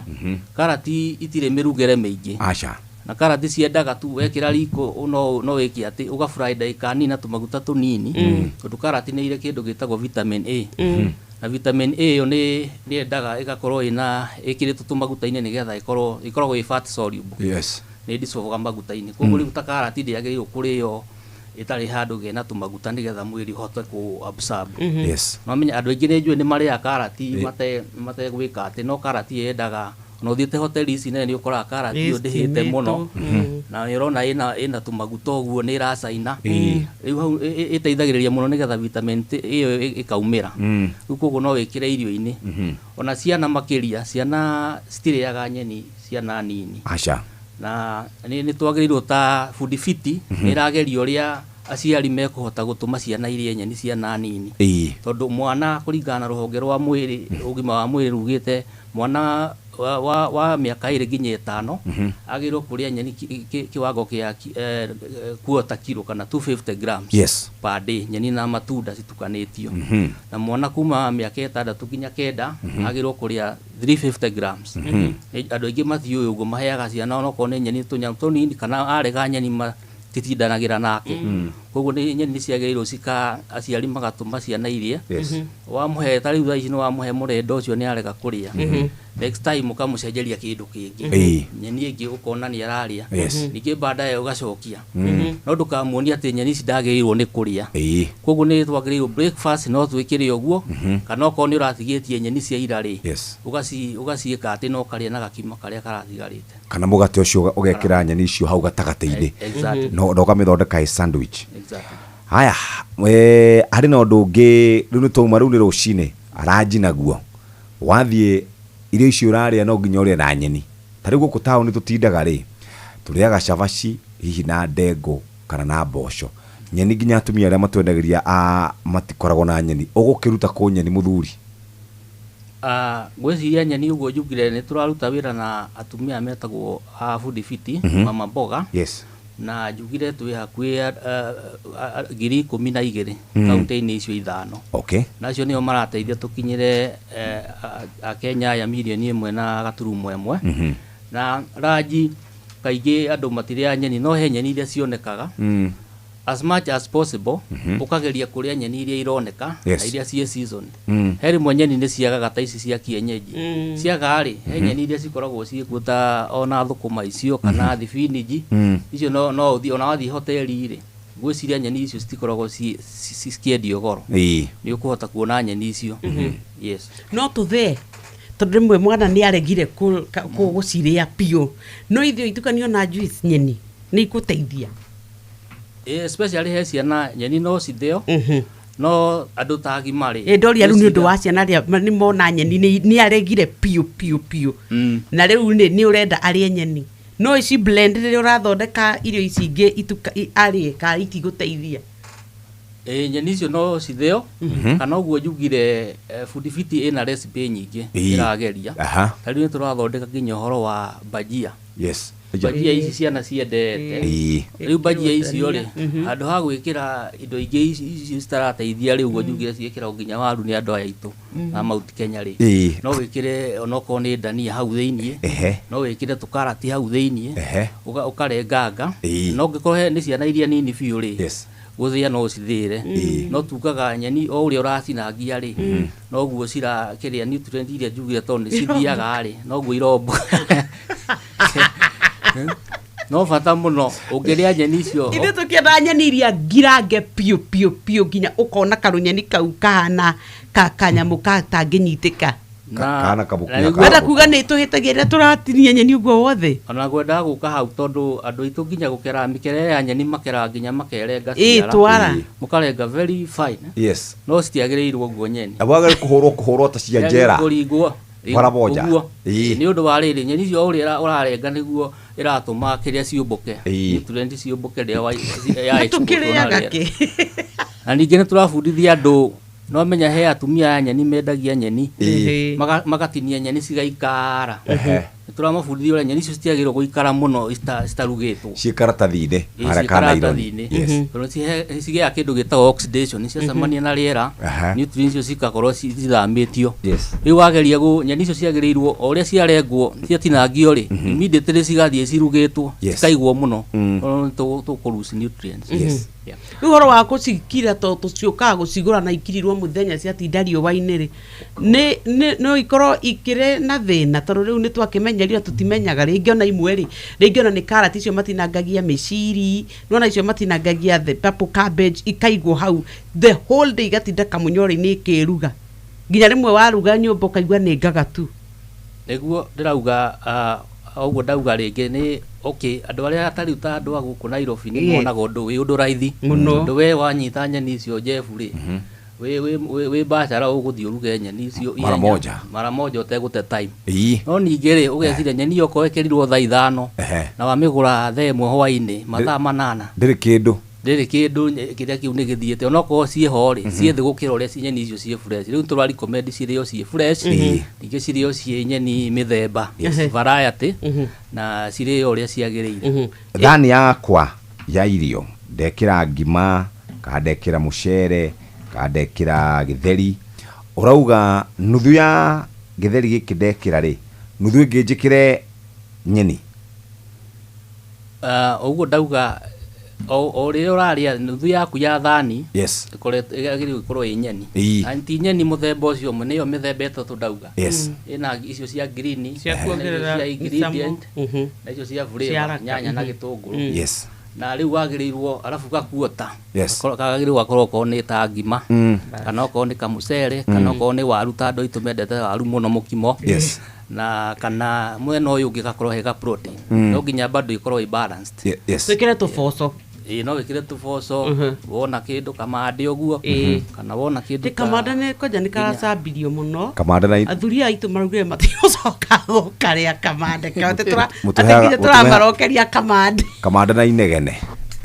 Karati itirĩ mĩrugĩre mĩingĩ. Aca. Na karati ciendaga tu wekĩra riko no no wĩke atĩ ũgafry ndagĩka nini na tũmaguta tũnini, tondũ karati nĩ irĩ kĩndũ gĩtagwo vitamin A. Na vitamin A ĩyo nĩ yendaga ĩgakorwo ĩna ĩkĩrĩtwo tũmaguta-inĩ nĩgetha ĩkorwo ĩkoragwo ĩ fat soluble. Nĩ ndicũaga maguta-inĩ. Koguo rĩu ta karati ndĩagĩrĩirwo kũrĩo ĩtarĩ handũ gena tũmaguta nĩgetha mwĩrĩ ũhote kũ absorb. No menya andũ aingĩ nĩ njũĩ nĩ marĩaga karati mategwĩka atĩ, no karati yendaga ona ũthiĩte hoteli ici nene nĩ ũkoraga karati ĩyo ndĩhĩte mũno. Na nĩ ũrona ĩna tũmaguta ũguo nĩ ĩracaina. Rĩu hau ĩteithagĩrĩria mũno nĩgetha vitamin ĩyo ĩkaumĩra. Rĩu koguo no wĩkĩre irio-inĩ. Ona ciana makĩria, ciana citirĩaga nyeni ciana nini. Aca. Na nĩ twagĩrĩirwo ta Food Fit nĩ ĩrageria ũrĩa aciari mekũhota gũtũma ciana irĩe nyeni ciana nini. Tondũ mwana kũringana na rũhonge rwa mwĩrĩ, ũgima wa mwĩrĩ rugĩte mwana wa mĩaka 2 nginya 5 agĩrĩirwo kũrĩa nyeni kiwango kĩa quarter kilo kana 250 grams per day, nyeni na matunda citukanĩtio. Na mwana kuma mĩaka 6 nginya 9 agĩrĩirwo kũrĩa 350 grams. Andũ aingĩ matiũĩ ũguo, maheaga ciana onokorwo nĩ nyeni tũnyamũ tũnini kana arega nyeni matitindanagĩra nake. Koguo nĩ nyeni nĩ ciagĩrĩirwo cika aciari magatũma ciana irie. Wamũhe ta rĩu thaa ici nĩ wamũhe mũrendo ũcio nĩ arega kũrĩa. Next time ũkamũcenjeria kĩndũ kĩngĩ. Nyeni ĩngĩ ũkona nĩ ararĩa. Ningĩ baadaye ũgacokia. No ndũkamuonie atĩ nyeni ici ndagĩrĩirwo nĩ kũrĩa. Koguo nĩ twagĩrĩirwo breakfast no twĩkĩre ũguo, kana okorwo nĩ ũratigĩtie nyeni cia ira rĩ, ũgaciĩka atĩ no ũkarĩa na gakima karĩa karatigarĩte. Kana mũgate ũcio ũgekĩra nyeni icio hau gatagatĩ-inĩ. No ũkamĩthondeka ĩ sandwich. Haya, harĩ na ũndũ ũngĩ rĩu nĩ twauma rĩu nĩ rũcinĩ aranji naguo. Wathiĩ irio icio ũrarĩa no nginya ũrĩe na nyeni. Ta rĩu gũkũ taũni tũtindaga rĩ, tũrĩaga cabaci hihi na ndengũ kana na mboco. Nyeni nginya atumia arĩa matwendagĩria matikoragwo na nyeni. Ũgũkĩruta kũ nyeni mũthuri? Ngwĩciria nyeni ũguo njugire nĩ tũraruta wĩra na atumia metagwo a Food Fit, mama mboga. Na njugire twĩ hakuhĩ 12,000 kaunti-inĩ icio 5. Na acio nĩo marateithia tũkinyĩre Akenya aya 1.1 million. Na ranji kaingĩ andũ matirĩaga nyeni, no he nyeni iria cionekaga. As much as possible, ũkageria kũrĩa nyeni iria ironeka na iria ciĩ season. He rĩmwe nyeni nĩ ciagaga ta ici cia kienyeji. Ciaga rĩ, he nyeni iria cikoragwo ciĩkuo ta ona thũkũma icio kana thibinji. Icio no no ũthiĩ ona wathiĩ hoteli rĩ, ngwĩciria nyeni icio citikoragwo cikĩendio goro. Nĩ ũkũhota kuona nyeni icio. Yes. No tũthee tondũ rĩmwe mwana nĩ aregire gũcirĩa biũ, no ithuĩ itukanio na juice nyeni nĩ ikũteithia. Especially he ciana nyeni no cithĩo, no andũ ta agima rĩ, Ĩ ndoria rĩu nĩ ũndũ wa ciana arĩa nĩ mona nyeni nĩ aregire biũ biũ biũ, na rĩu nĩ ũrenda arĩe nyeni, no ici blend rĩrĩa ũrathondeka irio ici ingĩ arĩe ka itigũteithia. Ĩ, nyeni icio no cithĩo, kana ũguo njugire, Food Fit ĩna recipe nyingĩ ĩrageria. Ta rĩu nĩ tũrathondeka nginya ũhoro wa bhajia. Bhajia ici ciana ciendete. Rĩu bhajia icio rĩ, handũ ha gwĩkĩra indo ingĩ ici citarateithia rĩ, ũguo njugire ciĩkĩragwo nginya waru nĩ andũ aya aitũ a Mount Kenya rĩ, no wĩkĩre onokorwo nĩ ndania hau thĩiniĩ, no wĩkĩre tũkarati hau thĩiniĩ, ũkarenganga. No ũngĩkorwo nĩ ciana iria nini biũ rĩ, gũthĩa no ũcithĩre, no tugaga nyeni o ũrĩa ũracinangia rĩ, noguo cira kĩrĩa nutrient iria njugire tondũ nĩ cithiaga rĩ, noguo iromboka. No bata mũno ũngĩrĩa nyeni icio. Ithuĩ tũkĩendaga nyeni iria ngirange biũ biũ biũ nginya ũkona karũnyeni kau kahana kanyamũ katangĩnyitĩka. Kana kabuku. Na nĩguo- Wenda kuga nĩ tũhĩtagia rĩrĩa tũratinia nyeni ũguo wothe. Ona ngwendaga gũka hau tondũ andũ aitũ nginya gũkera mĩkere ya nyeni makeraga nginya makerenga ciara. Twara. Mũkarenga very fine. No citiagĩrĩirwo ũguo nyeni. Na wagĩrĩirwo kũhũrwo kũhũrwo ta cia njera. Kũringwo. Mara moja. Ũguo. Ĩĩ. Nĩ ũndũ wa rĩrĩ, nyeni icio ũrĩa ũrarenga nĩguo ĩratũma kĩrĩa ciũmbũke. Ĩĩ. Nutrient ciũmbũke rĩrĩa ya expose Tũkĩrĩaga na rĩera. kĩ? Na ningĩ nĩ tũrabundithia andũ, no menya he atumia a nyeni mendagia nyeni. Ĩĩ. Magatinia nyeni cigaikara. Ehe. Nĩ tũramabundithia ũrĩa nyeni icio citiagĩrĩirwo gũikara mũno citarugĩtwo. Ciĩ karatathi-inĩ Ĩĩ, harĩa ciĩ ka naironi. karatathi-inĩ. Yes. Tondũ cigĩaga kĩndũ gĩtagwo oxidation, ciacemania na rĩera, Aha. nutrients icio cigakorwo cithamĩtio. Yes. Rĩu wageria nyeni icio ciagĩrĩirwo o ũrĩa ciarengwo, ciatinangio rĩ, immediately cigathiĩ cirugĩtwo, Yes. cikaigwo mũno. Mm. Tondũ nĩ tũkũ lose nutrients. Yes. Yeah. Rĩu ũhoro wa gũcikira to tũciũkaga gũcigũra na ikirirwo mũthenya ciatinda riũa-inĩ rĩ, no ikorwo ikĩrĩ na thĩna tondũ rĩu nĩ twakĩmenyeria tũtimenyaga rĩngĩ ona imwe rĩ, rĩngĩ ona nĩ karati icio matinangagia mĩciri, nĩwona icio matinangagia the purple cabbage ikaigwo hau the whole day igatinda kamũnyore-inĩ ikĩruga nginya rĩmwe waruga nyũmba ũkaigua nĩ ngagatu. Nĩguo ndĩrauga, ũguo ndauga rĩngĩ nĩ okay, andũ arĩa ta rĩu ta andũ a gũkũ Nairobi nĩ Yes. monaga ũndũ wĩ ũndũ raithi. Mũno. Tondũ we wanyita nyeni icio Jeff rĩ, wĩ biacara ũgũthiĩ ũruge nyeni icio Mara ihenya. moja. Mara moja ũtegũte time. Ĩĩ. No ningĩ rĩ, ũgeciria nyeni ĩyo okorwo ĩkĩrirwo thaa 5 Ehe. na wamĩgũra thaa 1 hwainĩ, mathaa 8. Ndĩrĩ kĩndũ. Ndĩrĩ kĩndũ, kĩrĩa kĩu nĩ gĩthiĩte onokorwo ciĩho rĩ, ciĩ thĩ gũkĩra ũrĩa nyeni icio ciĩ fresh. Rĩu tũra recommend cirĩo ciĩ fresh, Ĩĩ. ningĩ cirĩo ciĩ nyeni mĩthemba, Yes. variety, na cirĩo ũrĩa ciagĩrĩire. Thani yakwa ya irio ndekĩra ngima kana ndekĩra mũcere kana ndekĩra gĩtheri, ũrauga nuthu ya gĩtheri gĩkĩ ndekĩra rĩ, nuthu ĩngĩ njĩkĩre nyeni. Ũguo ndauga o rĩrĩa ũrarĩa nuthu yaku ya thani, Yes. ĩgagĩrĩirwo gũkorwo ĩ nyeni. Ĩĩ. Na ti nyeni mũthemba ũcio ũmwe, nĩyo mĩthemba ĩtatũ ndauga. Yes. Ĩna icio cia green, Cia na icio kuongerera cia ingredient, mĩcamo. na icio cia Cia flavor, haraka. nyanya na gĩtũngũrũ. Yes. Na rĩu wagĩrĩirwo arabu gakuota. Yes. Kagagĩrĩirwo gakorwo okorwo nĩ ta ngima, kana okorwo nĩ kamũcere, kana okorwo nĩ waru ta andũ aitũ mendete waru mũno mũkimo. Yes. Na kana mwena ũyũ ũngĩ gakorwo he ga protein. No nginya bado ĩkorwo ĩ balanced. Yes. Twĩkĩre tũboco. Ĩĩ, no wĩkĩre tũboco, wona kĩndũ kamande ũguo, kana wona kĩndũ Ĩ kamande nĩ kwanja nĩ karacambirio mũno. Kamande na Athuri aya aitũ maraugire matigũcoka gũkarĩa kamande kao, atĩ Mũtũheaga- atĩ nginya tũramarokeria kamande. Kamande na inegene.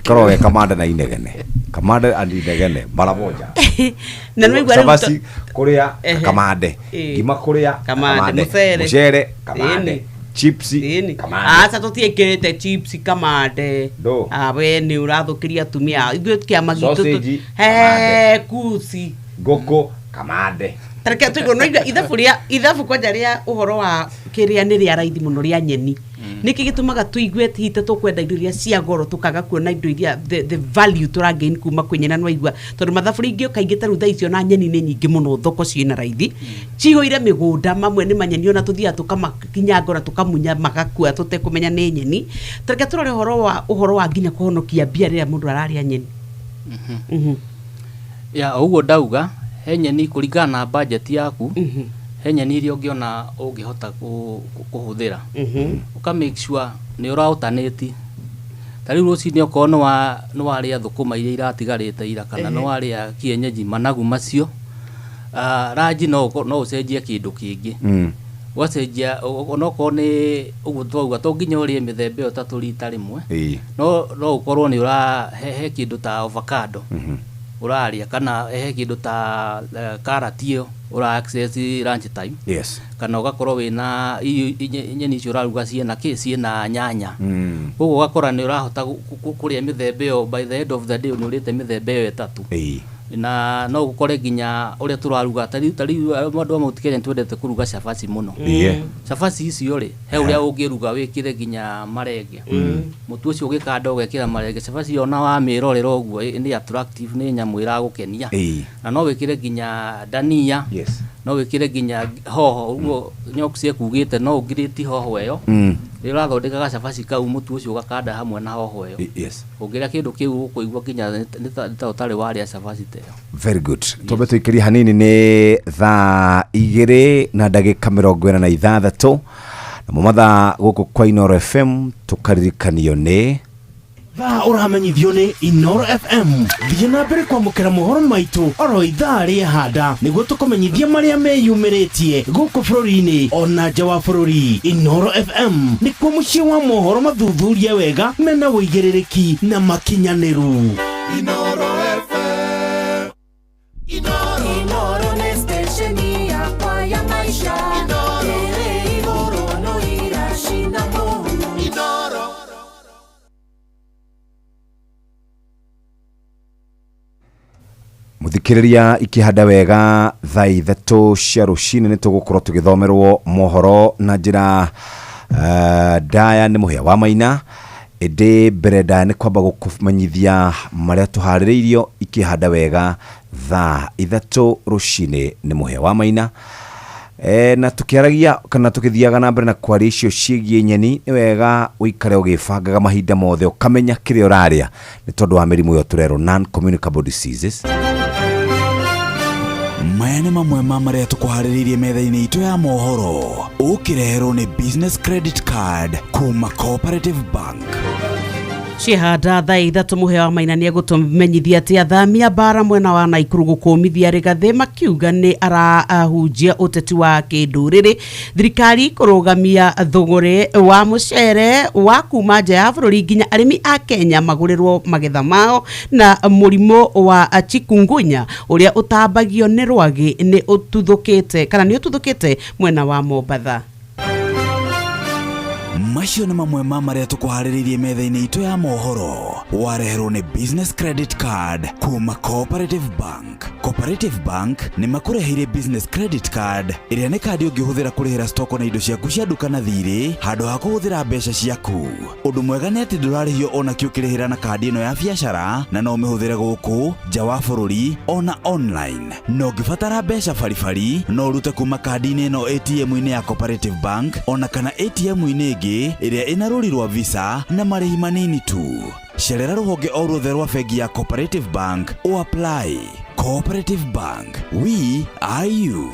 Ĩkoragwo ge kamande na inegene. Kamande and inegene mara moja. Na nĩ waigua rĩu Cabaci kũrĩa Ehe. kamande. Ĩĩ. Ngima kũrĩa Kamande, mũcere. Mũcere kamande. Ĩni. Chips Ĩni. kamande. Aca tũtiĩkĩrĩte chips kamande. Ndũ. Ah, we nĩ ũrathũkĩria atumia. Ithuĩ kĩama gitũ Sausage, He, kuci. Ngũkũ kamande. Tareke tũigue no igua ithabu rĩa ithabu kwanja rĩa ũhoro wa kĩrĩa nĩ rĩa raithi mũno rĩa nyeni. Nĩkĩ gĩtũmaga tũigue hihi ta tũkwenda indo iria cia goro tũkaga kuona indo iria the value tũragain kuma kwĩ nyeni na nĩwaigua tondũ mathabu rĩngĩ kaingĩ ta rĩu thaa icio na nyeni nĩ nyingĩ mũno thoko ciĩna raithi cihũire mĩgũnda mamwe nĩ manyeni ona tũthiaga tũkamakinyanga ona tũkamunya magakua tũtekũmenya nĩ nyeni. Tareke tũrore ũhoro wa nginya kũhonokia mbia rĩrĩa mũndũ ararĩa nyeni. Ya, ũguo ndauga he nyeni kũringana na budget yaku, he nyeni iria ũngĩona ũngĩhota kũhũthĩra. Ũka make sure nĩ ũra alternate. Ta rĩu rũcinĩ okorwo nĩ warĩa thũkũma iria iratigarĩte ira kana nĩ warĩa kienyeji managu macio, ranji no ũcenjie kĩndũ kĩngĩ. Ũgacenjia, onokorwo nĩ ũguo twauga to nginya ũrĩe mĩthemba ĩyo ĩtatũ rita rĩmwe. No ũkorwo nĩ ũra he kĩndũ ta avocado ũrarĩa kana he kĩndũ ta karati ĩyo ũra access lunch time. Yes. Kana ũgakorwo wĩna irio nyeni icio ũraruga ciĩna kĩ, ciĩna nyanya. Koguo ũgakora nĩ ũrahota kũrĩa mĩthemba ĩyo by the end of the day nĩ ũrĩte mĩthemba ĩyo ĩtatũ. Na no ũkore nginya ũrĩa tũraruga ta rĩu andũ a Mount Kenya twendete kũruga cabaci mũno. Cabaci icio rĩ, he ũrĩa ũngĩruga wĩkĩre nginya marenge. Mũtu ũcio ũgĩkanda ũgekĩra marenge, cabaci ĩyo ona wamĩrorera ũguo nĩ attractive, nĩ nyamũ ĩragũkenia. Na no wĩkĩre nginya dania. No wĩkĩre nginya hoho, ũguo Nyox ekugĩte no ũngirĩti hoho ĩyo. Rĩrĩa ũrathondeka gacabaci kau mũtu ũcio ũgakanda hamwe na hoho ĩyo. Ũngĩrĩa kĩndũ kĩu ũkũigua nginya nĩ ta ũtarĩ warĩa cabaci ta ĩyo. Very good. Twambe tũikĩrie hanini nĩ thaa igĩrĩ na ndagĩka mĩrongo ĩna na ithathatũ. Namo mathaa gũkũ kwa Inooro FM tũkaririkanio nĩ Thaa ũramenyithio nĩ Inoro FM. Thiĩ na mbere kwamũkĩra mohoro maitũ oro ithaa rĩehanda nĩguo tũkũmenyithia marĩa meyumĩrĩtie gũkũ bũrũri-inĩ ona nja wa bũrũri. Inoro FM nĩkuo mũciĩ wa mohoro mathuthurie wega mena ũigĩrĩrĩki na makinyanĩru. Inoro FM. Inoro nĩ stesheni yakwa ya maisha. Ĩrĩ igũrũ no iracina mũhu. Inoro. Muthikiriria ikihanda wega thaa ithatũ cia rũcinĩ nĩ tũgũkorwo tũgĩthomerwo mohoro na njĩra ndaya nĩ mũhĩa wa maina. Ĩndĩ mbere ndaya nĩ kwamba gũkũmenyithia marĩa tũharĩrĩirio ikĩhanda wega thaa ithatũ rũcinĩ nĩ mũhĩa wa maina. Na tukiaragia kana tukithiaga na mbere na kwaria icio ciĩgiĩ nyeni, nĩ wega ũikare ũgĩbangaga mahinda mothe ũkamenya kĩrĩa ũrarĩa nĩ tondũ wa mĩrimũ ĩyo tũrerwo non communicable diseases. Maya nĩ mamwe ma marĩa tũkũharĩrĩirie metha-inĩ itũ ya mohoro ũkĩreherwo nĩ Business Credit Card kuma Cooperative Bank. Ciehanda thaa ithatũ mũhĩa wa maina nĩ egũtũmenyithia atĩ athami a mbara mwena wa Naikuru gũkũmithia Rigathĩ makiuga nĩ arahunjia ũteti wa kĩndũrĩrĩ. Thirikari kũrũgamia thũgũrĩ wa mũcere wa kuma nja ya bũrũri nginya arĩmi a Kenya magũrĩrwo magetha mao, na mũrimũ wa chikungunya ũrĩa ũtambagio nĩ rwagĩ nĩ ũtuthũkĩte kana nĩ ũtuthũkĩte mwena wa Mombatha. Macio nĩ mamwe ma marĩa tũkũharĩrĩirie metha-inĩ itũ ya mohoro wareherwo nĩ Business Credit Card kuma Cooperative Bank. Cooperative Bank nĩ makũreheire Business Credit Card ĩrĩa nĩ kandi ũngĩhũthĩra kũrĩhĩra stoko na indo ciaku cia nduka na thirĩ handũ ha kũhũthĩra mbeca ciaku. Ũndũ mwega nĩ atĩ ndũrarĩhio ona kĩ ũkĩrĩhĩra na kandi ĩno ya biacara, na no ũmĩhũthĩre gũkũ nja wa bũrũri ona online. Na ũngĩbatara mbeca baribari no ũrute kuma kandi-inĩ ĩno ATM-inĩ ya Cooperative Bank ona kana ATM-inĩ ĩngĩ ĩrĩa ĩna rũri rwa Visa na marĩhi manini tu. Cerera rũhonge o ruothe rwa bengi ya Cooperative Bank o apply. Cooperative Bank, we are you.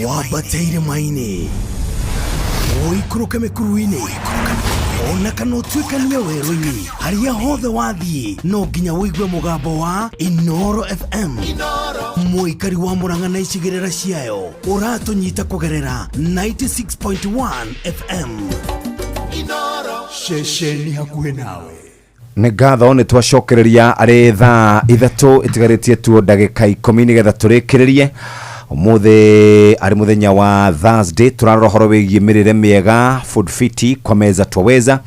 Wambate irĩma-inĩ, ũikũrũke mĩkuru-inĩ, ona kana ũtuĩkanie werũ-inĩ, harĩa hothe wathiĩ no nginya ũigue mũgambo wa Inoro FM. Mũikari wa Murang'a na icigĩrĩra ciayo ũratũnyita kũgerera 96.1 FM. Ceceni hakuhĩ nawe. Nĩ ngatho nĩ twacokereria arĩ thaa ithatũ ĩtigarĩtie tuo ndagĩka ikũmi nĩgetha tũrĩkĩrĩrie. Ũmũthĩ arĩ mũthenya wa Thursday, tũrarora ũhoro wĩgiĩ mĩrĩre mĩega, food fit kwa meza twaweza.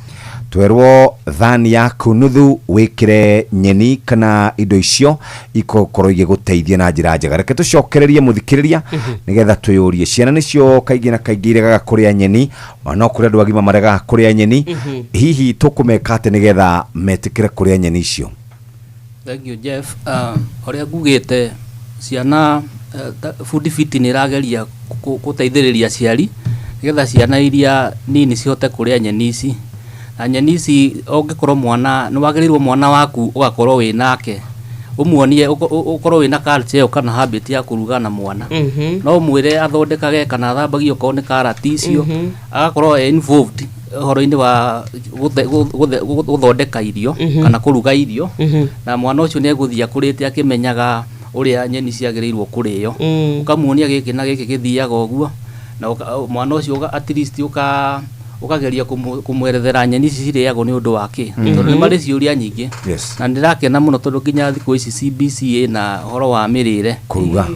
Twerwo thani yaku nuthu wĩkĩre nyeni kana indo icio igũkorwo igĩgũteithia na njĩra njega. Reke tũcokererie mũthikĩrĩria nĩgetha twĩyũrie, ciana nĩcio kaingĩ na kaingĩ iregaga kũrĩa nyeni, ona no kũrĩ andũ agima maregaga kũrĩa nyeni. Hihi tũkũmeka atĩ nĩgetha metĩkĩre kũrĩa nyeni icio? Thank you Jeff. Ũrĩa ngugĩte ciana, food fit nĩ ĩrageria gũteithĩrĩria aciari nĩgetha ciana iria nini cihote kũrĩa nyeni ici. Na nyeni ici ũngĩkorwo mwana, nĩ wagĩrĩirwo mwana waku ũgakorwo wĩ nake, ũmuonie ũkorwo wĩna culture ĩyo kana habit ya kũruga na mwana. No ũmwĩre athondekage kana athambagie okorwo nĩ karati icio, agakorwo e involved ũhoro-inĩ wa gũthondeka irio kana kũruga irio. Na mwana ũcio nĩ egũthiĩ akũrĩte akĩmenyaga ũrĩa nyeni ciagĩrĩirwo kũrĩo. Ũkamuonia gĩkĩ na gĩkĩ gĩthiaga ũguo, na mwana ũcio at least ũkageria kũmwerethera nyeni ici cirĩagwo nĩ ũndũ wa kĩ. Tondũ nĩ marĩ ciũria nyingĩ. Na ndĩrakena mũno tondũ nginya thikũ ici CBC ĩna ũhoro wa mĩrĩre. Kũruga.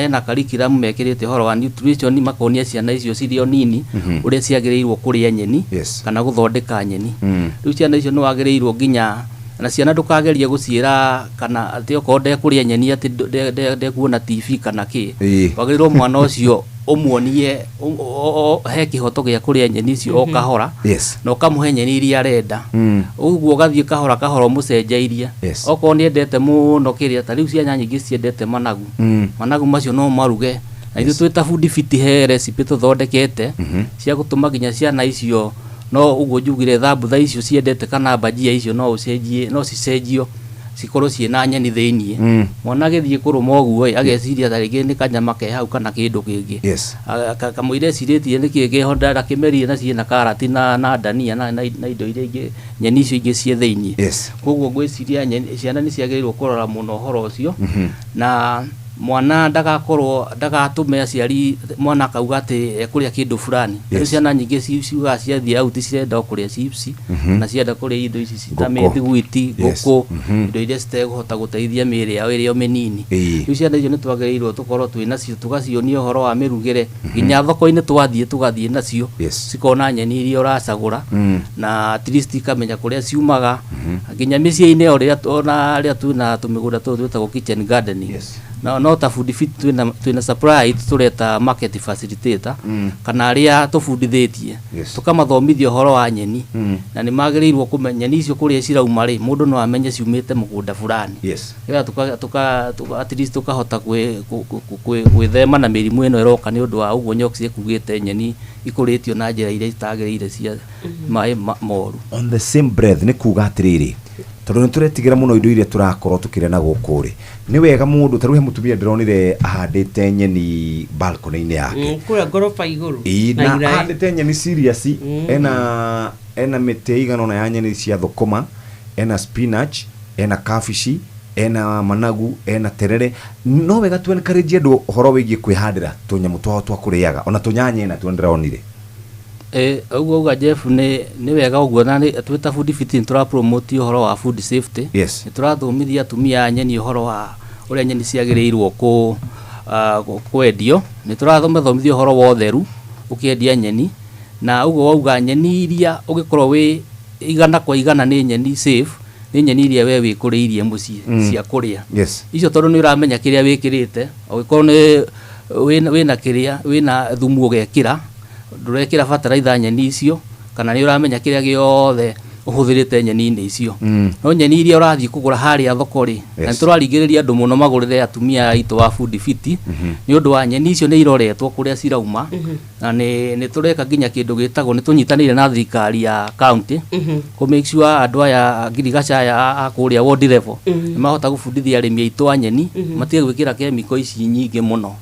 Ena curriculum mekĩrĩte ũhoro wa nutrition, makonia ciana icio cirĩ o nini ũrĩa ciagĩrĩirwo kũrĩa nyeni kana gũthondeka nyeni. Rĩu ciana icio nĩ wagĩrĩirwo nginya na ciana ndũkagerie gũciĩra kana atĩ okorwo ndekũrĩa nyeni atĩ ndekuona TV kana kĩ. Wagĩrĩirwo mwana ũcio ũmuonie he kĩhoto gĩa kũrĩa nyeni icio o kahora, na ũkamũhe nyeni iria arenda. Ũguo ũgathiĩ kahora kahora ũmũcenjeirie. Okorwo nĩ endete mũno kĩrĩa, ta rĩu ciana nyingĩ ciendete managu. Managu macio no maruge. Na ithuĩ twĩ ta Food Fit he recipe tũthondekete cia gũtũma nginya ciana icio, no ũguo njugire thambutha icio ciendete kana bhajia icio no ũcenjie, no cicenjio Cikorwo ciĩna nyeni thĩiniĩ. Mwana agĩthiĩ kũrũma ũguo ĩ, ageciria ta rĩngĩ nĩ kanyama ke hau kana kĩndũ kĩngĩ. Kamũira ecirĩtie nĩkĩ kĩho, ndakĩmerie na ciĩna karati na ndania na indo iria ingĩ, nyeni icio ingĩ ciĩ thĩiniĩ. Koguo ngwĩciria ciana nĩ ciagĩrĩirwo kũrora mũno ũhoro ũcio. Na mwana ndagakorwo, ndagatũme aciari mwana akauga atĩ ekũrĩa kĩndũ fulani. Rĩu ciana nyingĩ ciugaga ciathiĩ out cirenda o kũrĩa chips, na cienda kũrĩa indo ici cita Ngũkũ. Mĩthiguiti, ngũkũ, indo iria citekũhota gũteithia mĩĩrĩ yao ĩrĩ o mĩnini. Rĩu ciana icio nĩ twagĩrĩirwo tũkorwo twĩ nacio, tũgacionia ũhoro wa mĩrugĩre, nginya thoko-inĩ twathiĩ tũgathiĩ nacio, cikona nyeni iria ũracagũra, na at least ikamenya kũrĩa ciumaga. Nginya mĩciĩ-inĩ o rĩrĩa ona rĩrĩa twĩna tũmĩgũnda tũtũ twĩtagwo kitchen gardening. No ta Food Fit twĩna supply tũreta market facilitator, kana arĩa tũbundithĩtie, tũkamathomithia ũhoro wa nyeni, na nĩ magĩrĩirwo kũmenya nyeni icio kũrĩa cirauma rĩ, mũndũ no amenye ciumĩte mũgũnda fulani. Nĩgetha at least tũkahota gwĩthema na mĩrimũ ĩno ĩroka nĩ ũndũ wa ũguo Nyox ĩkugĩte nyeni ikũrĩtio na njĩra iria itagĩrĩire cia maĩ moru. On the same breath, nĩ kuga atĩrĩrĩ, tondũ nĩ tũretigĩra mũno indo iria tũrakorwo tũkĩrĩa na gũkũ rĩ, nĩ wega mũndũ ta rĩu he mũtumia ndĩronire ahandĩte nyeni balcony-inĩ yake. Kũrĩa ngoroba igũrũ. Ĩĩ, Na na iraĩ. ahandĩte nyeni serious, ena mĩtĩ ĩigana ũna ya nyeni cia thũkũma, ena spinach, ena kabici, ena managu, ena terere. No wega tu encourage andũ ũhoro wĩgiĩ kwĩhandĩra tũnyamũ twao twa kũrĩaga, ona tũnyanya ena tuo ndĩronire. Ũguo uga Jeff, nĩ wega ũguo, na twĩ ta Food Fit nĩ tũra promote ũhoro wa food safety. Nĩ tũrathomithia atumia a nyeni ũhoro wa ũrĩa nyeni ciagĩrĩirwo kwendio. Nĩ tũrathomithia ũhoro wa ũtheru ũkĩendia nyeni, na ũguo wauga nyeni iria ũngĩkorwo wĩ 100% nĩ nyeni safe, nĩ nyeni iria we wĩkũrĩirie mũciĩ cia kũrĩa. Icio tondũ nĩ ũramenya kĩrĩa wĩkĩrĩte, ũngĩkorwo nĩ wĩna kĩrĩa, wĩna thumu ũgekĩra, ndũrekĩra bataraitha nyeni icio, kana nĩ ũramenya kĩrĩa gĩothe ũhũthĩrĩte nyeni-inĩ icio. No nyeni iria ũrathiĩ kũgũra harĩa thoko rĩ, na nĩtũraringĩrĩria andũ mũno magũrĩre atumia aitũ a Food Fit, nĩ ũndũ wa nyeni icio nĩ iroretwo kũrĩa cirauma, na nĩ tũreka nginya kĩndũ gĩtagwo, nĩ tũnyitanĩire na thirikari ya county kũ make sure andũ aya ngirigaca aya a kũrĩa ward level nĩ mahota gũbundithia arĩmi aitũ a nyeni matige gwĩkĩra chemical ici nyingĩ mũno.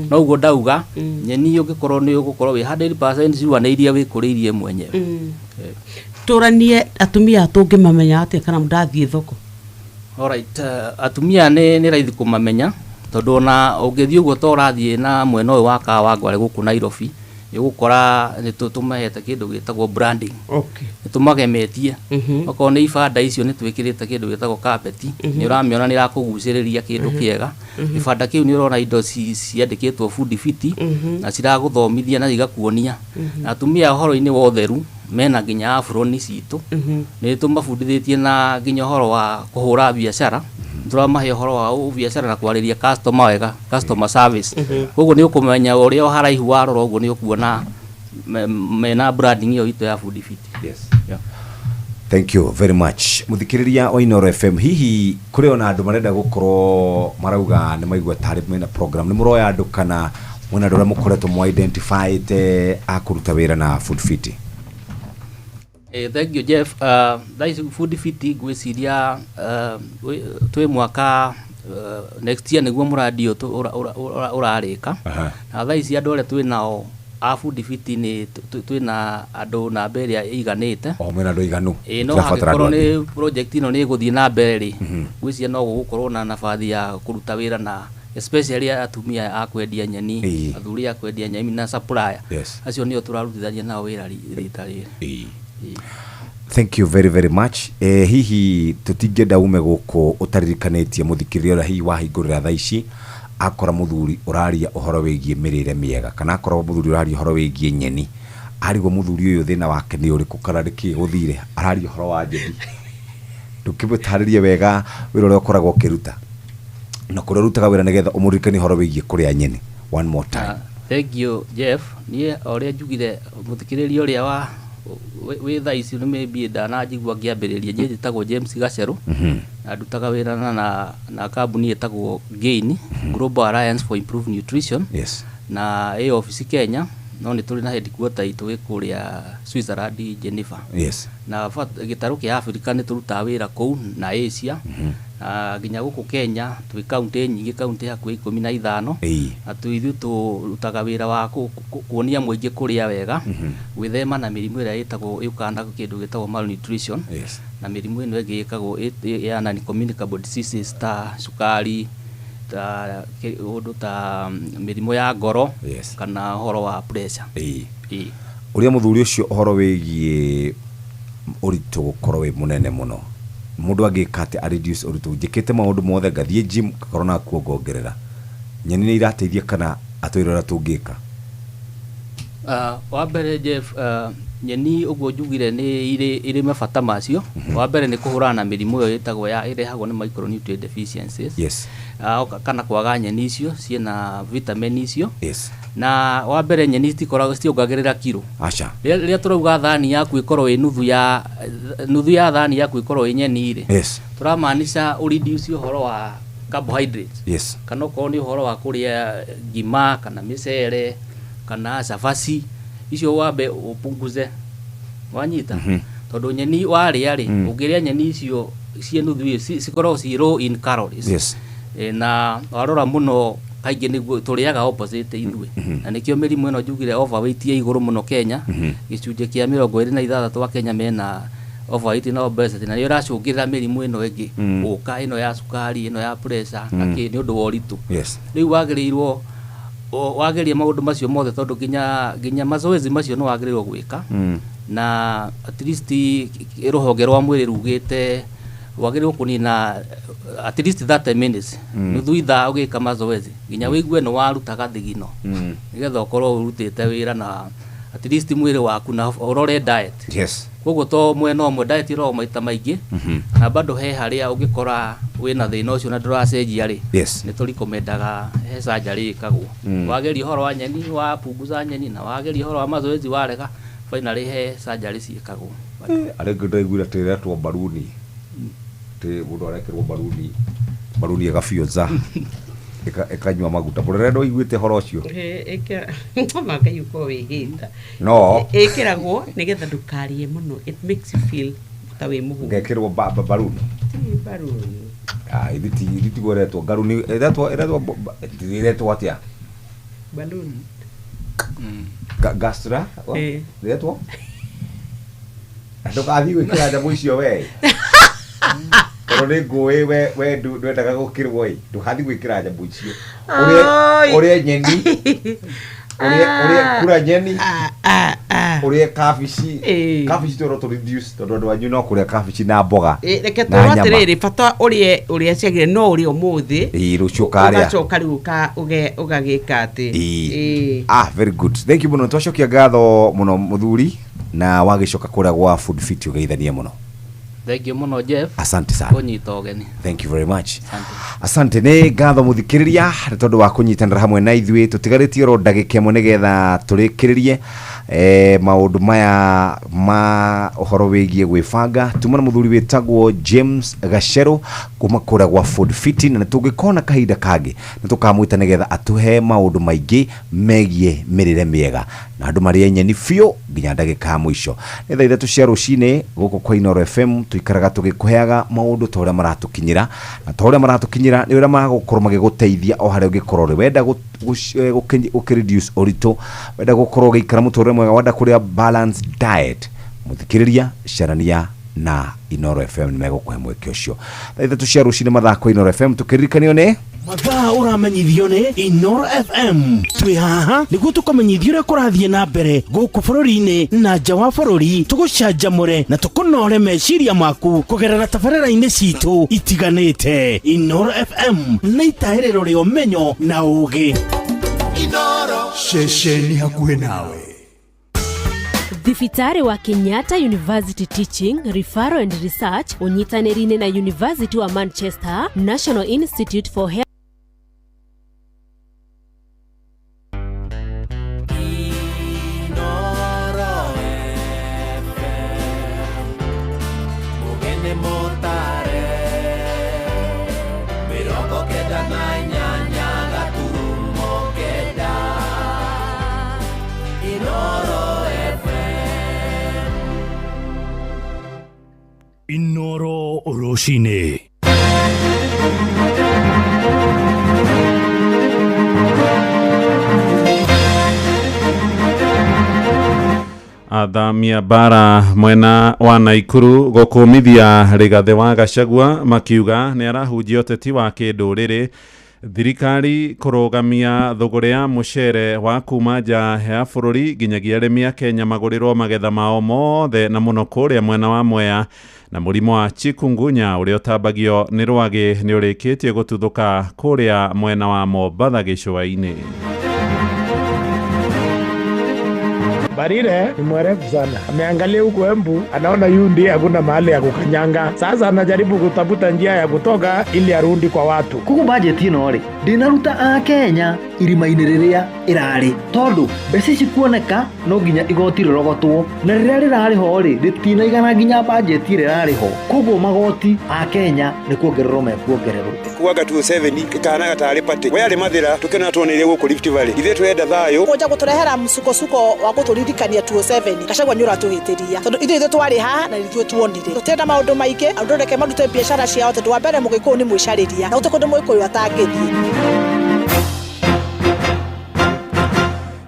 No ũguo ndauga, nyeni ũngĩkorwo nĩ ũgũkorwo wĩ 100% sure nĩ iria wĩkũrĩirie mwenyewe. Tũranie atumia tũngĩmamenya atĩa kana ndathiĩ thoko? Alright, atumia nĩ raithi kũmamenya tondũ ona ũngĩthiĩ ũguo ta ũrathiĩ na mwena ũyũ wa Kawangware gũkũ Nairobi, nĩ ũgũkora nĩ tũmahete kĩndũ gĩtagwo branding. Nĩ tũmagemetie. Okorwo nĩ ibanda icio nĩ twĩkĩrĩte kĩndũ gĩtagwo carpet, nĩ ũramĩona nĩ ĩrakũgucĩrĩria kĩndũ kĩega. Gĩbanda kĩu nĩ ũrona indo ciandĩkĩtwo Food Fit, na ciragũthomithia na igakuonia. Na atumia ũhoro-inĩ wa ũtheru mena nginya aburoni citũ, nĩ tũmabundithĩtie na nginya ũhoro wa kũhũra biacara, tũramahe ũhoro wa biacara na kwarĩria customer wega, customer service. Koguo nĩ ũkũmenya ũrĩa o haraihu warora ũguo nĩ ũkuona mena branding ĩyo itũ ya Food Fit. Thank you very much. Muthikiriria wa Inooro FM, hihi kũrĩ ona andũ marenda gũkorwo marauga nĩ maigua tarĩ mena program, nĩ mũroya andũ kana mwena andũ arĩa mũkoretwo mũ identify-ĩte a kũruta wĩra na Food Fit? Thank you Jeff. Thaa ici Food Fit ngwĩciria twĩ mwaka next year nĩguo mũradi ũyũ ũrarĩka. Na thaa ici andũ arĩa twĩ nao a Food Fit nĩ twĩna andũ namba ĩrĩa ĩiganĩte. O mwĩna andũ aiganu. Ĩĩ, no Tũrabatara hangĩkorwo andũ nĩ angĩ. project ĩno nĩ ĩgũthiĩ na mbere rĩ, ngwĩciria no gũgũkorwo na nabathi ya kũruta wĩra na especially atumia a kwendia nyeni, athuri a kwendia nyeni na supplier. Acio nĩo tũrarutithania nao wĩra rita rĩrĩ. Thank you very very much. Hihi tũtingĩenda ume gũkũ ũtaririkanĩtie mũthikĩrĩria ũrĩa hihi wahingũrĩra thaa ici akora mũthuri ũraria ũhoro wĩgiĩ mĩrĩre mĩega, kana akora mũthuri ũraria ũhoro wĩgiĩ nyeni, arigwo mũthuri ũyũ thĩna wake nĩ ũrĩkũ kana nĩkĩ gũthire araria ũhoro wa nyeni. Ndũkĩmũtarĩrie wega wĩra ũrĩa ũkoragwo ũkĩruta na kũrĩa ũrutaga wĩra nĩgetha ũmũririkanie ũhoro wĩgiĩ kũrĩa nyeni one more time. Thank you Jeff. Niĩ o ũrĩa njugire mũthikĩrĩria ũrĩa wa wĩ thaa ici nĩ maybe ndananjigua ngĩambĩrĩria, niĩ njĩtagwo James Gacerũ. Na ndutaga wĩra na kambuni ĩtagwo GAIN, Global Alliance for Improved Nutrition. Na ĩ office Kenya, No nĩ tũrĩ na headquarter itũ ĩ kũrĩa Switzerland, Geneva. Na gĩtarũ kĩa Africa nĩ tũrutaga wĩra kũu na Asia. Na nginya gũkũ Kenya twĩ kaunti nyingĩ, kaunti hakuhĩ 15. Na ithuĩ tũrutaga wĩra wa kuonia mũingĩ kũrĩa wega, gwĩthema na mĩrimũ ĩrĩa ĩtagwo yũkaga na kĩndũ gĩtagwo malnutrition. Na mĩrimũ ĩno ĩngĩ ĩkagwo ya non communicable diseases ta cukari, ta ũndũ ta mĩrimũ ya ngoro kana ũhoro wa pressure. Ũrĩa mũthuri ũcio ũhoro wĩgiĩ ũritũ gũkorwo wĩ mũnene mũno, mũndũ angĩka atĩa a reduce ũritũ? Njĩkĩte maũndũ mothe, ngathiĩ gym, ngakorwo nakuo ngongerera. Nyeni nĩ irateithia kana atwĩre ũrĩa tũngĩka? Wa mbere, Jeff, nyeni ũguo njugire nĩ irĩ mabata macio. Wa mbere nĩ kũhũrana na mĩrimũ ĩyo ĩtagwo ya ĩrehagwo nĩ micronutrient deficiencies. Kana kwaga nyeni icio ciĩna vitamin icio. Na wa mbere nyeni citikoragwo citiongagĩrĩra kiro. Aca. Rĩrĩa tũrauga thani yaku ĩkorwo ĩ nuthu ya thani yaku ĩkorwo ĩ nyeni rĩ, tũramaanisha ũreduce ũhoro wa carbohydrates. Kana okorwo nĩ ũhoro wa kũrĩa ngima kana mĩcere kana cabaci, icio wambe ũpunguze, wanyita? Tondũ nyeni warĩa rĩ, ũngĩrĩa nyeni icio ciĩ nuthu ĩ, cikoragwo ci low in calories. Na warora mũno kaingĩ nĩguo tũrĩaga opposite ithuĩ, na nĩkĩo mĩrimũ ĩno njugire overweight ĩ igũrũ mũno Kenya. Gĩcunjĩ kĩa 26 a Kenya mena overweight na obesity, na nĩyo ĩracũngĩrĩra mĩrimũ ĩno ĩngĩ gũka, ĩno ya cukari, ĩno ya pressure na kĩ, nĩ ũndũ wa ũritũ. Rĩu wagĩrĩirwo wageria maũndũ macio mothe, tondũ nginya mazoezi macio nĩ wagĩrĩirwo gwĩka. Na at least rũhonge rwa mwĩrĩ rugĩte wagĩrĩirwo kũnina at least 30 minutes, nuthu ithaa ũgĩka mazoezi nginya wĩigue nĩ waruta gathigino, nĩgetha ũkorwo ũrutĩte wĩra na at least mwĩrĩ waku, na ũrore diet. Koguo to mwena ũmwe, diet ĩroragwo maita maingĩ. Na bado he harĩa ũngĩkora wĩna thĩna ũcio na ndũracenjia rĩ, nĩ tũrikomendaga he surgery ĩkagwo. Wageria ũhoro wa nyeni, wapunguza nyeni, na wageria ũhoro wa mazoezi warega, finally he surgery ciĩkagwo. Arĩa ngĩ ndaiguire atĩ ĩretwo mbaruni, atĩ mũndũ arekĩrwo mbaruni, mbaruni ĩgabionza ĩkanyua maguta. Mũrere ndwaiguĩte ũhoro ũcio? Ngai ũkorwo wĩhĩta. No. Ĩkĩragwo nĩgetha ndũkarĩe mũno, it makes you feel ta wĩ mũhũnu. Ngekĩrwo mbaruni? Ti mbaruni. Ah, ithi tiguo ĩretwo ngaruni, ĩretwo atĩa? Balloon. Gastra ĩretwo. Ndũgathiĩ gwĩkĩra nyamũ icio we, tondũ nĩ ngũĩ we ndwendaga gũkĩrwo ĩ, ndũgathiĩ gwĩkĩra nyamũ icio. Ũrĩe Oi. Ũrĩe nyeni, ũrĩe kura nyeni, ũrĩe kabici. Kabici twĩrwo tũ reduce, tondũ andũ anyu no kũrĩa kabici na mboga Reke na twĩrwo nyama. Atĩrĩrĩ, bata ũrĩe ũrĩa ciagĩrĩire, no ũrĩe ũmũthĩ, Ĩĩ, rũciũ ũkarĩa. Ũgacoka rĩu ũgagĩka atĩ. Ah, very good, thank you mũno. Twacokia ngatho mũno mũthuri, na wagĩcoka kũrĩa gwa Food Fit ũgeithanie mũno. Thank you mũno, Jeff. Asante sana. Kũnyita ũgeni. Thank you very much. Asante. Nĩ ngatho mũthikĩrĩria nĩ tondũ wa kũnyitanĩra hamwe na ithuĩ. Tũtigarĩtie oro ndagĩka ĩmwe nĩgetha tũrĩkĩrĩrie maũndũ maya ma ũhoro wĩgiĩ gwĩbanga. Tuma na mũthuri wĩtagwo James Gacerũ kuma kũrĩa gwa Food Fit, na nĩ tũngĩkona kahinda kangĩ nĩ tũkamwĩta nĩgetha atũhe maũndũ maingĩ megiĩ mĩrĩre mĩega na andũ marĩe nyeni biũ nginya ndagĩka ya mũico. Nĩ thaa 3 cia rũcinĩ gũkũ kwa Inooro FM. Tũikaraga tũgĩkũheaga maũndũ ta ũrĩa maratũkinyĩra, na ta ũrĩa maratũkinyĩra nĩ ũrĩa magũkorwo magĩgũteithia o harĩa ũngĩkorwo ũrĩ. Wenda gũkĩ reduce ũritũ, wenda gũkorwo ũgĩikara mũtũrĩre mwega, wenda kũrĩa balanced diet, mũthikĩrĩria, carania na Inooro FM, nĩ megũkũhe mweke ũcio. Thaa 3 cia rũcinĩ, mathaa kwa Inooro FM, tũkĩririkanio nĩ Mathaa ũramenyithio nĩ Inoro FM. Twĩ haha nĩguo tũkũmenyithia ũrĩa kũrathiĩ na mbere gũkũ bũrũri-inĩ na nja wa bũrũri, tũgũcanjamũre na tũkũnore meciria maku kũgerera tabarĩra-inĩ citũ itiganĩte. Inoro FM nĩ itahĩrĩro rĩa ũmenyo na ũũgĩ. Ceceni hakuhĩ nawe. Thibitarĩ wa Kenyatta University Teaching, Referral and Research ũnyitanĩri-inĩ na University wa Manchester, National Institute for Health. Inoro FM, mugene motare, 98.9. Inooro FM. Inooro Rũcinĩ. Athamia bara mwena wa Naikuru gũkũmithia Rigathĩ wa Gachagua makiuga nĩ arahunjia ũteti wa kĩndũrĩrĩ. Thirikari kũrũgamia thũgũrĩ ya mũcere wa kuma nja ya bũrũri nginyagia arĩmi a Kenya magũrĩrwo magetha mao mothe na mũno kũrĩa mwena wa Mwea. Na mũrimũ wa chikungunya ũrĩa ũtambagio nĩ rwagĩ nĩ ũrĩkĩtie gũtuthũka kũrĩa mwena wa Mombatha gĩcũa-inĩ. Barire ni mwerevu sana, ameangalia huku Embu, anaona yu ndiye hakuna mahali ya kukanyanga. Sasa anajaribu kutafuta njia ya kutoka ili arudi kwa watu. Koguo bajeti ĩno rĩ ndĩnaruta a Kenya irima-inĩ rĩrĩa ĩrarĩ, tondũ mbeca ici kuoneka no nginya igoti rĩrogotwo, na rĩrĩa rĩrarĩ ho rĩ rĩtinaigana nginya bajeti ĩrĩa ĩrarĩ ho. Koguo magoti a Kenya nĩ kuongererwo mekuongererwo. Kuaga 27 ĩkahanaga tarĩ party we arĩ mathĩra tũkĩona tuoneire gũkũ Rift Valley, ithuĩ tũrenda thayũ. Kũnja gũtũrehera mũsukosuko wa gũtũririkania 27 Gachagua nĩ ũratũhĩtĩria, tondũ ithuĩ twarĩ haha na ithuĩ tuonire. Tũtirenda maũndũ maingĩ, andũ reke marute biacara ciao, tondũ wa mbere mũgĩkũyũ nĩ mwĩcarĩria na gũtirĩ kũndũ mũgĩkũyũ atangĩthiĩ.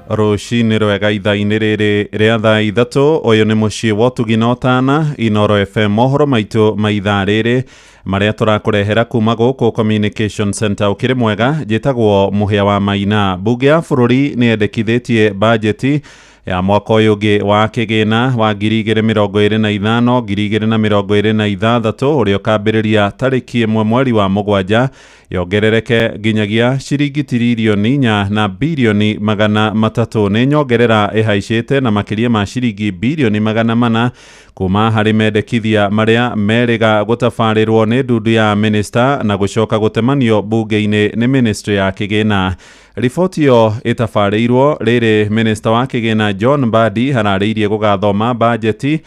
Rũcinĩ rwega ithaa-inĩ rĩrĩ rĩa thaa 3. Ũyũ nĩ mũciĩ wa ũtugi na ũtana Inooro FM, mohoro maitũ ma ithaa rĩrĩ marĩa tũrakũrehera kuma gũkũ Communication Center. Ũkĩrĩ mwega, njĩtagwo Mũhĩa wa Maina. Mbunge ya bũrũri nĩ yendekithĩtie bajeti ya mwaka ũyũ ũngĩ wa kĩgĩna wa 2025 2026 ũrĩa ũkambĩrĩria tarĩki 1 mweri wa 7 yongerereke nginyagia ciringi tiririoni 4 na birioni 300. Nĩ nyongerera ĩhaicĩte na makĩria ma ciringi birioni 400 kuma harĩ mendekithia marĩa merĩga gũtabarĩrwo nĩ ndundu ya minista na gũcoka gũtemanio bunge-inĩ nĩ ministry ya kĩgĩna. Riboti ĩyo ĩtabarĩirwo rĩrĩ minista wa kĩgĩna John Mbadi hararĩirie gũgathoma bajeti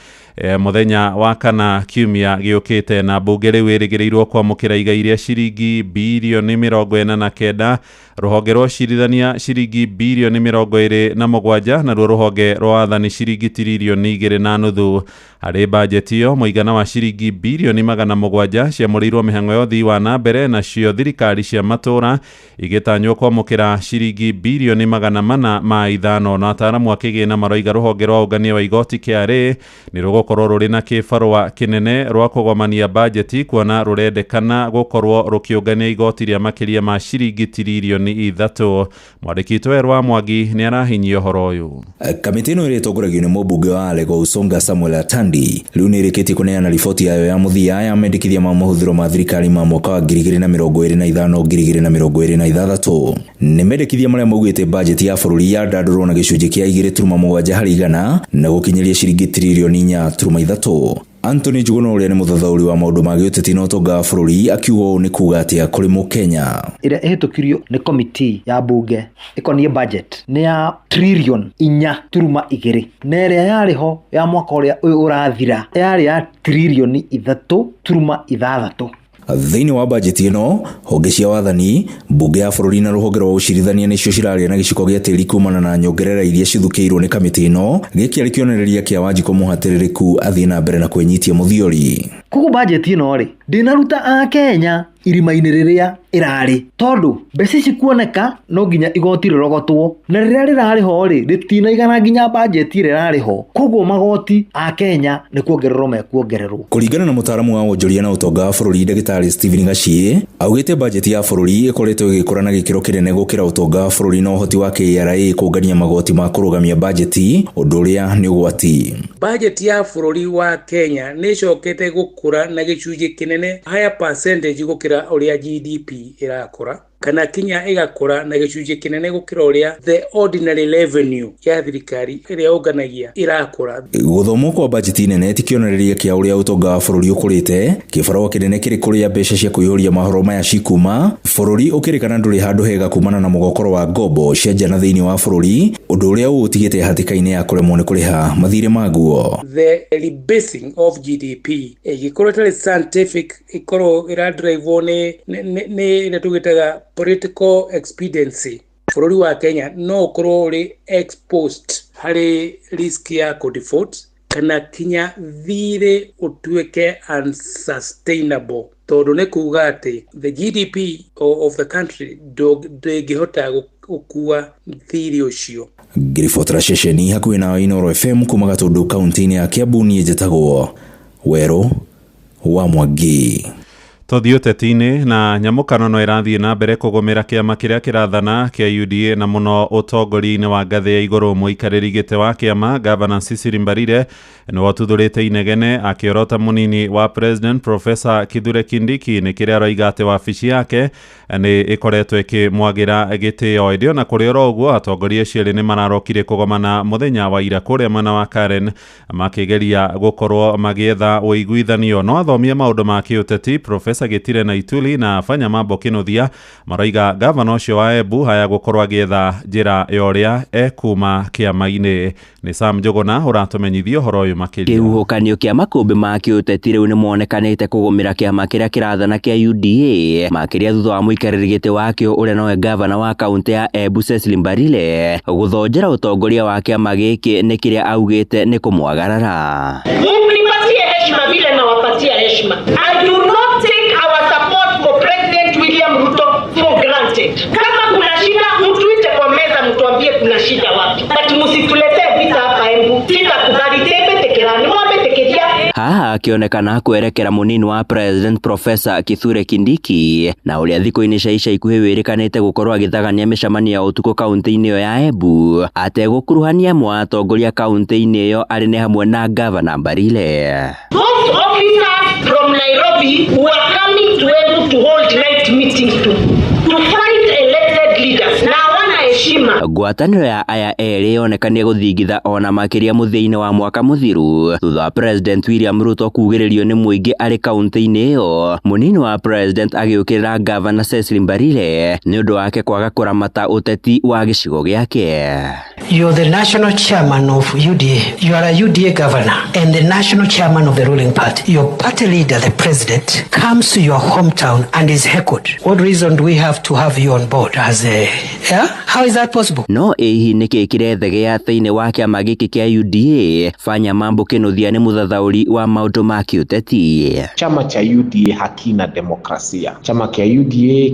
mũthenya wa kana kiumia gĩũkĩte, na mbunge rĩu ĩrĩgĩrĩirwo kwamũkĩra igai rĩa ciringi birioni 49, rũhonge rwa ũcirithania ciringi birioni 27, naruo rũhonge rwa wathani ciringi tiririoni 2.5. Harĩ bajeti ĩyo mũigana wa ciringi birioni 700 ciamũrĩirwo mĩhang'o ya ũthii wa na mbere, nacio thirikari cia matũũra igĩtanywo kwamũkĩra ciringi birioni 405. Na ataaramu a kĩgĩna maroiga rũhonge rwa ũngania wa igoti KRA nĩ rũgũkorwo rũrĩ na kĩbarũa kĩnene rwa kũgomania bajeti, kuona rũrendekana gũkorwo rũkĩũngania igoti rĩa makĩria ma ciringi tiririoni 3. Mwandĩki witũ Werũ Mwangi nĩ arahinyia ũhoro ũyũ. Kamĩtĩ ĩno ĩrĩa ĩtongoragio nĩ mũmbunge wa Alego Usonga Samuel Atandi rĩu nĩ ĩrĩkĩtie kũneana riboti yayo ya mũthia ya mendekithia ma mahũthĩro ma thirikari ma mwaka wa 2025 2026. Nĩ mendekithia marĩa maugĩte bajeti ya bũrũri yandandũrwo na gĩcunjĩ kĩa 2.7 harĩ igana na gũkinyĩria ciringi tiririoni 4.3. Anthony Njuguna ũrĩa nĩ mũthathaũri wa maũndũ ma gĩũteti na ũtonga wa bũrũri akiuga ũũ nĩ kuga atĩa kũrĩ mũkenya. Ĩrĩa ĩhĩtũkirio nĩ komiti ya bunge ĩkoniĩ budget nĩ ya trillion 4.2, na ĩrĩa yarĩ ho ya mwaka ũrĩa ũyũ ũrathira yarĩ ya tririoni 3.6. Thĩinĩ wa bajeti ĩno, honge cia wathani, mbunge ya bũrũri na rũhonge rwa ũcirithania nĩcio cirarĩa na gĩciko gĩa tĩri kumana na nyongerera iria cithukĩirwo nĩ kamĩtĩ ĩno. Gĩkĩ arĩ kĩonereria kĩa Wanjikũ mũhatĩrĩrĩku athiĩ na mbere na kwĩnyitia mũthiori. Koguo bajeti ĩno rĩ ndĩnaruta a Kenya irima-inĩ rĩrĩa ĩrarĩ, tondũ mbeca ici kuoneka no nginya igoti rĩrogotwo, na rĩrĩa rĩrarĩ ho rĩ rĩtinaigana nginya bajeti ĩrĩa ĩrarĩ ho. Koguo magoti a Kenya nĩ kuongererwo mekuongererwo. Kũringana na mũtaaramu wa wonjoria na ũtonga wa bũrũri Ndagĩtarĩ Stephen Gachie, augĩte bajeti ya bũrũri ĩkoretwo ĩgĩkũra na gĩkĩro kĩnene gũkĩra ũtonga wa bũrũri na ũhoti wa KRA kũngania magoti ma kũrũgamia bajeti, ũndũ ũrĩa nĩ ũgwati. Bajeti ya bũrũri wa Kenya nĩ ĩcokete gũkũra na gĩcunjĩ kĩnene, higher percentage gũkĩra ũrĩa GDP ĩrakũra, kana kinya ĩgakũra na gĩcunjĩ kĩnene gũkĩra ũrĩa the ordinary revenue ya thirikari ĩrĩa ũnganagia ĩrakũra. Gũthomwo kwa bajeti nene ti kĩonereria kĩa ũrĩa ũtonga wa bũrũri ũkũrĩte. Kĩbarũa kĩnene kĩrĩ kũrĩa mbeca cia kũihũria mahoro maya cikuma, bũrũri ũkĩrĩkana ndũrĩ handũ hega kumana na mũgokoro wa ngombo cia nja na thĩinĩ wa bũrũri, ũndũ ũrĩa ũũtigĩte hatĩka-inĩ ya kũremwo nĩ kũrĩha mathirĩ maguo. The rebasing of GDP ĩgĩkorwo ĩtarĩ scientific, ĩkorwo ĩradrivewo nĩ ĩrĩa tũgĩtaga political expediency. Bũrũri wa Kenya no ũkorwo ũrĩ exposed harĩ risk ya kũ-default kana kinya thirĩ ũtuĩke unsustainable, tondũ nĩ kuga atĩ the GDP of the country ndĩngĩhota gũkua thirĩ ũcio. Ngĩribotera ceceni hakuhĩ na Inooro FM kuma Gatũndũ kaunti-inĩ ya Kiambu, niĩ njĩtagwo Werũ wa Mwangi. Tũthiĩ ũteti-inĩ na nyamũkano no ĩrathiĩ na mbere kũgũmĩra kĩama kĩrĩa kĩrathana kĩa UDA na mũno ũtongoria-inĩ wa ngathĩ ya igũrũ. Mũikarĩri gĩtĩ wa kĩama Gavana Cecily Mbarire nĩwe ũtuthũrĩte inegene akĩorota mũnini wa President Professor Kithure Kindiki nĩ kĩrĩa aroiga atĩ wabici yake nĩ ĩkoretwo ĩkĩmwagĩra gĩtĩo. Ĩndĩ ona kũrĩ oro ũguo, atongoria acio erĩ nĩ mararokire kũgomana mũthenya wa ira kũrĩa mwena wa Karen makĩgeria gũkorwo magĩetha ũiguithanio. No athomie maũndũ ma kĩũteti Professor Gitire na Ituli na Fanya Mambo Kinuthia maroiga gavana ũcio wa Embu haya gũkorwo agĩetha njĩra ya ũrĩa ekuma kĩama-inĩ. Nĩ Sam Njuguna ũratũmenyithia ũhoro ũyũ makĩria. Kĩhuhũkanio kĩa makũmbĩ ma kĩũteti rĩu nĩmonekanĩte kũgũmĩra kĩama kĩrĩa kĩrathana kĩa UDA makĩria thutha wa mũikarĩri gĩtĩ wakĩo ũrĩa nowe gavana wa kaũntĩ ya Embu Cecily Mbarire gũthonjera ũtongoria wa kĩama gĩkĩ nĩ kĩrĩa augĩte nĩ kũmwagarara. Mnipatie heshima vile nawapatia heshima. I do not take our support for President William Ruto for granted. Kama kuna shida mtuite kwa meza mtuambie kuna shida wapi. But msituletee vita hapa Embu. Sitakubali tembe tekerani mwambe tekeria. Haha akĩonekana kwerekera mũnini wa President Professor Kithure Kindiki na ũrĩa thikũ-inĩ cia ica ikuhĩ wĩrĩkanĩte gũkorwo agĩthagania mĩcemanio ya ũtukũ kaũntĩ-inĩ ĩyo ya Embu ategũkuruhania amwe a atongoria kaũntĩ-inĩ ĩyo arĩ nĩ hamwe na Gavana Mbarile. Those officers from Nairobi who are coming to Embu to hold night meetings to fight elected leaders. Na hawana heshima. Ngwatanĩro ya aya erĩ yonekanire gũthingitha ona makĩria mũthia-inĩ wa mwaka mũthiru thutha wa President William Ruto kugĩrĩrio nĩ mũingĩ arĩ kaũntĩ-inĩ ĩyo. Mũnini wa President agĩũkĩrĩra Gavana Cecily Mbarire nĩ ũndũ wake kwaga kũramata ũteti wa gĩcigo gĩake. You're the national chairman of UDA. You are a UDA governor and the national chairman of the ruling party. Your party leader, the president, comes to your hometown and is heckled. What reason do we have to have you on board as a... Yeah? How is that possible? No ĩhihi nĩkĩ kĩrethegea thĩinĩ wa kĩama gĩkĩ kĩa UDA? Fanya Mambo Kinuthia nĩ mũthathaũri wa maũndũ ma kĩũteti. Chama cha UDA hakina demokrasia. Chama cha UDA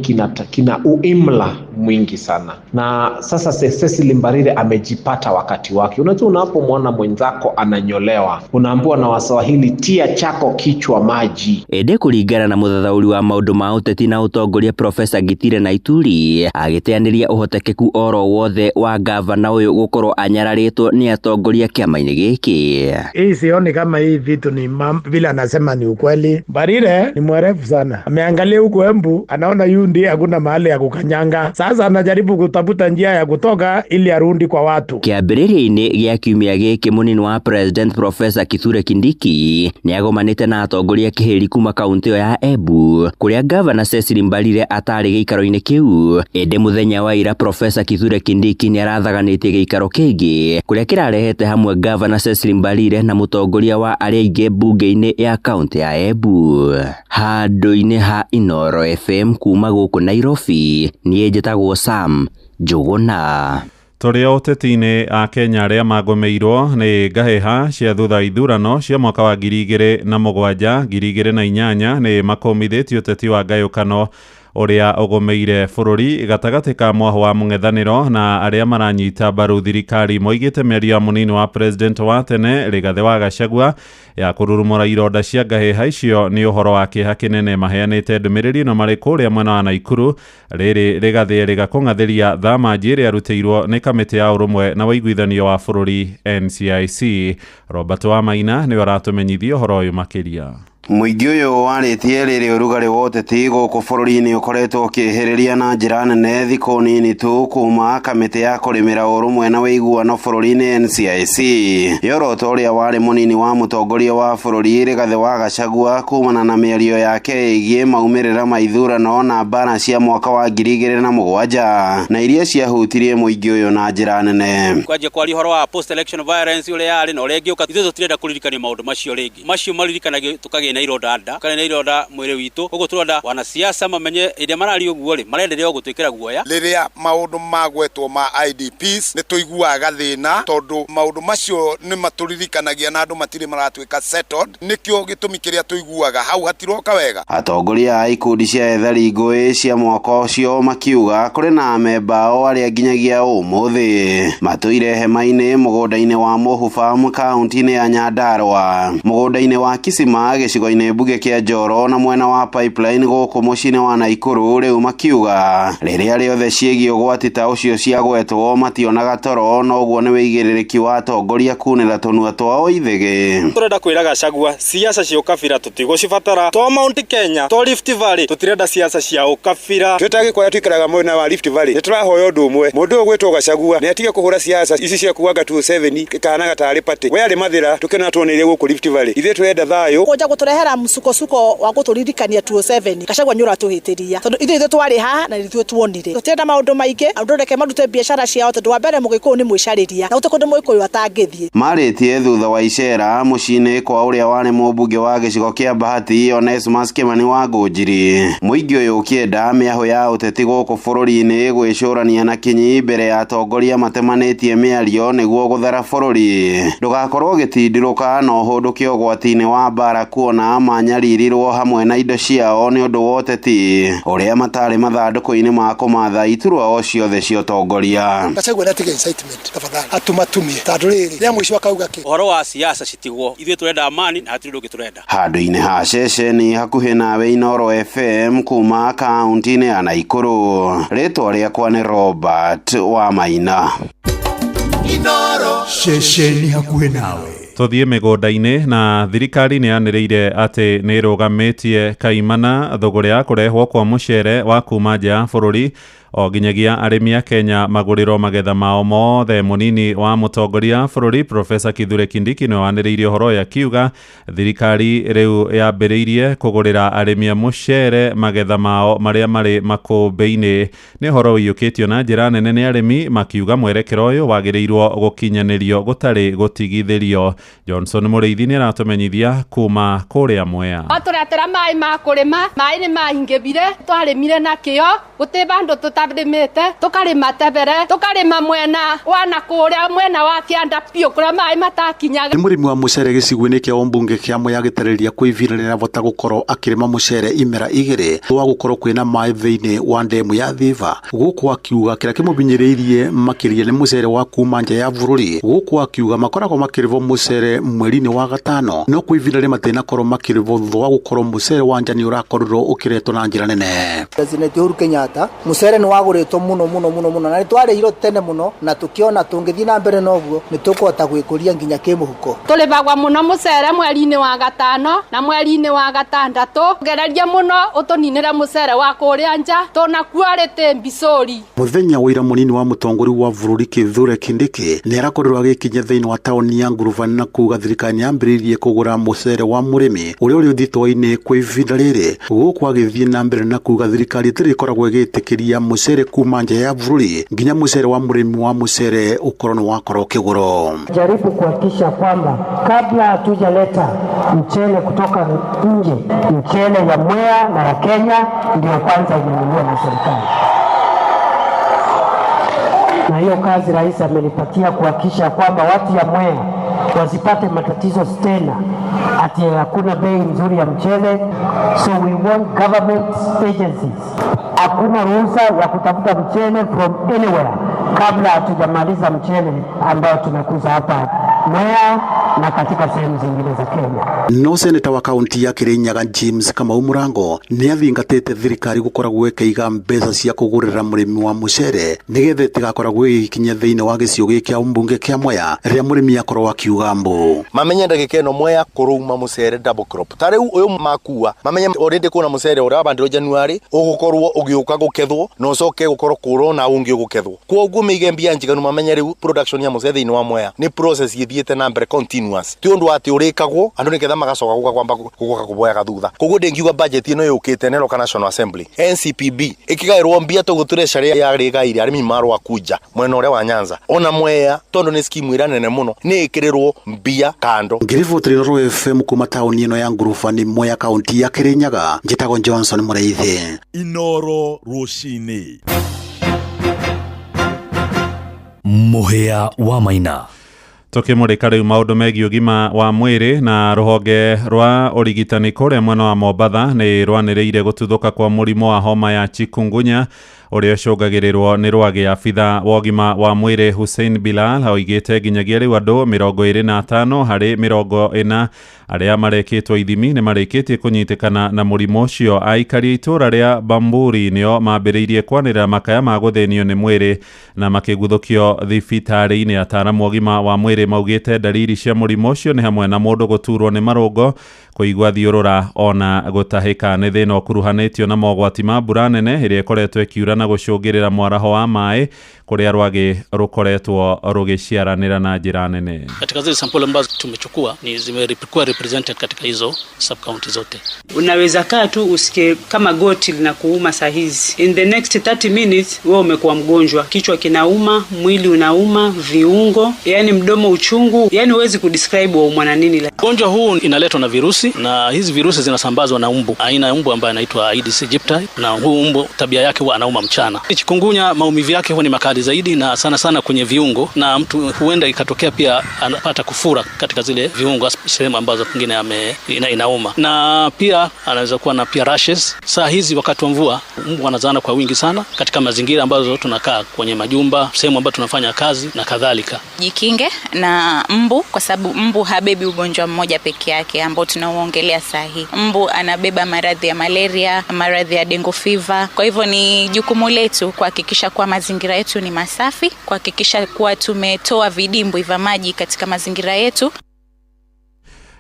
kina uimla mwingi sana. Na sasa Cecily Mbarire amejipata wakati wake. Unajua, unapomwona mwenzako ananyolewa, unaambiwa na Waswahili, tia chako kichwa maji. Ĩndĩ kũringana na mũthathaũri wa maũndũ ma ũteti na ũtongoria Professor Gitire na Ituri agĩteanĩria ũhotekeku oro wothe wa gavana ũyũ gũkorwo anyararĩtwo nĩ atongoria kĩama-inĩ gĩkĩ. Hii sioni kama hii vitu ni vile anasema ni ukweli. Mbarire ni mwerevu sana. Ameangalia huku Embu, anaona yu ndiye hakuna mahali ya kukanyanga. Sasa anajaribu kutafuta njia ya kutoka ili arundi kwa watu. Kĩambĩrĩria-inĩ gĩa kiumia gĩkĩ mũnini wa President Professor Kithure Kindiki nĩagomanĩte na atongoria kĩhĩri kuma kaũntĩ ĩyo ya Embu kũrĩa Gavana Cecily Mbarire atarĩ gĩikaro-inĩ kĩu. Ĩndĩ mũthenya wa ira Professor Kithure Kindiki nĩarathaganĩtie gĩikaro kĩngĩ kũrĩa kĩrarehete hamwe Gavana Cecily Mbarire na mũtongoria wa arĩa aingĩ mbunge-inĩ ya kaũntĩ ya Embu. Handũ-inĩ ha Inooro FM kuma gũkũ Nairobi, niĩ njĩtagwo Sam Njuguna. Tũrĩ o ũteti-inĩ, Akenya arĩa magũmĩirwo nĩ ngahĩha cia thutha ithurano cia mwaka wa 2007 2008 nĩ makũmithĩtie ũteti wa ngayũkano ũrĩa ũgũmĩire bũrũri gatagatĩ ka mwahũ wa mũng'ethanĩro na arĩa maranyita mbaru thirikari. Moigĩte mĩario ya mũnini wa president wa tene Rigathĩ wa Gachagua ya kũrurumũra ironda cia ngahĩha icio nĩ ũhoro wa kĩeha kĩnene. Maheanĩte ndũmĩrĩri ĩno marĩ kũrĩa mwena wa Naikuru. Rĩrĩ Rigathĩ erĩga kũng'athĩria thama ĩrĩa arutĩirwo nĩ kamĩtĩ ya ũrũmwe na ũiguithanio wa bũrũri NCIC. Robert Wamaina nĩwe ũratũmenyithia ũhoro ũyũ makĩria. Mũingĩ ũyũ warĩtie rĩrĩ ũrugarĩ wa ũteti gũkũ bũrũri-inĩ ũkoretwo ũkĩhĩrĩria na njĩra nene thikũ nini tu kuma kamĩtĩ ya kũrĩmĩra ũrũmwe na ũiguano bũrũri-inĩ NCIC yoroto ũrĩa warĩ mũnini wa mũtongoria wa bũrũri Rigathĩ wa Gachagua kumana na mĩario yake ĩgiĩ maumĩrĩra ma ithurano na mbara cia mwaka wa 2007 na iria ciahutirie mũingĩ ũyũ na njĩra nene. Kwanjia kwaria ũhoro wa post election violence ũrĩa yarĩ na ũrĩa ĩngĩũka, ithuĩ tũtirenda kũririkania maũndũ macio rĩngĩ, macio maririkanagio tũkagĩa na ironda nda, tũkarĩ na ironda mwĩrĩ witũ. Ũguo tũrenda wanasiasa mamenye ĩrĩa mararia ũguo rĩ, marenderea gũtwĩkĩra guoya. Rĩrĩa maũndũ magwetwo ma IDPs nĩ tũiguaga gathĩna, tondũ maũndũ macio nĩ matũririkanagia na andũ matirĩ maratuĩka settled. Nĩkĩo gĩtũmi kĩrĩa tũiguaga hau hatiroka wega. Atongoria a ikundi cia ethari ngũĩ cia mwaka ũcio makiuga kũrĩ na amemba ao arĩa nginyagia ũmũthĩ matũire hema-inĩ mũgũnda-inĩ wa Mũhu Farm kaunti-inĩ ya Nyandarua, mũgũnda-inĩ wa Kisima gĩcigo-inĩ mbunge kĩa Njoro na mwena wa Pipeline gũkũ mũciĩ-inĩ wa Naikuru. Rĩu makiuga rĩrĩa rĩothe ciĩgiĩ ũgwati ta ũcio ciagwetwo mationaga toro, noguo nĩ wĩigĩrĩrĩki wa atongoria kunĩra tũnua twao ithĩgĩ. Tũrenda kwĩra Gachagua siasa cia ũkabira tũtigũcibatara, to Mount Kenya to Rift Valley tũtirenda siasa cia ũkabira. Twĩ ta Gĩkũyũ tuikaraga mwena wa Rift Valley, nĩ tũrahoya ũndũ ũmwe, mũndũ ũyũ ũgwĩtwo Gachagua nĩ atige kũhũra siasa ici cia kuanga 27 kahanaga tarĩ party. We arĩ mathĩra tũkĩona tuoneire gũkũ Rift Valley, ithuĩ tũrenda thayũ. Kũnja gũtũrehera msukosuko wa gũtũririkania 207 Gachagua nĩ ũratũhĩtĩria, tondũ ithuĩ ithuĩ twarĩ haha na ithuĩ tuonire. Tũtirenda maũndũ maingĩ, andũ reke marute biacara ciao, tondũ wa mbere mũgĩkũyũ nĩ mwĩcarĩria na gũtirĩ kũndũ mũgĩkũyũ atangĩthiĩ. Marĩtie thutha wa icera mũciĩ-inĩ kwa ũrĩa warĩ mũmbunge wa gĩcigo kĩa Bahati Onesmus Kimani wa Ngũnjiri. Mũingĩ ũyũ ũkĩenda mĩahũ ya ũteti gũkũ bũrũri-inĩ gwĩcũrania na kinyi mbere ya atongoria matemanĩtie mĩario nĩguo gũthara bũrũri ndũgakorwo gĩtindirũka na ũhũndũke ũgwati-inĩ wa mbara, kuona manyaririrwo hamwe na indo ciao nĩ ũndũ wa ũteti ũrĩa matarĩ mathandũkũ-inĩ ma kũmatha iturwa o ciothe cia ũtongoria. Gachagua nĩ incitement tafadhali atumatumie tondũ rĩrĩ rĩa mũico akauga kĩ ũhoro wa siasa citigwo, ithuĩ tũrenda amani na hatirĩ ũndũ ũngĩ tũrenda. Handũ-inĩ ha ceceni hakuhĩ nawe Inooro FM kuma kaunti-inĩ ya Naikuru, rĩtwa rĩakwa nĩ Robert wa Maina. Inooro ceceni hakuhĩ nawe. Tũthiĩ mĩgũnda-inĩ na thirikari nĩ yanĩrĩire atĩ nĩ ĩrũgamĩtie kaimana thũgũrĩ ya kũrehwo kwa mũcere wa kuma nja ya bũrũri o nginyagia arĩmi a Kenya magũrĩrwo magetha mao mothe. Mũnini wa mũtongoria bũrũri Professor Kithure Kindiki nĩwe wanĩrĩirie ũhoro ũyũ akiuga thirikari rĩu yambĩrĩirie kũgũrĩra arĩmi a mũcere magetha mao marĩa marĩ makũmbĩ-inĩ. Nĩ ũhoro ũiyũkĩtio na njĩra nene nĩ arĩmi makiuga mwerekero ũyũ wagĩrĩirwo gũkinyanĩrio gũtarĩ gũtigithĩrio. Johnson Mũrĩithi nĩ aratũmenyithia kuma kũrĩa Mwea. Tũretera maĩ ma kũrĩma, maĩ nĩ maingĩbire, twarĩmire na kĩo, gũtĩ bandũ tũtarĩmĩte, tũkarĩma tebere, tũkarĩma mwena wa na kũrĩa mwena wa kĩanda biũ kũrĩa maĩ matakinyaga. Nĩ mũrĩmi wa mũcere gĩcigo-inĩ kĩa ũmbunge kĩa Mwea agĩtarĩria kwĩ ivinda rĩrĩa gũkorwo akĩrĩma mũcere imera igĩrĩ wa gũkorwo kwĩna maĩ thĩinĩ wa ndemu ya Thiva. Gũkũ akiuga kĩrĩa kĩmũbinyĩrĩirie makĩria nĩ mũcere wa kuma nja ya bũrũri. Gũkũ akiuga makoragwo makĩrĩhwo mũcere mweri-inĩ wa gatano, no kwĩ ivinda rĩrĩa matinakorwo makĩrĩhwo thutha wa gũkorwo mũcere wa nja nĩ ũrakorirwo ũkĩretwo na njĩra nene. President Uhuru Kenyatta mũcere nĩ wagũrĩtwo mũno mũno mũno mũno na nĩ twarĩhirwo tene mũno, na tũkĩona tũngĩthiĩ na mbere noguo nĩ tũkũhota gwĩkũria nginya kĩmũhuko. Tũrĩbagwa mũno mũcere mweri-inĩ wa gatano na mweri-inĩ wa gatandatũ, gereria mũno ũtũninĩre mũcere wa kũrĩa nja tũnakuo rĩtĩ mbicũri. Mũthenya wa ira mũnini wa mũtongoria wa bũrũri Kithure Kindiki nĩ arakorirwo agĩkinya thĩinĩ wa taũni ya Ngurubani na kuga thirikari yambĩrĩirie kũgũra mũcere wa mũrĩmi ũrĩa ũrĩ thitoo-inĩ kwa ivinda rĩrĩ. Gũkũ agĩthiĩ na mbere na kuga thirikari ĩtirĩ ĩkoragwo ĩgĩtĩkĩria mũcere kuma nja ya bũrũri nginya mũcere wa mũrĩmi wa mũcere ũkorwo nĩ wakorwo ũkĩgũrwo. Jaribu kuhakikisha kwamba kabla hatujaleta mchele kutoka nje, mchele ya Mwea na ya Kenya ndio kwanza imenunuliwa na serikali. Na hiyo kazi rais amenipatia kuhakikisha kwamba watu ya Mwea wasipate matatizo tena ati hakuna bei nzuri ya mchele. So we want government agencies, hakuna ruhusa ya kutafuta mchele from anywhere kabla hatujamaliza mchele ambao tunakuza hapa Mwea na katika sehemu zingine za Kenya. No seneta wa kaunti ya Kirinyaga James Kamau Murango nĩ athingatĩte thirikari gũkoragwo ĩkĩiga mbeca cia kũgũrĩra mũrĩmi wa mũcere nĩgetha ĩtigakoragwo ĩgĩkinya thĩinĩ wa gĩcigo gĩkĩ kĩa ũmbunge kĩa Mwea rĩrĩa mũrĩmi akorwo akiuga mbu. Mamenye ndagĩka ĩno Mwea kũrũma mũcere double crop, ta rĩu ũyũ makua mamenye already kuna mũcere ũrĩa wabandirwo January ũgũkorwo ũgĩũka gũkethwo na ũcoke gũkorwo kũrona ũngĩ ũgũkethwo, kwoguo mĩige mbia njiganu mamenye rĩu production ya mũcere thĩinĩ wa Mwea nĩ process ĩthiĩte na mbere continuous. continuous ti undu ati urikagwo andu niketha magacoka guka kwamba guka kuboyaga thutha. Koguo ndingiuga budget ino yukite neroka National Assembly NCPB ikigairwo mbia tuguture sharia ya rigaire arimi marwa kunja mwena uria wa Nyanza ona Mwea tondu ni scheme ira nene muno ni ikirirwo mbia kando. Ngiribotire Inooro FM kuma tauni ino ya Ngurubani Mwea kaunti ya Kirinyaga, njitagwo Johnson Mureithi. Inooro rucini. Muhia wa Maina. Tukimurika riu maundu megiĩ ũgima wa mwĩrĩ na rũhonge rwa ũrigitani kũrĩa mwena wa Mombatha nĩ rwanĩrĩire gũtuthũka kwa mũrimũ wa homa ya chikungunya ũrĩa ũcũngagĩrĩrwo nĩ rwagĩ. Abitha wa ũgima wa mwĩrĩ Hussein Bilal oigĩte nginyagia rĩu andũ 25 harĩ 40 arĩa marekĩtwo ithimi nĩ marĩkĩtie kũnyitĩkana na mũrimũ ũcio. Aikari a itũũra rĩa Bamburi nĩo mambĩrĩirie kwanĩrĩra makaya ma gũthĩnio nĩ mwĩrĩ na makĩguthũkio thibitarĩ-inĩ. Ataaramu a ũgima wa mwĩrĩ maugĩte ndariri cia mũrimũ ũcio nĩ hamwe na mũndũ gũturwo nĩ marũngo, kũigua thiũrũra ona gũtahĩka. Nĩ thĩna ũkuruhanĩtio na mogwati ma mbura nene ĩrĩa ĩkoretwo ĩkiura na gũcũngĩrĩra mwaraho wa maĩ kũrĩa rwagĩ rũkoretwo rũgĩciaranĩra na njĩra nene. Katika zile sampuli ambazo tumechukua ni zimekuwa represented katika hizo sub county zote. Unaweza kaa tu usikie kama goti linakuuma saa hizi, in the next 30 minutes wewe umekuwa mgonjwa, kichwa kinauma, mwili unauma, viungo, yani mdomo uchungu, yani huwezi kudescribe waumwa na nini. Ugonjwa huu inaletwa na virusi, na hizi virusi zinasambazwa na mbu, aina ya mbu ambaye anaitwa Aedes aegypti, na huu mbu tabia yake huwa anauma mchana. Chikungunya maumivu yake huwa ni makali zaidi na sana sana kwenye viungo, na mtu huenda ikatokea pia anapata kufura katika zile viungo, sehemu ambazo pengine inauma, na pia anaweza kuwa na pia rashes. Saa hizi wakati wa mvua mbu anazana kwa wingi sana katika mazingira ambazo tunakaa, kwenye majumba, sehemu ambazo tunafanya kazi na kadhalika. Jikinge na mbu kwa sababu mbu habebi ugonjwa mmoja peke yake ambao tunauongelea saa hii. Mbu anabeba maradhi ya malaria, maradhi ya dengue fever. Kwa hivyo ni jukumu letu kuhakikisha kuwa mazingira yetu ni masafi, kuhakikisha kuwa tumetoa vidimbwi vya maji katika mazingira yetu.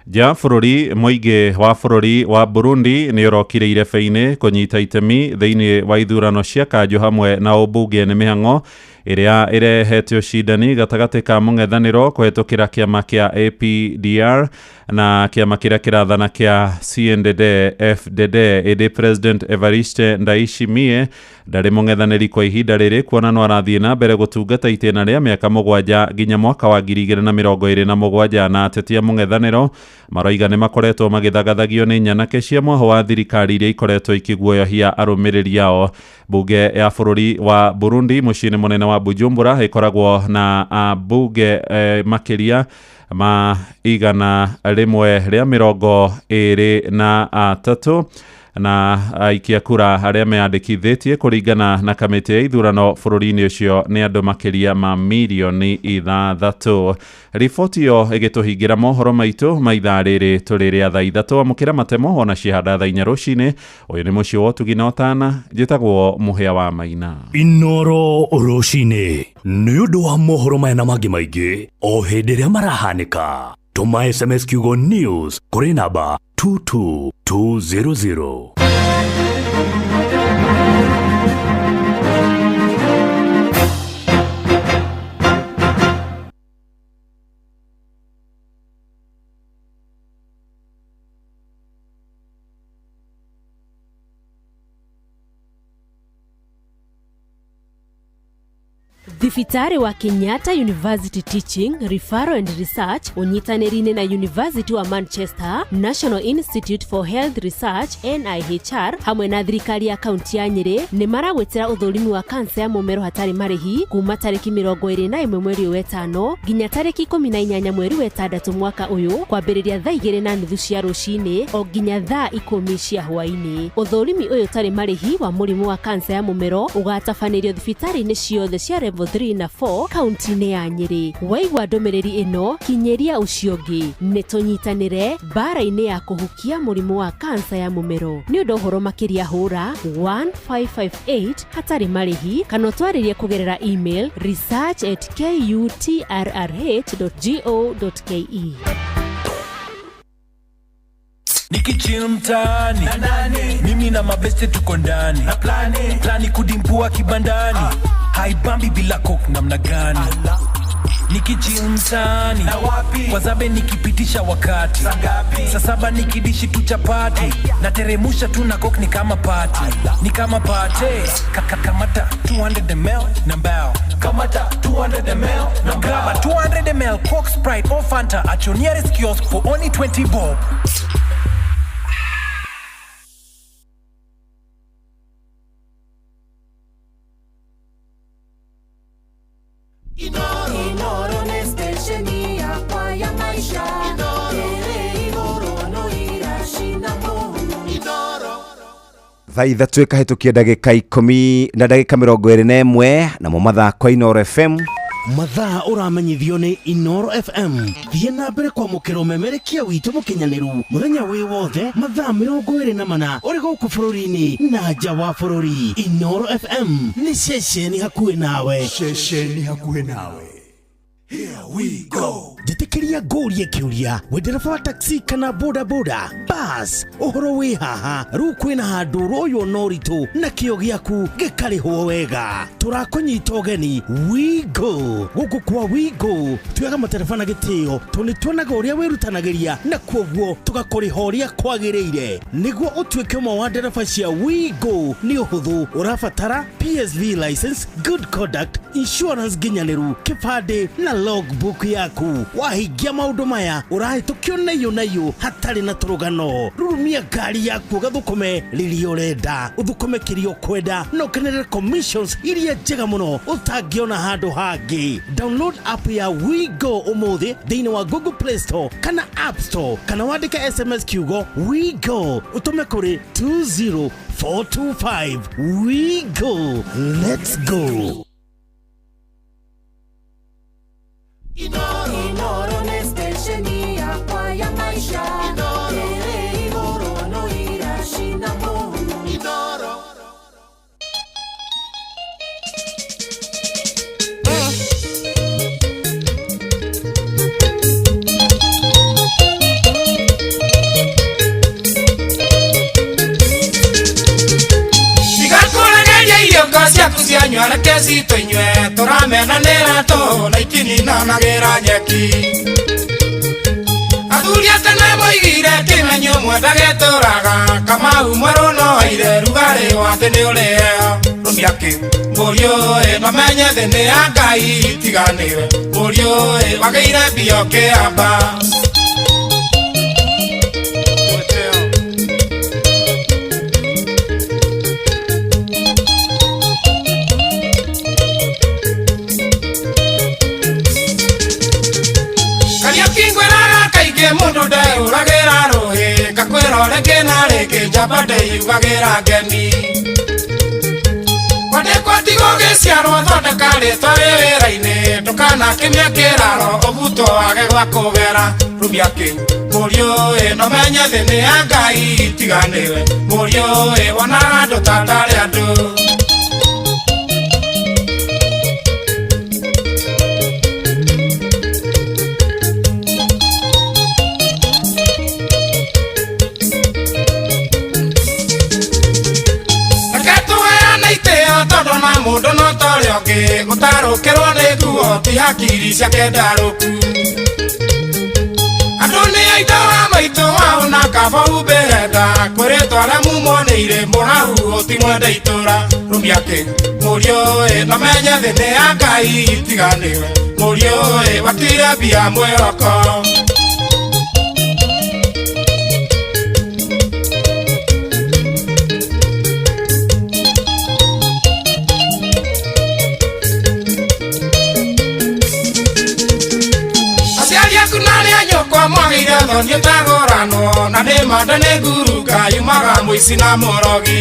Ja bũrũri mũingĩ wa bũrũri wa Burundi nĩ ũrokire irebe-inĩ kũnyita itemi thĩinĩ wa ithurano cia kanjũ hamwe na ũmbunge. Nĩ mĩhang'o ĩrĩa ĩrehete ũcindani gatagatĩ ka mũng'ethanĩro kũhetũkĩra kĩama kĩa APDR na kĩama kĩrĩa kĩrathana kĩa CNDD-FDD. Ĩndĩ President Evariste Ndayishimiye ndarĩ mũng'ethanĩri kwa ihinda rĩrĩ, kuona no arathiĩ na mbere gũtungata itĩna rĩa mĩaka 7 nginya mwaka wa 2027. Na ateti a mũng'ethanĩro maroiga nĩ makoretwo magĩthagathagio nĩ nyanake cia mwaho wa thirikari iria ikoretwo ikĩguoyohia arũmĩrĩri ao. Bunge ya bũrũri wa Burundi mũciĩ-inĩ mũnene wa Bujumbura ĩkoragwo na ambunge makĩria ma 123 na aikia kura arĩa meyandĩkithĩtie kũringana na kamĩtĩ ya ithurano bũrũri-inĩ ũcio nĩ andũ makĩria ma mirioni 6. Riboti ĩyo ĩgĩtũhingĩra mohoro maitũ ma ithaa rĩrĩ tũrĩ rĩa thaa 3. Amũkĩra matemo ona cihanda thaa 4 rũcinĩ. Ũyũ nĩ mũciĩ wa ũtugi na ũtana, njĩtagwo Mũhĩa wa Maina. Inooro rũcinĩ nĩ ũndũ wa mohoro maya na mangĩ maingĩ o hĩndĩ ĩrĩa marahanĩka. Tũma SMS kiugo news kũrĩ namba 22200. Thibitarĩ wa Kenyatta University Teaching, Referral and Research ũnyitanĩri-inĩ na University wa Manchester, National Institute for Health Research NIHR hamwe na thirikari ya kaunti ya Nyĩrĩ nĩ maragwĩtĩra ũthũrimi wa kansa ya mũmero hatarĩ marĩhi kuma tarĩki 21 mweri wa 5 nginya tarĩki 18 mweri wa 6 mwaka ũyũ kwambĩrĩria thaa 2:30 cia rũcinĩ o nginya thaa 10 cia hwaĩ-inĩ. Ũthũrimi ũyũ ũtarĩ marĩhi wa mũrimũ wa kansa ya mũmero ũgatabanĩrio thibitarĩ-inĩ ciothe cia level 3 na 4 kaunti-inĩ ya Nyĩrĩ. Waigua ndũmĩrĩri ĩno kinyĩria ũcio ũngĩ. Nĩ tũnyitanĩre mbara-inĩ ya kũhukia mũrimũ wa kansa ya mũmero. Nĩ ũndũ ũhoro makĩria hũra 1558 hatarĩ marĩhi kana ũtwarĩrie kũgerera email research@kutrrh.go.ke. Nikichill mtaani mimi na mabeste tuko ndani na plani kudimpua kibandani haibambi bila coke namna gani. Nikichill mtaani kwa zabe nikipitisha wakati saa saba nikidishi tu chapati nateremusha tu na coke ni kama party ni kama party kamata 200 ml na mbao kamata 200 ml na grab a 200 ml Coke, Sprite or Fanta at your nearest kiosk for only 20 bob. Inoro nĩ stesheni yakwa ya maisha ĩrĩ igũrũ no iracina mũhu. Thaa 3 ĩkahĩtũkia ndagĩka 10 na ndagĩka 21 namo mathaa kwa Inooro FM. Mathaa ũramenyithio nĩ Inooro FM. Thiĩ na mbere kwamũkĩra ũmemerekia witũ mũkinyanĩru mũthenya wĩ wothe mathaa 24 ũrĩ gũkũ bũrũri-inĩ na nja wa bũrũri. Inooro FM nĩ ceceni hakuhĩ nawe. Ceceni hakuhĩ nawe. Here we go. Njĩtĩkĩria ngũrie kĩũria, wĩ ndereba wa taxi kana boda boda bas, ũhoro wĩ haha rĩu kwĩna handũ ũroywo na ũritũ na kĩo gĩaku gĩkarĩhwo wega. Tũrakũnyita ũgeni Wigo. Gũkũ kwa Wigo tuoyaga matereba na gĩtĩo tondũ nĩ tuonaga ũrĩa wĩrutanagĩria na kuoguo tũgakũrĩha ũrĩa kwagĩrĩire. Nĩguo ũtuĩke ũmwe wa ndereba cia Wigo nĩ ũhũthũ, ũrabatara PSV license, good conduct, insurance nginyanĩru, kĩbandĩ na logbook yaku. Wahingia maũndũ maya ũrahĩtũkio naiyũ naiyũ hatarĩ na tũrũgano. Rurumia ngari yaku ũgathũkũme rĩrĩa ũrenda, ũthũkũme kĩrĩa ũkwenda na ũkenerere commissions iria njega mũno ũtangĩona handũ hangĩ. Download app ya WeGo ũmũthĩ thĩinĩ wa Google Play Store kana App Store, kana wandĩke SMS kiugo WeGo ũtũme kũrĩ 20425. WeGo, let's go. Inoro nĩ stesheni yakwa ya maisha ĩrĩ igũrũ no iracina mũhu. Tigakũregeria iriongo ciaku cianyua reke citũ inyue tũramenanĩra tũhũ na itininanagĩra nyeki. Athuri a tene moigire kĩmenyo mwendagetũraga Kamau mwerũ no aire rugarĩ wa thĩ nĩ ũrĩheo. Rũmia kĩu mũriũ ĩ ndamenye thĩ nĩ ya Ngai tiganĩwe mũriũ ĩ wagĩire mbia ũkĩamba. Mundu ndeũragĩra rũhĩ ngakwĩra rĩngĩ na rĩngĩ njamba ndĩyugagĩra ngemi. Kwandĩkwo tigwo gĩciarwo thondeka rĩtwa rĩ wĩra-inĩ ndũkanakĩmie kĩraro ũbutwo wage gwa kũgera. Rũmia kĩu mũriũ ĩ nomenye thĩ nĩ ya Ngai tiganĩwe mũriũ ĩ wonaga andũ ta tarĩ andũ. Tondũ na mũndũ no ta ũrĩa ũngĩ gũtarũkĩrwo nĩ nguo ti hakiri ciake ndarũku. Andũ nĩ a ithe wa maitũ wao na kaba humbĩre nda kwĩrĩtwo arĩa mumonĩire mũrahu ũtimwende itũra. Rũmia kĩu mũriũ ĩ nomenye thĩ nĩ ya Ngai tiganĩwe mũriũ ĩ watire mbia mwĩhoko. Mwagĩire thoni ũtagũranwo na nĩ manda nĩ ngurunga yumaga mũici na mũrogi.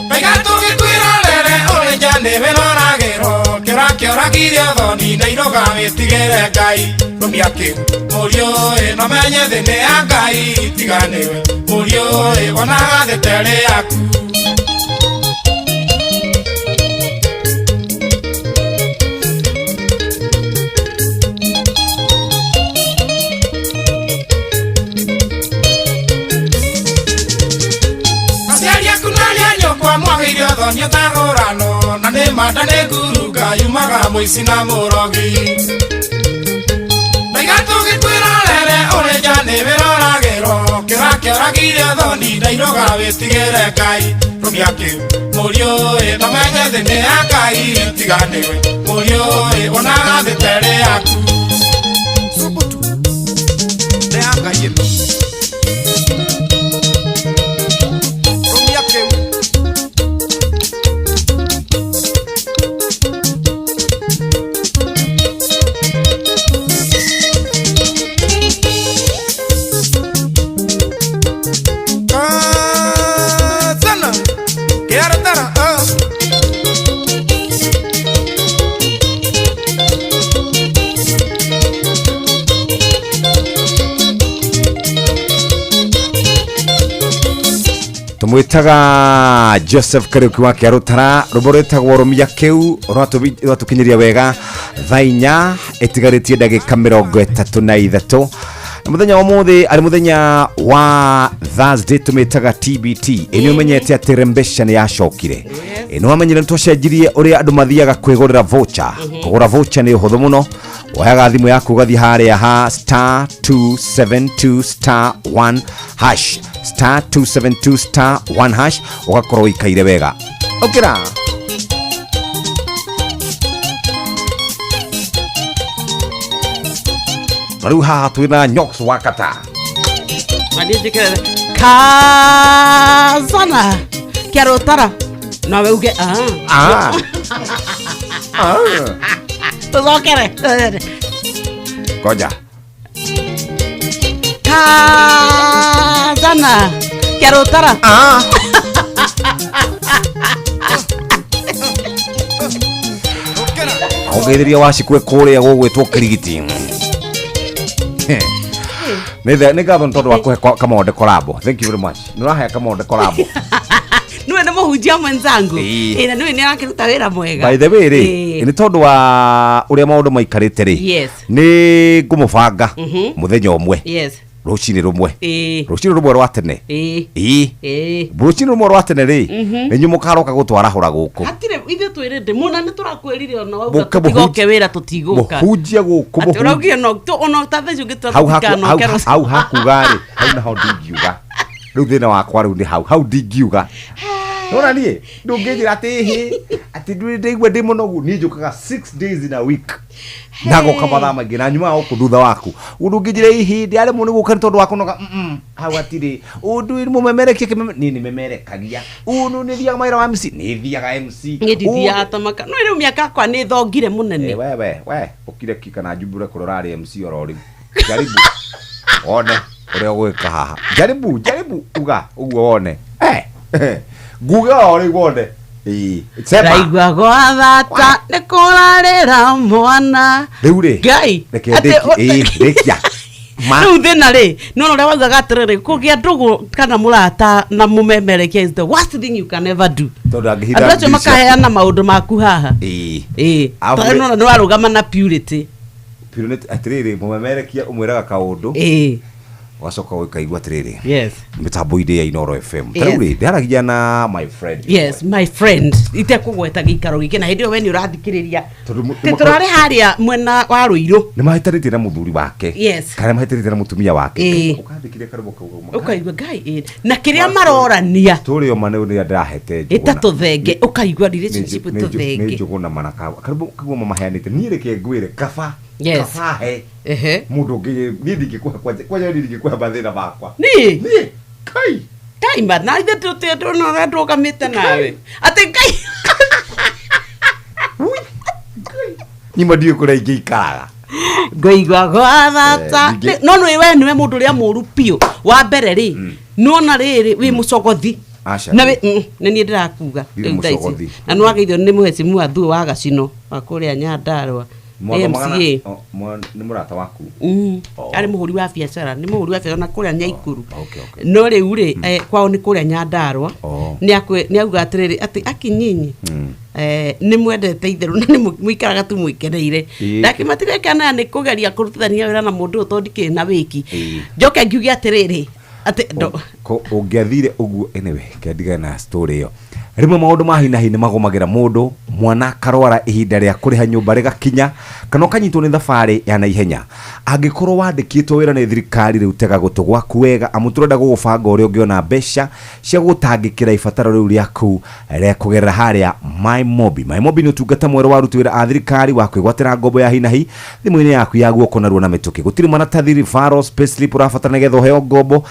Ndaiga tũgĩkwĩrorere ũrĩ nja nĩwe roragĩrwo kĩũra kĩoragire ũthoni na iroga wĩtigĩre Ngai. Rũmia kĩu mũriũ ĩ nomenye thĩ nĩ ya Ngai tiganĩwe mũriũ ĩ wonaga thĩ ta ĩrĩ yaku. Mwagĩire ũthoni ũtagũranwo na nĩ manda nĩ ngurunga Yumaga mũici na mũrogi. Naiga tũgĩkwĩrorere ũrĩ nja nĩ wĩroragĩrwo. Kĩra kĩoragire thoni ndairoga wĩtigĩre Ngai. Rũmia kĩu mũriũ ĩ ndamenye thĩ nĩ ya Ngai tiga nĩwe. Mũriũ ĩ wonaga thĩ ta ĩrĩ yaku. Subutu nĩ ya Ngai ĩno. Rũmia kĩu. Kazana Kiarutara oh. Tumwitaga Joseph Kariuki wa Kĩarũtara, rwĩmbo rwĩtagwo Rũmia Kĩu rwatũkinyĩria wega thaa 4 ĩtigarĩtie ndagĩka 33. Na mũthenya wa ũmũthĩ arĩ mũthenya wa Thursday, tũmĩtaga TBT. Ĩ nĩ ũmenyete atĩ Rembesha nĩ yacokire? Ĩ nĩ wamenyire nĩ twacenjirie ũrĩa andũ mathiaga kwĩgũrĩra voucher? Kũgũra voucher nĩ ũhũthũ mũno, woyaga thimũ yaku ũgathiĩ harĩa ha star 272 star 1 hash, star 272 star 1 hash, ũgakorwo ũikaire wega. Ũkĩra na rĩu haha twĩna Nyox Wakata. Maniĩ kazana kĩarũtara nowe uge ah. Ah. Ah. Tũcokere. Ngoja. Kazana kĩarũtara. Ah. Ũgeithĩria wacikwe kũrĩa gũgwĩtwo Kirigiti. Nĩ ngatho nĩ tondũ wa kũhe Kamonde collabo. Thank you very much. Nĩ ũrahe Kamonde collabo. Niwe nĩ mũhunjia mwenzangu. Ĩĩ. Ĩ, na niwe nĩ arakĩruta wĩra mwega. By the way rĩ, Ĩĩ. nĩ tondũ wa ũrĩa maũndũ maikarĩte rĩ, Yes. nĩ ngũmũbanga mũthenya ũmwe, Yes. rũcinĩ rũmwe, Ĩĩ. rũcinĩ rũmwe rwa tene. Ĩĩ. Ĩĩ. Ĩĩ. Rũcinĩ rũmwe rwa tene rĩ, nĩ inyuĩ mũkaroka gũtwarahũra gũkũ. Hatirĩ ithuĩ twĩrĩte mũna nĩ tũrakwĩrire ona wauga Mũke tũtigoke wĩra tũtigũka. Mũhunjie gũkũ, Atĩ mũhunjie. ũraugire no ona ta thaa ici ũngĩtua Hau haku tũtikanoke rũciũ. hau hakuga rĩ, hau naho ndingiuga. Rĩu thĩna wakwa rĩu nĩ hau, hau ndingiuga. Nona niĩ ndũngĩnjĩra atĩ hĩ atĩ ndũrĩ ndaigua ndĩ mũnogu, niĩ njũkaga 6 days in a week na ngoka mathaa maingĩ na nyumaga gũkũ thutha waku. Ũndũ ũngĩnjĩra ihi ndĩaremwo nĩ gũka nĩ tondũ wa kũnoga, hau hatirĩ ũndũ. Mũmemerekia kĩmeme, niĩ nĩ memerekagia. Ũndũ nĩ thiaga mawĩra wa MC, nĩ thiaga MC. Niĩ ndithiaga ta maka no rĩu mĩaka yakwa nĩ thongire mũnene. Eh, we we ũkire ki kana njumbũre kũrĩa ũrarĩ MC oro rĩu. Jaribu wone ũrĩa ũgwĩka haha. Jaribu jaribu uga ũguo wone. Eh, nguge oro rĩu wone. Ĩĩ, sema. Ndaigua gwathata nĩ kũrarĩra mwana. Rĩu rĩ, Ngai. reke Atĩ ndĩkie. Ĩĩ, rĩkia. Ma. Rĩu thĩna rĩ nĩwona ũrĩa waugaga atĩrĩrĩ kũgĩa ndũgũ kana mũrata na mũmemerekia is the worst thing you can ever do. Tondũ angĩhitha Andũ acio mbia ciaku. makaheana maũndũ maku haha. Ĩĩ. Ĩĩ. Alafu Tondũ nĩwona nĩ warũgama na purity. Purity, atĩrĩrĩ, mũmemerekia ũmwĩraga kaũndũ. Ĩĩ. Ũgacoka ũkaigua atĩrĩrĩ. Yes. Mĩtambo-inĩ ya Inooro FM. Ta Yes. rĩu rĩ, ndĩaragia na my friend. Yes, my friend itekũgweta gĩikaro gĩkĩ na hĩndĩ ĩyo we nĩ ũrathikĩrĩria. Tondũ Tĩ tũrarĩ harĩa mwena wa Rũirũ. Nĩ mahĩtanĩtie na mũthuri wake. Yes. Kana mahĩtanĩtie na mũtumia wake. Ĩĩ. Ũkathikĩrĩria karũmbo kau kauma. Ũkaigua Ngai ĩ na kĩrĩa marorania Tũrĩ o ma nĩ ũrĩa ndĩrahete Njũgũna. ĩta tũthenge ũkaigua relationship Nĩ Njũ- nĩ tũthenge. Njũgũna mana karũmbo kau mamaheanĩte. Niĩ reke ngwĩre kaba. Yes. Kaba he. Ehe. Mũndũ ũngĩ niĩ ndingĩkũhe kwanja kwanja niĩ ndingĩkũhe mathĩna makwa. Niĩ? Niĩ. Kai. Kai ma na ithe tũtĩndona ũrĩa ndũgamĩte nawe. Atĩ Ngai. Nyuma ndiũĩ kũrĩa ingĩikaraga. Ngaigua gwathata. Eh, ningĩ- No nĩ we nĩwe mũndũ ũrĩa mũũru biũ. Wa mbere rĩ, nĩwona rĩrĩ wĩ mũcogothi. Aca. Na wĩ nĩ niĩ ndĩrakuga Ndirĩ rĩu thaa ici. mũcogothi. Na nĩwageithio nĩ mũhecimu Thuo wa Gacino wa kũrĩa Nyandarua. Mwathomaga na- MCA. o, nĩ mũrata waku. Oh. Arĩ mũhũri wa biacara, nĩ mũhũri wa biacara na kũrĩa Nyaikuru. Okay, okay. No rĩu rĩ, kwao nĩ kũrĩa Nyandarua. Oh. Nĩ auga atĩrĩrĩ atĩ akinyinyi nĩ mwendete itherũ na nĩ mũikaraga tu mwĩkeneire. Ĩĩ. Ndakĩmatigekana nĩ kũgeria kũrutithania wĩra na mũndũ ũyũ tondũ ndikĩrĩ na wĩki. Ĩĩ. Njoke ngiuge atĩrĩrĩ, Atĩ ndo Ko ũngĩathire ũguo, anyway, kĩandigana na story ĩyo. Rĩmwe maũndũ ma hi na hi nĩ magũmagĩra mũndũ, mwana akarwara, ihinda rĩa kũrĩha nyũmba rĩgakinya, kana ũkanyitwo nĩ thabarĩ ya naihenya. Angĩkorwo wandĩkĩtwo wĩra nĩ thirikari, rĩu tega gũtũ gwaku wega, amu tũrenda gũgũbanga ũrĩa ũngĩona mbeca cia gũtangĩkĩra ibataro rĩu rĩaku rĩa kũgerera harĩa MyMobi. MyMobi nĩ ũtungata mwerũ wa aruti wĩra a thirikari wa kwĩgwatĩra ngombo ya hi na hi thimũ-inĩ yaku ya guoko narua na mĩtũkĩ. Gũtirĩ maratathi, referrals, payslip ũrabatara nĩgetha ũheo ngombo.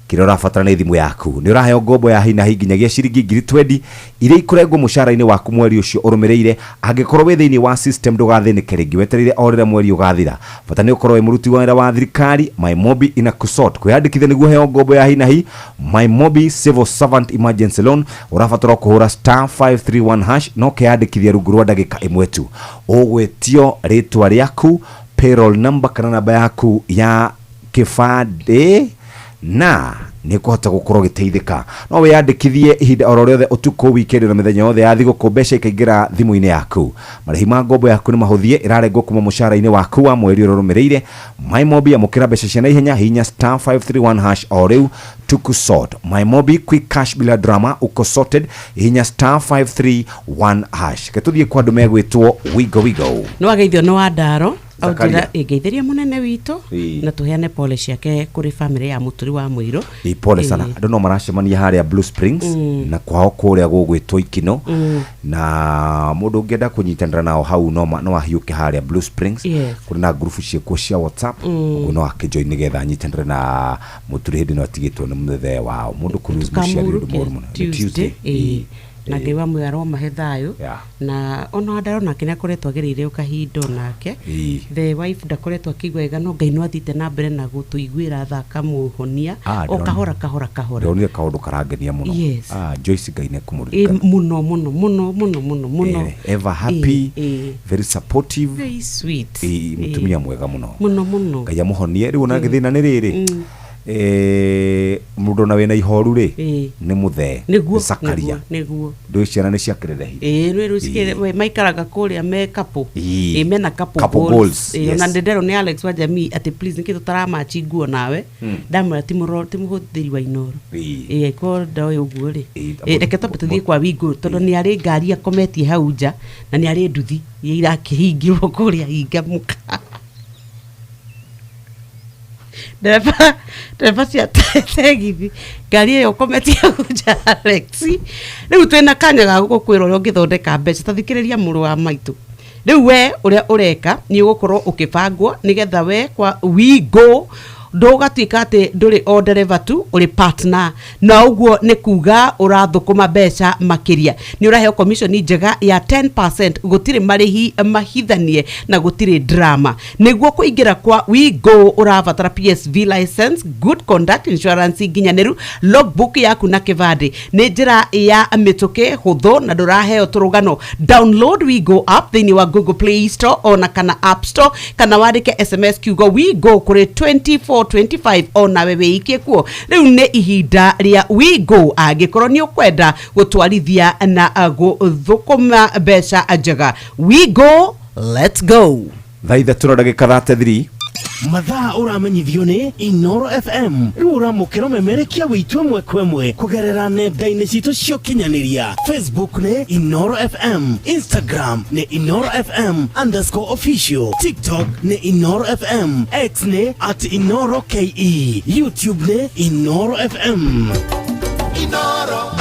Kĩrĩa ũrabatara nĩ thimũ yaku. Nĩ ũraheo ngombo ya hi na hi nginyagia ciringi 20,000 iria ikũrengwo mũcara-inĩ waku mweri ũcio ũrũmĩrĩire. Angĩkorwo wĩ thĩinĩ wa system, ndũgathĩnĩke rĩngĩ, wetereire o rĩrĩa mweri ũgathira. Bata nĩ ũkorwo wĩ mũruti wa wĩra wa thirikari. MyMobi ina kusort. Kwĩyandĩkithia nĩguo ũheo ngombo ya hi na hi MyMobi Civil Servant Emergency Loan, ũrabatara kũhũra *531# no ũkeyandĩkithia rungu rwa ndagĩka ĩmwe tu. Ũgwĩtio rĩtwa rĩaku, payroll number kana namba yaku ya kĩbandĩ, na nĩ ũkũhota gũkorwo ũgĩteithĩka. No wĩyandĩkithie ihinda oro rĩothe, ũtukũ, weekend na mĩthenya yothe ya thigũkũ, mbeca ikaingĩra thimũ-inĩ yaku. Marĩhi ma ngombo yaku nĩ mahũthie, ĩrarengwo kuma mũcara-inĩ waku wa mweri ũrĩa ũrũmĩrĩire. MyMobi, amũkĩra mbeca cia naihenya. Hihinya *531# o rĩu tukusort. MyMobi, quick cash bila drama. Uko sorted. Hihinya *531#. Ke tũthiĩ kwa andũ megwĩtwo Wigo Wigo. Nĩ wageithio nĩ wa ndaro. Zakaria. Aunjĩra ĩngeithĩria mũnene witũ na tũheane pole ciake kũrĩ famĩlĩ ya mũturi wa mũirũ. Ĩ, pole sana. Andũ no maracemania harĩa Blue Springs na kwao kũrĩa gũgwĩtwo Ikino, na mũndũ ũngĩenda kũnyitanĩra nao hau no ahiũke harĩa Blue Springs. Kũrĩ na ngurubu ciĩkuo cia WhatsApp, ũguo no akĩjoin nĩgetha anyitanĩre na mũturi hĩndĩ ĩno atigĩtwo nĩ mũthee wao. Mũndũ kũ lose mũciari nĩ ũndũ mũũru mũno. Nĩ Tuesday. Ĩ. Ĩĩ. Na Ngai wa muoyo aromahe thayũ. Na ona wandaro nake nĩ akoretwo agereire o kahinda onake. The wife ndakoretwo akĩigua wega, no Ngai no athiĩte na mbere na gũtũiguĩra tha, akamũhonia Ah, o kahora kahora kahora. Ndĩronire kaũndũ karangenia mũno. Ah, Joyce, Ngai nĩ kũmũririkana. Mũno mũno mũno mũno mũno mũno. Ever happy, very supportive. Very sweet. Mũtumia mwega mũno. Mũno mũno. Ngai amũhonie. Rĩu ona gĩthĩna nĩ rĩrĩ, mũndũ ona wĩna ihoru rĩ, nĩ mũthee. Nĩguo. Nĩ Sakaria. Nĩguo. Ndũĩ ciana nĩ ciakĩrĩrehi. Ĩĩ, rĩu cikĩrĩ maikaraga kũrĩa me couple. Ĩĩ, mena couple Couple goals. goals, Ĩĩ, yes. ona ndĩnderwo nĩ Alex wa jamii atĩ please nĩkĩ tũtaramachi nguo nawe. Ndamwĩra ti mũhũthĩri wa Inoro. Ĩĩ, angĩkorwo ndoĩ ũguo rĩ. Ĩĩ, reke twambe tũthiĩ kwa Wingo tondũ nĩ arĩ ngari akometie hau nja na nĩ arĩ nduthi iria irakĩhingirwo kũrĩa hinga mũka. Ndereba cia tegithi, ngari ĩyo ũkometie hau nja, Alex, rĩu twĩna kanya ga gũkwĩra ũrĩa ũngĩthondeka mbeca. Ta thikĩrĩria, mũrũ wa maitũ, rĩu we ũrĩa ũreka nĩ ũgũkorwo ũkĩbangwo nĩgetha we kwa Wigo ndũgatuĩka atĩ ndũrĩ o ndereba tu, ũrĩ partner, na ũguo nĩ kuga ũrathũkũma mbeca makĩria. Nĩ ũraheo commission njega ya 10%, gũtirĩ marĩhi mahithanie na gũtirĩ drama. Nĩguo kũingĩra kwa Wigo ũrabatara PSV license, good conduct, insurance nginyanĩru, logbook yaku na kĩbandĩ. Nĩ njĩra ya mĩtũkĩ, hũthũ na ndũraheo tũrũgano. Download Wigo app thĩinĩ wa Google Play Store ona kana App Store, kana wandĩke SMS kiugo Wigo kũrĩ 2425 onawe wĩikie kuo. Rĩu nĩ ihinda rĩa Wigo angĩkorwo nĩ ũkwenda gũtwarithia na gũthũkũma mbeca njega. Wigo, let's go. Thaa 3 na ndagĩka 33. Mathaa ũramenyithio nĩ Inoro FM. Rĩu ũramũkĩra ũmemerekia witũ ĩmwe kwa ĩmwe kũgerera nenda-inĩ citũ cia ũkinyanĩria. Facebook nĩ Inoro FM, Instagram nĩ InoroFM_official, TikTok nĩ Inoro FM, X nĩ @InoroKE, YouTube nĩ Inoro FM.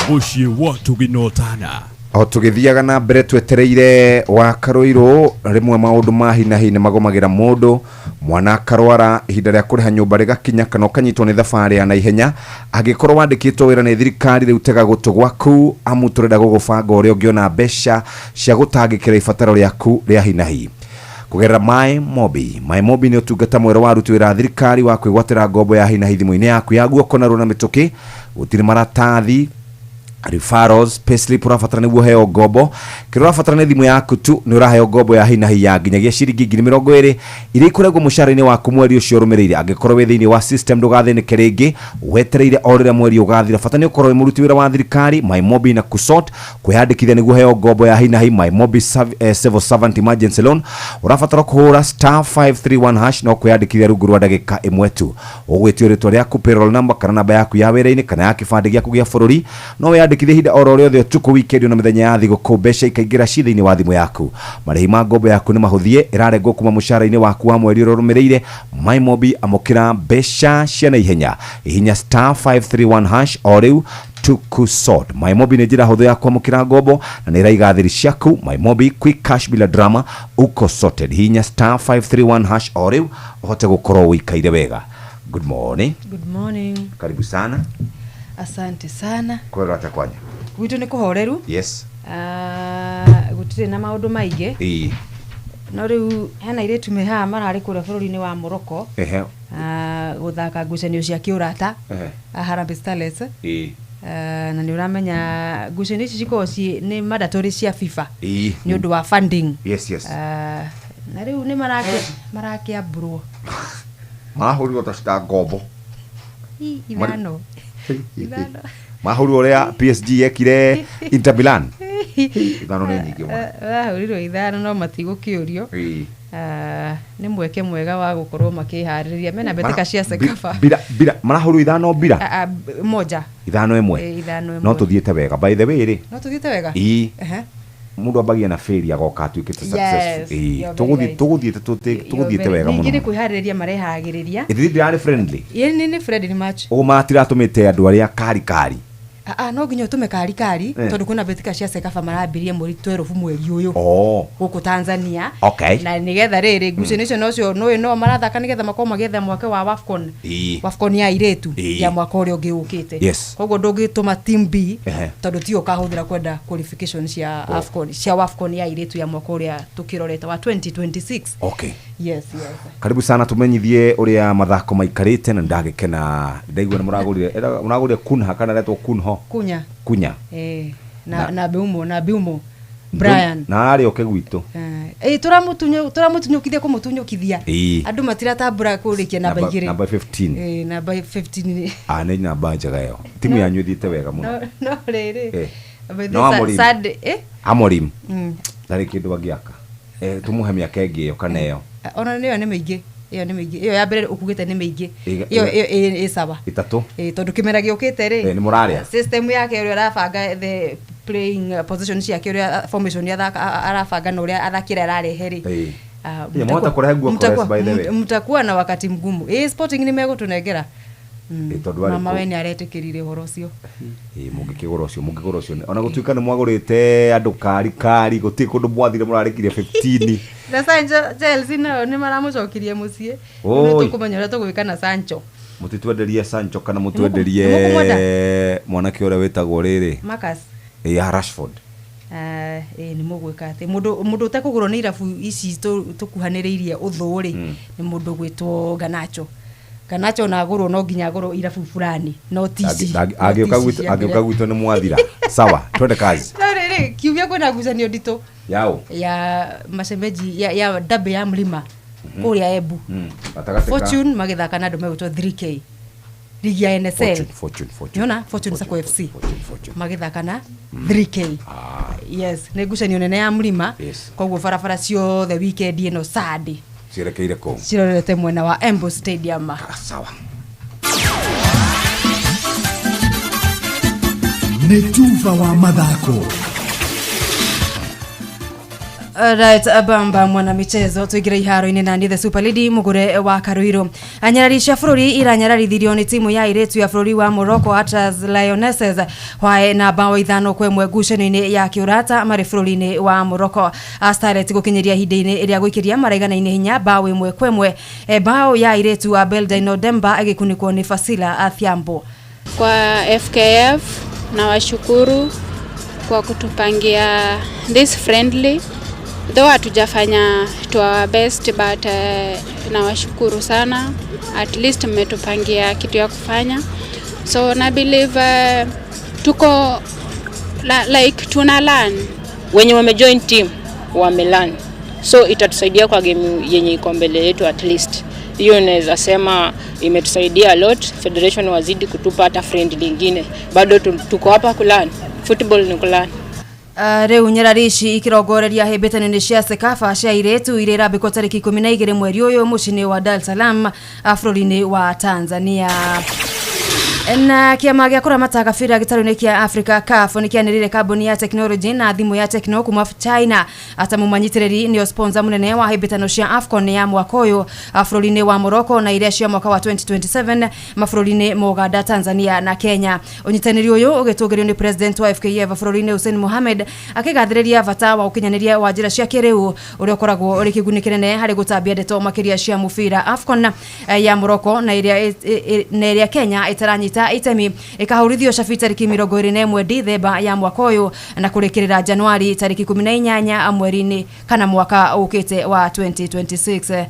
Mũciĩ wa Tũginotana. O tũgĩthiaga na mbere twetereire wa Karũirũ, rĩmwe maũndũ ma hi na hi nĩ magũmagĩra mũndũ, mwana akarwara, ihinda rĩa kũrĩha nyũmba rĩgakinya, kana ũkanyitwo nĩ thabarĩ ya naihenya. Angĩkorwo wandĩkĩtwo wĩra nĩ thirikari, rĩu tega gũtũ gwaku, amu tũrenda gũgũbanga ũrĩa ũngĩona mbeca cia gũtangĩkĩra ibataro rĩaku rĩa hi na hi kũgerera My Mobi. My Mobi nĩ ũtungata mwerũ wa aruti wĩra a thirikari wa kwĩgwatĩra ngombo ya hi na hi thimũ-inĩ yaku ya guoko narua na mĩtũkĩ. Gũtirĩ maratathi, Referrals, payslip ũrabatara nĩguo heo ngombo. Kĩrĩa ũrabatara nĩ thimũ yaku tu, nĩ ũraheo ngombo ya hi na hi ya nginyagia ciringi 20,000 iria ikoragwo mũcara-inĩ waku mweri ũcio ũrũmĩrĩire. Angĩkorwo wĩ thĩinĩ wa system ndũgathĩnĩke rĩngĩ, wetereire o rĩrĩa mweri ũgathira. Bata nĩ ũkorwo wĩ mũruti wĩra wa thirikari. MyMobi na Kusort kwĩyandĩkithia nĩguo heo ngombo ya hi na hi. MyMobi Civil Servant Emergency Loan, ũrabatara kũhũra *531# no kwĩyandĩkithia rungu rwa ndagĩka ĩmwe tu. Ũgwĩtio rĩtwa rĩaku, payroll number kana namba yaku ya wĩra-inĩ kana ya kĩbandĩ gĩaku gĩa bũrũri. No wĩyandĩkithie ihinda oro rĩothe, ũtukũ, weekend na mĩthenya ya thigũkũ. Mbeca ikaingĩra ci thĩinĩ wa thimũ yaku. Marĩhi ma ngombo yaku nĩ mahũthie, ĩrarengwo kuma mũcara-inĩ waku wa mweri ũrĩa ũrũmĩrĩire. MyMobi, amũkĩra mbeca cia naihenya. Hihinya *531# o rĩu tukusort. MyMobi nĩ njĩra hũthũ ya kwamũkĩra ngombo na nĩ ĩraiga thiri ciaku. MyMobi, quick cash bila drama, uko sorted. Hihinya *531# o rĩu ũhote gũkorwo ũikaire wega. Good morning. Good morning. Karibu sana. Asante sana. Kwĩrwo atĩa kwanya? Gwitũ nĩ kũhoreru. Yes. Ah, gũtirĩ na maũndũ maingĩ. No rĩu hena airĩtu me haha mararĩ kũrĩa bũrũri-inĩ wa Morocco. Ah, gũthaka ngucanio cia kĩũrata. A Harambee Starlets. Ah, na nĩ ũramenya ngucanio ici cikoragwo ci nĩ mandatory cia FIFA nĩ ũndũ wa funding. Yes. Ah, na rĩu nĩ marakĩambũrwo. Marahũrirwo ta cita ngombo. Ithano. Ithano. Marahũrirwo ũrĩa PSG yekire Inter Milan. Ithano nĩ nyingĩ mũno. Marahũrirwo ithano no matigũkĩũrio. Ah, nĩ mweke mwega wa gũkorwo makĩharĩrĩria mena mbĩtĩka cia CECAFA. Bira bira marahũrirwo ithano bira. Ah, ah, moja. Ithano ĩmwe. Ithano ĩmwe. No tũthiĩte wega by the way rĩ. No tũthiĩte wega. Ĩĩ. Mũndũ ambagia na failure agoka atuĩkĩte successful. Yes, you're very right. Tũgũthiĩte wega Ningĩ nĩ mũno. kwĩharĩrĩria mareharĩrĩria. Ĩthiĩ ndĩrarĩ friendly. Ĩĩ nĩ friendly match. Ũguo matiratũmĩte andũ arĩa kari kari. Ah, ah, no nginya ũtũme kari kari tondũ kwĩna mbĩtĩka cia CECAFA marambirie mweri 12 mweri ũyũ gũkũ Tanzania. Okay. Na nĩgetha rĩrĩ ngucanio icio nocio nũĩ no marathaka nĩgetha makorwo magĩetha mweke wa WAFCON. WAFCON ya airĩtu ya mwaka ũrĩa ũngĩ ũkĩte. Koguo ndũngĩtũma team B tondũ tiyo ũkahũthĩra kwenda qualification cia AFCON, cia WAFCON ya airĩtu ya mwaka ũrĩa tũkĩrorete wa 2026. Okay. Yes. Karibu sana, tumenyithie ũrĩa mathako maikarĩte na ndagĩkena ndaigua nĩ mũragũrire mũragũrire kunha kana retwo kunho. Kunya. Kunya. Na na Biumo Brian. Na arĩ oke gwitũ. Tũramũtunyũkithia kũmũtunyũkithia. Andũ matiratambũra kũrĩkia namba 2. Namba 15. Namba 15. Ah, nĩ namba njega ĩyo. Timu yanyu ĩthiĩte wega mũno. No rĩrĩ. No Amorim. Sunday, eh? Amorim ndarĩ kĩndũ angĩaka. Tũmũhe mĩaka ĩngĩ ĩyo kana ĩyo. Ona nĩyo nĩ mĩingĩ. Ĩyo nĩ mĩingĩ. Ĩyo ya mbere ũkugĩte nĩ mĩingĩ. Ĩyo ĩ sawa. Ĩtatũ. Tondũ kĩmera gĩũkĩte rĩ. Nĩ mũrarĩa. System yake ũrĩa arabanga the playing position ciake, ũrĩa formation athaka arabanga na ũrĩa athaki arĩa ararehe rĩ. Ah, Mwahota kũrehe nguo by the way. Mtakuwa na wakati mgumu. Sporting nĩ megũtũnengera. Tondũ arĩ Mama kũu. we nĩ aretĩkĩrire ũhoro ũcio. Mũngĩkĩgũra ũcio, mũngĩgũra ũcio ona gũtuĩka nĩ mwagũrĩte andũ kari kari, gũtirĩ kũndũ mwathire mũrarĩkirie 15. Na Sancho, Chelsea nao nĩ maramũcokirie mũciĩ. Oi. Nĩ tũkũmenya ũrĩa tũgwĩka na Sancho. Mũtitwenderie Sancho kana mũtwenderie Nĩmũkũmwenda? mwanake ũrĩa wĩtagwo rĩrĩ. Marcus. Ya Rashford. Ah, nĩ mũgwĩka atĩ mũndũ ũtekũgũrwo nĩ irabu ici tũkuhanĩrĩirie ũthũ rĩ, nĩ mũndũ gwĩtwo Ganacho. Ganacho ona agũrwo no nginya agũrwo irabu fulani no ti ici. Angĩũka gwitũ, angĩũka gwitũ nĩ mwathira. Sawa, twende kazi. No rĩrĩ, kiumia kwĩna ngucanio nditũ Yao. ya mashemeji ya derby ya mlima kũrĩa Embu. Gatagatĩ ka Fortune magĩthaka na andũ megwĩtwo 3K ligi ya NSL. Fortune, Fortune, Fortune. Nĩona Fortune Sacco FC magĩthaka na 3K. Yes, nĩ ngucanio nene ya mlima. Koguo barabara ciothe weekend ĩno Sunday Cierekeire kũu. Cirorete mwena wa Embu Stadium. Sawa. Nĩ tuba wa mathako. Right, bamba mwana michezo tuingire iharo-inĩ na niĩ the super lady mũgũre wa Karuiru. Anyarari cia bũrũri iranyararithirio nĩ timu ya airĩtu ya bũrũri wa Morocco Atlas Lionesses hwae na bao 5-1 ngucanio-inĩ ya kĩũrata marĩ bũrũri-inĩ wa Morocco. Starlet gũkinyĩria ihinda-inĩ rĩa gũikĩria maraiganaine hinya bao 1-1. Bao ya airĩtu a Beldino Demba ĩgĩkunĩkwo nĩ Fasila Athiambo. Kwa FKF nawashukuru kwa kutupangia this friendly, though hatujafanya to our best, but nawashukuru sana, at least mmetupangia kitu ya kufanya, so na believe tuko Like tuna learn. Wenye wamejoin team wamelearn, so itatusaidia kwa game yenye iko mbele yetu. At least hiyo inaweza sema imetusaidia a lot. Federation wazidi kutupa hata friend lingine, bado tuko hapa kulearn. Football ni kulearn. Rĩu nyarari ici ikirongoreria hĩmbĩtano-inĩ cia CECAFA cia airĩtu iria irambĩkwo tarĩki 12 mweri ũyũ mũciĩ-inĩ wa Dar es Salaam bũrũri-inĩ wa Tanzania. Na kĩama gĩa kũramata gabira gĩtarũ-inĩ kĩa Africa CAF nĩ kĩanĩrĩire kambuni ya tekinoronjĩ na thimũ ya Tecno kuma China ata mũmanyitĩrĩri nĩo sponsor mũnene wa hĩmbĩtano cia AFCON ya mwaka ũyũ bũrũri-inĩ wa Morocco na iria cia mwaka wa 2027 mabũrũri-inĩ ma Uganda, Tanzania na Kenya. Ũnyitanĩri ũyũ ũgĩtũgĩrio nĩ president wa FKF bũrũri-inĩ Hussein Mohamed akĩgathĩrĩria bata wa ũkinyanĩria wa njĩra cia kĩrĩu ũrĩa ũkoragwo ũrĩ kĩguni kĩnene harĩ gũtambia ndeto makĩria cia mũbira. AFCON ya Morocco na ĩrĩa Kenya ĩtaranyita itemi ĩkahũrithio cabi tarĩki 21 Dithemba ya mwaka ũyũ na kũrĩkĩrĩra Januari tarĩki 18 mweri-inĩ kana mwaka ũkĩte wa 2026.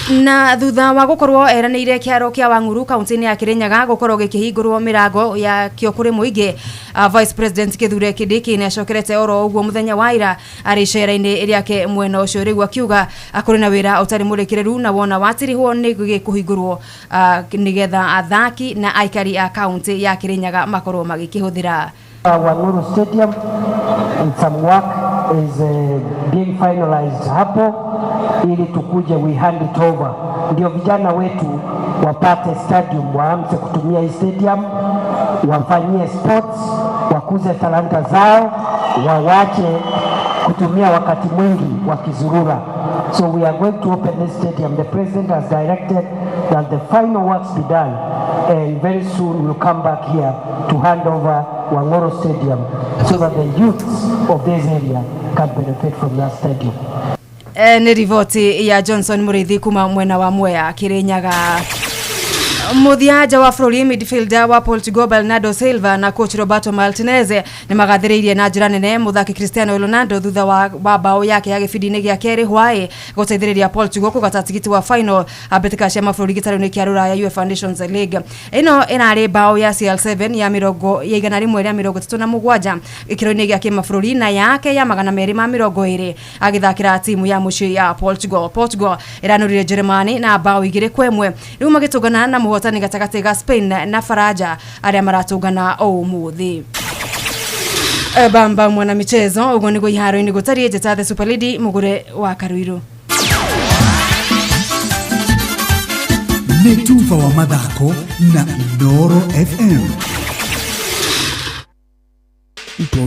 Na thutha wa gukorwo eranĩire kĩaro kĩa Wang'uru kaunti-inĩ ya Kirinyaga gukorwo gĩkĩhingũrwo mĩrango ya kĩo kũrĩ mũingĩ, Vice President Kithure Kindiki nĩacokerete oro ũguo mũthenya wa ira arĩ icera-inĩ rĩake mwena ũcio, rĩu akiuga kũrĩ na wĩra ũtarĩ mũrĩkĩrĩru na wona watirihwo nĩ gĩkũhingũrwo nĩgetha athaki na aikari a kaunti ya Kirinyaga makorwo magĩkĩhũthĩra. Wang'uru Stadium and some work is being finalized hapo ili tukuje we hand it over, ndio vijana wetu wapate stadium, waanze kutumia hii stadium, wafanyie sports, wakuze talanta zao, wawache kutumia wakati mwingi wakizurura. So we are going to open this stadium. The president has directed that the final works be done, and very soon we'll come back here to hand over Wang'uru Stadium so that the youths of this area can benefit from that stadium. Nĩ riboti ya Johnson Mũrĩithi kuma mwena wa Mwea Kirinyaga. Mũthia nja wa bũrũri midfielder wa Portugal Bernardo Silva na coach Roberto Martinez nĩ magathĩrĩirie na njĩra nene mũthaki Cristiano Ronaldo thutha wa bao yake ya gĩbindi-inĩ gĩa kerĩ hwaĩ gũteithĩrĩria Portugal kũgata tigiti wa final mbĩtĩka cia mabũrũri gĩtarũ-inĩ kĩa Rũraya UEFA Nations League. Ĩno ĩrarĩ bao ya CR7 ya 137 gĩkĩro-inĩ gĩa kĩmabũrũri na yake ya 220 agĩthakĩra timu ya mũciĩ ya Portugal. Portugal ĩranũrire Germany na bao 2-1 rĩu magĩtũngana na mũhotani gatagatĩ ga Spain na Faranja arĩa maratũngana ũmũthĩ. Bamba mwana michezo ũguo nĩguo iharo-inĩ gũtariĩ. Njĩta The Super Lady mũgũre wa Karuiru. Nĩ tuba wa mathako na Inooro FM.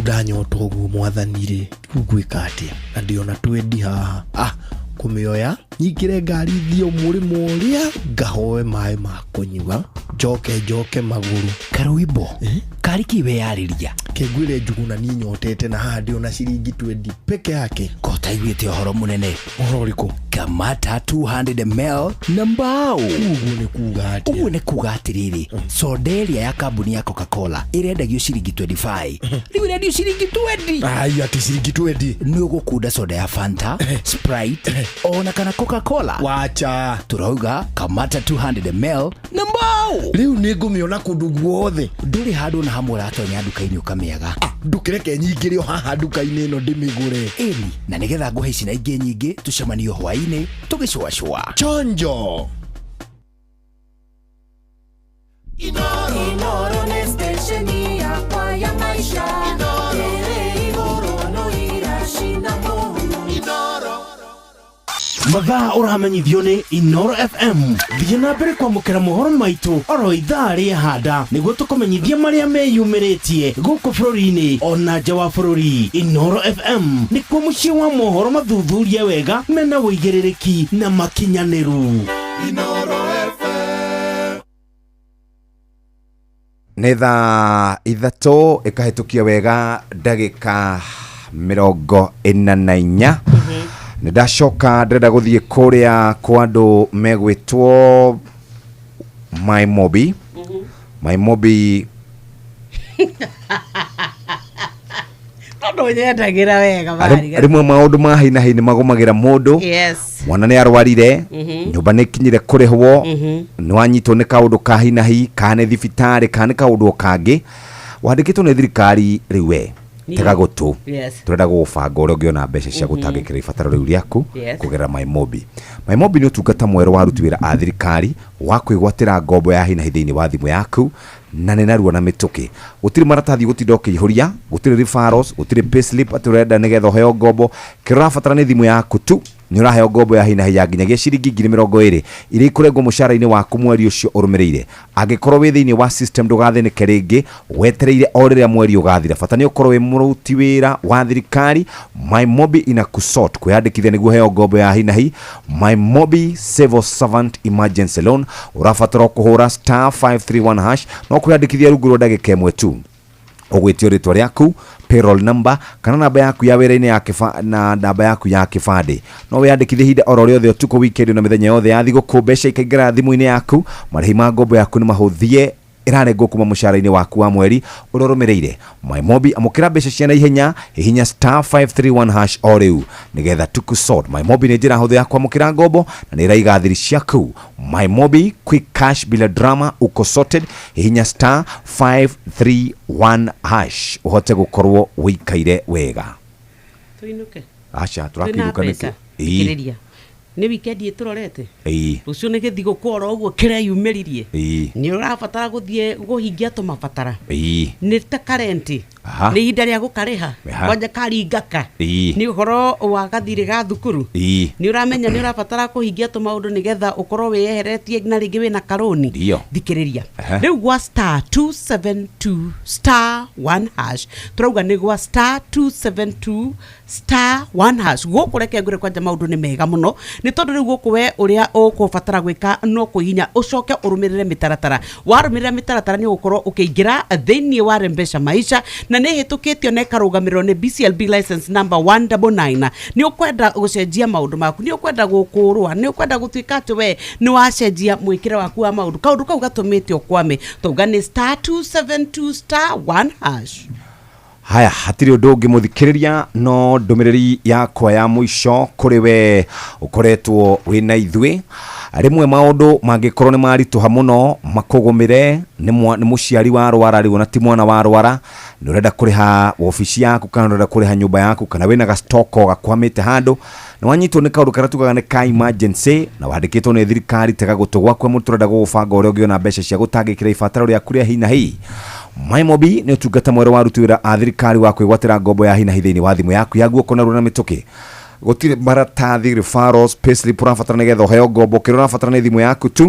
Ndanyota ũguo mwathani rĩ, rĩu ngwĩka atĩa? Na ndĩona twendi haha. Kũmĩoya nyingĩre ngari thiĩ mũrĩmo ũrĩa ngahoe maĩ ma kũnyua njoke magũrũ. Karuimbo kari kĩ weyarĩria? Kĩngwĩre Njuguna niĩ nyotete na haha ndĩona ciringi 20 peke yake. Ko taiguĩte ũhoro mũnene? Ũhoro ũrĩkũ? Kamata 200 ml na mbao. Ũguo nĩ kuga atĩa? Ũguo nĩ kuga atĩrĩrĩ, soda ĩrĩa ya kambuni ya Coca-Cola ĩrendagio ciringi 25 rĩu ĩrendio ciringi 20. Ai, atĩ ciringi 20? Nĩ ũgũkunda soda ya Fanta, Sprite ona kana Coca-Cola. Wacha. Turauga Kamata 200 ml na mbao. Rĩu nĩ ngũmĩona kũndũ guothe. Ndũrĩ handũ na hamwe ũratonya nduka-inĩ ũkamĩaga. Ndũkĩreke nyingĩre o haha nduka-inĩ ĩno ndĩmĩgũre. Ĩni, na nĩgetha ngũhe ici na ingĩ nyingĩ tũcemanio hwaĩ-inĩ tũgĩcũacũa. Chonjo. Inooro nĩ stesheni yakwa ya maisha. Ĩrĩ igũrũ no iracina mũhu. Mathaa ũramenyithio nĩ Inooro FM. Thiĩ na mbere kwamũkĩra mohoro maitũ oro ithaa rĩa handa nĩguo tũkũmenyithie marĩa meyumĩrĩtie gũkũ bũrũri-inĩ ona nja wa bũrũri. Inooro FM nĩkuo mũciĩ wa mohoro mathuthurie wega mena ũigĩrĩrĩki na makinyanĩru. Inooro FM. Nĩ thaa 3 ĩkahĩtũkia wega ndagĩka 44. Nĩ ndacoka ndĩrenda gũthiĩ kũrĩa kwa andũ megwĩtwo Maimobi. Maimobi Tondũ nyendagĩra wega bari. Rĩmwe maũndũ ma hi na hi nĩ magũmagĩra mũndũ. Yes. Mwana nĩ arwarire, nyũmba nĩ ĩkinyire kũrĩhwo, nĩ wanyitwo nĩ kaũndũ ka hi na hi, kana nĩ thibitarĩ, kana nĩ kaũndũ o kangĩ. Wandĩkĩtwo nĩ thirikari rĩu we tega gũtũ. Yes. Tũrenda gũgũbanga ũrĩa ũngĩona mbeca cia gũtangĩkĩra ibataro rĩu rĩaku Yes. kũgerera MyMobi. MyMobi nĩ ũtungata mwerũ wa aruti wĩra a thirikari wa kwĩgwatĩra ngombo ya hi na hi thĩinĩ wa thimũ yaku na nĩ narua na mĩtũkĩ. Gũtirĩ maratathi gũtinda ũkĩihũria, gũtirĩ referrals, gũtirĩ payslip atĩ ũrenda nĩgetha ũheo ngombo. Kĩrĩa ũrabatara nĩ thimũ yaku tu. Nĩ ũraheo ngombo ya hi na hi ya nginyagia ciringi 20,000 iria ikũrengwo mũcara-inĩ waku mweri ũcio ũrũmĩrĩire. Angĩkorwo wĩ thĩinĩ wa system ndũgathĩnĩke rĩngĩ, wetereire o rĩrĩa mweri ũgathira. Bata nĩ ũkorwo wĩ mũruti wĩra wa thirikari. MyMobi ina kusort kwĩyandĩkithia nĩguo ũheo ngombo ya hi na hi. MyMobi Civil Servant Emergency Loan ũrabatara kũhũra star 531 hash no kwĩyandĩkithia rungu rwa ndagĩka ĩmwe tu. Ũgwĩtio rĩtwa rĩaku, payroll number kana namba yaku ya wĩra-inĩ ya na namba yaku ya kĩbandĩ. No wĩyandĩkithie ihinda oro rĩothe ũtukũ, weekend na mĩthenya yothe ya thigũkũ. Mbeca ikaingĩra thimũ-inĩ yaku, marĩhi ma ngombo yaku nĩ mahũthie ĩrarengwo kuma mũcara-inĩ waku wa mweri ũrĩa ũrũmĩrĩire. MyMobi, amũkĩra mbeca cia naihenya, hihinya star 531 hash o rĩu nĩgetha tukusort. MyMobi nĩ njĩra hũthũ ya kwamũkĩra ngombo na nĩ ĩraiga thiri ciaku. MyMobi, quick cash bila drama, uko sorted. Hihinya star 531 hash ũhote gũkorwo wĩikaire wega. Tũinũke. Aca Twĩna tũrakĩinũka nĩkĩ? mbeca. Ĩĩ. Thikĩrĩria. Nĩ wikendi ĩtũrorete. Ĩĩ. Rũciũ nĩ gĩthigũkũ oro ũguo kĩreyumĩririe. Ĩĩ. Nĩ ũrabatara gũthiĩ kũhingia tũmabatara. Ĩĩ. Nĩ ta karenti. Aha. Nĩ ihinda rĩa gũkarĩha. Aha. Kwanja karingaka. Ĩĩ. Nĩ ũhoro wa gathirĩ ga thukuru. Ĩĩ. Nĩ ũramenya nĩ ũrabatara kũhingia tũmaũndũ nĩgetha ũkorwo wĩyeheretie na rĩngĩ wĩna karũni. Ndio. Thikĩrĩria. Aha. Rĩu gwa star 272 star 1 hash tũrauga nĩ gwa star 272 star 1 hash. Gũkũ reke ngwĩre kwanja maũndũ nĩ mega mũno nĩ tondũ rĩu gũkũ we ũrĩa ũkũbatara gwĩka no kũhihinya ũcoke ũrũmĩrĩre mĩtaratara. Warũmĩrĩra mĩtaratara nĩ ũgũkorwo ũkĩingĩra thĩinĩ wa Rembesha Maisha na nĩ ĩhĩtũkĩtio na ĩkarũgamĩrĩrwo nĩ BCLB license number 199. Nĩ ũkwenda gũcenjia maũndũ maku, nĩ ũkwenda gũkũrũa, nĩ ũkwenda gũtuĩka atĩ we nĩ wacenjia mwĩkĩre waku wa maũndũ, kaũndũ kau gatũmĩte ũkwame, tauga nĩ star 272 star 1 hash. Haya, hatirĩ ũndũ ũngĩ mũthikĩrĩria no ndũmĩrĩri yakwa ya mũico kũrĩ we ũkoretwo wĩna ithuĩ. Rĩmwe maũndũ mangĩkorwo nĩ maritũha mũno makũgũmĩre, nĩ mũciari warwara rĩu ona ti mwana warwara, nĩ ũrenda kũrĩha wabici yaku kana nĩ ũrenda kũrĩha nyũmba yaku kana wĩna gastoko gakwamĩte handũ nĩ wanyitwo nĩ kaũndũ karĩa tugaga nĩ ka emergency na wandĩkĩtwo nĩ thirikari, tega gũtũ gwaku amu tũrenda gũgũbanga ũrĩa ũngĩona mbeca cia gũtangĩkĩra ibataro rĩaku rĩa hi na hi. MyMobi nĩ ũtungata mwerũ wa aruti wĩra a thirikari wa kwĩgwatĩra ngombo ya hi na hi thĩinĩ wa thimũ yaku ya guoko narua na mĩtũkĩ. Gũtirĩ maratathi, referrals, payslip ũrabatara nĩgetha ũheo ngombo. Kĩrĩa ũrabatara nĩ thimũ yaku tu.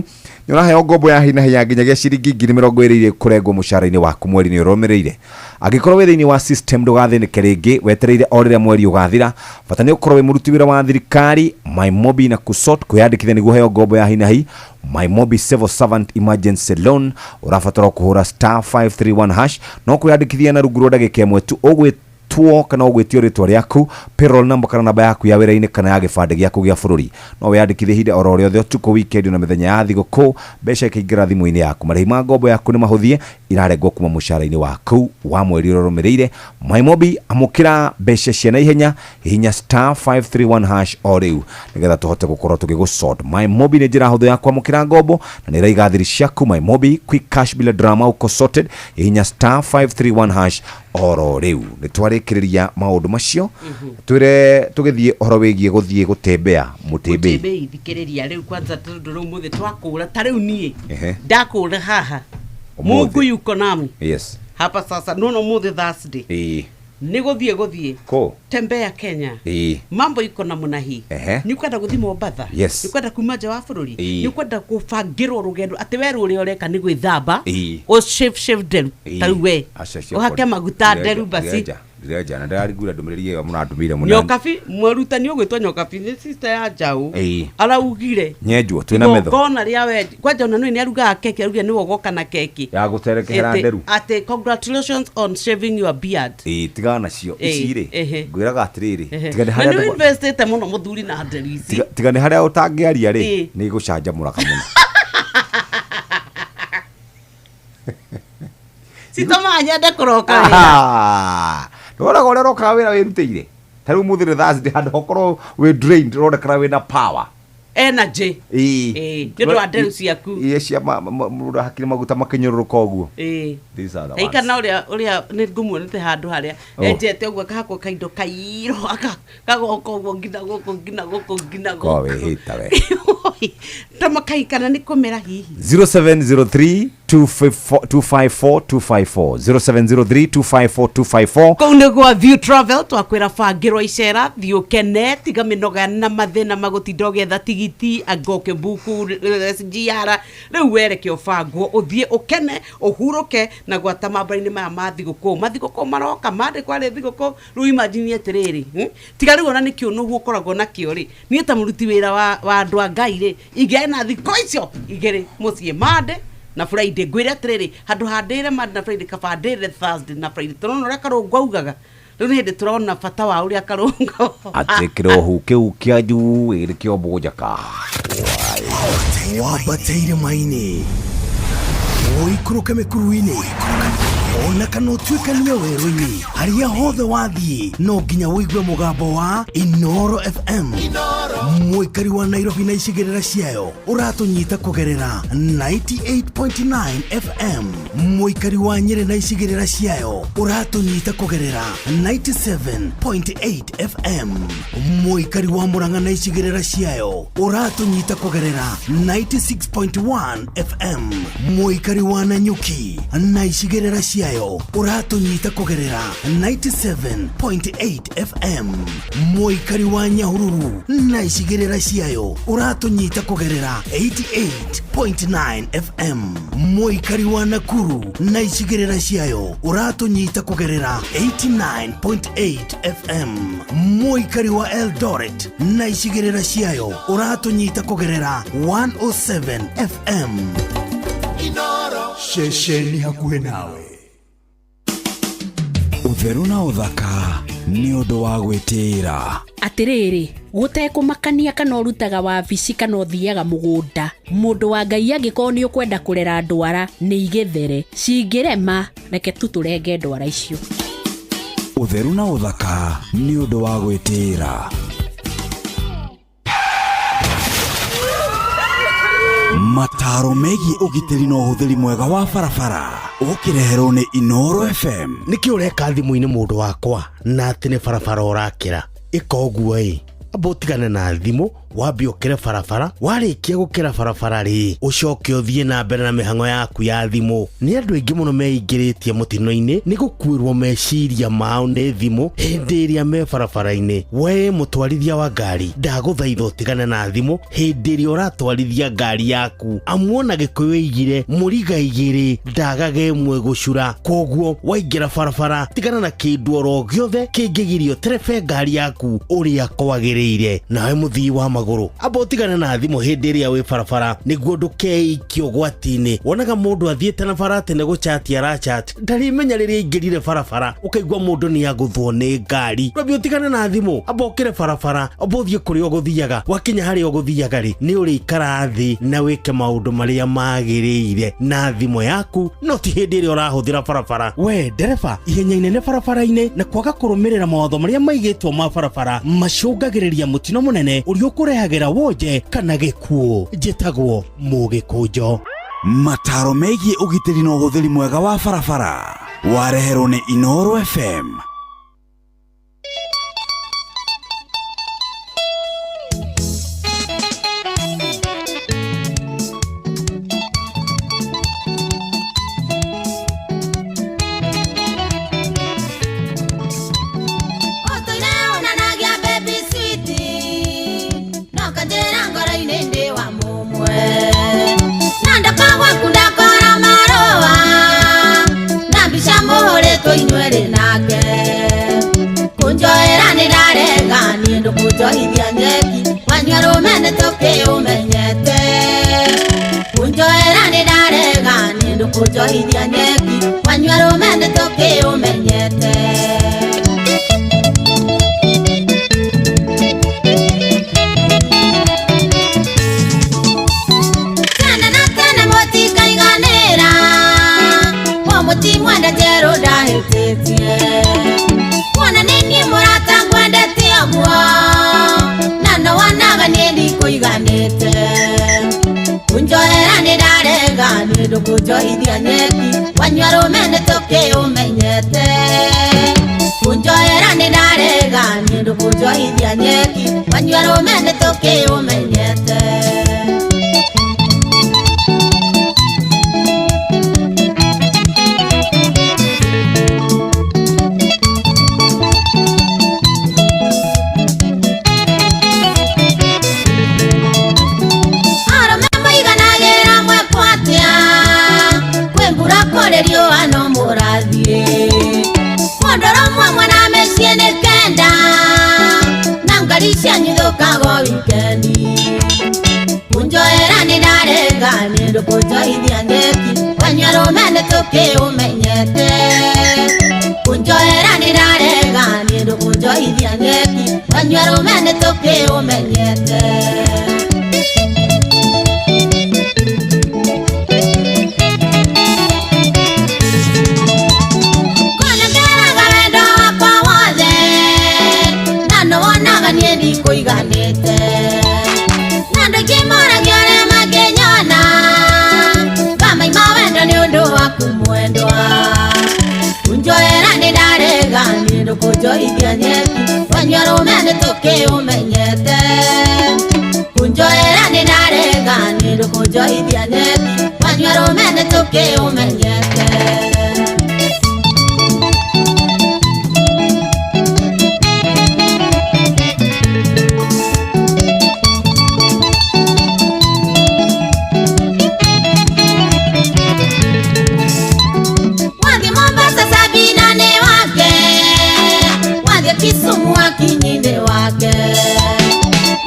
Nĩ ũraheo ngombo ya hi na hi ya nginyagia ciringi 20,000 iria ikũrengwo mũcara-inĩ waku mweri-inĩ ũrĩa ũrũmĩrĩire. Angĩkorwo wĩ thĩinĩ wa system ndũgathĩnĩke rĩngĩ, wetereire o rĩrĩa mweri ũgathira. Bata nĩ ũkorwo wĩ mũruti wĩra wa thirikari. MyMobi na kusort kwĩyandĩkithia nĩguo ũheo ngombo ya hi na hi. MyMobi Civil Servant Emergency Loan ũrabatara kũhũra star 531 hash no kwĩyandĩkithia na rungu rwa ndagĩka ĩmwe tu. Ũgwĩtwo kana ũgwĩtio rĩtwa rĩaku, payroll number kana namba yaku ya wĩra-inĩ kana ya gĩbandĩ gĩaku gĩa bũrũri. No wĩyandĩkithie ihinda oro rĩothe ũtukũ, weekend na mĩthenya ya thigũkũ, mbeca ikaingĩra thimũ-inĩ yaku. Marĩhi ma ngombo yaku nĩ mahũthie, irarengwo kuma mũcara-inĩ waku wa mweri ũrĩa ũrũmĩrĩire. MyMobi, amũkĩra mbeca cia naihenya, hihinya star 531 hash o rĩu nĩgetha tũhote gũkorwo tũgĩgũsort. MyMobi nĩ njĩra hũthũ ya kwamũkĩra ngombo na nĩ ĩraiga thiri ciaku. MyMobi, quick cash bila drama, uko sorted. Hihinya star 531 hash oro rĩu. Nĩ twarĩkĩrĩria maũndũ macio, twĩre tũgĩthiĩ ũhoro wĩgiĩ gũthiĩ gũtembea mũtembei. Mũtembei thikĩrĩria rĩu kwanza tondũ rĩu mũthĩ twakũra ta rĩu niĩ Ehe. ndakũra haha Ũmũthĩ. Mungu yuko nami Yes. hapa sasa nono mũthĩ Thursday Ĩĩ. nĩ gũthiĩ gũthiĩ Kũ? tembea Kenya. Ĩĩ. Mambo iko namna hii. Ehe. Nĩ ũkwenda gũthiĩ Mombatha, Yes. nĩ ũkwenda kuma nja wa bũrũri, Ĩĩ. nĩ ũkwenda kũbangĩrwo rũgendo atĩ we rũrĩa ũreka nĩ gwĩthamba Ĩĩ. ũ shave shave nderu ta rĩu we Aca, cio ũhake kwa- maguta nderu basi. Ndirenja na ndĩrarigura ndũmĩrĩri ĩyo mũrandũmĩire mũno. Nyokabi mwarutani ũgwĩtwo Nyokabi nĩ sister ya Njaũ Ĩĩ. araugire Nyenjwo twĩna metho igongona rĩa wendi kwanja ona nĩ arugaga keki araugire nĩwe ũgoka na keki ya gũterekera Ĩtĩ- nderu. atĩ congratulations on shaving your beard. Ĩĩ, tigana nacio Ĩĩ, ici rĩ ehe. ngwĩraga atĩrĩrĩ, Ehe. tiga nĩ Na harĩa nĩ ndũgo- investĩte mũno mũthuri na nderu ici. tiga nĩ harĩa ũtangĩaria rĩ Ĩĩ. nĩ igũcanjamũraga mũno. Citũmaga nyende kũroka wĩra. Ah, nĩwonaga ũrĩa ũrokaga wĩra wĩrutĩire ta rĩu mũthĩ nĩ Thursday handũ hokorwo wĩ drained ũronekana wĩna power. Energy. Ĩĩ. Ĩĩ, nĩ ũndũ wa nderu ciaku. Iria cia mũndũ hakiri maguta makĩnyũrũrũka ũguo. Ĩĩ. These are the ones. Aikana ũrĩa ũrĩa nĩ ngũmuonete handũ harĩa Oh. enjete ũguo akahakwo kaindo kairũ kagoka ũguo nginya gũkũ nginya gũkũ nginya Ko gũkũ. wĩhĩta we. Tamakai kana nĩ kũmera hihi. 0703 254 254 254 0703 254 254. Kũu nĩ gwa View Travel twakwĩra bangĩrwo icera thiĩ ũkene tiga mĩnoga na mathĩna magũtinda ũgĩetha tigiti anga ũkĩmbuku SGR rĩu wereke ũbangwo ũthiĩ ũkene ũhurũke na gwata mambura-inĩ maya ma thigũkũ mathigũkũ maroka mandĩkwo arĩ thigũkũ rĩu imagine atĩrĩrĩ, Tiga rĩu ona nĩ kĩũnũhu ũkoragwo nakĩo rĩ niĩ ta mũruti wĩra wa andũ a Ngai rĩ ingĩarĩ na thikũ icio igĩrĩ mũciĩ Monday na Friday ngwĩre atĩrĩrĩ handũ handĩre Monday na Friday kaba ndĩre Thursday na Friday tũrona ũrĩa Karũngũ augaga rĩu nĩ hĩndĩ tũrona bata wa ũrĩa Karũngũ Atĩ kĩrohu kĩu kĩa njuu ĩrĩ kĩo mũnjaka. Wambate irĩma-inĩ, ũikũrũke mĩkuru-inĩ, ona kana ũtuĩkanie werũ-inĩ, harĩa hothe wathiĩ no nginya ũigue mũgambo wa Inoro FM. Mũikari wa Nairobi na icigĩrĩra ciayo ũratũnyita kũgerera 98.9 FM. Mũikari wa Nyĩrĩ na icigĩrĩra ciayo ũratũnyita kũgerera 97.8 FM. Mũikari wa Murang'a na icigĩrĩra ciayo ũratũnyita kũgerera 96.1 FM. Mũikari wa Nanyuki na icigĩrĩra ciayo ũratũnyita kũgerera 97.8 FM. Mũikari wa Nyahururu na icigĩrĩra ciayo ũratũnyita kũgerera 88.9 FM. Mũikari wa Nakuru na icigĩrĩra ciayo ũratũnyita kũgerera 89.8 FM. Mũikari wa Eldoret na icigĩrĩra ciayo ũratũnyita kũgerera 107 FM. Ceceni hakuhĩ nawe. Ũtheru na ũthaka nĩ ũndũ wa gwĩtĩĩra. Atĩrĩrĩ gũtekũmakania kana ũrutaga wabici kana ũthiaga mũgũnda mũndũ wa Ngai angĩkorwo nĩ ũkwenda kũrera ndwara nĩ igĩthere cingĩrema reke tu tũrenge ndwara icio. Ũtheru na ũthaka nĩ ũndũ wa gwĩtĩĩra. Mataro megiĩ ũgitĩri na ũhũthĩri mwega wa barabara ũkĩreherwo nĩ Inoro FM. Nĩkĩ ũreka thimũ-inĩ mũndũ wakwa na atĩ nĩ barabara ũrakĩra? Ĩka ũguo ĩ, amba ũtigane na thimũ wambe ũkĩre barabara warĩkia gũkĩra barabara rĩ ũcoke ũthiĩ na mbere na mĩhang'o yaku ya thimũ. Nĩ andũ aingĩ mũno meingĩrĩtie mũtino-inĩ nĩ gũkuĩrwo meciria mao nĩ thimũ hĩndĩ ĩrĩa me barabara-inĩ. We mũtwarithia wa ngari ndagũthaitha ũtigane na thimũ hĩndĩ ĩrĩa ũratwarithia ngari yaku amuona Gĩkũyũ ĩigire mũriga igĩrĩ ndagage ĩmwe gũcura. Koguo waingĩra barabara tigana na kĩndũ oro gĩothe kĩngĩgiria ũterebe ngari yaku ũrĩa kwagĩrĩire. Nawe mũthii wa magũrũ amba ũtigane na thimũ hĩndĩ ĩrĩa wĩ barabara nĩguo ndũkeikie ũgwati-inĩ. Wonaga mũndũ athiĩte na bara atĩ nĩ gũchati arachat ndarĩmenya rĩrĩa aingĩrire barabara ũkaigua mũndũ nĩ agũthwo nĩ ngari. Rwambia ũtigane na thimũ amba ũkĩre barabara amba ũthiĩ kũrĩa ũgũthiaga wakinya harĩa ũgũthiaga rĩ nĩ ũrĩikara thĩ na wĩke maũndũ marĩa magĩrĩire na thimũ yaku no ti hĩndĩ ĩrĩa ũrahũthĩra barabara. We ndereba ihenya inene barabara-inĩ na kwaga kũrũmĩrĩra mawatho marĩa maigĩtwo ma barabara macũngagĩrĩria mũtino mũnene ũrĩa ũkũrehagĩra wonje kana gĩkuũ. Njĩtagwo Mũgĩkũnjo. Mataro megiĩ ũgitĩri na ũhũthĩri mwega wa barabara wareherwo nĩ Inoro FM. ndũkũnjohithia nyeki wanyua rũme nĩ tũkĩũmenyete kunjoera nĩ ndarega niĩ ndũkũnjohithia nyeki wanyua rũme nĩ tũkĩũmenyete. Riũa no mũrathiĩ mũndũrũmwe mwana mĩciĩ nĩ kenda na ngari cianyu thũkago wikendi kunjoera nĩ ndarega nĩ ndũkũnjohithia nyeki wanyua rũme nĩ tũkĩũmenyete kunjoera nĩ ndarega nĩ ndũkũnjohithia nyeki wanyua rũme nĩ tũkĩũmenyete. Kuiganite na andũ aingĩ moragia ũrĩa mangĩnyona ngamaima wendo nĩ ũndũ waku mwendwa kunjoera nĩ ndarega nĩ ndũkũnjohithia nyeki wanyua rũme nĩ tũkĩũmenyete kunjoera nĩ ndarega nĩ ndũkũnjohithia nyeki wanyua rũme nĩ tũkĩũmenyete. Kisumu akinyinde wake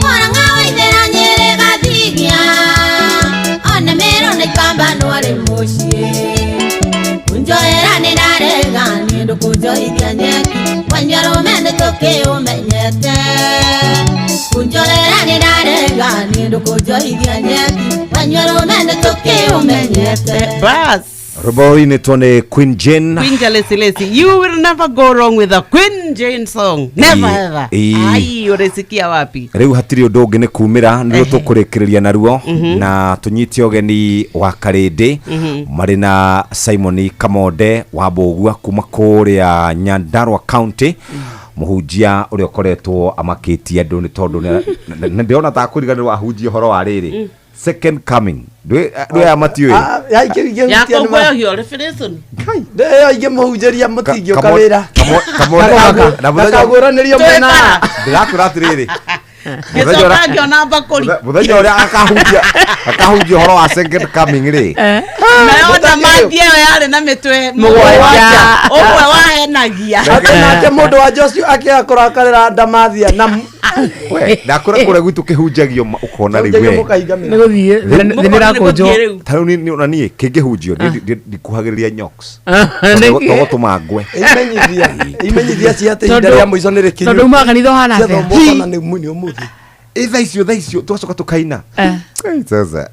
Murang'a waithera Nyeri gathigia ona Meru na Ikamba nwarĩ mũciĩ kunjoera nĩ ndarega nĩ ndũkũnjohithia nyeki wanyua rũme nĩ tũkĩũmenyete kunjoera nĩ ndarega nĩ ndũkũnjohithia nyeki wanyua rũme nĩ tũkĩũmenyete. Bas Rwĩmbo rũinĩtwo Queen Jane. Queen Jalesi. You will never go wrong with a Queen Jane song. Never ever. Ai, uresikia wapi? Rĩu hatirĩ ũndũ ũngĩ nĩ kumĩra nĩruo tũkũrĩkĩrĩria naruo na tũnyite ũgeni wa Karĩndĩ marĩ na Simon Kamonde wa Mbũgua kuma kũrĩa Nyandarua County mũhunjia ũrĩa ũkoretwo amakĩtie andũ nĩ tondũ ndĩrona ta kũriganĩrwo ahunjia ũhoro wa rĩrĩ second coming ndwe ya matiwe ya ikĩhutia yakũgwehio reference ndeyo ingĩmũhunjĩria mũtingĩũka wĩra ndakagũranĩrio mwena ndĩrakwĩra atĩrĩrĩ gĩcoka ngĩona mbakũri mũthenya ũrĩa akahunjia ũhoro wa second coming rĩ nayo ndamathi ĩyo yarĩ na mĩtwe mũgwanja ũmwe wahenagia atĩ nake mũndũ wa ũcio akĩaga kũrakarĩra ndamathia na we ndakũra kũrĩa gwitũ kĩhunjagio ũkona rĩu we nĩ gũthiĩ thĩ nĩ ĩrakũnjwo ta rĩu niĩ ona niĩ kĩngĩhunjio ndikuhagĩrĩria nyox tũgũtũma ngwe imenyithia cia atĩ ihinda rĩa mũico nĩ rĩkinyu tondũ umaga kanitha ũhana atĩa ciathomwo kana nĩ ũmũthĩ thaa icio tũgacoka tũkaina sasa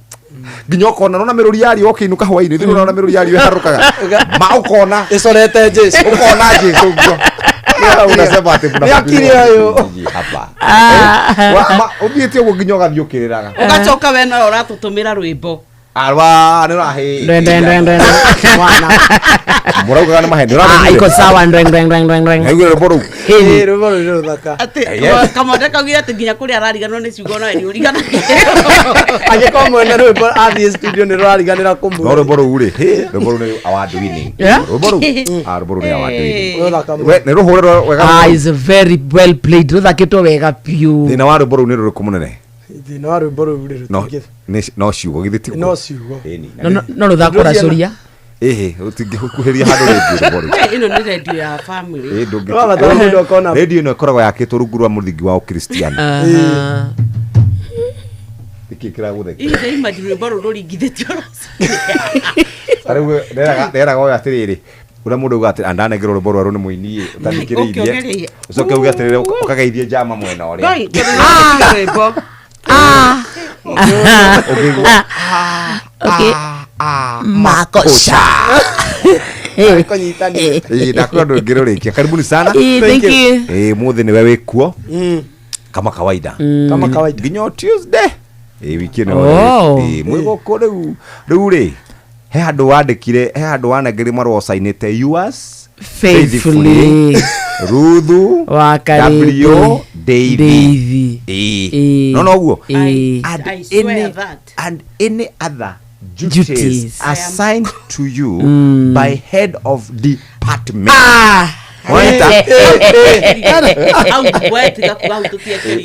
nginya ũkona nona mĩrũri yario ũkĩinũka hwainĩ thĩ nona mĩrũri yario ĩharũkaga ma ũkona ĩcorete Jesu ũkona Jesu ũguo unasema ati hapa ũthiĩte ũguo nginya ũgathiĩ ũkĩrĩraga ũgacoka we no ũratũtũmĩra rwĩmbo arwa nĩ ũrahĩ mũraugaga nĩ maheni iko sawa ndweng ndweng ndweng ndweng ndweng naiguire rwĩmbo rũu ĩĩ rwĩmbo rũu nĩ rũthaka atĩ Kamonde kaugire atĩ nginya kũrĩa arariganwo nĩ ciugo no nĩ ũriganagĩrwo angĩkorwo mwene rwĩmbo athiĩ studio nĩ rũrariganĩra kũmwĩra no rwĩmbo rũu rĩ rwĩmbo rũu nĩ award winning rwĩmbo rũu rwĩmbo rũu nĩ award winning we nĩ rũhũre wega is very well played rũthakĩtwo wega biũ thĩna wa rwĩmbo rũu nĩ rũrĩkũ mũnene thĩna wa rwĩmbo rũu rĩ rũtingĩ no ciugo githĩ ti no ciugo no rũthako racũria ĩhĩ ũtingĩkuhĩria handũ rĩngĩ rwĩmbo rũu ĩno nĩ redio ya family redio ĩno ĩkoragwo yakĩtwo rungu rwa mũthingi wa ũkristiano nĩkĩ kĩragũthekia ĩĩ imagine rwĩmbo rũu rũringithĩtio rĩu nderaga ũyũ atĩrĩrĩ ũrĩa mũndũ auga atĩ andanengerwo rwĩmbo rwerũ nĩ mũini ũtathikĩrĩirie ũcoke uge atĩrĩrĩ ũkageithie njama mwena ũrĩa rwĩmbo ũkĩigua okay makosa ndakwĩra ndũ ngĩrũrĩkia karibuni sana thank you mũthĩ nĩwe wĩkuo kama kawaida kama kawaida nginya Tuesday wiki ĩno mwĩ gũkũ rĩu rĩu rĩ He handũ wandĩkire, he handũ wanengerire marũa ũcainĩte yours Faithfully. Ruthu Wa Karĩndĩ. W Deithi. Deithi. Ĩĩ. No noguo. Ĩĩ. And I swear any, that. and any other duties, Duties. assigned to you Mm. by head of department. Ah. Wanyita?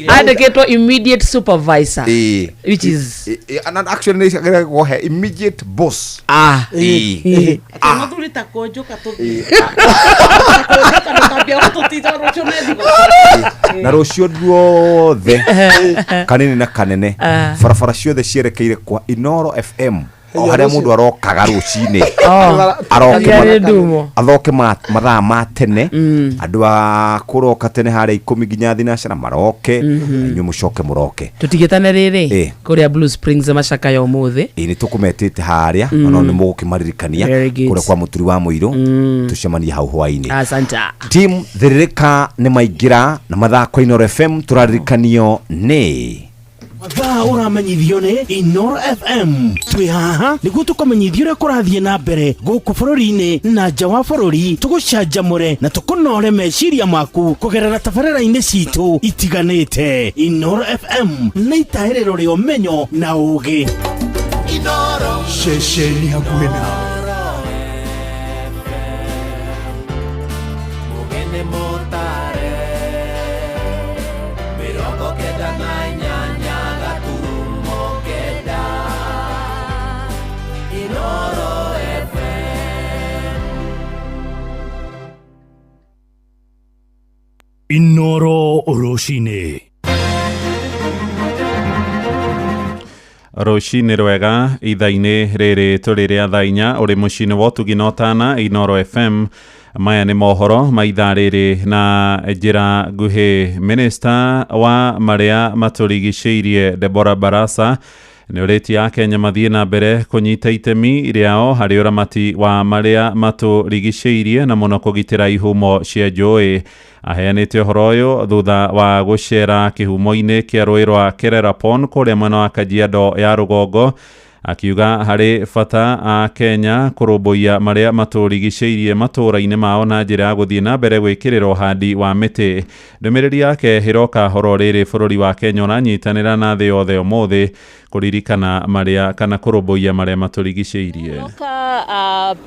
Andĩkĩtwo immediate supervisor. Ĩĩ. Which is Ĩĩ, and actually nĩ ĩgagwo immediate boss. Ah. Ĩĩ. Ĩĩ. Mũthuri ta kũnjũka tũthiĩ. Kũnjũka tũtita rũciũ nĩ thigũkũ. Na rũciũ ruothe kanini na kanene, Ah. barabara ciothe cierekeire kwa Inoro FM o harĩa Rũciũ. mũndũ arokaga rũcinĩ, Oh. aroke Kagia nĩ ndumo. athoke mathaa ma tene, andũ a kũroka tene harĩa 10 nginya thinacara maroke, inyuĩ mũcoke mũroke. Tũtigĩtane rĩrĩ Ĩĩ. kũrĩa Blue Springs macakaya ũmũthĩ. Ĩĩ, nĩ tũkũmetĩte harĩa, no nĩ mũgũkĩmaririkania Very good. kũrĩa kwa mũturi wa mũirũ, tũcemanie hau hwainĩ. Asanta. Team thĩrĩrĩka nĩ maingĩra na mathako Inoro FM tũraririkanio nĩ Mathaa ũramenyithio nĩ Inoro FM. Twĩ haha nĩguo tũkũmenyithia ũrĩa kũrathiĩ na mbere gũkũ bũrũri-inĩ na nja wa bũrũri, tũgũcanjamũre na tũkũnore meciria maku kũgerera tabarĩra-inĩ citũ itiganĩte. Inoro FM nĩ itaĩrĩro rĩa ũmenyo na ũũgĩ. Ceceni hakuhĩ nawe. Mugene motare 98 gaturumo kenda Inoro FM. Inoro rũcinĩ. Rũcinĩ rwega ithaa-inĩ rĩrĩ tũrĩ rĩa thaa 4 ũrĩ mũciĩ-inĩ wa ũtugi na ũtana Inoro FM. Maya nĩ mohoro ma ithaa rĩrĩ na njĩra nguhĩ. Minista wa marĩa matũrigicĩirie Deborah Barasa nĩ ũrĩtie Akenya mathiĩ na mbere kũnyita itemi rĩao harĩ ũramati wa marĩa matũrigicĩirie na mũno kũgitĩra ihumo cia njũĩ. Aheanĩte ũhoro ũyũ thutha wa gũcera kĩhumo-inĩ kĩa rũĩ rwa Kererapon kũrĩa mwena wa Kajiado ya rũgongo, akiuga harĩ bata a Kenya kũrũmbũiya marĩa matũrigicĩirie matũũra-inĩ mao na njĩra ya gũthiĩ na mbere gwĩkĩrĩra ũhandi wa mĩtĩ. Ndũmĩrĩri yake ĩroka horo rĩrĩ bũrũri wa Kenya ũranyitanĩra na thĩ yothe ũmũthĩ kũririkana marĩa kana kũrũmbũiya marĩa matũrigicĩirie.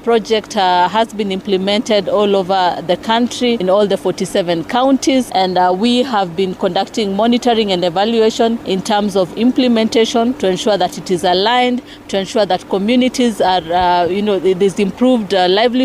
Project has been implemented all over the country in all the 47 counties, and we have been conducting monitoring and evaluation in terms of implementation to ensure that it is aligned, to ensure that communities are, there's improved livelihood.